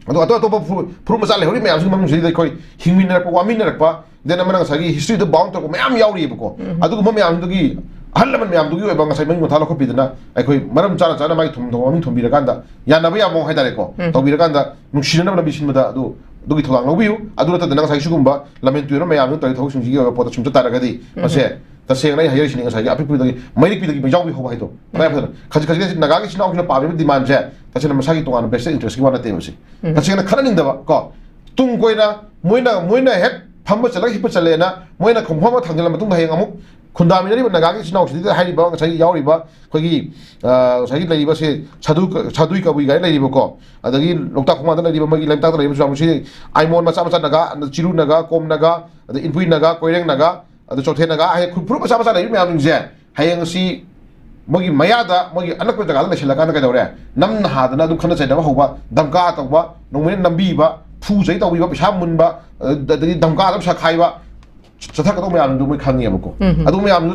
ꯑꯗꯣ ꯑꯇꯣꯞ ꯑꯇꯣꯞꯄ ꯐꯨ-, ꯐꯨꯔꯨꯞ ꯃꯆꯥ ꯂꯩꯍꯧꯔꯤ ꯃꯌꯥꯝꯁꯤꯒꯤ ꯃꯅꯨꯡꯁꯤꯗꯩꯗ ꯑꯩꯈꯣꯏ ꯍꯤꯡꯃꯤꯟꯅꯔꯛꯄ, ꯋꯥꯃꯤꯟꯅꯔꯛꯄ, then ꯑꯃꯅ ꯉꯁꯥꯏꯒꯤ ꯍꯤꯁꯇ꯭ꯔꯤꯗ ꯕꯥꯎꯟ ꯇꯧꯔꯛꯄ ꯃꯌꯥꯝ ꯌꯥꯎꯔꯤꯑꯕꯀꯣ꯫ ꯑꯗꯨꯒꯨꯝꯕ ꯃꯌꯥꯝꯗꯨꯒꯤ, ꯑꯍꯜ ꯂꯃꯟ ꯃꯌꯥꯝꯗꯨꯒꯤ ꯑꯣꯏꯕ ꯉꯁꯥꯏ ꯃꯃꯤꯡ ꯃꯊꯥ ꯂꯧꯈꯠꯄꯤꯗꯅ ꯑꯩꯈꯣꯏ ꯃꯔꯝ ꯆꯥꯅ ꯆꯥꯅ ꯃꯥꯒꯤ ꯊꯨꯝ ꯊꯧ ꯃꯃꯤꯡ ꯊꯣꯟꯕꯤꯔꯀꯥꯟꯗ ꯌꯥꯅꯕ ꯌꯥꯕ ꯃꯑꯣꯡ ꯍꯥꯏꯇꯥꯔꯦꯀꯣ, ꯇꯧꯕꯤꯔꯀꯥꯟꯗ ꯅꯨꯡꯁꯤꯅꯅꯕ ꯂꯝꯕꯤ ꯁꯤꯟꯕꯗ ꯑꯗꯨ, ꯑꯗꯨꯒꯤ ꯊꯧꯗꯥꯡ ꯂꯧꯕꯤꯌꯨ꯫ ꯑꯗꯨ ꯅꯠꯇꯗꯅ ꯉꯁꯥꯏ ꯁꯤꯒꯨꯝꯕ ꯂꯝꯍꯦꯟ ꯇꯨꯍꯦꯟꯕ ꯃꯌꯥꯝꯗꯨꯅ ꯇꯧꯔꯤ ꯊꯕꯛꯁꯤꯡꯁꯤꯒꯤ ꯑꯣꯏꯕ ꯄꯣꯠꯇ ꯁꯨꯝ ꯆꯠ ꯇꯥꯔꯒꯗꯤ ꯃꯁꯦ ꯇꯁꯦꯡꯅ ꯑꯩ ꯍꯥꯏꯖꯔꯤꯁꯤꯅꯤ, ꯉꯁꯥꯏꯒꯤ ꯑꯄꯤꯛꯄꯗꯒꯤ ꯃꯩꯔꯤꯛꯄꯤꯗꯒꯤ ꯃꯩꯖꯥꯎꯕꯤ ꯍꯧꯕ ꯍꯥꯏꯗꯣ ꯇꯉꯥꯏ ꯐꯗꯅ ꯈꯖꯤꯛ ꯈꯖꯤꯛ ꯅꯥꯒꯥꯒꯤ ꯏꯆꯤꯟ ꯏꯅꯥꯎꯁꯤꯅ ꯄꯥꯝꯃꯤꯕ ꯗꯤꯃꯥꯟꯁꯦ ꯇꯁꯦꯡꯅ ꯃꯁꯥꯒꯤ ꯇꯣꯉꯥꯟꯕ ꯚꯦꯁꯇꯦꯠ ꯏꯟꯇꯔꯦꯁꯀꯤ ꯋꯥ ꯅꯠꯇꯦꯕ꯫ ꯁꯤ ꯇꯁꯦꯡꯅ ꯈꯠꯅꯅꯤꯡꯗꯕ ꯀꯣ, ꯇꯨꯡ ꯀꯣꯏꯅ ꯃꯣꯏꯅ, ꯃꯣꯏꯅ ꯍꯦꯛ ꯐꯝꯕ ꯆꯠꯂꯒ ꯍꯤꯞꯄ ꯆꯠꯂꯦꯅ ꯃꯣꯏꯅ ꯈꯣꯡꯐꯝ ꯑꯃ ꯊꯥꯡꯖꯤꯜꯂ ꯃꯇꯨꯡꯗ ꯍꯌꯦꯡ ꯑꯃꯨꯛ ꯈꯨꯟꯗꯥꯃꯤꯟꯅꯔꯤꯕ ꯅꯥꯒꯥꯒꯤ ꯏꯆꯤꯟ ꯏꯅꯥꯎꯁꯤꯗ ꯍꯥꯏꯔꯤꯕ ꯉꯁꯥꯏꯒꯤ ꯌꯥꯎꯔꯤꯕ ꯑꯩꯈꯣꯏꯒꯤ, ꯑ, ꯉꯁꯥꯏꯒꯤ ꯂꯩꯔꯤꯕꯁꯦ ꯁꯥꯗꯨ, ꯁꯥꯗꯨꯏ ꯀꯕꯨꯏ ꯀꯥꯏꯅ ꯂꯩꯔꯤꯕꯀꯣ, ꯑꯗꯒꯤ ꯂꯣꯛꯇꯥꯛ ꯈꯣꯡꯕꯥꯟꯗ ꯂꯩꯔꯤꯕ ꯃꯣꯏꯒꯤ ꯂꯩꯃꯇꯥꯛꯇ ꯂꯩꯔꯤꯕ ꯆꯨꯔꯥꯡꯁꯤ ꯑꯥꯏꯃꯣꯟ ꯃꯆꯥ ꯃꯆꯥ ꯅꯥꯒꯥ, ꯆꯤꯔꯨ ꯅꯥꯒꯥ, ꯀꯣꯝ ꯅꯥꯒꯥ, ꯑꯗꯩ ꯏꯟꯄꯨꯏ ꯅꯥꯒꯥ, ꯀꯣꯏꯔꯦꯡ ꯅꯥꯒꯥ, ꯑꯗꯩ ꯆꯣꯊꯦ ꯅꯥꯒꯥ ꯍꯥꯏ ꯐꯨꯔꯨꯞ ꯃꯆꯥ ꯃꯆꯥ ꯂꯩꯔꯤꯕ ꯃꯌꯥꯝꯁꯤꯡꯁꯦ ꯍꯌꯦꯡ ꯑꯁꯤ ꯃꯣꯏꯒꯤ ꯃꯌꯥꯗ, ꯃꯣꯏꯒꯤ ꯑꯅꯛꯄ ꯖꯒꯥꯗ ꯂꯩꯁꯤꯜꯂꯀꯥꯟꯗ ꯀꯩꯗꯧꯔꯦ? ꯅꯝꯅ ꯍꯥꯗꯅ ꯑꯗꯨꯝ ꯈꯠꯅ ꯆꯩꯅꯕ ꯍꯧꯕ, ꯗꯝꯀꯥ ꯇꯧꯕ, ꯅꯣꯡꯃꯩꯅ ꯅꯝꯕꯤꯕ, ꯐꯨ ꯆꯩ ꯇꯧꯕꯤꯕ, ꯄꯩꯁꯥ ꯃꯨꯟꯕ, ꯑꯗꯒꯤ ꯗꯝꯀꯥ ꯑꯗꯨꯝ ꯁꯛꯈꯥꯏꯕ, ꯆꯠꯊꯔꯛꯀꯗꯧꯕ ꯃꯌꯥꯝꯗꯨ ꯃꯣꯏ ꯈꯪꯉꯦꯕꯀꯣ꯫ ꯎꯝ꯫ ꯑꯗꯨ ꯃꯌꯥꯝꯗꯨ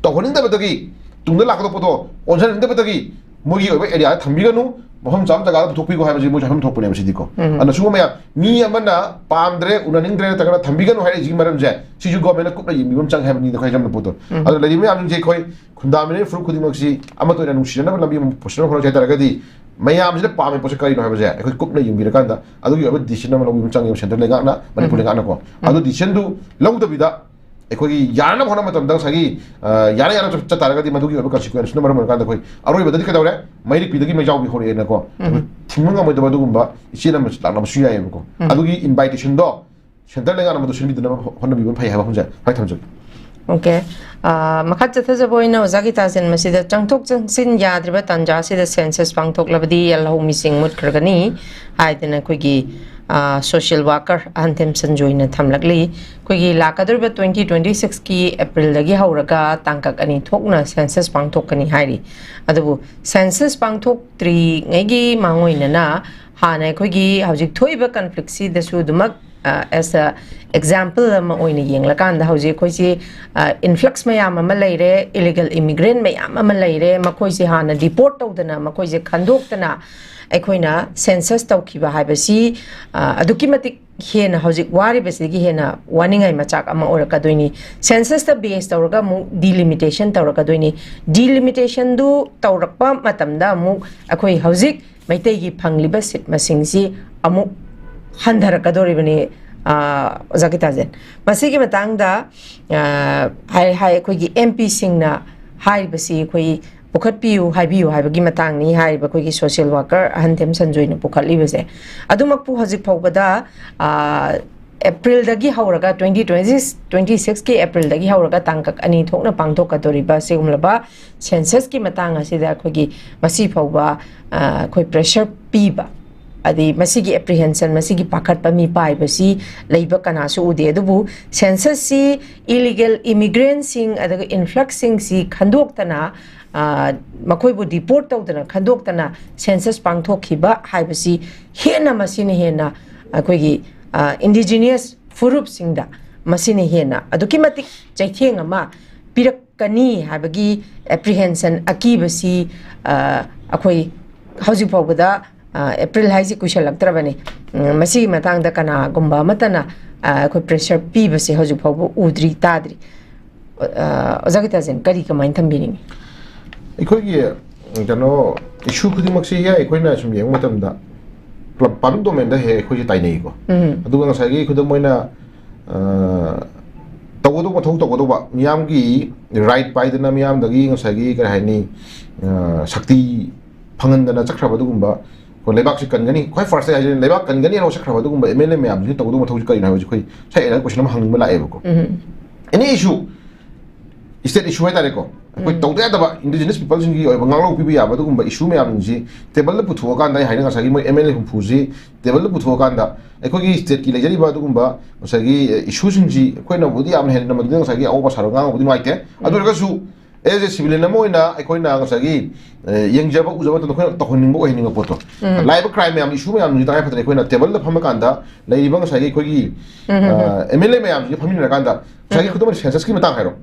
ꯇꯧꯍꯟꯅꯤꯡꯗꯕꯗꯒꯤ, ꯇꯨꯡꯗ ꯂꯥꯛꯀꯗꯧꯕ ꯄꯣꯠꯇꯣ ꯑꯣꯟꯁꯤꯟꯅꯤꯡꯗꯕꯗꯒꯤ ꯃꯣꯏꯒꯤ ꯑꯣꯏꯕ ꯑꯦꯔꯤꯌꯥꯗ ꯊꯝꯕꯤꯒꯅꯨ, ꯃꯐꯝ ꯆꯥꯕ ꯖꯒꯥꯗ ꯄꯨꯊꯣꯛꯄꯤꯈꯣ ꯍꯥꯏꯕꯁꯤ ꯃꯣꯏꯁꯨ ꯍꯥꯏꯐꯝ ꯊꯣꯛꯄꯅꯦꯕ ꯁꯤꯗꯤꯀꯣ꯫ ꯎꯝ꯫ ꯑꯗꯨꯅ ꯁꯤꯒꯨꯝꯕ ꯃꯌꯥꯝ, ꯃꯤ ꯑꯃꯅ ꯄꯥꯝꯗ꯭ꯔꯦ, ꯎꯅꯅꯤꯡꯗ꯭ꯔꯦ ꯅꯠꯇ꯭ꯔꯒꯅ ꯊꯝꯕꯤꯒꯅꯨ ꯍꯥꯏꯔꯛꯏꯁꯤꯒꯤ ꯃꯔꯝꯁꯦ, ꯁꯤꯁꯨ ꯒꯣꯔꯃꯦꯟꯅ ꯀꯨꯞꯅ ꯌꯦꯡꯕꯤꯕ ꯑꯃ ꯆꯪꯉꯦ ꯍꯥꯏꯕꯅꯤꯗ, ꯑꯩꯈꯣꯏ ꯍꯥꯏꯖꯝꯕ ꯄꯣꯠꯇꯣ꯫ ꯎꯝ꯫ ꯑꯗꯨꯅ ꯂꯩꯔꯤꯕ ꯃꯌꯥꯝꯁꯤꯡꯁꯦ ꯑꯩꯈꯣꯏ ꯈꯨꯟꯗꯥꯃꯤꯟꯅꯔꯤꯕ ꯐꯨꯔꯨꯞ ꯈꯨꯗꯤꯡꯃꯛꯁꯤ ꯑꯃꯠꯇ ꯑꯣꯏꯅ ꯅꯨꯡꯁꯤꯅꯅꯕ ꯂꯝꯕꯤ ꯑꯃ ꯄꯨꯁꯤꯟꯅꯕ ꯍꯣꯠꯅꯁꯤ ꯍꯥꯏ ꯇꯥꯔꯒꯗꯤ, ꯃꯌꯥꯝꯁꯤꯅ ꯄꯥꯝꯃꯤꯕ ꯄꯣꯠꯁꯦ ꯀꯔꯤꯅꯣ ꯍꯥꯏꯕꯁꯦ ꯑꯩꯈꯣꯏ ꯀꯨꯞꯅ ꯌꯦꯡꯕꯤꯔꯀꯥꯟꯗ ꯑꯗꯨꯒꯤ ꯑꯣꯏꯕ ꯗꯤꯁꯤꯖꯟ ꯑꯃ ꯂꯧꯕꯤꯕ ꯆꯪꯉꯦꯕ ꯁꯦꯟꯇ꯭ꯔꯦꯜ ꯂꯩꯉꯥꯛꯅ, ꯃꯅꯤꯄꯨꯔ ꯎꯝ꯫ ꯂꯩꯉꯥꯛꯅꯀꯣ꯫ ꯎꯝ꯫ ꯑꯗꯨ ꯗꯤꯁꯤꯖꯟꯗꯨ ꯂꯧꯗꯕꯤꯗ ꯑꯩꯈꯣꯏꯒꯤ ꯌꯥꯅꯅꯕ ꯍꯣꯠꯅꯕ ꯃꯇꯝꯗ ꯉꯁꯥꯏꯒꯤ, ꯑ, ꯌꯥꯅ ꯌꯥꯅ ꯆꯠ ꯇꯥꯔꯒꯗꯤ ꯃꯗꯨꯒꯤ ꯑꯣꯏꯕ ꯀꯟꯁꯤꯀ꯭ꯋꯦꯟꯁꯇꯨꯅ ꯃꯔꯝ ꯑꯣꯏꯔꯀꯥꯟꯗ ꯑꯩꯈꯣꯏ ꯑꯔꯣꯏꯕꯗꯗꯤ ꯀꯩꯗꯧꯔꯦ? ꯃꯩꯔꯤꯛꯄꯤꯗꯒꯤ ꯃꯩꯖꯥꯎꯕꯤ ꯍꯧꯔꯛꯑꯦꯅꯀꯣ꯫ ꯎꯝ꯫ ꯑꯩꯈꯣꯏ ꯊꯤꯡꯕ ꯉꯝꯃꯣꯏꯗꯕ ꯑꯗꯨꯒꯨꯝꯕ ꯏꯆꯦꯜ ꯑꯃ ꯂꯥꯛꯅꯕꯁꯨ ꯌꯥꯏꯑꯕꯀꯣ꯫ ꯎꯝ꯫ ꯑꯗꯨꯒꯤ ꯏꯟꯚꯥꯏꯇꯦꯁꯟꯗꯣ ꯁꯦꯟꯇꯔ ꯂꯩꯉꯥꯛꯅ ꯃꯗꯨ ꯁꯤꯟꯕꯤꯗꯅꯕ ꯍꯣꯠꯅꯕꯤꯕ ꯐꯩ ꯍꯥꯏꯕ ꯋꯥꯐꯝꯁꯦ ꯍꯥꯏ ꯊꯝꯖꯒꯦ꯫ ꯑꯣꯀꯦ꯫ ꯑ, ꯃꯈꯥ ꯆꯠꯊꯖꯕ ꯑꯣꯏꯅ ꯑꯣꯖꯥꯒꯤ ꯇꯥꯁꯤꯟ ꯃꯁꯤꯗ ꯆꯪꯊꯣꯛ ꯆꯪꯁꯤꯟ ꯌꯥꯗ꯭ꯔꯤꯕ ꯇꯥꯟꯖꯥ ꯑꯁꯤꯗ ꯁꯦꯟꯁꯁ ꯄꯥꯡꯊꯣꯛꯂꯕꯗꯤ ꯌꯦꯜꯍꯧ ꯃꯤꯁꯤꯡ ꯃꯨꯠꯈ꯭ꯔꯒꯅꯤ ꯍꯥꯏꯗꯅ ꯑꯩꯈꯣꯏꯒꯤ, ꯁꯣꯁꯤꯌꯦꯜ ꯋꯥꯔꯀꯔ ꯑꯍꯟꯊꯦꯝ ꯁꯟꯖꯣꯏꯅ ꯊꯝꯂꯛꯂꯤ꯫ ꯑꯩꯈꯣꯏꯒꯤ ꯂꯥꯛꯀꯗꯧꯔꯤꯕ ꯇ꯭ꯋꯦꯟꯇꯤ ꯇ꯭ꯋꯦꯟꯇꯤ ꯁꯤꯛꯁꯀꯤ ꯑꯦꯄ꯭ꯔꯤꯜꯗꯒꯤ ꯍꯧꯔꯒ ꯇꯥꯡꯀꯛ ꯑꯅꯤ ꯊꯣꯛꯅ ꯁꯦꯟꯁꯁ ꯄꯥꯡꯊꯣꯛꯀꯅꯤ ꯍꯥꯏꯔꯤ꯫ ꯑꯗꯨꯕꯨ ꯁꯦꯟꯁꯁ ꯄꯥꯡꯊꯣꯛꯇ꯭ꯔꯤꯉꯩꯒꯤ ꯃꯥꯡꯑꯣꯏꯅꯅ ꯍꯥꯟꯅ ꯑꯩꯈꯣꯏꯒꯤ ꯍꯧꯖꯤꯛ ꯊꯣꯛꯏꯕ ꯀꯟꯐ꯭ꯂꯤꯛꯁꯤꯗꯁꯨ ꯑꯗꯨꯃꯛ ꯑꯦꯁ ꯑ ꯑꯦꯛꯖꯥꯝꯄꯜ ꯑꯃ ꯑꯣꯏꯅ ꯌꯦꯡꯂꯀꯥꯟꯗ ꯍꯧꯖꯤꯛ ꯑꯩꯈꯣꯏꯁꯤ ꯏꯟꯐ꯭ꯂꯛꯁ ꯃꯌꯥꯝ ꯑꯃ ꯂꯩꯔꯦ, ꯏꯂꯤꯒꯦꯜ ꯏꯃꯤꯒ꯭ꯔꯦꯟ ꯃꯌꯥꯝ ꯑꯃ ꯂꯩꯔꯦ, ꯃꯈꯣꯏꯁꯦ ꯍꯥꯟꯅ ꯗꯤꯄꯣꯔꯠ ꯇꯧꯗꯅ ꯃꯈꯣꯏꯁꯦ ꯈꯟꯗꯣꯛꯇꯅ ꯑꯩꯈꯣꯏꯅ ꯁꯦꯟꯁꯁ ꯇꯧꯈꯤꯕ ꯍꯥꯏꯕꯁꯤ ꯑ, ꯑꯗꯨꯛꯀꯤ ꯃꯇꯤꯛ ꯍꯦꯟꯅ ꯍꯧꯖꯤꯛ ꯋꯥꯔꯤꯕꯁꯤꯗꯒꯤ ꯍꯦꯟꯅ ꯋꯥꯅꯤꯡꯉꯥꯏ ꯃꯆꯥꯛ ꯑꯃ ꯑꯣꯏꯔꯛꯀꯗꯣꯏꯅꯤ꯫ ꯁꯦꯟꯁꯁꯇ ꯕꯦꯁ ꯇꯧꯔꯒ ꯑꯃꯨꯛ ꯗꯤꯂꯤꯃꯤꯇꯦꯁꯟ ꯇꯧꯔꯛꯀꯗꯣꯏꯅꯤ꯫ ꯗꯤꯂꯤꯃꯤꯇꯦꯁꯟꯗꯨ ꯇꯧꯔꯛꯄ ꯃꯇꯝꯗ ꯑꯃꯨꯛ ꯑꯩꯈꯣꯏ ꯍꯧꯖꯤꯛ ꯃꯩꯇꯩꯒꯤ ꯐꯪꯂꯤꯕ ꯁꯤꯠ ꯃꯁꯤꯡꯁꯤ ꯑꯃꯨꯛ ꯍꯟꯊꯔꯛꯀꯗꯧꯔꯤꯕꯅꯤ꯫ ꯑ, ꯑꯣꯖꯥ ꯒꯤꯇꯥꯖꯦꯟ, ꯃꯁꯤꯒꯤ ꯃꯇꯥꯡꯗ ꯑ, ꯍꯥꯏ ꯍꯥꯏ ꯑꯩꯈꯣꯏꯒꯤ ꯑꯦꯝ ꯄꯤꯁꯤꯡꯅ ꯍꯥꯏꯔꯤꯕꯁꯤ ꯑꯩꯈꯣꯏ ꯄꯨꯈꯠꯄꯤꯌꯨ, ꯍꯥꯏꯕꯤꯌꯨ ꯍꯥꯏꯕꯒꯤ ꯃꯇꯥꯡꯅꯤ ꯍꯥꯏꯔꯤꯕ ꯑꯩꯈꯣꯏꯒꯤ ꯁꯣꯁꯤꯌꯦꯜ ꯋꯥꯔꯀꯔ ꯑꯍꯟꯊꯦꯝ ꯁꯟꯖꯣꯏꯅ ꯄꯨꯈꯠꯂꯤꯕꯁꯦ꯫ ꯑꯗꯨꯃꯛꯄꯨ ꯍꯧꯖꯤꯛ ꯐꯥꯎꯕꯗ ꯑ, ꯑꯦꯄ꯭ꯔꯤꯜꯗꯒꯤ ꯍꯧꯔꯒ, ꯇ꯭ꯋꯦꯟꯇꯤ ꯇ꯭ꯋꯦꯟꯇꯤ, ꯇ꯭ꯋꯦꯟꯇꯤ ꯁꯤꯛꯁꯀꯤ ꯑꯦꯄ꯭ꯔꯤꯜꯗꯒꯤ ꯍꯧꯔꯒ ꯇꯥꯡꯀꯛ ꯑꯅꯤ ꯊꯣꯛꯅ ꯄꯥꯡꯊꯣꯛꯀꯗꯧꯔꯤꯕ ꯁꯤꯒꯨꯝꯂꯕ ꯁꯦꯟꯁꯁꯀꯤ ꯃꯇꯥꯡ ꯑꯁꯤꯗ ꯑꯩꯈꯣꯏꯒꯤ ꯉꯁꯤ ꯐꯥꯎꯕ, ꯑ, ꯑꯩꯈꯣꯏ ꯄ꯭ꯔꯦꯁꯔ ꯄꯤꯕ, ꯑꯗꯩ ꯃꯁꯤꯒꯤ ꯑꯦꯄ꯭ꯔꯤꯍꯦꯟꯁꯟ, ꯃꯁꯤꯒꯤ ꯄꯥꯈꯠꯄ ꯃꯤꯄꯥꯏꯕꯁꯤ ꯂꯩꯕ ꯀꯅꯥꯁꯨ ꯎꯗꯦ꯫ ꯑꯗꯨꯕꯨ ꯁꯦꯟꯁꯁꯁꯤ ꯏꯂꯤꯒꯦꯜ ꯏꯃꯤꯒ꯭ꯔꯦꯟꯁꯤꯡ ꯑꯗꯨꯒ ꯏꯟꯐ꯭ꯂꯛꯁꯁꯤꯡꯁꯤ ꯈꯟꯗꯣꯛꯇꯅ, ꯑ, ꯃꯈꯣꯏꯕꯨ ꯗꯤꯄꯣꯔꯠ ꯇꯧꯗꯅ ꯈꯟꯗꯣꯛꯇꯅ ꯁꯦꯟꯁꯁ ꯄꯥꯡꯊꯣꯛꯈꯤꯕ ꯍꯥꯏꯕꯁꯤ ꯍꯦꯟꯅ, ꯃꯁꯤꯅ ꯍꯦꯟꯅ ꯑꯩꯈꯣꯏꯒꯤ, ꯑ, ꯏꯟꯗꯤꯖꯤꯅꯤꯌꯁ ꯐꯨꯔꯨꯞꯁꯤꯡꯗ ꯃꯁꯤꯅ ꯍꯦꯟꯅ ꯑꯗꯨꯛꯀꯤ ꯃꯇꯤꯛ ꯆꯩꯊꯦꯡ ꯑꯃ ꯄꯤꯔꯛꯀꯅꯤ ꯍꯥꯏꯕꯒꯤ ꯑꯦꯄ꯭ꯔꯤꯍꯦꯟꯁꯟ, ꯑꯀꯤꯕꯁꯤ, ꯑ, ꯑꯩꯈꯣꯏ ꯍꯧꯖꯤꯛ ꯐꯥꯎꯕꯗ, ꯑ, ꯑꯦꯄ꯭ꯔꯤꯜ ꯍꯥꯏꯁꯤ ꯀꯨꯏꯁꯜꯂꯛꯇ꯭ꯔꯕꯅꯤ꯫ ꯎꯝ, ꯃꯁꯤꯒꯤ ꯃꯇꯥꯡꯗ ꯀꯅꯥꯒꯨꯝꯕ ꯑꯃꯠꯇꯅ, ꯑ, ꯑꯩꯈꯣꯏ ꯄ꯭ꯔꯦꯁꯔ ꯄꯤꯕꯁꯦ ꯍꯧꯖꯤꯛ ꯐꯥꯎꯕ ꯎꯗ꯭ꯔꯤ, ꯇꯥꯗ꯭ꯔꯤ꯫ ꯑ, ꯑꯣꯖꯥ ꯒꯤꯇꯥꯖꯦꯟ, ꯀꯔꯤ, ꯀꯃꯥꯏꯅ ꯊꯝꯕꯤꯅꯤꯡꯉꯤ? ꯑꯩꯈꯣꯏꯒꯤ, ꯀꯩꯅꯣ, ꯏꯁꯨ ꯈꯨꯗꯤꯡꯃꯛꯁꯦ ꯌꯥꯏ, ꯑꯩꯈꯣꯏꯅ ꯁꯨꯝ ꯌꯦꯡꯕ ꯃꯇꯝꯗ ꯄꯕ꯭ꯂꯤꯛ ꯗꯣꯃꯦꯟꯗ ꯍꯦꯛ ꯑꯩꯈꯣꯏꯁꯦ ꯇꯥꯏꯅꯩꯀꯣ꯫ ꯎꯝ꯫ ꯑꯗꯨꯒ ꯉꯁꯥꯏꯒꯤ ꯈꯨꯗꯝ ꯑꯣꯏꯅ, ꯑ, ꯇꯧꯒꯗꯧꯕ ꯃꯊꯧ ꯇꯧꯒꯗꯧꯕ, ꯃꯤꯌꯥꯝꯒꯤ ꯔꯥꯏꯠ ꯄꯥꯏꯗꯅ ꯃꯤꯌꯥꯝꯗꯒꯤ ꯉꯁꯥꯏꯒꯤ, ꯀꯔꯤ ꯍꯥꯏꯅꯤ, ꯑ, ꯁꯛꯇꯤ ꯐꯪꯍꯟꯗꯅ ꯆꯠꯈ꯭ꯔꯕ ꯑꯗꯨꯒꯨꯝꯕ, ꯑꯩꯈꯣꯏ ꯂꯩꯕꯥꯛꯁꯤ ꯀꯟꯒꯅꯤ, ꯈ꯭ꯋꯥꯏ ꯐꯥꯔꯁꯇ ꯍꯥꯏꯖꯔꯤ, ꯂꯩꯕꯥꯛ ꯀꯟꯒꯅꯤ ꯍꯥꯏꯅ ꯆꯠꯈ꯭ꯔꯕ ꯑꯗꯨꯒꯨꯝꯕ ꯑꯦꯝ ꯑꯦꯜ ꯑꯦ ꯃꯌꯥꯝꯁꯤꯅ ꯇꯧꯒꯗꯧꯕ ꯃꯊꯧꯁꯤ ꯀꯔꯤꯅꯣ ꯍꯥꯏꯕꯁꯤ ꯑꯩꯈꯣꯏ ꯉꯁꯥꯏ ꯑꯦꯔꯥ ꯀꯣꯏꯁꯟ ꯑꯃ ꯍꯪꯅꯤꯡꯕ ꯂꯥꯛꯑꯦꯕꯀꯣ꯫ ꯎꯝ꯫ ꯑꯦꯅꯤ ꯏꯁꯨ, ꯁ꯭ꯇꯦꯠ ꯏꯁꯨ ꯍꯥꯏꯇꯥꯔꯦꯀꯣ, ꯑꯩꯈꯣꯏ ꯎꯝ꯫ ꯇꯧꯗ ꯌꯥꯗꯕ indigenous peopleꯁꯤꯡꯒꯤ ꯑꯣꯏꯕ ꯉꯥꯡꯂꯧ ꯄꯤꯕ ꯌꯥꯕ ꯑꯗꯨꯒꯨꯝꯕ issue ꯃꯌꯥꯝꯁꯤ ꯇꯦꯕꯜꯗ ꯄꯨꯊꯣꯛꯑꯀꯥꯟꯗ, ꯑꯩ ꯍꯥꯏꯅ ꯉꯁꯥꯏꯒꯤ ꯃꯣꯏ M L A ꯍꯨꯝꯐꯨꯁꯤ ꯇꯦꯕꯜꯗ ꯄꯨꯊꯣꯛꯑꯀꯥꯟꯗ ꯑꯩꯈꯣꯏꯒꯤ stateꯀꯤ ꯂꯩꯖꯔꯤꯕ ꯑꯗꯨꯒꯨꯝꯕ ꯉꯁꯥꯏꯒꯤ, ꯑꯦ, issueꯁꯤꯡꯁꯤ ꯑꯩꯈꯣꯏꯅꯕꯨꯗꯤ ꯌꯥꯝꯅ ꯍꯦꯟꯅ ꯃꯗꯨꯗ ꯉꯁꯥꯏꯒꯤ ꯑꯑꯣꯄ ꯁꯥꯔꯣ ꯉꯥꯡꯕꯕꯨꯗꯤ ꯅꯨꯡꯉꯥꯏꯇꯦ꯫ ꯑꯗꯨ ꯎꯝ꯫ ꯑꯣꯏꯔꯒꯁꯨ as a civilian ꯑꯃ ꯑꯣꯏꯅ ꯑꯩꯈꯣꯏꯅ ꯉꯁꯥꯏꯒꯤ, ꯑꯦ, ꯌꯦꯡꯖꯕ ꯎꯖꯕ ꯃꯇꯝꯗ ꯑꯩꯈꯣꯏꯅ ꯇꯧꯍꯟꯅꯤꯡꯕ ꯑꯣꯏꯍꯟꯅꯤꯡꯕ ꯄꯣꯠꯇꯣ꯫ ꯎꯝ꯫ ꯂꯥꯛꯏꯕ crime ꯃꯌꯥꯝ, issue ꯃꯌꯥꯝꯁꯤ ꯇꯉꯥꯏ ꯐꯗꯅ ꯑꯩꯈꯣꯏꯅ ꯇꯦꯕꯜꯗ ꯐꯝꯃꯀꯥꯟꯗ ꯂꯩꯔꯤꯕ ꯉꯁꯥꯏꯒꯤ ꯑꯩꯈꯣꯏꯒꯤ, ꯎꯝ, ꯎꯝ, ꯎꯝ꯫ ꯑ, M L A ꯃꯌꯥꯝꯁꯤꯒ ꯐꯝꯃꯤꯟꯅꯔꯀꯥꯟꯗ ꯉꯁꯥꯏꯒꯤ ꯎꯝ꯫ ꯈꯨꯗꯝ ꯑꯣꯏꯅ censusꯀꯤ ꯃꯇꯥꯡ ꯍꯥꯏꯔꯣ꯫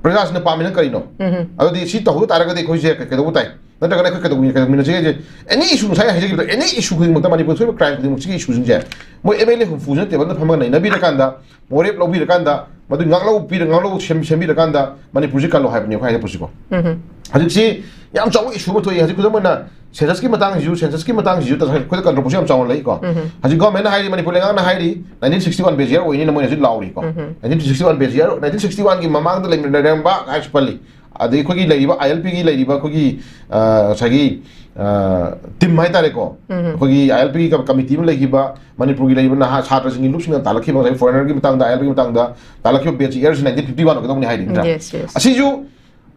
ꯄ꯭ꯔꯖꯥꯁꯤꯡꯅ ꯄꯥꯝꯃꯤꯅ ꯀꯔꯤꯅꯣ? ꯎꯝ꯫ ꯑꯗꯨꯗꯤ ꯁꯤ ꯇꯧꯍꯧ ꯇꯥꯔꯒꯗꯤ ꯑꯩꯈꯣꯏꯁꯦ ꯀꯩ-, ꯀꯩꯗꯧꯕ ꯇꯥꯏ? ꯅꯠꯇ꯭ꯔꯒꯅ ꯑꯩꯈꯣꯏ ꯀꯩꯗꯧ-, ꯀꯩꯗꯧꯃꯤꯟꯅꯁꯤꯒꯦ ꯍꯥꯏꯁꯦ? Any issue, ꯉꯁꯥꯏ ꯍꯥꯏꯖꯈꯤꯕꯗꯣ, any issue ꯈꯨꯗꯤꯡꯃꯛꯇ ꯃꯅꯤꯄꯨꯔꯗ ꯊꯣꯛꯏꯕ crime ꯈꯨꯗꯤꯡꯃꯛꯁꯤꯒꯤ issueꯁꯤꯡꯁꯦ ꯃꯣꯏ M L A ꯍꯨꯝꯐꯨꯁꯤꯅ ꯇꯦꯕꯜꯗ ꯐꯝꯃꯒ ꯅꯩꯅꯕꯤꯔꯀꯥꯟꯗ, ꯋꯥꯔꯦꯞ ꯂꯧꯕꯤꯔꯀꯥꯟꯗ, ꯃꯗꯨ ꯉꯥꯛꯂꯧ ꯄꯤꯔ-, ꯉꯥꯛꯂꯧ ꯁꯦꯝ-, ꯁꯦꯝꯕꯤꯔꯀꯥꯟꯗ ꯃꯅꯤꯄꯨꯔꯁꯤ ꯀꯜꯂꯣ ꯍꯥꯏꯕꯅꯤ ꯑꯩꯈꯣꯏ ꯍꯥꯏꯖꯕꯁꯤꯀꯣ꯫ ꯎꯝ꯫ ꯍꯧꯖꯤꯛꯁꯤ ꯌꯥꯝ ꯆꯥꯎꯕ issue ꯑꯃ ꯊꯣꯛꯏ꯫ ꯍꯧꯖꯤꯛ ꯈꯨꯗꯝ ꯑꯣꯏꯅ censusꯀꯤ ꯃꯇꯥꯡꯁꯤꯁꯨ, censusꯀꯤ ꯃꯇꯥꯡꯁꯤꯁꯨ ꯇꯁꯦꯡꯅ ꯑꯩꯈꯣꯏꯗ controversy ꯌꯥꯝ ꯆꯥꯎꯅ ꯂꯩꯀꯣ꯫ ꯎꯝ꯫ ꯍꯧꯖꯤꯛ governmentꯅ ꯍꯥꯏꯔꯤ, ꯃꯅꯤꯄꯨꯔ ꯂꯩꯉꯥꯛꯅ ꯍꯥꯏꯔꯤ, nineteen sixty one base year ꯑꯣꯏꯅꯤꯅ ꯃꯣꯏꯅ ꯍꯧꯖꯤꯛ ꯂꯥꯎꯔꯤꯀꯣ꯫ ꯎꯝ꯫ Nineteen sixty one base year, nineteen sixty oneꯒꯤ ꯃꯃꯥꯡꯗ ꯂꯩꯔꯝꯕ ꯍꯥꯏꯔꯁꯨ ꯄꯜꯂꯤ꯫ ꯑꯗꯩ ꯑꯩꯈꯣꯏꯒꯤ ꯂꯩꯔꯤꯕ ILPꯒꯤ ꯂꯩꯔꯤꯕ ꯑꯩꯈꯣꯏꯒꯤ, ꯑ, ꯉꯁꯥꯏꯒꯤ, ꯑ, team ꯍꯥꯏꯇꯥꯔꯦꯀꯣ꯫ ꯎꯝ꯫ ꯑꯩꯈꯣꯏꯒꯤ ILPꯒꯤ ꯀ-, committee ꯑꯃ ꯂꯩꯈꯤꯕ, ꯃꯅꯤꯄꯨꯔꯒꯤ ꯂꯩꯔꯤꯕ ꯅꯍꯥ ꯁꯥꯇ꯭ꯔꯁꯤꯡꯒꯤ ꯂꯨꯞꯁꯤꯡꯅ ꯇꯥꯜꯂꯛꯈꯤꯕ ꯉꯁꯥꯏ foreignerꯒꯤ ꯃꯇꯥꯡꯗ, ILPꯒꯤ ꯃꯇꯥꯡꯗ ꯇꯥꯜꯂꯛꯈꯤꯕ base yearꯁꯤ nineteen fifty one ꯑꯣꯏꯒꯗꯧꯅꯤ ꯍꯥꯏꯔꯤ, ꯅꯠꯇ꯭ꯔꯥ? Yes, yes. ꯑꯁꯤꯁꯨ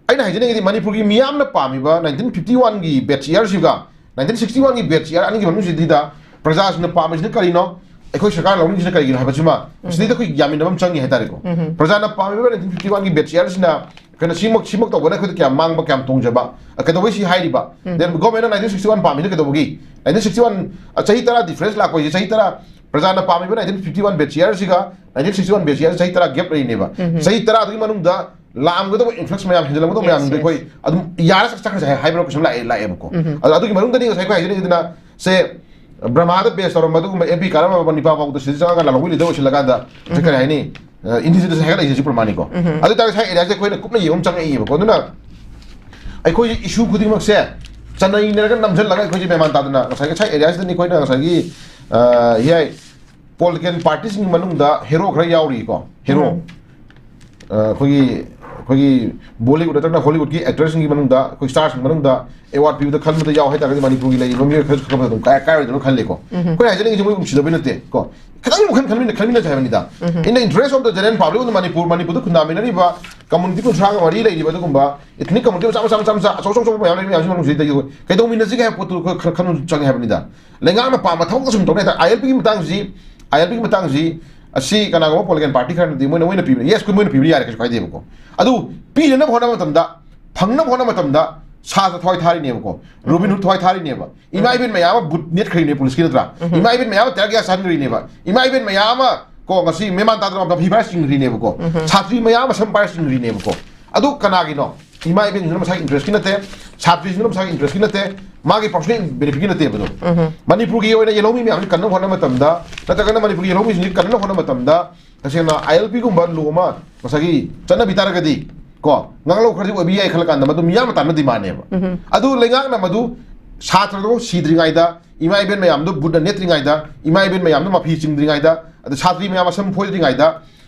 ꯑꯩꯅ ꯍꯥꯏꯖꯅꯤꯡꯉꯤꯗꯤ ꯃꯅꯤꯄꯨꯔꯒꯤ ꯃꯤꯌꯥꯝꯅ ꯄꯥꯝꯃꯤꯕ nineteen fifty oneꯒꯤ base yearꯁꯤꯒ nineteen sixty oneꯒꯤ base year ꯑꯅꯤꯒꯤ ꯃꯅꯨꯡꯁꯤꯗ ꯄ꯭ꯔꯖꯥꯁꯤꯡꯅ ꯄꯥꯝꯃꯤꯁꯤꯅ ꯀꯔꯤꯅꯣ, ꯑꯩꯈꯣꯏ ꯁꯔꯀꯥꯔ ꯂꯧꯅꯤꯡꯉꯤꯁꯤꯅ ꯀꯔꯤꯒꯤꯅꯣ ꯍꯥꯏꯕꯁꯤꯃ ꯎꯝ꯫ ꯁꯤꯗꯩꯗ ꯑꯩꯈꯣꯏ ꯌꯥꯃꯤꯟꯅꯕ ꯑꯃ ꯆꯪꯉꯤ ꯍꯥꯏꯇꯥꯔꯦꯀꯣ꯫ ꯎꯝ꯫ ꯄ꯭ꯔꯖꯥꯅ ꯄꯥꯝꯃꯤꯕ nineteen fifty oneꯒꯤ base yearꯁꯤꯅ ꯀꯩꯅꯣ ꯁꯤꯃꯛ, ꯁꯤꯃꯛ ꯇꯧꯕꯅ ꯑꯩꯈꯣꯏꯗ ꯀꯌꯥꯝ ꯃꯥꯡꯕ, ꯀꯌꯥꯝ ꯇꯣꯡꯖꯕ, ꯑ, ꯀꯩꯗꯧꯕꯩ ꯁꯤ ꯍꯥꯏꯔꯤꯕ? ꯎꯝ꯫ Then governmentꯅ nineteen sixty one ꯄꯥꯝꯃꯤꯅ ꯀꯩꯗꯧꯕꯒꯤ? Nineteen sixty one, ꯑ, ꯆꯍꯤ ꯇꯔꯥ difference ꯂꯥꯛꯄ ꯍꯥꯏꯁꯦ, ꯆꯍꯤ ꯇꯔꯥ ꯄ꯭ꯔꯖꯥꯅ ꯄꯥꯝꯃꯤꯕ nineteen fifty one base yearꯁꯤꯒ nineteen sixty one base year ꯆꯍꯤ ꯇꯔꯥ gap ꯂꯩꯔꯤꯅꯦꯕ꯫ ꯎꯝ꯫ ꯆꯍꯤ ꯇꯔꯥꯗꯨꯒꯤ ꯃꯅꯨꯡꯗ ꯂꯥꯛꯑꯝꯒꯗꯕ influx ꯃꯌꯥꯝ, ꯍꯦꯟꯖꯜꯂꯝꯒꯗꯕ Yes, ꯃꯌꯥꯝꯗꯨꯗꯤ yes. ꯑꯩꯈꯣꯏ ꯑꯗꯨꯝ ꯌꯥꯔ ꯆꯠ-, ꯆꯠꯈ꯭ꯔꯁꯦ ꯍꯥꯏ-, ꯍꯥꯏꯕ ꯀꯩꯁꯨꯝ ꯂꯥꯛꯑꯦ, ꯂꯥꯛꯑꯦꯕꯀꯣ꯫ ꯎꯝ꯫ ꯑꯗꯣ ꯑꯗꯨꯒꯤ ꯃꯅꯨꯡꯗꯅꯤ ꯉꯁꯥꯏ ꯑꯩꯈꯣꯏ ꯍꯥꯏꯖꯅꯤꯡꯉꯤꯗꯨꯅ, ꯁꯦ, ꯕ꯭ꯔꯍꯃꯥꯗ base ꯇꯧꯔꯝꯕ ꯑꯗꯨꯒꯨꯝꯕ MP ꯀꯥꯔꯝꯕ ꯅꯤꯄꯥ ꯐꯥꯎꯕꯗ ꯁꯤꯗ ꯆꯪꯉꯒ ꯂꯥꯂꯣꯡꯒꯤ leader ꯑꯣꯏꯁꯤꯜꯂꯀꯥꯟꯗ, ꯉꯁꯥꯏ ꯎꯝ꯫ ꯀꯔꯤ ꯍꯥꯏꯅꯤ? ꯑ, indigenous ꯍꯥꯏꯒꯠꯂꯛꯏꯁꯦ ꯁꯤ ꯄ꯭ꯔꯃꯥꯟꯅꯤꯀꯣ꯫ ꯎꯝ꯫ ꯑꯗꯨ ꯑꯣꯏꯇꯥꯔꯒꯗꯤ ꯉꯁꯥꯏ areaꯁꯦ ꯑꯩꯈꯣꯏꯅ ꯀꯨꯞꯅ ꯌꯦꯡꯕ ꯑꯃ ꯆꯪꯉꯛꯏꯕꯀꯣ꯫ ꯑꯗꯨꯅ ꯑꯩꯈꯣꯏꯒꯤ issue ꯈꯨꯗꯤꯡꯃꯛꯁꯦ ꯆꯅꯩꯅꯔꯒ ꯅꯝꯁꯤꯜꯂꯒ ꯑꯩꯈꯣꯏꯁꯦ ꯃꯦꯃꯥꯟ ꯇꯥꯗꯅ ꯉꯁꯥꯏꯒꯤ ꯉꯁꯥꯏ areaꯁꯤꯗꯅꯤ ꯑꯩꯈꯣꯏꯅ ꯉꯁꯥꯏꯒꯤ, ꯑ, ꯍꯤꯌꯥꯏ political partyꯁꯤꯡꯒꯤ ꯃꯅꯨꯡꯗ hero ꯈꯔ ꯌꯥꯎꯔꯤꯀꯣ, hero꯫ ꯎꯝ꯫ ꯑ, ꯑꯩꯈꯣꯏꯒꯤ, ꯑꯩꯈꯣꯏꯒꯤ Bollywood ꯅꯠꯇ꯭ꯔꯒꯅ Hollywoodꯀꯤ actorꯁꯤꯡꯒꯤ ꯃꯅꯨꯡꯗ, ꯑꯩꯈꯣꯏ starꯁꯤꯡꯒꯤ ꯃꯅꯨꯡꯗ award ꯄꯤꯕꯗ ꯈꯟꯕꯗ ꯌꯥꯎ ꯍꯥꯏꯇꯥꯔꯒꯗꯤ ꯃꯅꯤꯄꯨꯔꯒꯤ ꯂꯩꯔꯤꯕ ꯃꯤꯑꯣꯏ ꯈꯔ ꯈꯔ ꯑꯗꯨꯝ ꯀꯥꯏ-, ꯀꯥꯏꯔꯣꯏꯗꯅ ꯈꯜꯂꯦꯀꯣ꯫ ꯎꯝ꯫ ꯑꯩꯈꯣꯏꯅ ꯍꯥꯏꯖꯅꯤꯡꯉꯤꯁꯦ ꯃꯣꯏ ꯎꯝꯁꯤꯗꯕꯩ ꯅꯠꯇꯦ ꯀꯣ, ꯈꯤꯇꯪ ꯋꯥꯈꯜ ꯈꯟꯃꯤꯟꯅ-, ꯈꯟꯃꯤꯟꯅꯁꯦ ꯍꯥꯏꯕꯅꯤꯗ꯫ ꯎꯝ꯫ In the interest of the general public of the Manipur, ꯃꯅꯤꯄꯨꯔꯗ ꯈꯨꯟꯗꯥꯃꯤꯟꯅꯔꯤꯕ community ꯀꯨꯟꯊ꯭ꯔꯥꯒ ꯃꯔꯤ ꯂꯩꯔꯤꯕ ꯑꯗꯨꯒꯨꯝꯕ ethnic community ꯃꯆꯥ ꯃꯆꯥ ꯃꯆꯥ ꯃꯆꯥ ꯑꯆꯧ ꯑꯆꯧ ꯑꯆꯧꯕ ꯃꯌꯥꯝ ꯂꯩꯔꯤ ꯃꯌꯥꯝꯁꯤ ꯃꯅꯨꯡꯁꯤꯗ ꯀꯩꯗꯧꯃꯤꯟꯅꯁꯤꯒꯦ ꯍꯥꯏꯕ ꯄꯣꯠꯇꯨ ꯑꯩꯈꯣꯏ ꯈꯔ ꯈꯟꯕ ꯆꯪꯉꯦ ꯍꯥꯏꯕꯅꯤꯗ꯫ ꯂꯩꯉꯥꯛꯅ ꯄꯥꯝꯕ ꯊꯕꯛꯇ ꯁꯨꯝ ꯇꯧꯅꯤ ꯍꯥꯏꯇꯥꯔꯦ꯫ ILP ꯒꯤ ꯃꯇꯥꯡꯁꯤ, ILP ꯒꯤ ꯃꯇꯥꯡꯁꯤ ꯑꯁꯤ ꯀꯅꯥꯒꯨꯝꯕ political party ꯈꯔꯅꯗꯤ ꯃꯣꯏꯅ, ꯃꯣꯏꯅ ꯄꯤꯕꯅꯤ, yes, ꯑꯩꯈꯣꯏ ꯃꯣꯏꯅ ꯄꯤꯕꯅꯤ ꯌꯥꯔꯦ, ꯀꯩꯁꯨ ꯀꯥꯏꯗꯦꯕꯀꯣ꯫ ꯑꯗꯨ ꯄꯤꯅꯅꯕ ꯍꯣꯠꯅꯕ ꯃꯇꯝꯗ, ꯐꯪꯅꯕ ꯍꯣꯠꯅꯕ ꯃꯇꯝꯗ ꯁꯥꯇ꯭ꯔ ꯊꯋꯥꯏ ꯊꯥꯔꯤꯅꯦꯕꯀꯣ, Robin Hood ꯊꯋꯥꯏ ꯊꯥꯔꯤꯅꯦꯕ꯫ ꯏꯃꯥ ꯏꯕꯦꯟ ꯃꯌꯥꯝ ꯑꯃ ꯕꯨꯠ ꯅꯦꯠꯈ꯭ꯔꯤꯅꯦ ꯄꯨꯂꯤꯁꯀꯤ, ꯅꯠꯇ꯭ꯔꯥ? ꯏꯃꯥ ꯏꯕꯦꯟ ꯃꯌꯥꯝ ꯑꯃ ꯇꯌꯥꯔ ꯒ꯭ꯌꯥꯁ ꯆꯥꯍꯟꯈ꯭ꯔꯤꯅꯦꯕ꯫ ꯏꯃꯥ ꯏꯕꯦꯟ ꯃꯌꯥꯝ ꯑꯃ ꯀꯣ ꯉꯁꯤ ꯃꯦꯃꯥꯟ ꯇꯥꯗꯅ ꯃꯐꯤ ꯐꯥꯔ ꯆꯤꯡꯈ꯭ꯔꯤꯅꯦꯕꯀꯣ꯫ ꯁꯥꯇ꯭ꯔꯤ ꯃꯌꯥꯝ ꯑꯃ ꯁꯝ ꯄꯥꯏꯔ ꯆꯤꯡꯈ꯭ꯔꯤꯅꯦꯕꯀꯣ꯫ ꯑꯗꯨ ꯀꯅꯥꯒꯤꯅꯣ? ꯏꯃꯥ ꯏꯕꯦꯟꯁꯤꯡꯗꯨꯅ ꯃꯁꯥꯒꯤ interest ꯀꯤ ꯅꯠꯇꯦ, ꯁꯥꯇ꯭ꯔꯤꯁꯤꯡꯗꯨꯅ ꯃꯁꯥꯒꯤ interest ꯀꯤ ꯅꯠꯇꯦ, ꯃꯥꯒꯤ personal benefit ꯀꯤ ꯅꯠꯇꯦꯕ ꯑꯗꯣ꯫ ꯃꯅꯤꯄꯨꯔꯒꯤ ꯑꯣꯏꯅ ꯌꯦꯜꯍꯧꯃꯤ ꯃꯌꯥꯝꯁꯤ ꯀꯟꯅꯕ ꯍꯣꯠꯅꯕ ꯃꯇꯝꯗ, ꯅꯠꯇ꯭ꯔꯒꯅ ꯃꯅꯤꯄꯨꯔꯒꯤ ꯌꯦꯜꯍꯧꯃꯤꯁꯤꯡꯁꯤ ꯀꯟꯅꯕ ꯍꯣꯠꯅꯕ ꯃꯇꯝꯗ, ꯇꯁꯦꯡꯅ ILP ꯒꯨꯝꯕ law ꯑꯃ ꯉꯁꯥꯏꯒꯤ ꯆꯠꯅꯕꯤ ꯇꯥꯔꯒꯗꯤ ꯀꯣ, ꯉꯥꯡꯂꯧ ꯈꯔꯗꯤ ꯑꯣꯏꯕ ꯌꯥꯏ ꯈꯜꯂ ꯀꯥꯟꯗ ꯃꯗꯨ ꯃꯤꯌꯥꯝꯅ ꯇꯥꯟꯅꯕ demand ꯅꯦꯕ꯫ ꯑꯗꯨ ꯂꯩꯉꯥꯛꯅ ꯃꯗꯨ ꯁꯥꯇ꯭ꯔꯗꯣ ꯁꯤꯗ꯭ꯔꯤꯉꯩꯗ, ꯏꯃꯥ ꯏꯕꯦꯟ ꯃꯌꯥꯝꯗꯣ ꯕꯨꯠꯅ ꯅꯦꯠꯇ꯭ꯔꯤꯉꯩꯗ, ꯏꯃꯥ ꯏꯕꯦꯟ ꯃꯌꯥꯝꯗꯣ ꯃꯐꯤ ꯆꯤꯡꯗ꯭ꯔꯤꯉꯩꯗ, ꯑꯗ ꯁꯥꯇ꯭ꯔꯤ ꯃꯌꯥꯝ ꯑꯁꯝ ꯐꯣꯏꯗ꯭ꯔꯤꯉꯩꯗ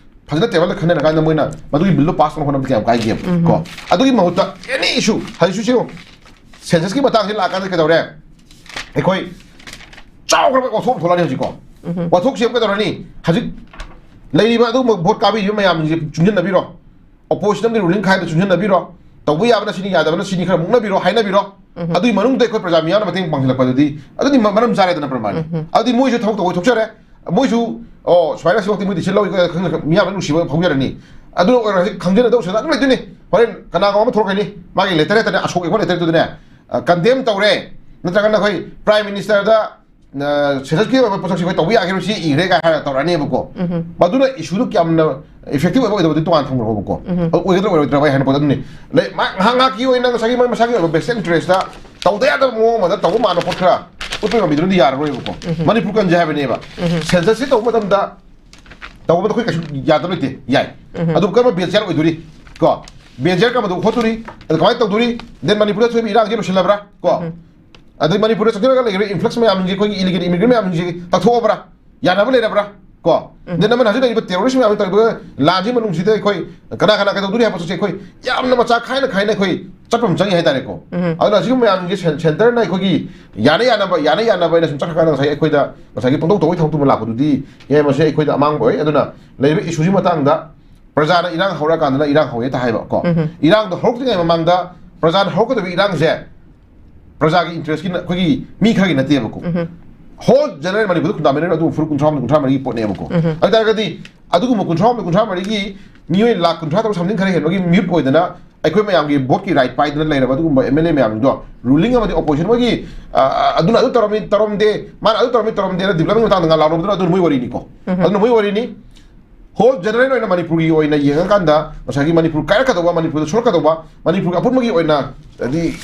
ꯐꯖꯅ table ꯗ ꯈꯟꯅꯔꯀꯥꯟꯗ ꯃꯣꯏꯅ ꯃꯗꯨꯒꯤ bill ꯗꯣ pass ꯇꯧꯅꯕ ꯍꯣꯠꯅꯕꯗ ꯀꯌꯥꯝ ꯀꯥꯏꯒꯦꯕ ꯀꯣ? ꯑꯗꯨꯒꯤ ꯃꯍꯨꯠꯇ any issue, ꯍꯧꯖꯤꯛꯁꯨ ꯁꯤꯌꯣ, census ꯀꯤ ꯃꯇꯥꯡꯁꯤ ꯂꯥꯛꯑꯀꯥꯟꯗ ꯀꯩꯗꯧꯔꯦ? ꯑꯩꯈꯣꯏ ꯆꯥꯎꯈ꯭ꯔꯕ ꯋꯥꯊꯣꯛ ꯑꯃ ꯊꯣꯛꯂꯛꯑꯅꯤ ꯍꯧꯖꯤꯛꯀꯣ꯫ ꯋꯥꯊꯣꯛꯁꯤ ꯑꯃꯨꯛ ꯀꯩꯗꯧꯔꯅꯤ? ꯍꯧꯖꯤꯛ ꯂꯩꯔꯤꯕ ꯑꯗꯨꯒꯨꯝꯕ vote ꯀꯥꯕꯤꯔꯤꯕ ꯃꯌꯥꯝꯁꯤꯡꯁꯦ ꯆꯨꯡꯁꯤꯟꯅꯕꯤꯔꯣ, opposition ꯑꯃꯒꯤ ruling ꯈꯥꯏꯕ ꯆꯨꯡꯁꯤꯟꯅꯕꯤꯔꯣ, ꯇꯧꯕ ꯌꯥꯕꯅ ꯁꯤꯅꯤ, ꯌꯥꯗꯕꯅ ꯁꯤꯅꯤ ꯈꯔ ꯃꯨꯛꯅꯕꯤꯔꯣ, ꯍꯥꯏꯅꯕꯤꯔꯣ꯫ ꯑꯗꯨꯒꯤ ꯃꯅꯨꯡꯗ ꯑꯩꯈꯣꯏ ꯄ꯭ꯔꯖꯥ ꯃꯤꯌꯥꯝꯅ ꯃꯇꯦꯡ ꯄꯥꯡꯁꯤꯜꯂꯛꯄꯗꯨꯗꯤ ꯑꯗꯨꯗꯤ ꯃ-, ꯃꯔꯝ ꯆꯥꯔꯦꯗꯅ ꯄ꯭ꯔꯃꯥꯟ꯫ ꯑꯗꯨꯗꯤ ꯃꯣꯏꯁꯨ ꯊꯕꯛ ꯇꯧꯕ ꯊꯣꯛꯆꯔꯦ, ꯃꯣꯏꯁꯨ, ꯑꯣ, ꯁꯨꯃꯥꯏꯅ ꯁꯤꯐꯥꯎꯗꯤ ꯃꯣꯏꯗꯤ ꯁꯤꯜꯍꯧꯏ ꯈꯪꯅ ꯃꯤꯌꯥꯝꯅ ꯅꯨꯡꯁꯤꯕ ꯐꯥꯎꯖꯔꯅꯤ꯫ ꯑꯗꯨꯅ ꯑꯣꯏꯔꯣ, ꯍꯧꯖꯤꯛ ꯈꯪꯖꯅꯗꯧꯁꯤꯗ ꯑꯗꯨꯝ ꯂꯩꯗꯣꯏꯅꯤ꯫ ꯍꯣꯔꯦꯟ ꯀꯅꯥꯒꯨꯝꯕ ꯑꯃ ꯊꯣꯛꯂꯛꯀꯅꯤ, ꯃꯥꯒꯤ letter ꯍꯦꯛꯇꯅꯦ, ꯑꯁꯣꯛ ꯑꯦꯛꯕ letter ꯗꯨꯗꯅꯦ, ꯑ, condemn ꯇꯧꯔꯦ, ꯅꯠꯇ꯭ꯔꯒꯅ ꯑꯩꯈꯣꯏ Prime Minister ꯗ, ꯑ, census ꯀꯤ ꯑꯣꯏꯕ ꯄꯣꯠꯁꯛꯁꯤ ꯑꯩꯈꯣꯏ ꯇꯧꯕ ꯌꯥꯈꯤꯔꯣꯏ, ꯁꯤ ꯏꯈ꯭ꯔꯦ ꯀꯥꯏ ꯍꯥꯏꯔ ꯇꯧꯔꯛꯑꯅꯦꯕꯀꯣ꯫ ꯃꯗꯨꯅ issue ꯗꯨ ꯀꯌꯥꯝꯅ effective ꯑꯣꯏꯕ ꯑꯣꯏꯗꯕꯗꯤ ꯇꯣꯉꯥꯟ ꯊꯝꯈ꯭ꯔꯣꯕꯀꯣ꯫ ꯑꯗꯨ ꯑꯣꯏꯒꯗ꯭ꯔꯥ ꯑꯣꯏꯔꯣꯏꯗ꯭ꯔꯥ ꯑꯩ ꯍꯥꯏꯅ ꯄꯣꯠ ꯑꯗꯨꯅꯤ꯫ ꯂꯩ-, ꯃꯥ ꯉꯥꯏꯍꯥꯛ ꯉꯥꯏꯍꯥꯛꯀꯤ ꯑꯣꯏꯅ ꯉꯁꯥꯏꯒꯤ ꯃꯣꯏ ꯃꯁꯥꯒꯤ ꯑꯣꯏꯕ vested interest ꯇ ꯇꯧꯗ ꯌꯥꯗꯕ ꯃꯑꯣꯡ ꯑꯃꯗ ꯇꯧꯕ ꯃꯥꯟꯕ ꯄꯣꯠ ꯈꯔ ꯎꯠꯄ ꯉꯝꯕꯤꯗꯨꯅꯗꯤ ꯌꯥꯔꯔꯣꯏꯕꯀꯣ꯫ ꯃꯅꯤꯄꯨꯔ ꯀꯟꯁꯦ ꯍꯥꯏꯕꯅꯦꯕ꯫ Census ꯁꯤ ꯇꯧꯕ ꯃꯇꯝꯗ ꯇꯧꯕꯗ ꯑꯩꯈꯣꯏ ꯀꯩꯁꯨ ꯌꯥꯗꯕ ꯂꯩꯇꯦ, ꯌꯥꯏ꯫ ꯑꯗꯨ ꯀꯔꯝꯕ base ꯌꯥꯔ ꯑꯣꯏꯗꯣꯔꯤ ꯀꯣ? Base ꯌꯥꯔ ꯀꯔꯝꯕꯗ ꯍꯣꯠꯇꯣꯔꯤ? ꯑꯗꯨ ꯀꯃꯥꯏꯅ ꯇꯧꯗꯣꯔꯤ? Then ꯃꯅꯤꯄꯨꯔꯗ ꯊꯣꯛꯏꯕ ꯏꯔꯥꯡꯁꯤ ꯂꯣꯏꯁꯤꯜꯂꯕ꯭ꯔꯥ ꯀꯣ? ꯑꯗꯩ ꯃꯅꯤꯄꯨꯔꯗ ꯆꯪꯁꯤꯜꯂꯒ ꯂꯩꯈ꯭ꯔꯤꯕ influx ꯃꯌꯥꯝꯁꯤꯡꯁꯤ, ꯑꯩꯈꯣꯏꯒꯤ illegal immigrant ꯃꯌꯥꯝꯁꯤꯡꯁꯤ ꯇꯛꯊꯣꯛꯑꯕ꯭ꯔꯥ? ꯌꯥꯅꯕ ꯂꯩꯔꯕ꯭ꯔꯥ ꯀꯣ? Then ꯑꯃꯅ ꯍꯧꯖꯤꯛ ꯂꯩꯔꯤꯕ terrorist ꯃꯌꯥꯝꯁꯤ ꯇꯧꯔꯤꯕ ꯂꯥꯟꯁꯤ ꯃꯅꯨꯡꯁꯤꯗ ꯑꯩꯈꯣꯏ ꯀꯅꯥ ꯀꯅꯥ ꯀꯩꯗꯧꯗꯣꯔꯤ ꯍꯥꯏꯕ ꯄꯣꯠꯁꯦ ꯑꯩꯈꯣꯏ ꯌꯥꯝꯅ ꯃꯆꯥ ꯈꯥꯏꯅ ꯈꯥꯏꯅ ꯑꯩꯈꯣꯏ ꯆꯠꯄ ꯑꯃ ꯆꯪꯉꯤ ꯍꯥꯏꯇꯥꯔꯦꯀꯣ꯫ ꯑꯗꯨꯅ ꯑꯁꯤꯒꯨꯝꯕ ꯃꯌꯥꯝꯁꯤꯡꯁꯦ cen-, centre ꯅ ꯑꯩꯈꯣꯏꯒꯤ ꯌꯥꯅ ꯌꯥꯅꯕ, ꯌꯥꯅ ꯌꯥꯅꯕ ꯑꯩꯅ ꯁꯨꯝ ꯆꯠꯈ꯭ꯔꯀꯥꯟꯗ ꯉꯁꯥꯏ ꯑꯩꯈꯣꯏꯗ ꯉꯁꯥꯏꯒꯤ ꯄꯪꯇꯧ ꯇꯧꯕꯒꯤ ꯊꯕꯛꯇꯨꯃ ꯂꯥꯛꯄꯗꯨꯗꯤ, ꯑꯦ, ꯃꯁꯤ ꯑꯩꯈꯣꯏꯗ ꯑꯃꯥꯡꯕ ꯑꯣꯏ꯫ ꯑꯗꯨꯅ ꯂꯩꯔꯤꯕ issue ꯁꯤ ꯃꯇꯥꯡꯗ ꯄ꯭ꯔꯖꯥꯅ ꯏꯔꯥꯡ ꯍꯧꯔꯛꯑꯀꯥꯟꯗꯅ ꯏꯔꯥꯡ ꯍꯧꯋꯦ ꯍꯦꯛꯇ ꯍꯥꯏꯕ ꯀꯣ꯫ ꯏꯔꯥꯡꯗꯣ ꯍꯧꯔꯛꯇ꯭ꯔꯤꯉꯩ ꯃꯃꯥꯡꯗ ꯄ꯭ꯔꯖꯥꯅ ꯍꯧꯔꯛꯀꯗꯕ ꯏꯔꯥꯡꯁꯦ ꯄ꯭ꯔꯖꯥꯒꯤ ꯏꯟꯇꯔꯦꯁꯀꯤ ꯑꯩꯈꯣꯏꯒꯤ ꯃꯤ ꯈꯔꯒꯤ ꯅꯠꯇꯦꯕꯀꯣ꯫ ꯍꯣꯜ ꯖꯦꯅꯔꯦꯜ ꯃꯅꯤꯄꯨꯔꯗ ꯈꯨꯟꯗꯥꯃꯤꯟꯅꯔꯤꯕ ꯑꯗꯨ ꯐꯨꯔꯨꯞ ꯀꯨꯟꯊ꯭ꯔꯥ ꯍꯨꯝꯗꯣꯏ ꯀꯨꯟꯊ꯭ꯔꯥ ꯃꯔꯤꯒꯤ ꯄꯣꯠꯅꯦꯕꯀꯣ꯫ ꯑꯗꯨ ꯑꯣꯏꯇꯥꯔꯒꯗꯤ ꯑꯗꯨꯒꯨꯝꯕ ꯀꯨꯟꯊ꯭ꯔꯥ ꯍꯨꯝꯗꯣꯏ ꯀꯨꯟꯊ꯭ꯔꯥ ꯃꯔꯤꯒꯤ ꯃꯤꯑꯣꯏ ꯂꯥꯈ ꯀꯨꯟꯊ꯭ꯔꯥ ꯇꯔꯨꯛ something ꯈꯔ ꯍꯦꯟꯕꯒꯤ ꯃꯤꯍꯨꯠ ꯑꯣꯏꯗꯅ ꯑꯩꯈꯣꯏ ꯃꯌꯥꯝꯒꯤ ꯚꯣꯠꯀꯤ ꯔꯥꯏꯠ ꯄꯥꯏꯗꯅ ꯂꯩꯔꯕ ꯑꯗꯨꯒꯨꯝꯕ ꯑꯦꯝ ꯑꯦꯜ ꯑꯦ ꯃꯌꯥꯝꯗꯣ, ꯔꯨꯂꯤꯡ ꯑꯃꯗꯤ ꯑꯣꯄꯣꯖꯤꯁꯟ ꯃꯣꯏꯒꯤ, ꯑ, ꯑ, ꯑꯗꯨꯅ ꯑꯗꯨ ꯇꯧꯔꯝꯃꯤ ꯇꯧꯔꯝꯗꯦ, ꯃꯥꯅ ꯑꯗꯨ ꯇꯧꯔꯝꯃꯤ ꯇꯧꯔꯝꯗꯦꯅ ꯗꯤꯕꯂꯞꯃꯦꯟ ꯃꯇꯥꯡꯗ ꯉꯥ ꯂꯥꯎꯅꯕꯗꯨꯅ ꯑꯗꯨꯅ ꯃꯣꯏ ꯋꯥꯔꯤꯅꯤꯀꯣ꯫ ꯑꯗꯨꯅ ꯃꯣꯏ ꯋꯥꯔꯤꯅꯤ꯫ ꯍꯣꯜ ꯖꯦꯅꯔꯦꯜ ꯑꯣꯏꯅ ꯃꯅꯤꯄꯨꯔꯒꯤ ꯑꯣꯏꯅ ꯌꯦꯡꯉꯀꯥꯟꯗ ꯉꯁꯥꯏꯒꯤ ꯃꯅꯤꯄꯨꯔ ꯀꯥꯏꯔꯛꯀꯗꯧꯕ, ꯃꯅꯤꯄꯨꯔꯗ ꯁꯣꯛꯂꯛꯀꯗꯧꯕ, ꯃꯅꯤꯄꯨꯔꯒꯤ ꯑꯄꯨꯟꯕꯒꯤ ꯑꯣꯏꯅ ꯍꯥꯏꯗꯤ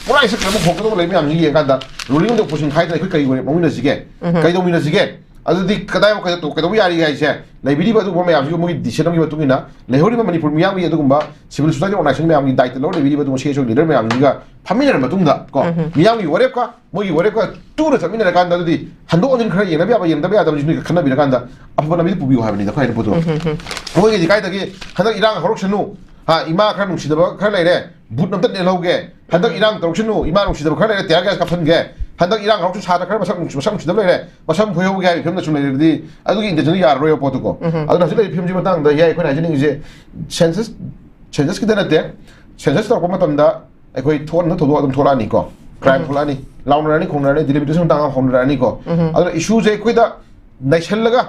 ꯄꯨꯔꯥ ꯏꯁꯛ ꯑꯃ ꯍꯣꯡꯒꯗꯧꯕ ꯂꯩ ꯃꯌꯥꯝꯁꯤ ꯌꯦꯡꯉꯀꯥꯟꯗ ꯔꯨꯂꯤꯡ ꯑꯃꯗꯤ ꯑꯣꯄꯣꯖꯤꯁꯟ ꯈꯥꯏꯗꯅ ꯑꯩꯈꯣꯏ ꯀꯔꯤ ꯑꯣꯏꯅ ꯃꯥꯡꯃꯤꯟꯅꯁꯤꯒꯦ? ꯀꯩꯗꯧꯃꯤꯟꯅꯁꯤꯒꯦ? ꯑꯗꯨꯗꯤ ꯀꯗꯥꯏ ꯀꯩꯗꯧ-, ꯀꯩꯗꯧꯕ ꯌꯥꯔꯤꯒꯦ ꯍꯥꯏꯁꯦ? ꯂꯩꯕꯤꯔꯤꯕ ꯑꯗꯨꯒꯨꯝꯕ ꯃꯌꯥꯝꯁꯤꯒꯤ ꯃꯣꯏꯒꯤ ꯗꯤꯁꯤꯖꯟ ꯑꯃꯒꯤ ꯃꯇꯨꯡ ꯏꯟꯅ ꯂꯩꯍꯧꯔꯤꯕ ꯃꯅꯤꯄꯨꯔ ꯃꯤꯌꯥꯝꯒꯤ ꯑꯗꯨꯒꯨꯝꯕ ꯁꯤꯚꯤꯜ ꯁꯣꯁꯥꯏꯇꯤ ꯑꯣꯔꯒꯅꯥꯏꯖꯦꯁꯟ ꯃꯌꯥꯝꯒꯤ ꯗꯥꯏꯇ ꯂꯧꯔ ꯂꯩꯕꯤꯔꯤꯕ ꯑꯗꯨꯒꯨꯝꯕ ꯁꯤ ꯑꯦꯁ ꯑꯣ ꯂꯤꯗꯔ ꯃꯌꯥꯝꯁꯤꯒ ꯐꯝꯃꯤꯟꯅꯔ ꯃꯇꯨꯡꯗ ꯀꯣ, ꯃꯤꯌꯥꯝꯒꯤ ꯋꯥꯔꯦꯞꯀ ꯃꯣꯏꯒꯤ ꯋꯥꯔꯦꯞꯀ ꯇꯨꯅ ꯆꯠꯃꯤꯟꯅꯔꯀꯥꯟꯗ ꯑꯗꯨꯗꯤ ꯍꯟꯗꯣꯛ ꯍꯟꯖꯤꯟ ꯈꯔ ꯌꯦꯡꯅꯕ ꯌꯥꯕ ꯌꯦꯡꯗꯕ ꯌꯥꯗꯕꯁꯤꯡꯗꯨ ꯈꯟꯅꯕꯤꯔꯀꯥꯟꯗ ꯑꯐꯕ ꯂꯝꯕꯤꯗ ꯄꯨꯕꯤꯌꯨ ꯍꯥꯏꯕꯅꯤꯗ ꯑꯩꯈꯣꯏ ꯍꯥꯏꯅ ꯄꯣꯠꯇꯣ꯫ ꯃꯣꯏꯒꯤꯗꯤ ꯀꯥꯏꯗꯒꯤ ꯍꯟꯗꯛ ꯏꯔꯥꯡ ꯍꯧꯔꯛꯁꯅꯨ, ꯍꯥ, ꯏꯃꯥ ꯈꯔ ꯅꯨꯡꯁꯤꯗꯕ ꯈꯔ ꯂꯩꯔꯦ, ꯕꯨꯠ ꯑꯝꯇ ꯂꯦꯜꯍꯧꯒꯦ, ꯍꯟꯗꯛ ꯏꯔꯥꯡ ꯇꯧꯔꯛꯁꯅꯨ, ꯏꯃꯥ ꯅꯨꯡꯁꯤꯗꯕ ꯈꯔ ꯂꯩꯔꯦ, ꯇꯤꯌꯥꯔ ꯒ꯭ꯌꯥꯁ ꯀꯥꯞꯍꯟꯒꯦ, ꯍꯟꯗꯛ ꯏꯔꯥꯡ ꯍꯧꯔꯛꯁꯨ ꯁꯥꯇ꯭ꯔ ꯈꯔ ꯃꯁꯛ ꯅꯨꯡꯁꯤ-, ꯃꯁꯛ ꯅꯨꯡꯁꯤꯗꯕ ꯂꯩꯔꯦ, ꯃꯁꯝ ꯈꯣꯏꯍꯧꯒꯦ ꯍꯥꯏꯕꯒꯤ ꯐꯤꯕꯝꯗ ꯁꯨꯝ ꯂꯩꯔꯗꯤ ꯑꯗꯨꯒꯤ ꯏꯟꯇꯦꯟꯁꯟꯗꯨ ꯌꯥꯔꯔꯣꯏꯕ ꯄꯣꯠꯇꯨꯀꯣ꯫ ꯑꯗꯨꯅ ꯍꯧꯖꯤꯛ ꯂꯩꯔꯤꯕ ꯐꯤꯕꯝꯁꯤ ꯃꯇꯥꯡꯗ ꯍꯤꯌꯥꯏ ꯑꯩꯈꯣꯏꯅ ꯍꯥꯏꯖꯅꯤꯡꯉꯤꯁꯦ ꯁꯦꯟꯁꯁ, ꯁꯦꯟꯁꯁꯀꯤꯗ ꯅꯠꯇꯦ, ꯁꯦꯟꯁꯁ ꯇꯧꯔꯛꯄ ꯃꯇꯝꯗ ꯑꯩꯈꯣꯏ ꯊꯣꯛꯅ ꯊꯧꯗꯣꯛ ꯑꯗꯨꯝ ꯊꯣꯛꯂꯛꯑꯅꯤꯀꯣ, ꯀ꯭ꯔꯥꯏꯝ ꯊꯣꯛꯂꯛꯑꯅꯤ, ꯂꯥꯎꯅꯔꯅꯤ, ꯈꯣꯡꯅꯔꯅꯤ, ꯗꯤꯂꯤꯃꯤꯇꯦꯁꯟ ꯃꯇꯥꯡ ꯑꯃ ꯍꯧꯅꯔꯛꯑꯅꯤꯀꯣ꯫ ꯑꯗꯨꯅ ꯏꯁꯨꯁꯦ ꯑꯩꯈꯣꯏꯗ ꯅꯩꯁꯜꯂꯒ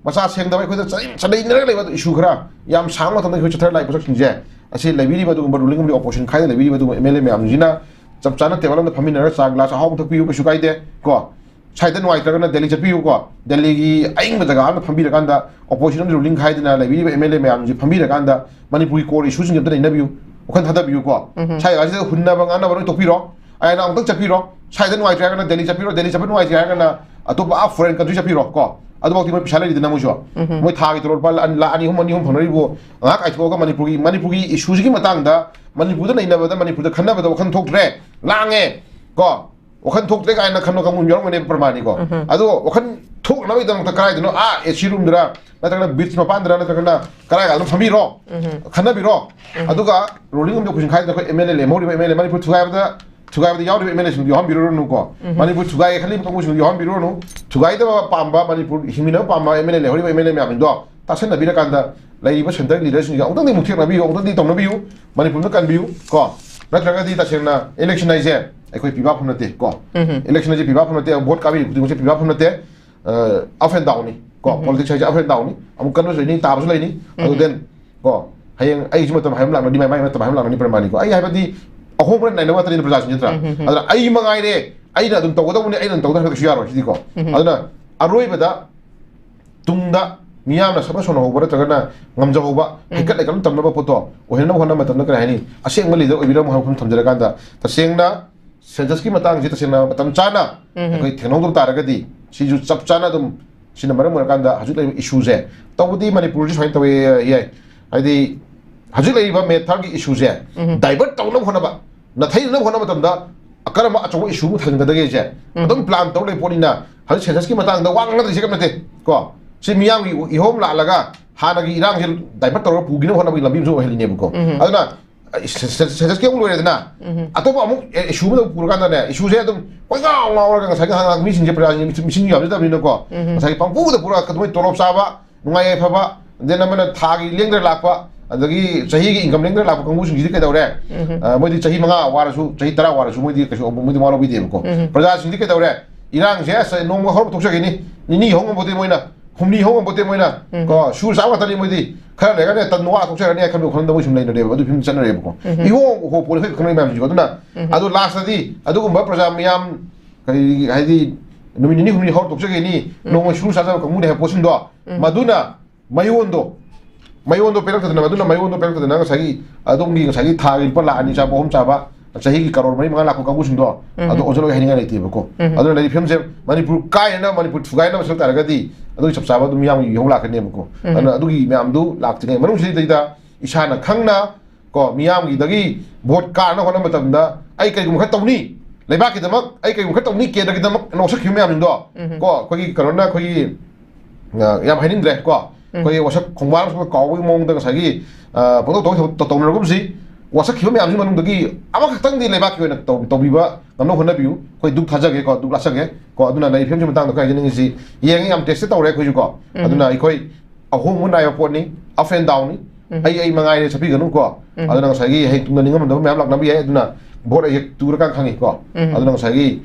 ꯃꯆꯥ ꯁꯦꯡꯗꯕ ꯑꯩꯈꯣꯏꯗ ꯆꯩ-, ꯆꯩꯅꯔꯒ ꯂꯩꯕ ꯏꯁꯨ ꯈꯔ ꯌꯥꯝ ꯁꯥꯡꯕ ꯃꯇꯝꯗ ꯑꯩꯈꯣꯏ ꯆꯠꯊꯔ ꯂꯥꯛꯏꯕ ꯄꯣꯠꯁꯛꯁꯤꯡꯁꯦ, ꯑꯁꯤ ꯂꯩꯕꯤꯔꯤꯕ ꯑꯗꯨꯒꯨꯝꯕ ꯔꯨꯂꯤꯡ ꯑꯃꯗꯤ ꯑꯣꯄꯣꯖꯤꯁꯟ ꯈꯥꯏꯗ ꯂꯩꯕꯤꯔꯤꯕ ꯑꯗꯨꯒꯨꯝꯕ ꯑꯦꯝ ꯑꯦꯜ ꯑꯦ ꯃꯌꯥꯝꯁꯤꯅ ꯆꯞ ꯆꯥꯅ ꯇꯦꯕꯜ ꯑꯃꯗ ꯐꯝꯃꯤꯟꯅꯔꯒ ꯆꯥ ꯒ꯭ꯂꯥꯁ ꯑꯍꯥꯎꯕ ꯊꯛꯄꯤꯌꯨ, ꯀꯩꯁꯨ ꯀꯥꯏꯗꯦ ꯀꯣ꯫ ꯁ꯭ꯋꯥꯏꯗ ꯅꯨꯡꯉꯥꯏꯇ꯭ꯔꯒꯅ ꯗꯦꯜꯂꯤ ꯆꯠꯄꯤꯌꯨꯀꯣ, ꯗꯦꯜꯂꯤꯒꯤ ꯑꯌꯤꯡꯕ ꯖꯒꯥ ꯑꯃꯗ ꯐꯝꯕꯤꯔꯀꯥꯟꯗ ꯑꯣꯄꯣꯖꯤꯁꯟ ꯑꯃꯗꯤ ꯔꯨꯂꯤꯡ ꯈꯥꯏꯗꯅ ꯂꯩꯕꯤꯔꯤꯕ ꯑꯦꯝ ꯑꯦꯜ ꯑꯦ ꯃꯌꯥꯝꯁꯤ ꯐꯝꯕꯤꯔꯀꯥꯟꯗ ꯃꯅꯤꯄꯨꯔꯒꯤ ꯀꯣꯔ ꯏꯁꯨꯁꯤꯡꯁꯦ ꯑꯝꯇ ꯅꯩꯅꯕꯤꯌꯨ, ꯋꯥꯈꯜ ꯊꯥꯗꯕꯤꯌꯨꯀꯣ꯫ ꯁ꯭ꯋꯥꯏ ꯖꯒꯥꯁꯤꯗ ꯍꯨꯟꯅꯕ ꯉꯥꯡꯅꯕ ꯂꯣꯏ ꯇꯣꯛꯄꯤꯔꯣ, ꯑꯩꯅ ꯑꯃꯨꯛꯇꯪ ꯆꯠꯄꯤꯔꯣ, ꯁ꯭ꯋꯥꯏꯗ ꯅꯨꯡꯉꯥꯏꯇ꯭ꯔꯦ ꯍꯥꯏꯔꯒꯅ ꯗꯦꯜꯂꯤ ꯆꯠꯄꯤꯔꯣ, ꯗꯦꯜꯂꯤ ꯆꯠꯄ ꯅꯨꯡꯉꯥꯏꯇ꯭ꯔꯦ ꯍꯥꯏꯔꯒꯅ ꯑꯇꯣꯞꯄ ꯑꯥ ꯐꯣꯔꯦꯟ ꯀꯟꯇ꯭ꯔꯤ ꯆꯠꯄꯤꯔꯣ ꯀꯣ꯫ ꯑꯗꯨꯐꯥꯎꯗꯤ ꯃꯣꯏ ꯄꯩꯁꯥ ꯂꯩꯔꯤꯗꯅ ꯃꯣꯏꯁꯨ꯫ ꯃꯣꯏ ꯊꯥꯒꯤ ꯇꯣꯂꯣꯞ ꯂꯨꯄꯥ ꯂꯥ-, ꯂꯥ ꯑꯅꯤ ꯑꯍꯨꯝ, ꯑꯅꯤ ꯑꯍꯨꯝ ꯐꯪꯅꯔꯤꯕꯨ ꯉꯥꯏꯍꯥꯛ ꯀꯥꯏꯊꯣꯛꯑꯒ ꯃꯅꯤꯄꯨꯔꯒꯤ, ꯃꯅꯤꯄꯨꯔꯒꯤ ꯏꯁꯨꯁꯤꯒꯤ ꯃꯇꯥꯡꯗ, ꯃꯅꯤꯄꯨꯔꯗ ꯅꯩꯅꯕꯗ, ꯃꯅꯤꯄꯨꯔꯗ ꯈꯟꯅꯕꯗ ꯋꯥꯈꯜ ꯊꯣꯛꯇ꯭ꯔꯦ, ꯂꯥꯡꯉꯦ ꯀꯣ, ꯋꯥꯈꯜ ꯊꯣꯛꯇ꯭ꯔꯦ ꯀꯥꯏꯅ ꯈꯟꯕ ꯀꯥꯡꯕꯨ ꯌꯥꯎꯔꯝꯒꯅꯦꯕ ꯄ꯭ꯔꯃꯥꯅꯤꯀꯣ꯫ ꯑꯗꯣ ꯋꯥꯈꯜ ꯊꯣꯛꯅꯕꯒꯤꯗꯃꯛꯇ ꯀꯗꯥꯏꯗꯅꯣ ꯑꯥ ꯑꯦ ꯁꯤ ꯔꯨꯝꯗꯔ ꯅꯠꯇ꯭ꯔꯒꯅ ꯕꯤꯆ ꯃꯄꯥꯟꯗꯔ ꯅꯠꯇ꯭ꯔꯒꯅ ꯀꯗꯥꯏ ꯑꯗꯨꯝ ꯐꯝꯕꯤꯔꯣ, ꯈꯟꯅꯕꯤꯔꯣ꯫ ꯑꯗꯨꯒ ꯔꯨꯂꯤꯡ ꯑꯃꯗꯤ ꯑꯣꯄꯣꯖꯤꯁꯟ ꯈꯥꯏꯗꯅ ꯑꯩꯈꯣꯏ ꯑꯦꯝ ꯑꯦꯜ ꯑꯦ ꯂꯦꯝꯍꯧꯔꯤꯕ ꯑꯦꯝ ꯑꯦꯜ ꯑꯦ ꯃꯅꯤꯄꯨꯔ ꯊꯨꯒꯥꯏꯕꯗ, ꯊꯨꯒꯥꯏꯕꯗ ꯌꯥꯎꯔꯤꯕ ꯑꯦꯝ ꯑꯦꯜ ꯑꯦꯁꯤꯡꯗꯨ ꯌꯥꯎꯍꯟꯕꯤꯔꯨꯔꯅꯨꯀꯣ꯫ ꯃꯅꯤꯄꯨꯔ ꯊꯨꯒꯥꯏꯒꯦ ꯈꯜꯂꯤꯕ ꯀꯥꯡꯕꯨꯁꯤꯡꯗꯨ ꯌꯥꯎꯍꯟꯕꯤꯔꯨꯔꯅꯨ꯫ ꯊꯨꯒꯥꯏꯗꯕ ꯄꯥꯝꯕ, ꯃꯅꯤꯄꯨꯔ ꯍꯤꯡꯃꯤꯟꯅꯕ ꯄꯥꯝꯕ ꯑꯦꯝ ꯑꯦꯜ ꯑꯦ ꯂꯩꯍꯧꯔꯤꯕ ꯑꯦꯝ ꯑꯦꯜ ꯑꯦ ꯃꯌꯥꯝꯁꯤꯡꯗꯣ ꯇꯥꯁꯟꯅꯕꯤꯔꯀꯥꯟꯗ ꯂꯩꯔꯤꯕ centre leaderꯁꯤꯡꯁꯦ ꯑꯃꯨꯛꯇꯪꯗꯤ ꯃꯨꯛꯊꯦꯛꯅꯕꯤꯌꯨ, ꯑꯃꯨꯛꯇꯪꯗꯤ ꯇꯧꯅꯕꯤꯌꯨ꯫ ꯃꯅꯤꯄꯨꯔꯗ ꯀꯟꯕꯤꯌꯨ ꯀꯣ꯫ ꯅꯠꯇ꯭ꯔꯒꯗꯤ ꯇꯁꯦꯡꯅ election ꯍꯥꯏꯁꯦ ꯑꯩꯈꯣꯏ ꯄꯤꯕꯥ ꯐꯝ ꯅꯠꯇꯦ ꯀꯣ꯫ Election ꯍꯥꯏꯁꯦ ꯄꯤꯕꯥ ꯐꯝ ꯅꯠꯇꯦ, vote ꯀꯥꯕꯤꯔꯤꯕ ꯈꯨꯗꯤꯡꯃꯛꯁꯦ ꯄꯤꯕꯥ ꯐꯝ ꯅꯠꯇꯦ꯫ Up and downꯅꯤ ꯀꯣ꯫ Politics ꯍꯥꯏꯁꯦ up and downꯅꯤ꯫ ꯑꯃꯨꯛ ꯀꯟꯕꯁꯨ ꯂꯩꯅꯤ, ꯇꯥꯕꯁꯨ ꯂꯩꯅꯤ꯫ ꯑꯗꯨ then ꯀꯣ, ꯍꯌꯦꯡ ꯑꯩꯒꯤꯁꯨ ꯃꯇꯝ ꯍꯥꯏꯕ ꯂꯥꯛꯅꯤ, ꯃꯥꯏ ꯃꯥꯏ ꯃꯇꯝ ꯍꯥꯏꯕ ꯂꯥꯛꯅꯤ ꯄ꯭ꯔꯃꯥꯅꯤꯀꯣ꯫ ꯑꯩ ꯍꯥꯏꯕꯗꯤ ꯑꯍꯣꯡꯕ ꯅꯥꯏꯅꯕ ꯉꯥꯛꯇꯅꯤꯅ ꯄ꯭ꯔꯖꯥꯁꯤꯡ ꯅꯠꯇ꯭ꯔꯥ? ꯑꯗꯨꯅ ꯑꯩ ꯃꯉꯥꯏꯔꯦ, ꯑꯩꯅ ꯑꯗꯨꯝ ꯇꯧꯒꯗꯧꯕꯅꯤ, ꯑꯩꯅ ꯑꯗꯨꯝ ꯇꯧꯗ ꯍꯥꯏꯕ ꯀꯩꯁꯨ ꯌꯥꯔꯣꯏ ꯁꯤꯗꯤꯀꯣ꯫ ꯑꯗꯨꯅ ꯑꯔꯣꯏꯕꯗ ꯇꯨꯡꯗ ꯃꯤꯌꯥꯝꯅ ꯁꯛꯅ ꯁꯣꯟꯅꯍꯧꯕ ꯅꯠꯇ꯭ꯔꯒꯅ ꯉꯝꯖꯍꯧꯕ, ꯍꯩꯀꯠ ꯂꯩꯀꯠ ꯇꯝꯅꯕ ꯄꯣꯠꯇꯣ ꯑꯣꯏꯍꯟꯅꯕ ꯍꯣꯠꯅꯕ ꯃꯇꯝꯗ ꯀꯔꯤ ꯍꯥꯏꯅꯤ, ꯑꯁꯦꯡꯕ leader ꯑꯣꯏꯕꯤꯔꯝꯃꯣ ꯍꯥꯏꯕ ꯋꯥꯐꯝ ꯊꯝꯖꯔꯀꯥꯟꯗ, ꯇꯁꯦꯡꯅ censusꯀꯤ ꯃꯇꯥꯡꯁꯤ ꯇꯁꯦꯡꯅ ꯃꯇꯝ ꯆꯥꯅ ꯑꯩꯈꯣꯏ ꯊꯦꯡꯅꯍꯧꯗꯕ ꯇꯥꯔꯒꯗꯤ ꯁꯤꯁꯨ ꯆꯞ ꯆꯥꯅ ꯑꯗꯨꯝ ꯁꯤꯅ ꯃꯔꯝ ꯑꯣꯏꯔꯀꯥꯟꯗ ꯍꯧꯖꯤꯛ ꯂꯩꯔꯤꯕ issueꯁꯦ, ꯇꯧꯕꯗꯤ ꯃꯅꯤꯄꯨꯔꯁꯤ ꯁꯨꯃꯥꯏꯅ ꯇꯧꯋꯦ ꯌꯥꯏ, ꯍꯥꯏꯗꯤ ꯍꯧꯖꯤꯛ ꯂꯩꯔꯤꯕ ꯃꯦꯊꯔꯒꯤ issueꯁꯦ divert ꯇꯧꯅꯕ ꯍꯣꯠꯅꯕ, ꯅꯥꯊꯩꯅꯅꯕ ꯍꯣꯠꯅꯕ ꯃꯇꯝꯗ ꯀꯔꯝꯕ ꯑꯆꯧꯕ issue ꯑꯃ ꯊꯥꯡꯒꯗꯒꯦꯁꯦ ꯑꯗꯨꯝ plan ꯇꯧ ꯂꯩ ꯄꯣꯠꯅꯤꯅ, ꯍꯧꯖꯤꯛ censusꯀꯤ ꯃꯇꯥꯡꯗ ꯋꯥ ꯉꯥꯡꯅꯗ꯭ꯔꯤꯁꯦ ꯀꯔꯤꯝ ꯅꯠꯇꯦ ꯀꯣ꯫ ꯁꯤ ꯃꯤꯌꯥꯝꯒꯤ ꯏꯍꯣꯝ ꯂꯥꯛꯂꯒ ꯍꯥꯟꯅꯒꯤ ꯏꯔꯥꯡꯁꯦ divert ꯇꯧꯔꯒ ꯄꯨꯈꯤꯅꯕ ꯍꯣꯠꯅꯕꯒꯤ ꯂꯝꯕꯤ ꯑꯃꯁꯨ ꯑꯣꯏꯍꯜꯂꯤꯅꯦꯕꯀꯣ꯫ ꯑꯗꯨꯅ censusꯀꯤ ꯑꯃꯨꯛ ꯂꯣꯏꯔꯦꯗꯅ, ꯑꯇꯣꯞꯄ ꯑꯃꯨꯛ issue ꯑꯃꯗ ꯄꯨꯔꯀꯥꯟꯗꯅꯦ, issueꯁꯦ ꯑꯗꯨꯝ ꯀꯣꯏꯉꯥꯎ ꯉꯥꯎꯔꯒ ꯉꯁꯥꯏꯒꯤ ꯍꯪꯉꯛ ꯃꯤꯁꯤꯡꯁꯦ, ꯄ꯭ꯔꯖꯥꯁꯤꯡꯁꯦ ꯃꯤꯁꯤꯡ ꯌꯥꯝꯖꯗꯕꯅꯤꯅꯀꯣ, ꯉꯁꯥꯏꯒꯤ ꯄꯪꯄꯨꯗ ꯄꯨꯔꯒ ꯑꯗꯨꯃꯥꯏꯅ ꯇꯣꯂꯣꯞ ꯆꯥꯕ, ꯅꯨꯡꯉꯥꯏ ꯌꯥꯏꯐꯕ, then ꯑꯃꯅ ꯊꯥꯒꯤ ꯂꯦꯡꯗꯅ ꯂꯥꯛꯄ, ꯑꯗꯒꯤ ꯆꯍꯤꯒꯤ income ꯂꯦꯡꯗꯅ ꯂꯥꯛꯄ ꯀꯥꯡꯕꯨꯁꯤꯡꯁꯤꯗꯤ ꯀꯩꯗꯧꯔꯦ? ꯑ, ꯃꯣꯏꯗꯤ ꯆꯍꯤ ꯃꯉꯥ ꯋꯥꯔꯁꯨ, ꯆꯍꯤ ꯇꯔꯥ ꯋꯥꯔꯁꯨ ꯃꯣꯏꯗꯤ ꯀꯩꯁꯨ, ꯃꯣꯏꯗꯤ ꯃꯋꯥ ꯂꯧꯕꯤꯗꯦꯕꯀꯣ꯫ ꯄ꯭ꯔꯖꯥꯁꯤꯡꯗꯤ ꯀꯩꯗꯧꯔꯦ? ꯏꯔꯥꯡꯁꯦ ꯑꯁ ꯅꯣꯡꯃ ꯍꯧꯔꯛꯄ ꯊꯣꯛꯆꯈꯤꯅꯤ, ꯅꯤꯅꯤ ꯍꯧꯉꯝꯄꯣꯠꯇꯦ ꯃꯣꯏꯅ, ꯍꯨꯝꯅꯤ ꯍꯧꯉꯝꯄꯣꯠꯇꯦ ꯃꯣꯏꯅ, ꯀꯣ, ꯁꯨꯔ ꯆꯥꯕ ꯉꯥꯛꯇꯅꯤ ꯃꯣꯏꯗꯤ꯫ ꯈꯔ ꯂꯩꯔꯒꯅꯦ ꯇꯟ ꯋꯥ ꯊꯣꯛꯆꯔꯅꯤ ꯍꯥꯏ ꯈꯟꯕ ꯋꯥꯈꯜꯗ ꯃꯣꯏ ꯁꯨꯝ ꯂꯩꯅꯔꯦꯕ, ꯑꯗꯨ ꯐꯤꯕꯝ ꯆꯠꯅꯔꯦꯕꯀꯣ꯫ ꯏꯍꯣꯡ ꯍꯣꯡꯄꯣꯠ ꯑꯩꯈꯣꯏ ꯈꯪꯅꯩ ꯃꯌꯥꯝꯁꯤꯀꯣ꯫ ꯑꯗꯨꯅ ꯑꯗꯣ lastꯇꯗꯤ ꯑꯗꯨꯒꯨꯝꯕ ꯄ꯭ꯔꯖꯥ ꯃꯤꯌꯥꯝ ꯀꯔꯤ ꯍꯥꯏꯗꯤ ꯅꯨꯃꯤꯠ ꯅꯤꯅꯤ ꯍꯨꯝꯅꯤ ꯍꯧꯔ ꯇꯣꯛꯆꯈꯤꯅꯤ, ꯅꯣꯡꯃ ꯁꯨꯔ ꯆꯥꯖꯕ ꯀꯥꯡꯕꯨꯅꯤ ꯍꯥꯏꯕ ꯄꯣꯠꯁꯤꯡꯗꯣ, ꯃꯗꯨꯅ ꯃꯌꯣꯟꯗꯣ, ꯃꯌꯣꯟꯗꯣ ꯄꯦꯜꯂꯛꯇꯗꯅ, ꯃꯗꯨꯅ ꯃꯌꯣꯟꯗꯣ ꯄꯦꯜꯂꯛꯇꯗꯅ ꯉꯁꯥꯏꯒꯤ ꯑꯗꯣꯝꯒꯤ ꯉꯁꯥꯏꯒꯤ ꯊꯥꯒꯤ ꯂꯨꯄꯥ ꯂꯥꯈ ꯑꯅꯤ ꯆꯥꯕ, ꯑꯍꯨꯝ ꯆꯥꯕ, ꯆꯍꯤꯒꯤ ꯀꯔꯣꯔ ꯃꯔꯤ ꯃꯉꯥ ꯂꯥꯛꯄ ꯀꯥꯡꯕꯨꯁꯤꯡꯗꯣ ꯑꯗꯨ ꯑꯣꯟꯁꯤꯜꯂꯣꯏ ꯍꯥꯏꯅꯤꯡꯉꯥꯏ ꯂꯩꯇꯦꯕꯀꯣ꯫ ꯑꯗꯨꯅ ꯂꯩꯔꯤꯕ ꯐꯤꯕꯝꯁꯦ ꯃꯅꯤꯄꯨꯔ ꯀꯥꯏꯅꯅ, ꯃꯅꯤꯄꯨꯔ ꯊꯨꯒꯥꯏꯅꯕ ꯁꯤꯜꯂꯛ ꯇꯥꯔꯒꯗꯤ ꯑꯗꯨꯒꯤ ꯆꯞ ꯆꯥꯕ ꯑꯗꯨꯝ ꯃꯤꯌꯥꯝꯒꯤ ꯏꯍꯧ ꯂꯥꯛꯀꯅꯦꯕꯀꯣ꯫ ꯑꯗꯨꯅ ꯑꯗꯨꯒꯤ ꯃꯌꯥꯝꯗꯨ ꯂꯥꯛꯇ꯭ꯔꯤꯉꯩ ꯃꯅꯨꯡꯁꯤꯗꯩꯗ ꯏꯁꯥꯅ ꯈꯪꯅ ꯀꯣ, ꯃꯤꯌꯥꯝꯒꯤꯗꯒꯤ vote ꯀꯥꯅꯕ ꯍꯣꯠꯅꯕ ꯃꯇꯝꯗ ꯑꯩ ꯀꯩꯒꯨꯝꯕ ꯈꯔ ꯇꯧꯅꯤ, ꯂꯩꯕꯥꯛꯀꯤꯗꯃꯛ ꯑꯩ ꯀꯩꯒꯨꯝꯕ ꯈꯔ ꯇꯧꯅꯤ, ꯀꯦꯟꯗ꯭ꯔꯒꯤꯗꯃꯛ ꯉꯥꯎꯁꯛꯈꯤꯕ ꯃꯌꯥꯝꯁꯤꯡꯗꯣ ꯀꯣ, ꯑꯩꯈꯣꯏꯒꯤ ꯀꯩꯅꯣꯅ ꯑꯩꯈꯣꯏꯒꯤ, ꯑ, ꯌꯥꯝ ꯍꯥꯏꯅꯤꯡꯗ꯭ꯔꯦ ꯀꯣ, ꯑꯩꯈꯣꯏꯒꯤ ꯋꯥꯁꯛ ꯈꯣꯡꯕꯥꯟ ꯑꯃ ꯀꯥꯎꯕꯒꯤ ꯃꯑꯣꯡꯗ ꯉꯁꯥꯏꯒꯤ, ꯑ, ꯄꯪꯇꯧ ꯇꯧ-, ꯇꯧ-, ꯇꯧꯅꯔꯒꯨꯝꯁꯤ꯫ ꯋꯥꯁꯛꯈꯤꯕ ꯃꯌꯥꯝꯁꯤꯒꯤ ꯃꯅꯨꯡꯗꯒꯤ ꯑꯃꯈꯛꯇꯪꯗꯤ ꯂꯩꯕꯥꯛꯀꯤ ꯑꯣꯏꯅ ꯇꯧ-, ꯇꯧꯕꯤꯕ ꯉꯝꯅꯕ ꯍꯣꯠꯅꯕꯤꯌꯨ꯫ ꯑꯩꯈꯣꯏ ꯗꯨꯛ ꯊꯥꯖꯒꯦ ꯀꯣ, ꯗꯨꯛ ꯂꯥꯠꯆꯒꯦ ꯀꯣ꯫ ꯑꯗꯨꯅ ꯂꯩꯔꯤꯕ ꯐꯤꯕꯝꯁꯤ ꯃꯇꯥꯡꯗ ꯈꯔ ꯍꯥꯏꯖꯅꯤꯡꯉꯤꯁꯤ, ꯌꯦꯡꯉꯤ, ꯌꯥꯝ test ꯇꯧꯔꯦ ꯑꯩꯈꯣꯏꯁꯨ ꯀꯣ꯫ ꯑꯗꯨꯅ ꯑꯩꯈꯣꯏ ꯑꯍꯣꯡꯕ ꯅꯥꯏꯕ ꯄꯣꯠꯅꯤ, up and downꯅꯤ꯫ ꯑꯩ ꯑꯩ ꯃꯉꯥꯏꯔꯦ ꯆꯠꯄꯤꯒꯅꯨ ꯀꯣ꯫ ꯑꯗꯨꯅ ꯉꯁꯥꯏꯒꯤ ꯍꯌꯦꯡ ꯇꯨꯡꯗ ꯅꯤꯡꯉꯝꯗꯕ ꯃꯌꯥꯝ ꯂꯥꯛꯅꯕ ꯌꯥꯏ꯫ ꯑꯗꯨꯅ ꯚꯣꯠ ꯑꯩ ꯍꯦꯛ ꯇꯨꯔꯀꯥꯟ ꯈꯪꯉꯤ ꯀꯣ꯫ ꯑꯗꯨꯅ ꯉꯁꯥꯏꯒꯤ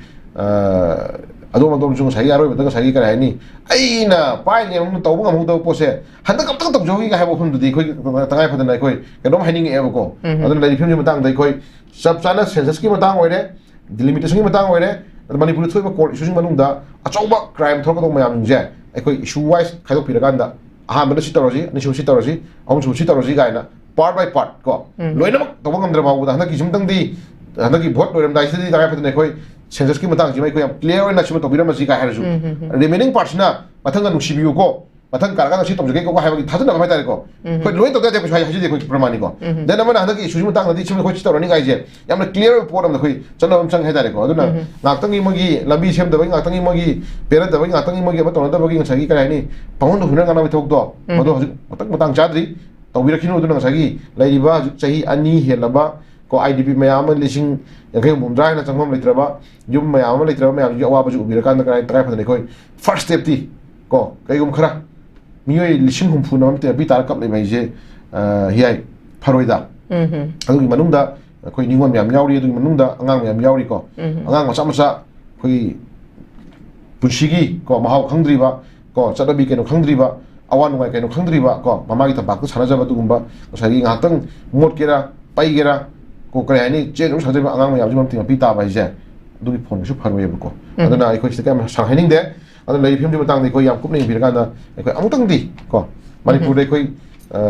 ꯑꯗꯣꯝ ꯑꯗꯣꯝꯁꯨ ꯉꯁꯥꯏꯒꯤ ꯑꯔꯣꯏꯕꯗ ꯉꯁꯥꯏꯒꯤ ꯀꯔꯤ ꯍꯥꯏꯅꯤ, ꯑꯩꯅ ꯄꯥꯏꯅꯦ ꯑꯃ ꯇꯧꯕ ꯉꯝꯍꯧꯗꯕ ꯄꯣꯠꯁꯦ ꯍꯟꯗꯛ ꯑꯝꯇꯪ ꯇꯧꯖꯍꯧꯈꯤꯒꯦ ꯍꯥꯏꯕ ꯋꯥꯐꯝꯗꯨꯗꯤ ꯑꯩꯈꯣꯏ ꯇꯉꯥꯏ ꯐꯗꯅ ꯑꯩꯈꯣꯏ ꯀꯩꯅꯣꯝ ꯍꯥꯏꯅꯤꯡꯉꯛꯑꯦꯕꯀꯣ꯫ ꯑꯗꯨꯅ ꯂꯩꯔꯤꯕ ꯐꯤꯕꯝꯒꯤ ꯃꯇꯥꯡꯗ ꯑꯩꯈꯣꯏ ꯆꯞ ꯆꯥꯅ censusꯀꯤ ꯃꯇꯥꯡ ꯑꯣꯏꯔꯦ, delimitationꯒꯤ ꯃꯇꯥꯡ ꯑꯣꯏꯔꯦ, ꯑꯗ ꯃꯅꯤꯄꯨꯔꯗ ꯊꯣꯛꯏꯕ court issueꯁꯤꯡ ꯃꯅꯨꯡꯗ ꯑꯆꯧꯕ crime ꯊꯣꯛꯀꯗꯧꯕ ꯃꯌꯥꯝꯁꯤꯡꯁꯦ ꯑꯩꯈꯣꯏ issue wise ꯈꯥꯏꯗꯣꯛꯄꯤꯔꯀꯥꯟꯗ ꯑꯍꯥꯟꯕꯗ ꯁꯤ ꯇꯧꯔꯁꯤ, ꯑꯅꯤꯁꯨꯕ ꯁꯤ ꯇꯧꯔꯁꯤ, ꯑꯍꯨꯝꯁꯨꯕ ꯁꯤ ꯇꯧꯔꯁꯤ ꯀꯥꯏꯅ part by part ꯀꯣ, ꯂꯣꯏꯅꯃꯛ ꯇꯧꯕ ꯉꯝꯗ꯭ꯔ ꯐꯥꯎꯕꯗ ꯍꯟꯗꯛꯀꯤ ꯁꯤꯝꯇꯪꯗꯤ, ꯍꯟꯗꯛꯀꯤ ꯚꯣꯠ ꯂꯣꯏꯔꯝꯗꯥꯏꯁꯤꯗꯗꯤ ꯇꯉꯥꯏ ꯐꯗꯅ ꯑꯩꯈꯣꯏ censusꯀꯤ ꯃꯇꯥꯡꯁꯤꯃ ꯑꯩꯈꯣꯏ ꯌꯥꯝ clear ꯑꯣꯏꯅ ꯁꯤꯃ ꯇꯧꯕꯤꯔꯝꯃꯁꯤ ꯀꯥꯏ ꯍꯥꯏꯔꯁꯨ, remaining partꯁꯤꯅ ꯃꯊꯪꯒ ꯅꯨꯡꯁꯤꯕꯤꯌꯨꯀꯣ, ꯃꯊꯪ ꯀꯥꯔꯀꯥꯟꯗ ꯁꯤ ꯇꯧꯖꯒꯦꯀꯣ ꯍꯥꯏꯕꯒꯤ ꯊꯥꯖꯅꯕ ꯍꯥꯏꯇꯥꯔꯦꯀꯣ꯫ ꯑꯩꯈꯣꯏ ꯂꯣꯏ ꯇꯧꯗ ꯌꯥꯗꯦ, ꯑꯩꯈꯣꯏ ꯍꯥꯏꯖꯗꯦ, ꯑꯩꯈꯣꯏ ꯄ꯭ꯔꯃꯥꯅꯤꯀꯣ꯫ Then ꯑꯃꯅ ꯍꯟꯗꯛꯀꯤ issueꯒꯤ ꯃꯇꯥꯡꯗꯗꯤ ꯁꯤꯃ ꯑꯩꯈꯣꯏ ꯁꯤ ꯇꯧꯔꯅꯤ ꯀꯥꯏꯁꯦ ꯌꯥꯝꯅ clear ꯑꯣꯏꯕ ꯄꯣꯠ ꯑꯃꯗ ꯑꯩꯈꯣꯏ ꯆꯠꯅꯕ ꯑꯃ ꯆꯪꯉꯦ ꯍꯥꯏꯇꯥꯔꯦꯀꯣ꯫ ꯑꯗꯨꯅ ꯉꯥꯛꯇꯪꯒꯤ ꯃꯣꯏꯒꯤ ꯂꯝꯕꯤ ꯁꯦꯝꯗꯕꯒꯤ, ꯉꯥꯛꯇꯪꯒꯤ ꯃꯣꯏꯒꯤ ꯄꯦꯔꯗꯕꯒꯤ, ꯉꯥꯛꯇꯪꯒꯤ ꯃꯣꯏꯒꯤ ꯑꯃ ꯇꯧꯅꯗꯕꯒꯤ ꯉꯁꯥꯏꯒꯤ ꯀꯔꯤ ꯍꯥꯏꯅꯤ, ꯄꯪꯍꯨꯟꯗ ꯍꯨꯟꯅ ꯉꯥꯡꯅꯕꯒꯤ ꯊꯕꯛꯇꯣ, ꯃꯗꯨ ꯍꯧꯖꯤꯛ ꯃꯇꯥꯡ ꯃꯇꯥꯡ ꯆꯥꯗ꯭ꯔꯤ꯫ ꯇꯧꯕꯤꯔꯛꯈꯤꯅꯨ꯫ ꯑꯗꯨꯅ ꯉꯁꯥꯏꯒꯤ ꯂꯩꯔꯤꯕ ꯍꯧꯖꯤꯛ ꯆꯍꯤ ꯑꯅꯤ ꯍꯦꯜꯂꯕ ꯀꯣ, IDP ꯃꯌꯥꯝ ꯑꯃ ꯂꯤꯁꯤꯡ ꯌꯥꯡꯈꯩ ꯍꯨꯝꯐꯨ ꯍꯨꯝꯗ꯭ꯔꯥ ꯍꯦꯟꯅ ꯆꯪꯐꯝ ꯂꯩꯇ꯭ꯔꯕ, ꯌꯨꯝ ꯃꯌꯥꯝ ꯑꯃ ꯂꯩꯇ꯭ꯔꯕ ꯃꯌꯥꯝꯁꯤꯒꯤ ꯑꯋꯥꯕꯁꯤ ꯎꯕꯤꯔꯀꯥꯟꯗ ꯀꯔꯥꯏ ꯇꯉꯥꯏ ꯐꯗꯅ ꯑꯩꯈꯣꯏ first stepꯇꯤ ꯀꯣ, ꯀꯩꯒꯨꯝꯕ ꯈꯔ ꯃꯤꯑꯣꯏ ꯂꯤꯁꯤꯡ ꯍꯨꯝꯐꯨꯅ ꯑꯃ ꯇꯦꯔꯄꯤ ꯇꯥꯔ ꯀꯞꯂꯤꯕ ꯍꯥꯏꯁꯦ, ꯑ, ꯍꯤꯌꯥꯏ ꯐꯔꯣꯏꯗ꯫ ꯑꯗꯨꯒꯤ ꯃꯅꯨꯡꯗ ꯑꯩꯈꯣꯏ ꯅꯤꯉꯣꯜ ꯃꯌꯥꯝ ꯌꯥꯎꯔꯤ, ꯑꯗꯨꯒꯤ ꯃꯅꯨꯡꯗ ꯑꯉꯥꯡ ꯃꯌꯥꯝ ꯌꯥꯎꯔꯤꯀꯣ꯫ ꯑꯉꯥꯡ ꯃꯆꯥ ꯃꯆꯥ ꯑꯩꯈꯣꯏꯒꯤ ꯄꯨꯟꯁꯤꯒꯤ ꯀꯣ ꯃꯍꯥꯎ ꯈꯪꯗ꯭ꯔꯤꯕ, ꯀꯣ ꯆꯠꯅꯕꯤ ꯀꯩꯅꯣ ꯈꯪꯗ꯭ꯔꯤꯕ, ꯑꯋꯥ ꯅꯨꯡꯉꯥꯏ ꯀꯩꯅꯣ ꯈꯪꯗ꯭ꯔꯤꯕ, ꯀꯣ ꯃꯃꯥꯒꯤ ꯊꯝꯄꯥꯛꯇ ꯁꯥꯟꯅꯖꯕ ꯑꯗꯨꯒꯨꯝꯕ ꯉꯁꯥꯏꯒꯤ ꯉꯥꯏꯍꯥꯛꯇꯪ ꯃꯣꯠꯀꯦꯔꯥ ꯄꯩꯒꯦꯔꯥ ꯀꯣ ꯀꯔꯤ ꯍꯥꯏꯅꯤ, ꯆꯦꯟ ꯑꯗꯨꯝ ꯁꯥꯟꯅꯖꯕ ꯑꯉꯥꯡ ꯃꯌꯥꯝꯁꯤ ꯃꯔꯝ ꯇꯤꯡꯉꯛꯄꯤ ꯇꯥꯕ ꯍꯥꯏꯁꯦ ꯑꯗꯨꯒꯤ ꯐꯣꯟꯒꯤꯁꯨ ꯐꯔꯣꯏꯌꯦꯕꯀꯣ꯫ ꯑꯗꯨꯅ ꯑꯩꯈꯣꯏ ꯁꯤꯗ ꯀꯌꯥꯝ ꯁꯥꯡ ꯍꯥꯏꯅꯤꯡꯗꯦ꯫ ꯑꯗꯨꯅ ꯂꯩꯔꯤꯕ ꯐꯤꯕꯝꯒꯤ ꯃꯇꯥꯡꯗ ꯑꯩꯈꯣꯏ ꯌꯥꯝ ꯀꯨꯞꯅ ꯌꯦꯡꯕꯤꯔꯀꯥꯟꯗ ꯑꯩꯈꯣꯏ ꯑꯃꯨꯛꯇꯪꯗꯤ ꯀꯣ ꯃꯅꯤꯄꯨꯔꯗ ꯑꯩꯈꯣꯏ, ꯑ,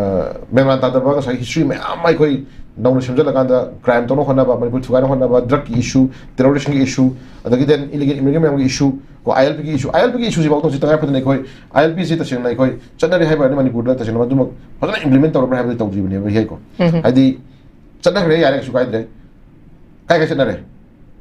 ꯃꯦꯟꯃꯥꯟ ꯇꯥꯗꯕ ꯉꯁꯥꯏ history ꯃꯌꯥꯝ ꯑꯃ ꯑꯩꯈꯣꯏ ꯅꯧꯅ ꯁꯦꯝꯖꯤꯜꯂꯀꯥꯟꯗ crime ꯇꯧꯅ ꯍꯣꯠꯅꯕ, ꯃꯅꯤꯄꯨꯔ ꯊꯨꯒꯥꯏꯅ ꯍꯣꯠꯅꯕ, drugꯀꯤ issue, terrorismꯒꯤ issue, ꯑꯗꯒꯤ then illegal immigrant ꯃꯌꯥꯝꯒꯤ issue ꯀꯣ, ILPꯒꯤ issue, ILPꯒꯤ issueꯁꯤꯐꯥꯎꯗ ꯍꯧꯖꯤꯛ ꯇꯉꯥꯏ ꯐꯗꯅ ꯑꯩꯈꯣꯏ ILPꯁꯤ ꯇꯁꯦꯡꯅ ꯑꯩꯈꯣꯏ ꯆꯠꯅꯔꯤ ꯍꯥꯏꯕ ꯋꯥꯅꯤ, ꯃꯅꯤꯄꯨꯔꯗ ꯇꯁꯦꯡꯅ ꯃꯗꯨꯃꯛ ꯐꯖꯅ implement ꯇꯧꯔꯕ꯭ꯔꯥ ꯍꯥꯏꯕꯗꯤ ꯇꯧꯗ꯭ꯔꯤꯕꯅꯦꯕ ꯍꯤꯌꯥꯏꯀꯣ꯫ ꯍꯥꯏꯗꯤ ꯆꯠꯅꯈ꯭ꯔꯦ, ꯌꯥꯔꯦ, ꯀꯩꯁꯨ ꯀꯥꯏꯗ꯭ꯔꯦ꯫ ꯀꯥꯏ ꯀꯥꯏ ꯆꯠꯅꯔꯦ?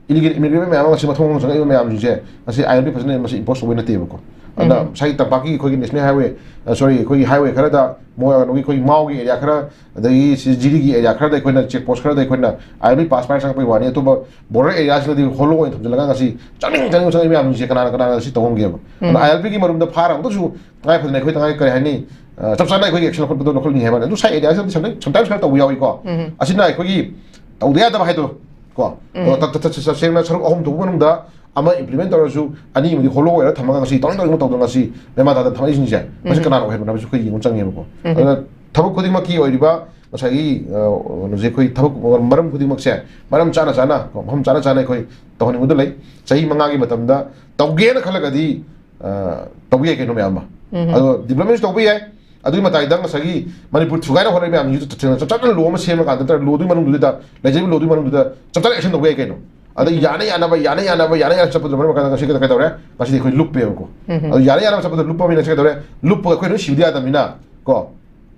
Illegal immigrant ꯃꯌꯥꯝ ꯑꯃ ꯉꯁꯤ ꯃꯊꯣꯡ ꯃꯔꯝ ꯆꯪꯉꯛꯏꯕ ꯃꯌꯥꯝꯁꯤꯡꯁꯦ ꯉꯁꯤ ILP ꯐꯖꯅ ꯃꯁꯤ impose ꯇꯧꯕ ꯅꯠꯇꯦꯕꯀꯣ꯫ ꯑꯗꯨꯅ ꯉꯁꯥꯏꯒꯤ ꯇꯝꯄꯥꯛꯀꯤ ꯑꯩꯈꯣꯏꯒꯤ national highway, ꯑ, sorry, ꯑꯩꯈꯣꯏꯒꯤ highway ꯈꯔꯗ, ꯃꯣꯏ ꯑꯩꯈꯣꯏꯒꯤ ꯃꯥꯎꯒꯤ area ꯈꯔ, ꯑꯗꯒꯤ ꯁꯤ ꯖꯤꯔꯤꯒꯤ area ꯈꯔꯗ ꯑꯩꯈꯣꯏꯅ check post ꯈꯔꯗ ꯑꯩꯈꯣꯏꯅ ILP pass ꯄꯥꯏꯔ ꯆꯪꯉꯛꯄꯒꯤ ꯋꯥꯅꯤ꯫ ꯑꯇꯣꯞꯄ border areaꯁꯤꯗꯗꯤ hollow ꯑꯣꯏꯅ ꯊꯝꯖꯤꯜꯂꯒ ꯉꯁꯤ ꯆꯪꯅꯤꯡ ꯆꯪꯅꯤꯡ ꯆꯪꯉꯛꯏꯕ ꯃꯌꯥꯝꯁꯤꯡꯁꯦ ꯀꯅꯥꯅ ꯀꯅꯥꯅ ꯁꯤ ꯇꯧ ꯉꯝꯒꯦꯕ? ꯑꯗꯨꯅ ILPꯒꯤ ꯃꯔꯨꯝꯗ ꯐꯥꯔ ꯑꯃꯨꯛꯇꯁꯨ ꯇꯉꯥꯏ ꯐꯗꯅ ꯑꯩꯈꯣꯏ ꯇꯉꯥꯏ ꯀꯔꯤ ꯍꯥꯏꯅꯤ, ꯑ, ꯆꯞ ꯆꯥꯅ ꯑꯩꯈꯣꯏꯒꯤ action ꯂꯧꯈꯠꯄꯗꯣ ꯂꯧꯈꯠꯅꯤꯡꯉꯦ ꯍꯥꯏꯕ ꯋꯥꯅꯤ꯫ ꯑꯗꯨ ꯁꯥꯏ area ꯁꯤꯗꯤ sometimes, sometimes ꯈꯔ ꯇꯧꯕ ꯌꯥꯎꯏꯀꯣ꯫ ꯎꯝ꯫ ꯑꯁꯤꯅ ꯑꯩꯈꯣꯏꯒꯤ ꯇꯧꯗ ꯌꯥꯗꯕ ꯍꯥꯏꯗꯣ ꯀꯣ꯫ ꯎꯝ꯫ ꯑꯗꯣ ꯇ-, ꯇ-, ꯇ-, ꯇꯁꯦꯡꯅ ꯁꯔꯨꯛ ꯑꯍꯨꯝ ꯊꯣꯛꯄ ꯃꯅꯨꯡꯗ ꯑꯃ implement ꯇꯧꯔꯁꯨ ꯑꯅꯤ ꯑꯃꯗꯤ hollow ꯑꯣꯏꯔ ꯊꯝꯃꯒ ꯉꯁꯤ ꯇꯧꯅꯤꯡ ꯇꯧꯅꯤꯡ ꯇꯧꯗꯅ ꯉꯁꯤ ꯃꯦꯟ ꯃꯥꯟ ꯇꯥꯗꯅ ꯊꯝꯃꯛꯏꯁꯤꯡꯁꯦ, ꯃꯁꯤ ꯎꯝ꯫ ꯀꯅꯥꯅ ꯑꯣꯏꯍꯟꯕꯅꯣ ꯍꯥꯏꯕꯁꯨ ꯑꯩꯈꯣꯏ ꯌꯦꯡꯕ ꯆꯪꯉꯦꯕꯀꯣ꯫ ꯎꯝ꯫ ꯑꯗꯨꯅ ꯊꯕꯛ ꯈꯨꯗꯤꯡꯃꯛꯀꯤ ꯑꯣꯏꯔꯤꯕ ꯉꯁꯥꯏꯒꯤ, ꯑ, ꯀꯩꯅꯣꯁꯦ ꯑꯩꯈꯣꯏ ꯊꯕꯛ ꯃꯔꯝ ꯈꯨꯗꯤꯡꯃꯛꯁꯦ ꯃꯔꯝ ꯆꯥꯅ ꯆꯥꯅ ꯀꯣ, ꯃꯐꯝ ꯆꯥꯅ ꯆꯥꯅ ꯑꯩꯈꯣꯏ ꯇꯧꯍꯟꯅꯤꯡꯕꯗ ꯂꯩ꯫ ꯆꯍꯤ ꯃꯉꯥꯒꯤ ꯃꯇꯝꯗ ꯇꯧꯒꯦꯅ ꯈꯜꯂꯒꯗꯤ, ꯑ, ꯇꯧꯕ ꯌꯥꯏ ꯀꯩꯅꯣ ꯃꯌꯥꯝ ꯑꯃ꯫ ꯎꯝ꯫ ꯑꯗꯣ development ꯁꯨ ꯇꯧꯕ ꯌꯥꯏ, ꯑꯗꯨꯒꯤ ꯃꯇꯥꯏꯗ ꯉꯁꯥꯏꯒꯤ ꯃꯅꯤꯄꯨꯔ ꯊꯨꯒꯥꯏꯅ ꯍꯣꯠꯅꯔꯤꯕ ꯃꯌꯥꯝꯁꯤꯡꯗꯨ ꯆꯞ ꯆꯥꯅ law ꯑꯃ ꯁꯦꯝꯃꯀꯥꯟꯗ ꯅꯠꯇ꯭ꯔꯒ law ꯗꯨꯒꯤ ꯃꯅꯨꯡꯗꯨꯗ, ꯂꯩꯖꯔꯤꯕ law ꯗꯨꯒꯤ ꯃꯅꯨꯡꯗꯨꯗ ꯆꯞ ꯆꯥꯅ action ꯇꯧꯕ ꯌꯥꯏ ꯀꯩꯅꯣ꯫ ꯑꯗ ꯎꯝ꯫ ꯌꯥꯅ ꯌꯥꯅꯕ, ꯌꯥꯅ ꯌꯥꯅꯕ, ꯌꯥꯅ ꯌꯥꯅ ꯆꯠꯄꯗꯨꯅ ꯃꯔꯝ ꯑꯣꯏꯔꯀꯥꯟꯗ ꯉꯁꯤ ꯀꯩꯗꯧꯔꯦ? ꯉꯁꯤꯗꯤ ꯑꯩꯈꯣꯏ ꯂꯨꯞꯄꯦꯕꯀꯣ꯫ ꯎꯝ꯫ ꯑꯗꯨ ꯌꯥꯅ ꯌꯥꯅꯕ ꯆꯠꯄꯗ ꯂꯨꯞꯄ ꯃꯤꯅ ꯉꯁꯤ ꯀꯩꯗꯧꯔꯦ? ꯂꯨꯞꯄꯒ ꯑꯩꯈꯣꯏ ꯂꯣꯏ ꯁꯤꯕꯗꯤ ꯌꯥꯗꯕꯅꯤꯅ ꯀꯣ꯫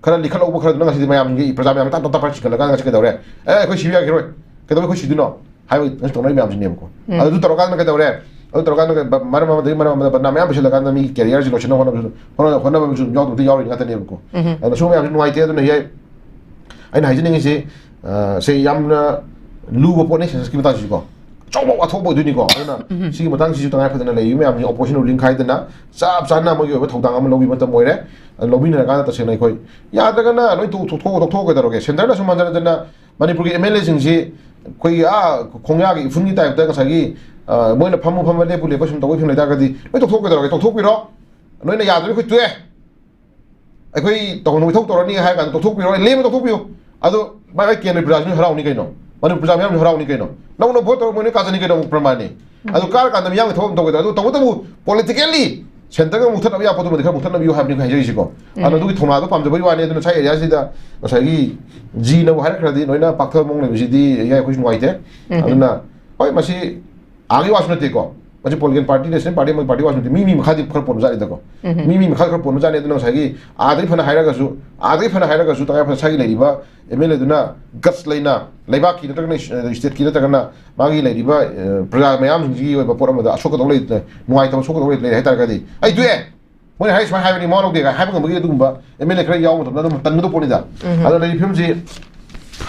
ꯈꯔ ꯂꯤꯈꯠꯍꯧꯕ ꯈꯔꯗꯨꯅ ꯉꯁꯤꯗꯤ ꯃꯌꯥꯝꯒꯤ, ꯄ꯭ꯔꯖꯥ ꯃꯌꯥꯝ ꯇꯞ ꯇꯞ ꯇꯞ ꯆꯤꯡꯈꯠꯂꯀꯥꯟꯗ ꯉꯁꯤ ꯀꯩꯗꯧꯔꯦ? "ꯑꯦ, ꯑꯩꯈꯣꯏ ꯁꯤꯕ ꯌꯥꯈꯤꯔꯣꯏ꯫ ꯀꯩꯗꯧꯕꯩ ꯑꯩꯈꯣꯏ ꯁꯤꯗꯣꯏꯅꯣ?" ꯍꯥꯏꯕ ꯉꯁꯤ ꯇꯧꯅꯔꯤ ꯃꯌꯥꯝꯁꯤꯅꯦꯕꯀꯣ꯫ ꯎꯝ꯫ ꯑꯗꯨ ꯇꯧꯔꯀꯥꯟꯗ ꯀꯩꯗꯧꯔꯦ? ꯑꯗꯨ ꯇꯧꯔꯀꯥꯟꯗ ꯀꯩ-, ꯕ-, ꯃꯔꯝ ꯑꯃꯗꯒꯤ ꯃꯔꯝ ꯑꯃꯗ ꯕꯗꯅꯥꯝ ꯃꯌꯥꯝ ꯄꯩꯁꯤꯜꯂꯀꯥꯟꯗ ꯃꯤꯒꯤ career ꯁꯤ ꯂꯣꯏꯁꯤꯟꯅꯕ ꯍꯣꯠꯅꯕꯁꯨ, ꯍꯣꯠꯅ-, ꯍꯣꯠꯅꯕ ꯑꯃꯁꯨ ꯑꯗꯨꯝ ꯌꯥꯎꯗꯕꯗꯤ ꯌꯥꯎꯔꯤ ꯉꯥꯛꯇꯅꯦꯕꯀꯣ꯫ ꯎꯝ꯫ ꯑꯗꯨꯅ ꯁꯨꯝ ꯃꯌꯥꯝꯁꯤ ꯅꯨꯡꯉꯥꯏꯇꯦ꯫ ꯑꯗꯨꯅ ꯍꯦꯛ ꯑꯩꯅ ꯍꯥꯏꯖꯅꯤꯡꯉꯤꯁꯤ, ꯑ, ꯁꯦ ꯌꯥꯝꯅ ꯂꯨꯕ ꯄꯣꯠꯅꯤ census ꯀꯤ ꯃꯇꯥꯡꯁꯤꯀꯣ꯫ ꯑꯆꯧꯕ ꯋꯥꯊꯣꯛ ꯑꯣꯏꯗꯣꯏꯅꯤꯀꯣ꯫ ꯑꯗꯨꯅ ꯎꯝ꯫ ꯁꯤꯒꯤ ꯃꯇꯥꯡꯁꯤꯁꯨ ꯇꯉꯥꯏ ꯐꯗꯅ ꯂꯩꯔꯤꯕ ꯃꯌꯥꯝꯁꯤ opposition ruling ꯈꯥꯏꯗꯅ ꯆꯞ ꯆꯥꯅ ꯃꯣꯏꯒꯤ ꯑꯣꯏꯕ ꯊꯧꯗꯥꯡ ꯑꯃ ꯂꯧꯕꯤꯕ ꯃꯇꯝ ꯑꯣꯏꯔꯦ꯫ ꯑꯗꯨ ꯂꯧꯕꯤꯅꯔꯀꯥꯟꯗ ꯇꯁꯦꯡꯅ ꯑꯩꯈꯣꯏ ꯌꯥꯗ꯭ꯔꯒꯅ ꯂꯣꯏ ꯇꯣꯛ-, ꯇꯣꯛꯊꯣꯛ-, ꯇꯣꯛꯊꯣꯛꯑꯒ ꯀꯩꯗꯧꯔꯒꯦ? Centre ꯅ ꯁꯨꯝ ꯍꯟꯖꯤꯟ ꯍꯟꯖꯤꯟꯅ ꯃꯅꯤꯄꯨꯔꯒꯤ M L A ꯁꯤꯡꯁꯤ ꯑꯩꯈꯣꯏꯒꯤ, ꯑꯥ, ꯈꯣꯡꯌꯥꯒꯤ ꯏꯐꯨꯟꯒꯤ type ꯇ ꯉꯁꯥꯏꯒꯤ, ꯑ, ꯃꯣꯏꯅ ꯐꯝꯃꯨ ꯐꯝꯃ ꯂꯦꯞꯄꯨ ꯂꯦꯞꯄ ꯁꯨꯝ ꯇꯧꯕꯒꯤ ꯐꯤꯕꯝ ꯂꯩꯇꯥꯔꯒꯗꯤ ꯂꯣꯏ ꯇꯣꯛꯊꯣꯛꯀꯗꯧꯔꯒꯦ? ꯇꯣꯛꯊꯣꯛꯄꯤꯔꯣ꯫ ꯅꯣꯏꯅ ꯌꯥꯗ꯭ꯔꯗꯤ ꯑꯩꯈꯣꯏ ꯇꯣꯛꯑꯦ꯫ ꯑꯩꯈꯣꯏ ꯇꯧꯍꯟꯅꯤꯡꯕ ꯏꯊꯧ ꯇꯧꯔꯅꯤ ꯍꯥꯏꯔ ꯀꯥꯟꯗ ꯇꯣꯛꯊꯣꯛꯄꯤꯔꯣ, ꯂꯦꯝꯅ ꯇꯣꯛꯊꯣꯛꯄꯤꯌꯨ꯫ ꯑꯗꯣ ꯃꯥꯏ ꯃꯥꯏ ꯀꯦꯟꯗ꯭ꯔ ꯄ꯭ꯔꯖꯥꯁꯤꯡꯁꯨ ꯍꯔꯥꯎꯅꯤ ꯀꯩꯅꯣ, ꯃꯅꯤꯄꯨꯔ ꯄ꯭ꯔꯖꯥ ꯃꯌꯥꯝꯁꯨ ꯍꯔꯥꯎꯅꯤ ꯀꯩꯅꯣ꯫ ꯅꯧꯅ vote ꯇꯧꯔꯛꯄ ꯃꯣꯏꯅ ꯀꯥꯖꯅꯤ ꯀꯩꯅꯣ, ꯑꯃꯨꯛ ꯄ꯭ꯔꯃꯥꯟꯅꯤ꯫ ꯎꯝ꯫ ꯑꯗꯨ ꯀꯥꯔꯀꯥꯟꯗ ꯃꯤꯌꯥꯝꯒꯤ ꯊꯕꯛ ꯑꯃ ꯇꯧꯒꯗ꯭ꯔꯥ? ꯑꯗꯨ ꯇꯧꯕꯇꯕꯨ politically centre ꯒ ꯃꯨꯊꯠꯅꯕ ꯌꯥꯄꯣꯠꯇꯨꯃꯗꯤ ꯈꯔ ꯃꯨꯊꯠꯅꯕꯤꯌꯨ ꯍꯥꯏꯕꯅꯤ ꯑꯩꯈꯣꯏ ꯍꯥꯏꯖꯔꯤꯁꯤꯀꯣ꯫ ꯑꯗꯨꯅ ꯎꯝ꯫ ꯑꯗꯨꯒꯤ ꯊꯧꯅꯥꯗꯣ ꯄꯥꯝꯖꯕꯒꯤ ꯋꯥꯅꯤ꯫ ꯑꯗꯨꯅ ꯁ꯭ꯋꯥꯏ area ꯁꯤꯗ ꯉꯁꯥꯏꯒꯤ ꯖꯤꯅꯕꯨ ꯍꯥꯏꯔꯛꯈ꯭ꯔꯗꯤ ꯂꯣꯏꯅ ꯄꯥꯛꯊꯕ ꯃꯑꯣꯡ ꯂꯩꯕꯁꯤꯗꯤ ꯌꯥꯏ, ꯑꯩꯈꯣꯏꯁꯨ ꯅꯨꯡꯉꯥꯏꯇꯦ꯫ ꯎꯝ꯫ ꯑꯗꯨꯅ ꯍꯣꯏ, ꯃꯁꯤ ꯑꯥꯒꯤ ꯋꯥꯁꯨ ꯅꯠꯇꯦꯀꯣ, ꯃꯁꯤ political party, national party, ꯑꯃꯒꯤ party ꯋꯥꯁꯨ ꯅꯠꯇꯦ, ꯃꯤ ꯃꯤ ꯃꯈꯥꯗꯤ ꯈꯔ ꯄꯣꯟꯕꯖꯥꯠꯅꯤꯗꯀꯣ꯫ ꯎꯝ꯫ ꯃꯤ ꯃꯤ ꯃꯈꯥ ꯈꯔ ꯄꯣꯟꯕꯖꯥꯠꯅꯤ꯫ ꯑꯗꯨꯅ ꯉꯁꯥꯏꯒꯤ ꯑꯥꯗꯒꯤ ꯐꯅ ꯍꯥꯏꯔꯒꯁꯨ, ꯑꯥꯗꯒꯤ ꯐꯅ ꯍꯥꯏꯔꯒꯁꯨ ꯇꯉꯥꯏ ꯐꯗꯅ ꯁ꯭ꯋꯥꯏꯒꯤ ꯂꯩꯔꯤꯕ M L A ꯗꯨꯅ guts ꯂꯩꯅ, ꯂꯩꯕꯥꯛꯀꯤ ꯅꯠꯇ꯭ꯔꯒꯅ state ꯀꯤ ꯅꯠꯇ꯭ꯔꯒꯅ ꯃꯥꯒꯤ ꯂꯩꯔꯤꯕ, ꯑ, ꯄ꯭ꯔꯖꯥ ꯃꯌꯥꯝꯁꯤꯡꯁꯤꯒꯤ ꯑꯣꯏꯕ ꯄꯣꯠ ꯑꯃꯗ ꯑꯁꯣꯛꯀꯗꯧ ꯂꯩ, ꯅꯨꯡꯉꯥꯏꯇꯕ ꯁꯣꯛꯀꯗꯧ ꯂꯩ, ꯂꯩ ꯍꯥꯏꯇꯥꯔꯒꯗꯤ, "ꯑꯩ ꯇꯣꯛꯑꯦ, ꯃꯣꯏꯅ ꯍꯥꯏ ꯁꯨꯃꯥꯏꯅ ꯍꯥꯏꯕꯅꯤ, ꯃꯋꯥ ꯂꯧꯗꯦ" ꯀꯥꯏ ꯍꯥꯏꯕ ꯉꯝꯕꯒꯤ ꯑꯗꯨꯒꯨꯝꯕ M L A ꯈꯔ ꯌꯥꯎꯕ ꯃꯇꯝꯗ ꯑꯗꯨꯝ ꯇꯟꯒꯗꯧꯕ ꯄꯣꯠꯅꯤꯗ꯫ ꯎꯝ꯫ ꯑꯗꯣ ꯂꯩꯔꯤꯕ ꯐꯤꯕꯝꯁꯤ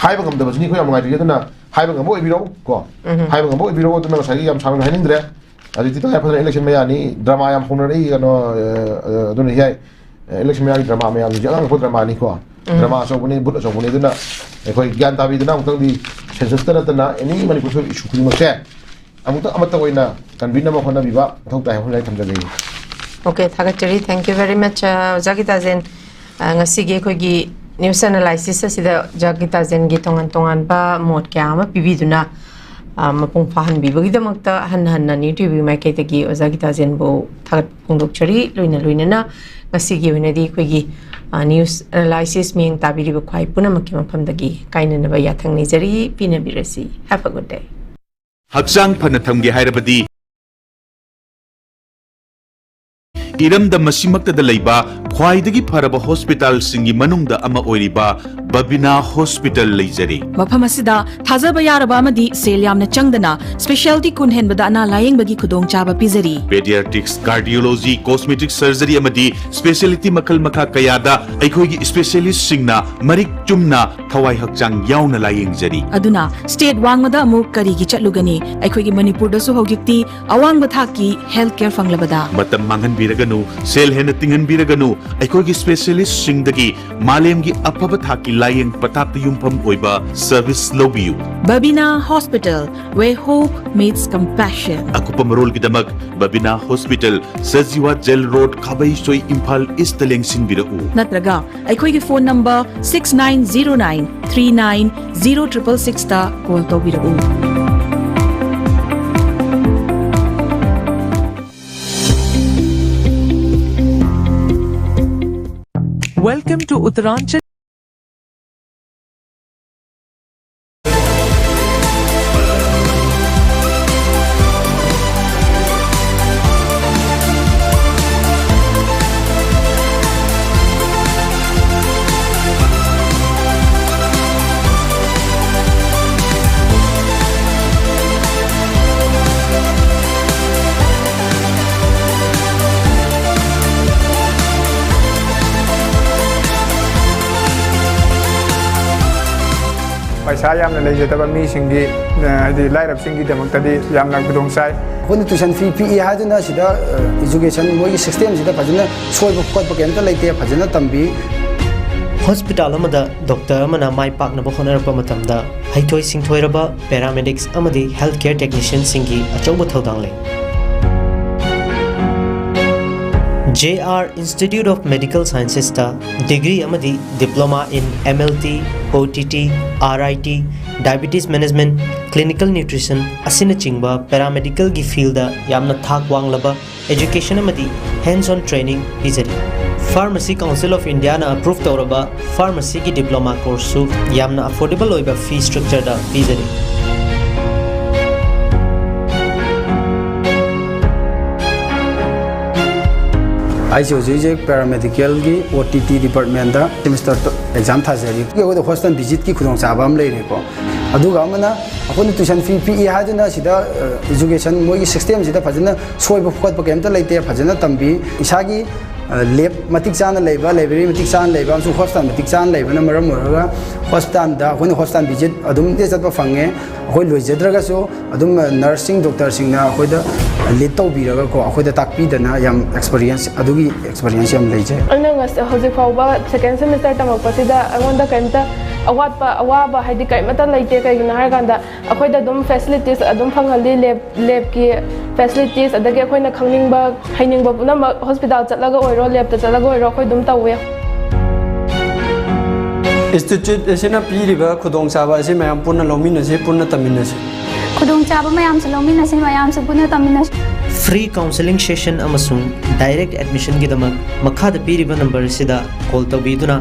ꯍꯥꯏꯕ ꯉꯝꯗꯕꯁꯤꯅꯤ ꯑꯩꯈꯣꯏ ꯌꯥꯝ ꯅꯨꯡꯉꯥꯏꯇ꯭ꯔꯤꯁꯦ꯫ ꯑꯗꯨꯅ ꯍꯥꯏꯕ ꯉꯝꯕ ꯑꯣꯏꯕꯤꯔꯣ ꯀꯣ꯫ ꯎꯝ꯫ ꯍꯥꯏꯕ ꯉꯝꯕ ꯑꯣꯏꯕꯤꯔꯣ꯫ ꯑꯗꯨꯅ ꯉꯁꯥꯏꯒꯤ ꯌꯥꯝ ꯁꯥꯡꯅ ꯍꯥꯏꯅꯤꯡꯗ꯭ꯔꯦ꯫ ꯍꯧꯖꯤꯛꯇꯤ ꯇꯉꯥꯏ ꯐꯗꯅ election ꯃꯌꯥꯅꯤ, drama ꯌꯥꯝ ꯍꯧꯅꯔꯛꯏ, ꯀꯩꯅꯣ, ꯑ, ꯑ, ꯑꯗꯨꯅ ꯌꯥꯏ꯫ ꯏꯂꯦꯛꯁꯟ ꯃꯌꯥꯒꯤ ꯗ꯭ꯔꯃꯥ ꯃꯌꯥꯝꯁꯤꯡꯁꯦ ꯑꯉꯥꯡ ꯅꯨꯄꯥ ꯗ꯭ꯔꯃꯥꯅꯤꯀꯣ꯫ ꯎꯝ꯫ ꯗ꯭ꯔꯃꯥ ꯑꯆꯧꯕꯅꯤ, ꯚꯨꯠ ꯑꯆꯧꯕꯅꯤ꯫ ꯑꯗꯨꯅ ꯑꯩꯈꯣꯏ ꯒ꯭ꯌꯥꯟ ꯇꯥꯕꯤꯗꯅ ꯑꯃꯨꯛꯇꯪꯗꯤ ꯁꯦꯟꯁꯁꯇ ꯅꯠꯇꯅ ꯑꯦꯅꯤ ꯃꯅꯤꯄꯨꯔ ꯏꯁꯨ ꯈꯨꯗꯤꯡꯃꯛꯁꯦ ꯑꯃꯨꯛꯇꯪ ꯑꯃꯠꯇ ꯑꯣꯏꯅ ꯀꯟꯕꯤꯅꯕ ꯍꯣꯠꯅꯕꯤꯕ ꯃꯊꯧ ꯇꯥꯏ ꯍꯥꯏꯕ ꯊꯝꯖꯒꯦ꯫ Okay, ꯊꯥꯒꯠꯆꯔꯤ꯫ Thank you very much, ꯑ, ꯑꯣꯖꯥ ꯒꯤꯇꯥꯖꯦꯟ꯫ ꯑ, ꯉꯁꯤꯒꯤ ꯑꯩꯈꯣꯏꯒꯤ news analysis ꯑꯁꯤꯗ ꯑꯣꯖꯥ ꯒꯤꯇꯥꯖꯦꯟꯒꯤ ꯇꯣꯉꯥꯟ ꯇꯣꯉꯥꯟꯕ ꯃꯣꯠ ꯀꯌꯥ ꯑꯃ ꯄꯤꯕꯤꯗꯨꯅ, ꯑ, ꯃꯄꯨꯡ ꯐꯥꯍꯟꯕꯤꯕꯒꯤꯗꯃꯛꯇ ꯍꯟꯅ ꯍꯟꯅ New T V ꯃꯥꯏꯀꯩꯗꯒꯤ ꯑꯣꯖꯥ ꯒꯤꯇꯥꯖꯦꯟꯕꯨ ꯊꯥꯒꯠꯄ ꯐꯣꯡꯗꯣꯛꯆꯔꯤ꯫ ꯂꯣꯏꯅ ꯂꯣꯏꯅꯅ ꯉꯁꯤꯒꯤ ꯑꯣꯏꯅꯗꯤ ꯑꯩꯈꯣꯏꯒꯤ, ꯑ, news analysis ꯃꯤꯠꯌꯦꯡ ꯇꯥꯕꯤꯔꯤꯕ ꯈ꯭ꯋꯥꯏ ꯄꯨꯝꯅꯃꯛꯀꯤ ꯃꯐꯝꯗꯒꯤ ꯀꯥꯏꯅꯅꯕ ꯌꯥꯊꯪ ꯅꯤꯖꯔꯤ꯫ ꯄꯤꯅꯕꯤꯔꯁꯤ꯫ Have a good day꯫ ꯍꯛꯆꯥꯡ ꯐꯅ ꯊꯝꯒꯦ ꯍꯥꯏꯔꯕꯗꯤ ꯏꯔꯝꯗꯝ ꯑꯁꯤꯃꯛꯇꯗ ꯂꯩꯕ ꯈ꯭ꯋꯥꯏꯗꯒꯤ ꯐꯔꯕ ꯍꯣꯁꯄꯤꯇꯥꯜꯁꯤꯡꯒꯤ ꯃꯅꯨꯡꯗ ꯑꯃ ꯑꯣꯏꯔꯤꯕ ꯕꯕꯤꯅꯥ ꯍꯣꯁꯄꯤꯇꯥꯜ ꯂꯩꯖꯔꯤ꯫ ꯃꯐꯝ ꯑꯁꯤꯗ ꯊꯥꯖꯕ ꯌꯥꯔꯕ ꯑꯃꯗꯤ ꯁꯦꯜ ꯌꯥꯝꯅ ꯆꯪꯗꯅ specialty ꯀꯨꯟ ꯍꯦꯟꯕꯗ ꯑꯅꯥ ꯂꯥꯌꯦꯡꯕꯒꯤ ꯈꯨꯗꯣꯡꯆꯥꯕ ꯄꯤꯖꯔꯤ꯫ Pediatrics, cardiology, cosmetic surgery ꯑꯃꯗꯤ specialty ꯃꯈꯜ ꯃꯈꯥ ꯀꯌꯥꯗ ꯑꯩꯈꯣꯏꯒꯤ specialistꯁꯤꯡꯅ ꯃꯔꯤꯛ ꯆꯨꯝꯅ ꯊꯋꯥꯏ ꯍꯛꯆꯥꯡ ꯌꯥꯎꯅ ꯂꯥꯌꯦꯡꯖꯔꯤ꯫ ꯑꯗꯨꯅ state ꯋꯥꯡꯃꯗ ꯑꯃꯨꯛ ꯀꯔꯤꯒꯤ ꯆꯠꯂꯨꯒꯅꯤ? ꯑꯩꯈꯣꯏꯒꯤ ꯃꯅꯤꯄꯨꯔꯗꯁꯨ ꯍꯧꯖꯤꯛꯇꯤ ꯑꯋꯥꯡꯕ ꯊꯥꯛꯀꯤ health care ꯐꯪꯂꯕꯗ꯫ ꯃꯇꯝ ꯃꯥꯡꯍꯟꯕꯤꯔꯒꯅꯨ, ꯁꯦꯜ ꯍꯦꯟꯅ ꯇꯤꯡꯍꯟꯕꯤꯔꯒꯅꯨ, ꯑꯩꯈꯣꯏꯒꯤ specialistꯁꯤꯡꯗꯒꯤ ꯃꯥꯂꯦꯝꯒꯤ ꯑꯐꯕ ꯊꯥꯛꯀꯤ ꯂꯥꯌꯦꯡ ꯄꯊꯥꯞꯇ ꯌꯨꯝꯐꯝ ꯑꯣꯏꯕ service ꯂꯧꯕꯤꯌꯨ꯫ Babina Hospital, where hope meets compassion. ꯑꯀꯨꯞꯄ ꯃꯔꯣꯜꯒꯤꯗꯃꯛ Babina Hospital, Sajiwa Jail Road, ꯈꯥꯕꯩꯁꯣꯏ, Imphal Eastꯇ ꯂꯦꯡꯁꯤꯟꯕꯤꯔꯛꯎ꯫ ꯅꯠꯇ꯭ꯔꯒ ꯑꯩꯈꯣꯏꯒꯤ phone number six nine zero nine three nine zero triple sixꯇ call ꯇꯧꯕꯤꯔꯛꯎ꯫ Welcome to Uttaranchal. ꯄꯩꯁꯥ ꯌꯥꯝꯅ ꯂꯩꯖꯗꯕ ꯃꯤꯁꯤꯡꯒꯤ, ꯑ, ꯍꯥꯏꯗꯤ ꯂꯥꯏꯔꯕꯁꯤꯡꯒꯤꯗꯃꯛꯇꯗꯤ ꯌꯥꯝꯅ ꯈꯨꯗꯣꯡ ꯆꯥꯏ꯫ ꯑꯩꯈꯣꯏꯅ tuition fee ꯄꯤꯛꯏ ꯍꯥꯏꯗꯨꯅ ꯁꯤꯗ, ꯑ, education ꯃꯣꯏꯒꯤ system ꯁꯤꯗ ꯐꯖꯅ ꯁꯣꯏꯕ ꯈꯣꯠꯄ ꯀꯩꯝꯇ ꯂꯩꯇꯦ, ꯐꯖꯅ ꯇꯝꯕꯤ꯫ ꯍꯣꯁꯄꯤꯇꯥꯜ ꯑꯃꯗ ꯗꯣꯛꯇꯔ ꯑꯃꯅ ꯃꯥꯏ ꯄꯥꯛꯅꯕ ꯍꯣꯠꯅꯔꯛꯄ ꯃꯇꯝꯗ ꯍꯩꯊꯣꯏ ꯁꯤꯡꯊꯣꯏꯔꯕ paramedics ꯑꯃꯗꯤ health care technician ꯁꯤꯡꯒꯤ ꯑꯆꯧꯕ ꯊꯧꯗꯥꯡ ꯂꯩ꯫ J R Institute of Medical Sciences ꯇ degree ꯑꯃꯗꯤ diploma in M L T, O T T, R I T, diabetes management, clinical nutrition ꯑꯁꯤꯅꯆꯤꯡꯕ paramedical ꯒꯤ field ꯗ ꯌꯥꯝꯅ ꯊꯥꯛ ꯋꯥꯡꯂꯕ education ꯑꯃꯗꯤ hands-on training ꯄꯤꯖꯔꯤ꯫ Pharmacy Council of India ꯅ approve ꯇꯧꯔꯕ pharmacy ꯒꯤ diploma course ꯁꯨ ꯌꯥꯝꯅ affordable ꯑꯣꯏꯕ fee structure ꯗ ꯄꯤꯖꯔꯤ꯫ ꯑꯩꯁꯦ ꯍꯧꯖꯤꯛ ꯍꯧꯖꯤꯛ paramedical ꯒꯤ O T T department ꯇ semester exam ꯊꯥꯖꯔꯤ꯫ ꯑꯩꯈꯣꯏꯗ hospital visit ꯀꯤ ꯈꯨꯗꯣꯡꯆꯥꯕ ꯑꯃ ꯂꯩꯔꯦꯀꯣ꯫ ꯑꯗꯨꯒ ꯑꯃꯅ, ꯑꯩꯈꯣꯏꯅ tuition fee ꯄꯤꯛꯏ ꯍꯥꯏꯗꯨꯅ ꯁꯤꯗ, ꯑ, education ꯃꯣꯏꯒꯤ system ꯁꯤꯗ ꯐꯖꯅ ꯁꯣꯏꯕ ꯈꯣꯠꯄ ꯀꯩꯝꯇ ꯂꯩꯇꯦ, ꯐꯖꯅ ꯇꯝꯕꯤ꯫ ꯏꯁꯥꯒꯤ, ꯑ, lab ꯃꯇꯤꯛ ꯆꯥꯅ ꯂꯩꯕ, library ꯃꯇꯤꯛ ꯆꯥꯅ ꯂꯩꯕ ꯑꯃꯁꯨꯡ hospital ꯃꯇꯤꯛ ꯆꯥꯅ ꯂꯩꯕꯅ ꯃꯔꯝ ꯑꯣꯏꯔꯒ hospital ꯗ ꯑꯩꯈꯣꯏꯅ hospital visit ꯑꯗꯨꯝ ꯆꯠꯄ ꯐꯪꯉꯦ꯫ ꯑꯩꯈꯣꯏ ꯂꯣꯏꯖꯗ꯭ꯔꯒꯁꯨ ꯑꯗꯨꯝ, ꯑ, nurse ꯁꯤꯡ, doctor ꯁꯤꯡꯅ ꯑꯩꯈꯣꯏꯗ lead ꯇꯧꯕꯤꯔꯒꯀꯣ, ꯑꯩꯈꯣꯏꯗ ꯇꯥꯛꯄꯤꯗꯅ ꯌꯥꯝ experience, ꯑꯗꯨꯒꯤ experience ꯌꯥꯝ ꯂꯩꯖꯩ꯫ ꯑꯩꯅ ꯉꯁ-, ꯍꯧꯖꯤꯛ ꯐꯥꯎꯕ second semester ꯇꯝꯃꯛꯄꯁꯤꯗ ꯑꯩꯉꯣꯟꯗ ꯀꯩꯝꯇ ꯑꯋꯥꯠꯄ, ꯑꯋꯥꯕ ꯍꯥꯏꯗꯤ ꯀꯔꯤꯃꯠꯇ ꯂꯩꯇꯦ꯫ ꯀꯩꯒꯤꯅꯣ ꯍꯥꯏꯔꯀꯥꯟꯗ ꯑꯩꯈꯣꯏꯗ ꯑꯗꯨꯝ facilities ꯑꯗꯨꯝ ꯐꯪꯍꯜꯂꯤ, lab, lab ꯀꯤ facilities, ꯑꯗꯒꯤ ꯑꯩꯈꯣꯏꯅ ꯈꯪꯅꯤꯡꯕ, ꯍꯩꯅꯤꯡꯕ ꯄꯨꯝꯅꯃꯛ hospital ꯆꯠꯂꯒ ꯑꯣꯏꯔꯣ, lab ꯇ ꯆꯠꯂꯒ ꯑꯣꯏꯔꯣ, ꯑꯩꯈꯣꯏ ꯑꯗꯨꯝ ꯇꯧꯋꯦ꯫ Institute ꯑꯁꯤꯅ ꯄꯤꯔꯤꯕ ꯈꯨꯗꯣꯡꯆꯥꯕ ꯑꯁꯤ ꯃꯌꯥꯝ ꯄꯨꯟꯅ ꯂꯧꯃꯤꯟꯅꯁꯤ, ꯄꯨꯟꯅ ꯇꯝꯃꯤꯟꯅꯁꯤ꯫ ꯈꯨꯗꯣꯡꯆꯥꯕ ꯃꯌꯥꯝꯁꯨ ꯂꯧꯃꯤꯟꯅꯁꯤ, ꯃꯌꯥꯝꯁꯨ ꯄꯨꯟꯅ ꯇꯝꯃꯤꯟꯅꯁꯤ꯫ Free counselling session ꯑꯃꯁꯨꯡ direct admission ꯒꯤꯗꯃꯛ ꯃꯈꯥꯗ ꯄꯤꯔꯤꯕ number ꯑꯁꯤꯗ call ꯇꯧꯕꯤꯗꯨꯅ